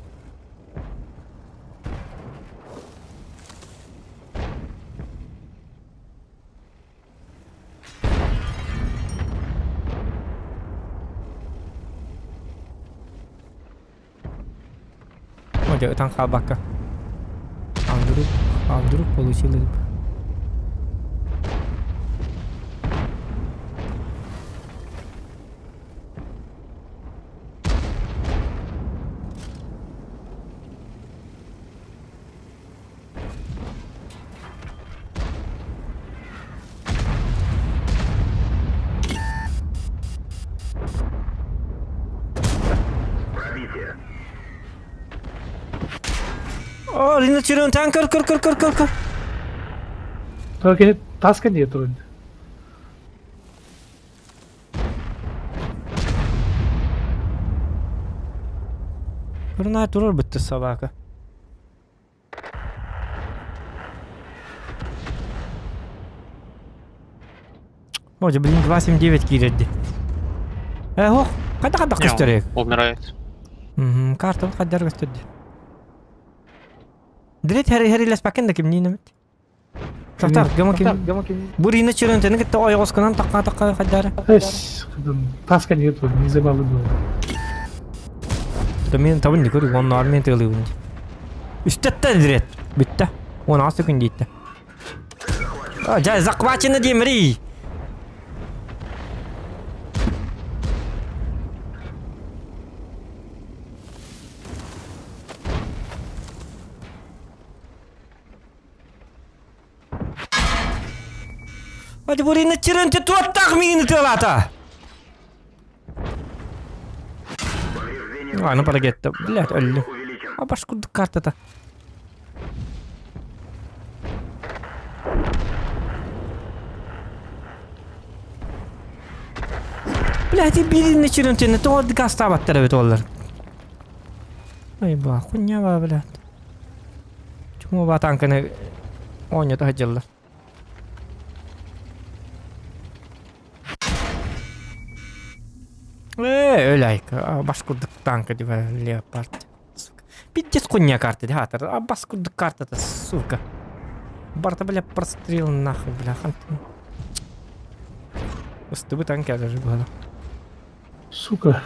О, дьэ, ытан хаалбакка. А вдруг, а вдруг получилось бы. Пробитие. О, Риночерон, тан көр, көр, көр, көр, көр, көр. Только таска нет вроде. Көрүнэ турар бытты собака. О, блин, 2.79 киирэрди. Э, ох, хайда хайдах Не, он көстөрүк? умирает. Мгм, картабыт хайдар көстөрдү. Дрет хәри хәриләспәккин да кимниин эмит. Тоқтар, гама ким. Бурина чөрөнтені кытта ойоҕоскунан таққа таққа хайдары. Эс, таска нет, не забавы было. Да мен табын не көрүк, онно армен тыылыыбын. Үстетте дирет. Бүтті. 16 күн дейті. Жай, захвачено деймри. Hadi burayı çırıntı tuattaq mini тылата. Повреждение А, ну парагетта. Блядь, өллү. увеличен. А баш курдук картата. Блядь, биирин чырынтыны тоҕо гастаабаттар эбит оллар. Ай ба, хуйня ба, блядь. Чума ба танканы оонньото сылдьаллар. Ээ, өлайка, бас курдук танка диба леопард. Сука. Пиздец хуйня карта, хатар. А бас курдук картата, сука. Барта, бля, прострел нахуй, бля, ханты. Ыстыбыт ан кэлэр быһана. Сука.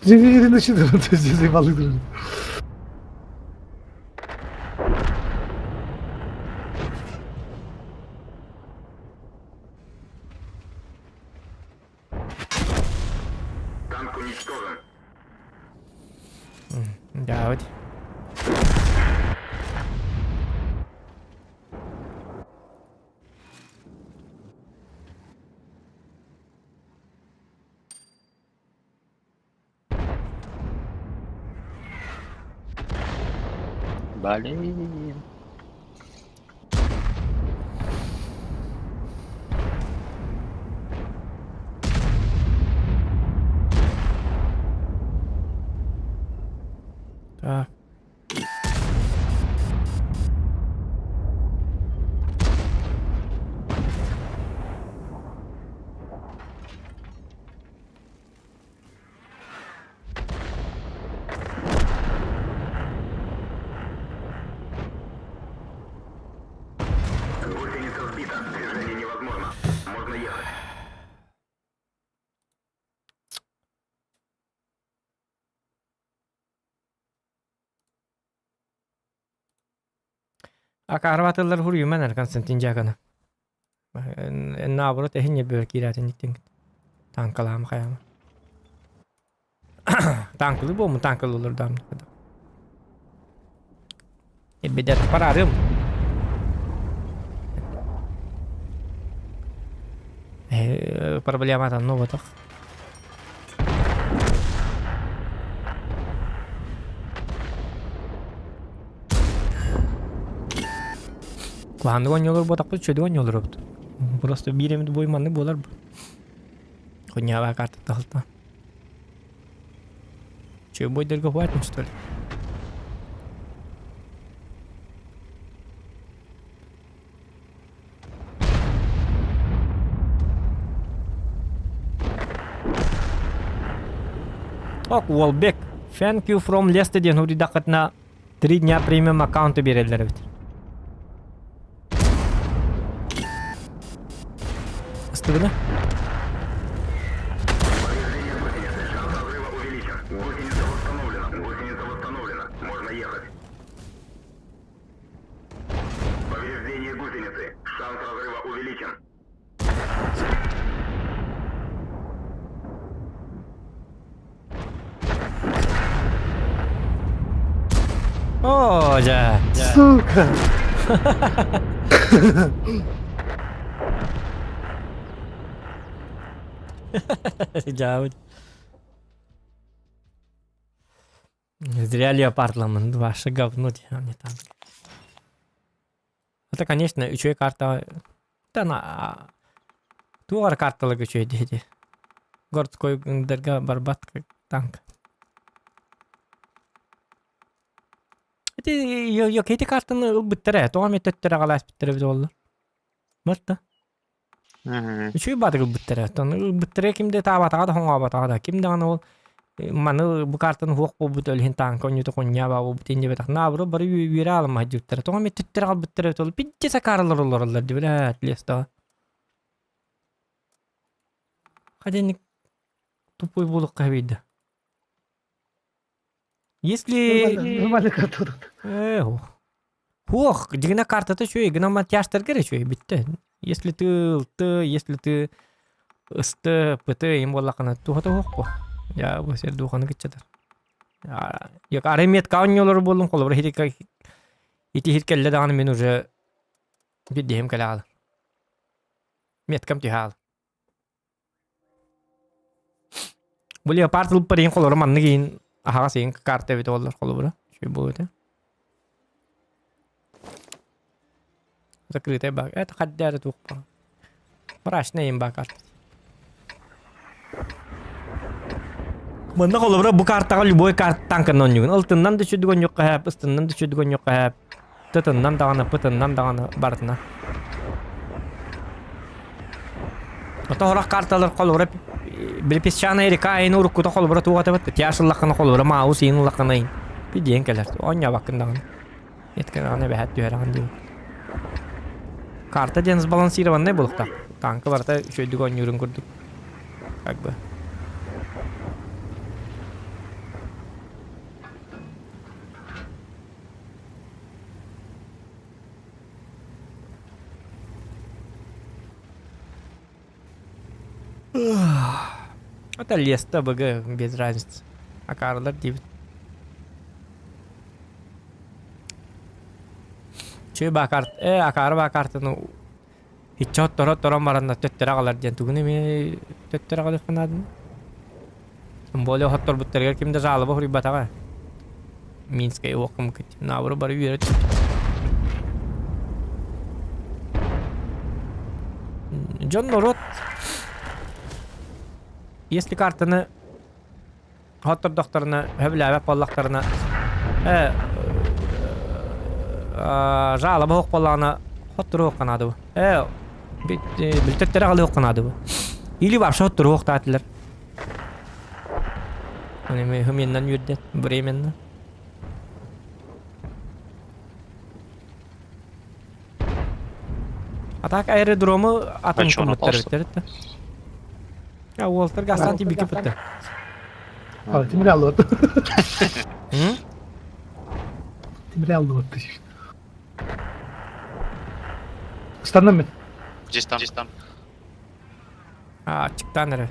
Ирина заебал дружит. Танк уничтожен. Да, вот. Блин. Так. Гусеница сбита. Движение невозможно. Можно ехать. Акаарбатылар хуруйуман Константин Дьякона. Наоборот, эһин небөр киирэтин диттин. Танкалаам хайама. Танкылы буолму танкылылар дам. Бедет парарым. Проблема там ну вот Куһаҕаннык оонньуулар буотахпыт, үчүгэйдик оонньуулар эбит. Просто биир эмит бой маннык буолар бу. Хуйнява карта таһылта. Че, бойдерга хватит, что ли? Ок, Уолбек, thank you from Leicester диэн уруйдаххытына три дня премиум аккаунты биэрэллэр эбит. Ыстыбына? Повреждение гусеницы. Шанс разрыва увеличен. Гусеница восстановлена. Гусеница восстановлена. Можно ехать. Повреждение гусеницы. Шанс разрыва увеличен. О, дьэ. Сука! Дьаабыт. Зря леопардламын, ваше говно, а не там. Это, конечно, үчүгэй карта. Да на туох карталык үчүгэй диэти. Городской дэргэ барбат танк. Ити ити картаны ылбыттара, тоҕо эмэ төттөрө аҕалааспыттара эбит буолла. Марта. Үчүгэй баатык ылбыттара. Оттон ылбыттара ким да таабатаҕа да хоҥообатаҕа да. Ким даҕаны ол маны бу картаны суох буолбут ол иһин тааҥка онньута хунньаабаа буолбут иннибэтэх наоборот бары үөрэ аламаһдьыттара. Тоҕо эмэ төттөрө аҕалбыттара эбит ол пиздец акаарылар олороллор дии бля лестаҕа. Хаденник тупой буолукка эбийдэ. Если... Нормально карта тут. Э, Ох, дигина картата үчүгэй, гына матяштарга эрэ үчүгэй бүттэ. Если ты ылты, если ты ысты, пыты им буоллаххына туһата суох Я бу сир духаны кыччатар. Як арай метка оонньуулар буоллум, холобур ити хит кэллэ даҕаны мин уже биддиһим кэлэ хаалар. Меткам түһэ хаалар. Бу леопард ылыппар иһин холобура маннык иһин аһаҕас иһин карта эбитэ буоллар холобура үчүгэй буолуо этэ. Закрытая бак. Это хаддары туох баар. Мрачная имба карта. Манна холобура бу картаҕа любой карта танканан оонньуугун. Алтыннан да үчүгэй оонньуохха сөп, ыстыннан да үчүгэй оонньуохха сөп. Тытыннан даҕаны, пытыннан даҕаны барытына. Ото хорох карталар холобура били песчаная река айын уруккута холобура туох этебит тяж ыллаххына холобура маус иин ыллаххына иин диэн кэлэр оонньообаккын даҕаны эткэн даҕаны эбэһээт түһэрэҕин диэн карта диэн сбалансированный буолуохтаах. Танка барыта үчүгэйдик оонньуурун курдук. Как бы. Это леста БГ без разницы. Акарылар диэбит. Чүй баакарт, э, акаары баакартаны иччи отторо-отторон баранна төттөрө аҕалар диэн тугун эмиэ төттөрө аҕалыахха нааданы? Более хотторбуттарыгар ким да жалоба суруйбатаҕа. Минскэй уоккум наоборот бары үөрэ түспүт. Дьон норуот если картаны хоттордохторуна сөбүлээбэт буоллахтарына э жалоба суох буоллаҕына хотторуохха наада бу э бүлтөттөрө аҕалыахха наада бу или вообще хотторуохтаатылар Хыминнан үөрдэ временно А так аэродрому атын А чё, напал, кыммыттар что ли? эбиттэр Я уолтар гастан тибики пытты. А, Тимирял вот. М? Тимирял вот ты. Остановим. Здесь там, здесь там. А, чыктан эрэ.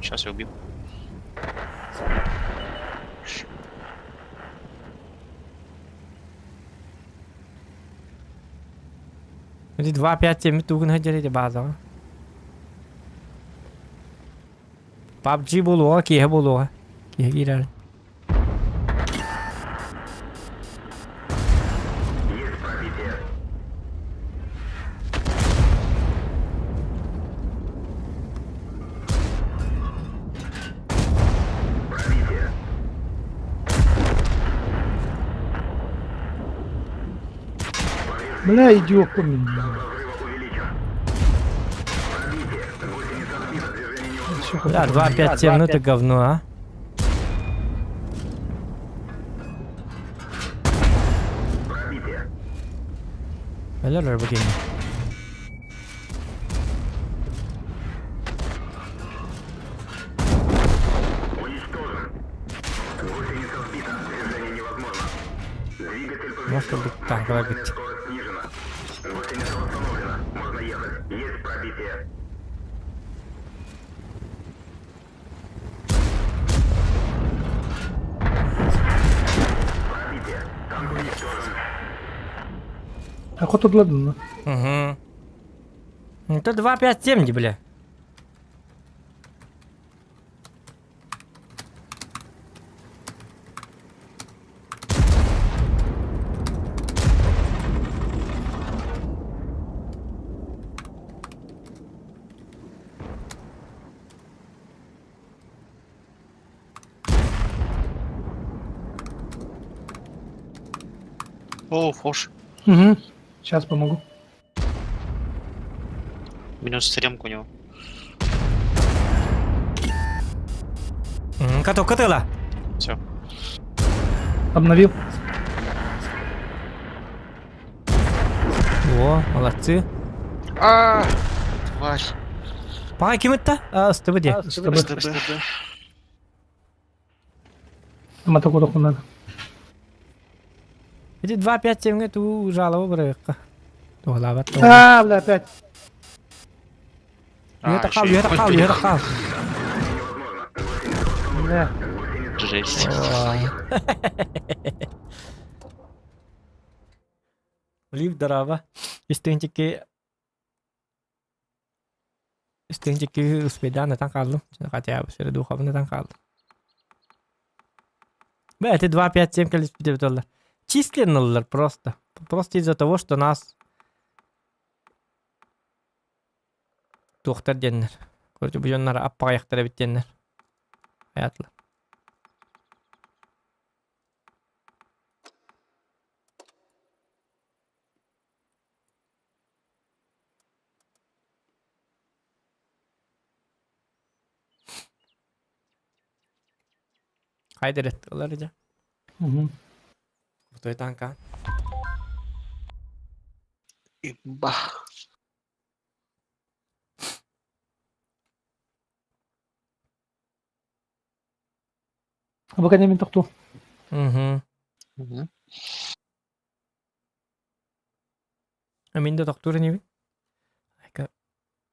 Сейчас я убью. Эти 2-5-7 тугун хадьар базаҕа. PUBG буолуоҕа, киэһэ буолуоҕа. Киэһэ киирэр. Есть пробитие. Пробитие. Бля, идиот меня. Разрыва увеличен. Пробитие. Гусеница сбита. Движение невозможно. Да, 2-5-7, ну это говно, а. Пробитие. Өлөр бу киһини. Уничтожен. Гусеница сбита. Движение невозможно. Двигатель Может поврежден. быть, танковая Максимальная быть. скорость снижена. Гусеница восстановлена. Можно ехать. Есть пробитие. Пробитие. Танк уничтожен. А хоть тут ладно. Угу. Это 2-5-7, бля. О, фош. Угу. Сейчас помогу. Минус ремка у него. Каток катыла. Все. Обновил. О, молодцы. А, тварь. Паҕа ким ытта? А, СТБ дии. СТБ. СТБ. Мотокодоху надо. Ити 2-5-7-ҥэ туу жалоба бырайыкка. Туһалаабат. А, бля, опять. Үөтэ хаал, үөтэ хаал, үөтэ хаал. Бля. Жесть. Лив дорого. Истинчики Истинчики успейдаан ытан хааллым. Хотя бы сире духовно ытан хааллым. Бля, это 2-5-7 количество доллар. Численно просто. Просто из-за того, что нас туохтар диэннэр. Короче, бу дьоннор аппаҕайахтар эбит диэннэр. Аятла. Хайдырет ылар дьэ. Крутой танка. Имба. Бу кэннэ мин тохтуу. Угу. Мгм. Мин да тохтуур инибин. Айка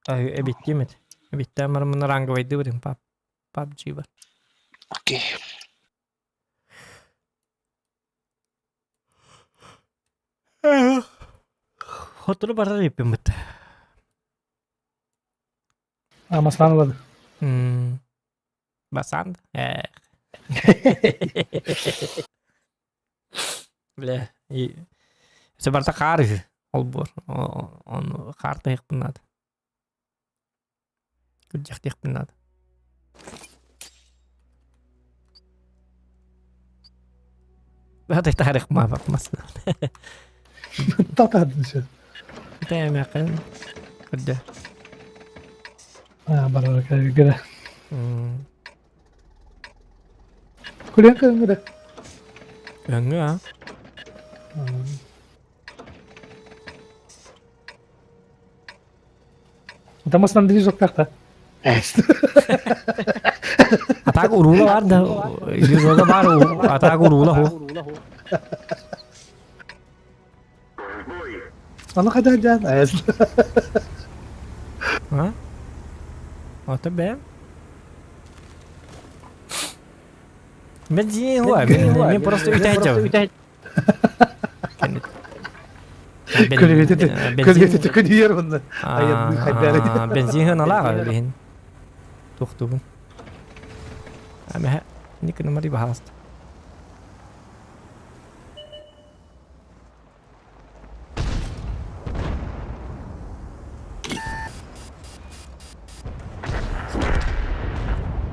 эбиттиим эт. Эбиттээн баран ранговайдыбытым пап PUBG бар. Окей. Хотуру барар иппиммит. А, маслан ылады. Басан. Бля, и Се барта хаар үһү. Ол буор. Ону хаар таһыахпын наада. Күрдьэхтиэхпин наада. Таһарых маапапмас. Татаатын все. Тэмэхин көрдө. А, барара кэлгирэ. Күлэн көҥүрэ. Өҥү а? Тамасынан движок та. Атак уруула бар да, движога бар, атак уруула ху. Аны кайда жан? А? Ото бэ. Бензин хуа, мен просто үтәйчә. Көлгөтө көнүйер онна. Аянны хайдары. Бензин алага билин. Тухтубун. Аме никна мари бахаст.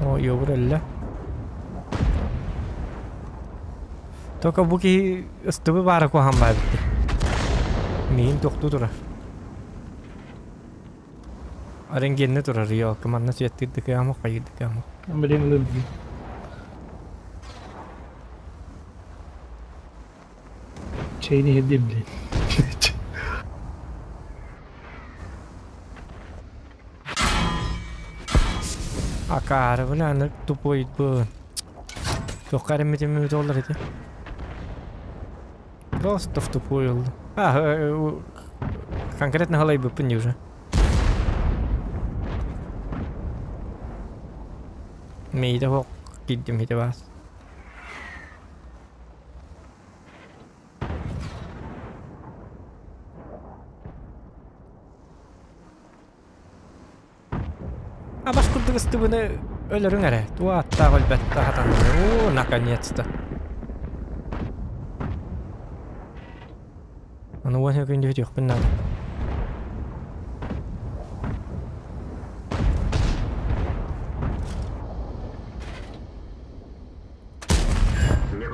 О, йобур элле. Только бу киһи ыстыбы баара куһаҕан баа эбит. Миин тохтуу турар. Рентгенне турар, ёлка, манна сүөттүүрдүк ама хайыырдык ама. Блин, ылыр Чейни иһирдим, блин. Акаары, бля, аны тупой бу. Туохха эрэммитим олар ити. Просто в тупую ыллым. А, конкретно халайбыппын дии уже. Мейде хоқ киирдим ити баас. Абас курдук ыстыбыны өлөрүҥ эрэ. Туа аттаах өлбөт хатаннар. Оо, наконец-то. Аны уон күн бүтүөхпүн наада.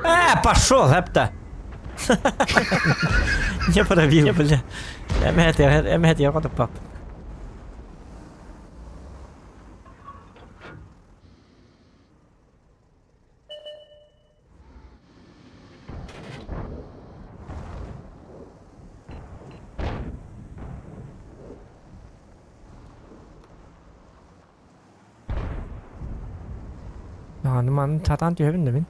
А, пошел, эпта. Не пробил, бля. Эмэт, эмэт, я пап. Аны маны сатаан түһэбин да мин.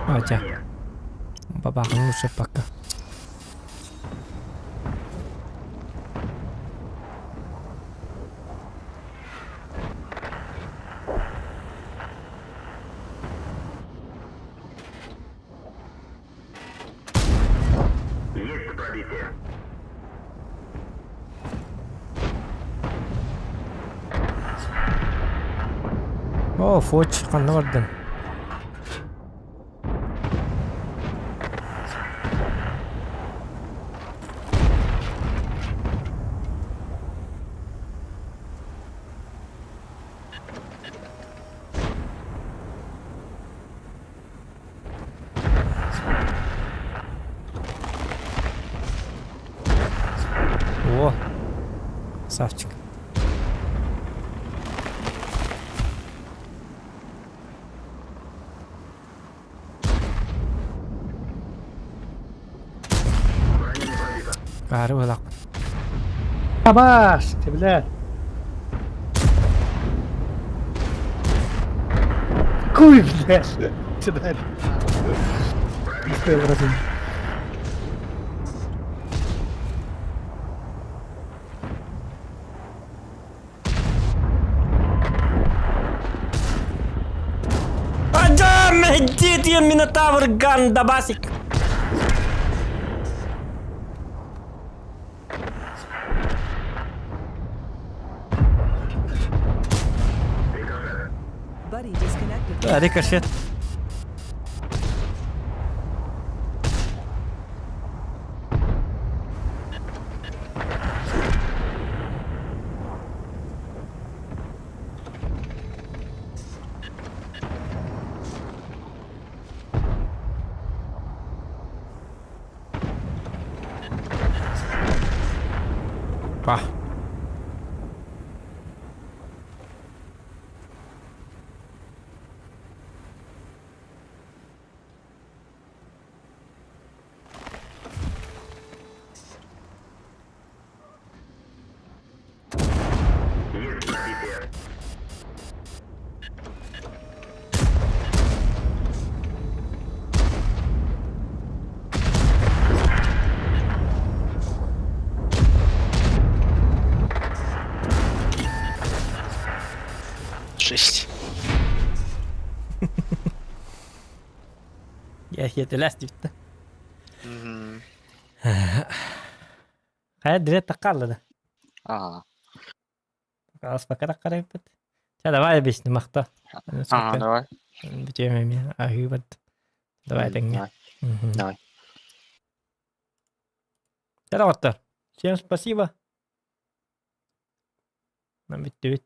Ача. Бабахын лучше пока. Есть пробитие. О, фоч, ханна бардын? Красавчик. Баары быһалаахпын. Абаш, ты, блядь. Куй, блядь. Сюда. Не успел разум. Адам, где Минотавр Гандабасик? Buddy disconnected. Рикошет. Па. Есть пробитие. Жесть. Я хетелес дипті. Мгм. Хайа дирет таккалла да. А, Аспака таккарайппыт. Ча давай объясни махта. а, давай. Бүтүөм эми аһыыбат. Давай М, тэҥҥэ. Давай. Мгм. Давай. Чэ, доҕоттор. Всем спасибо. Нам бүттүбүт.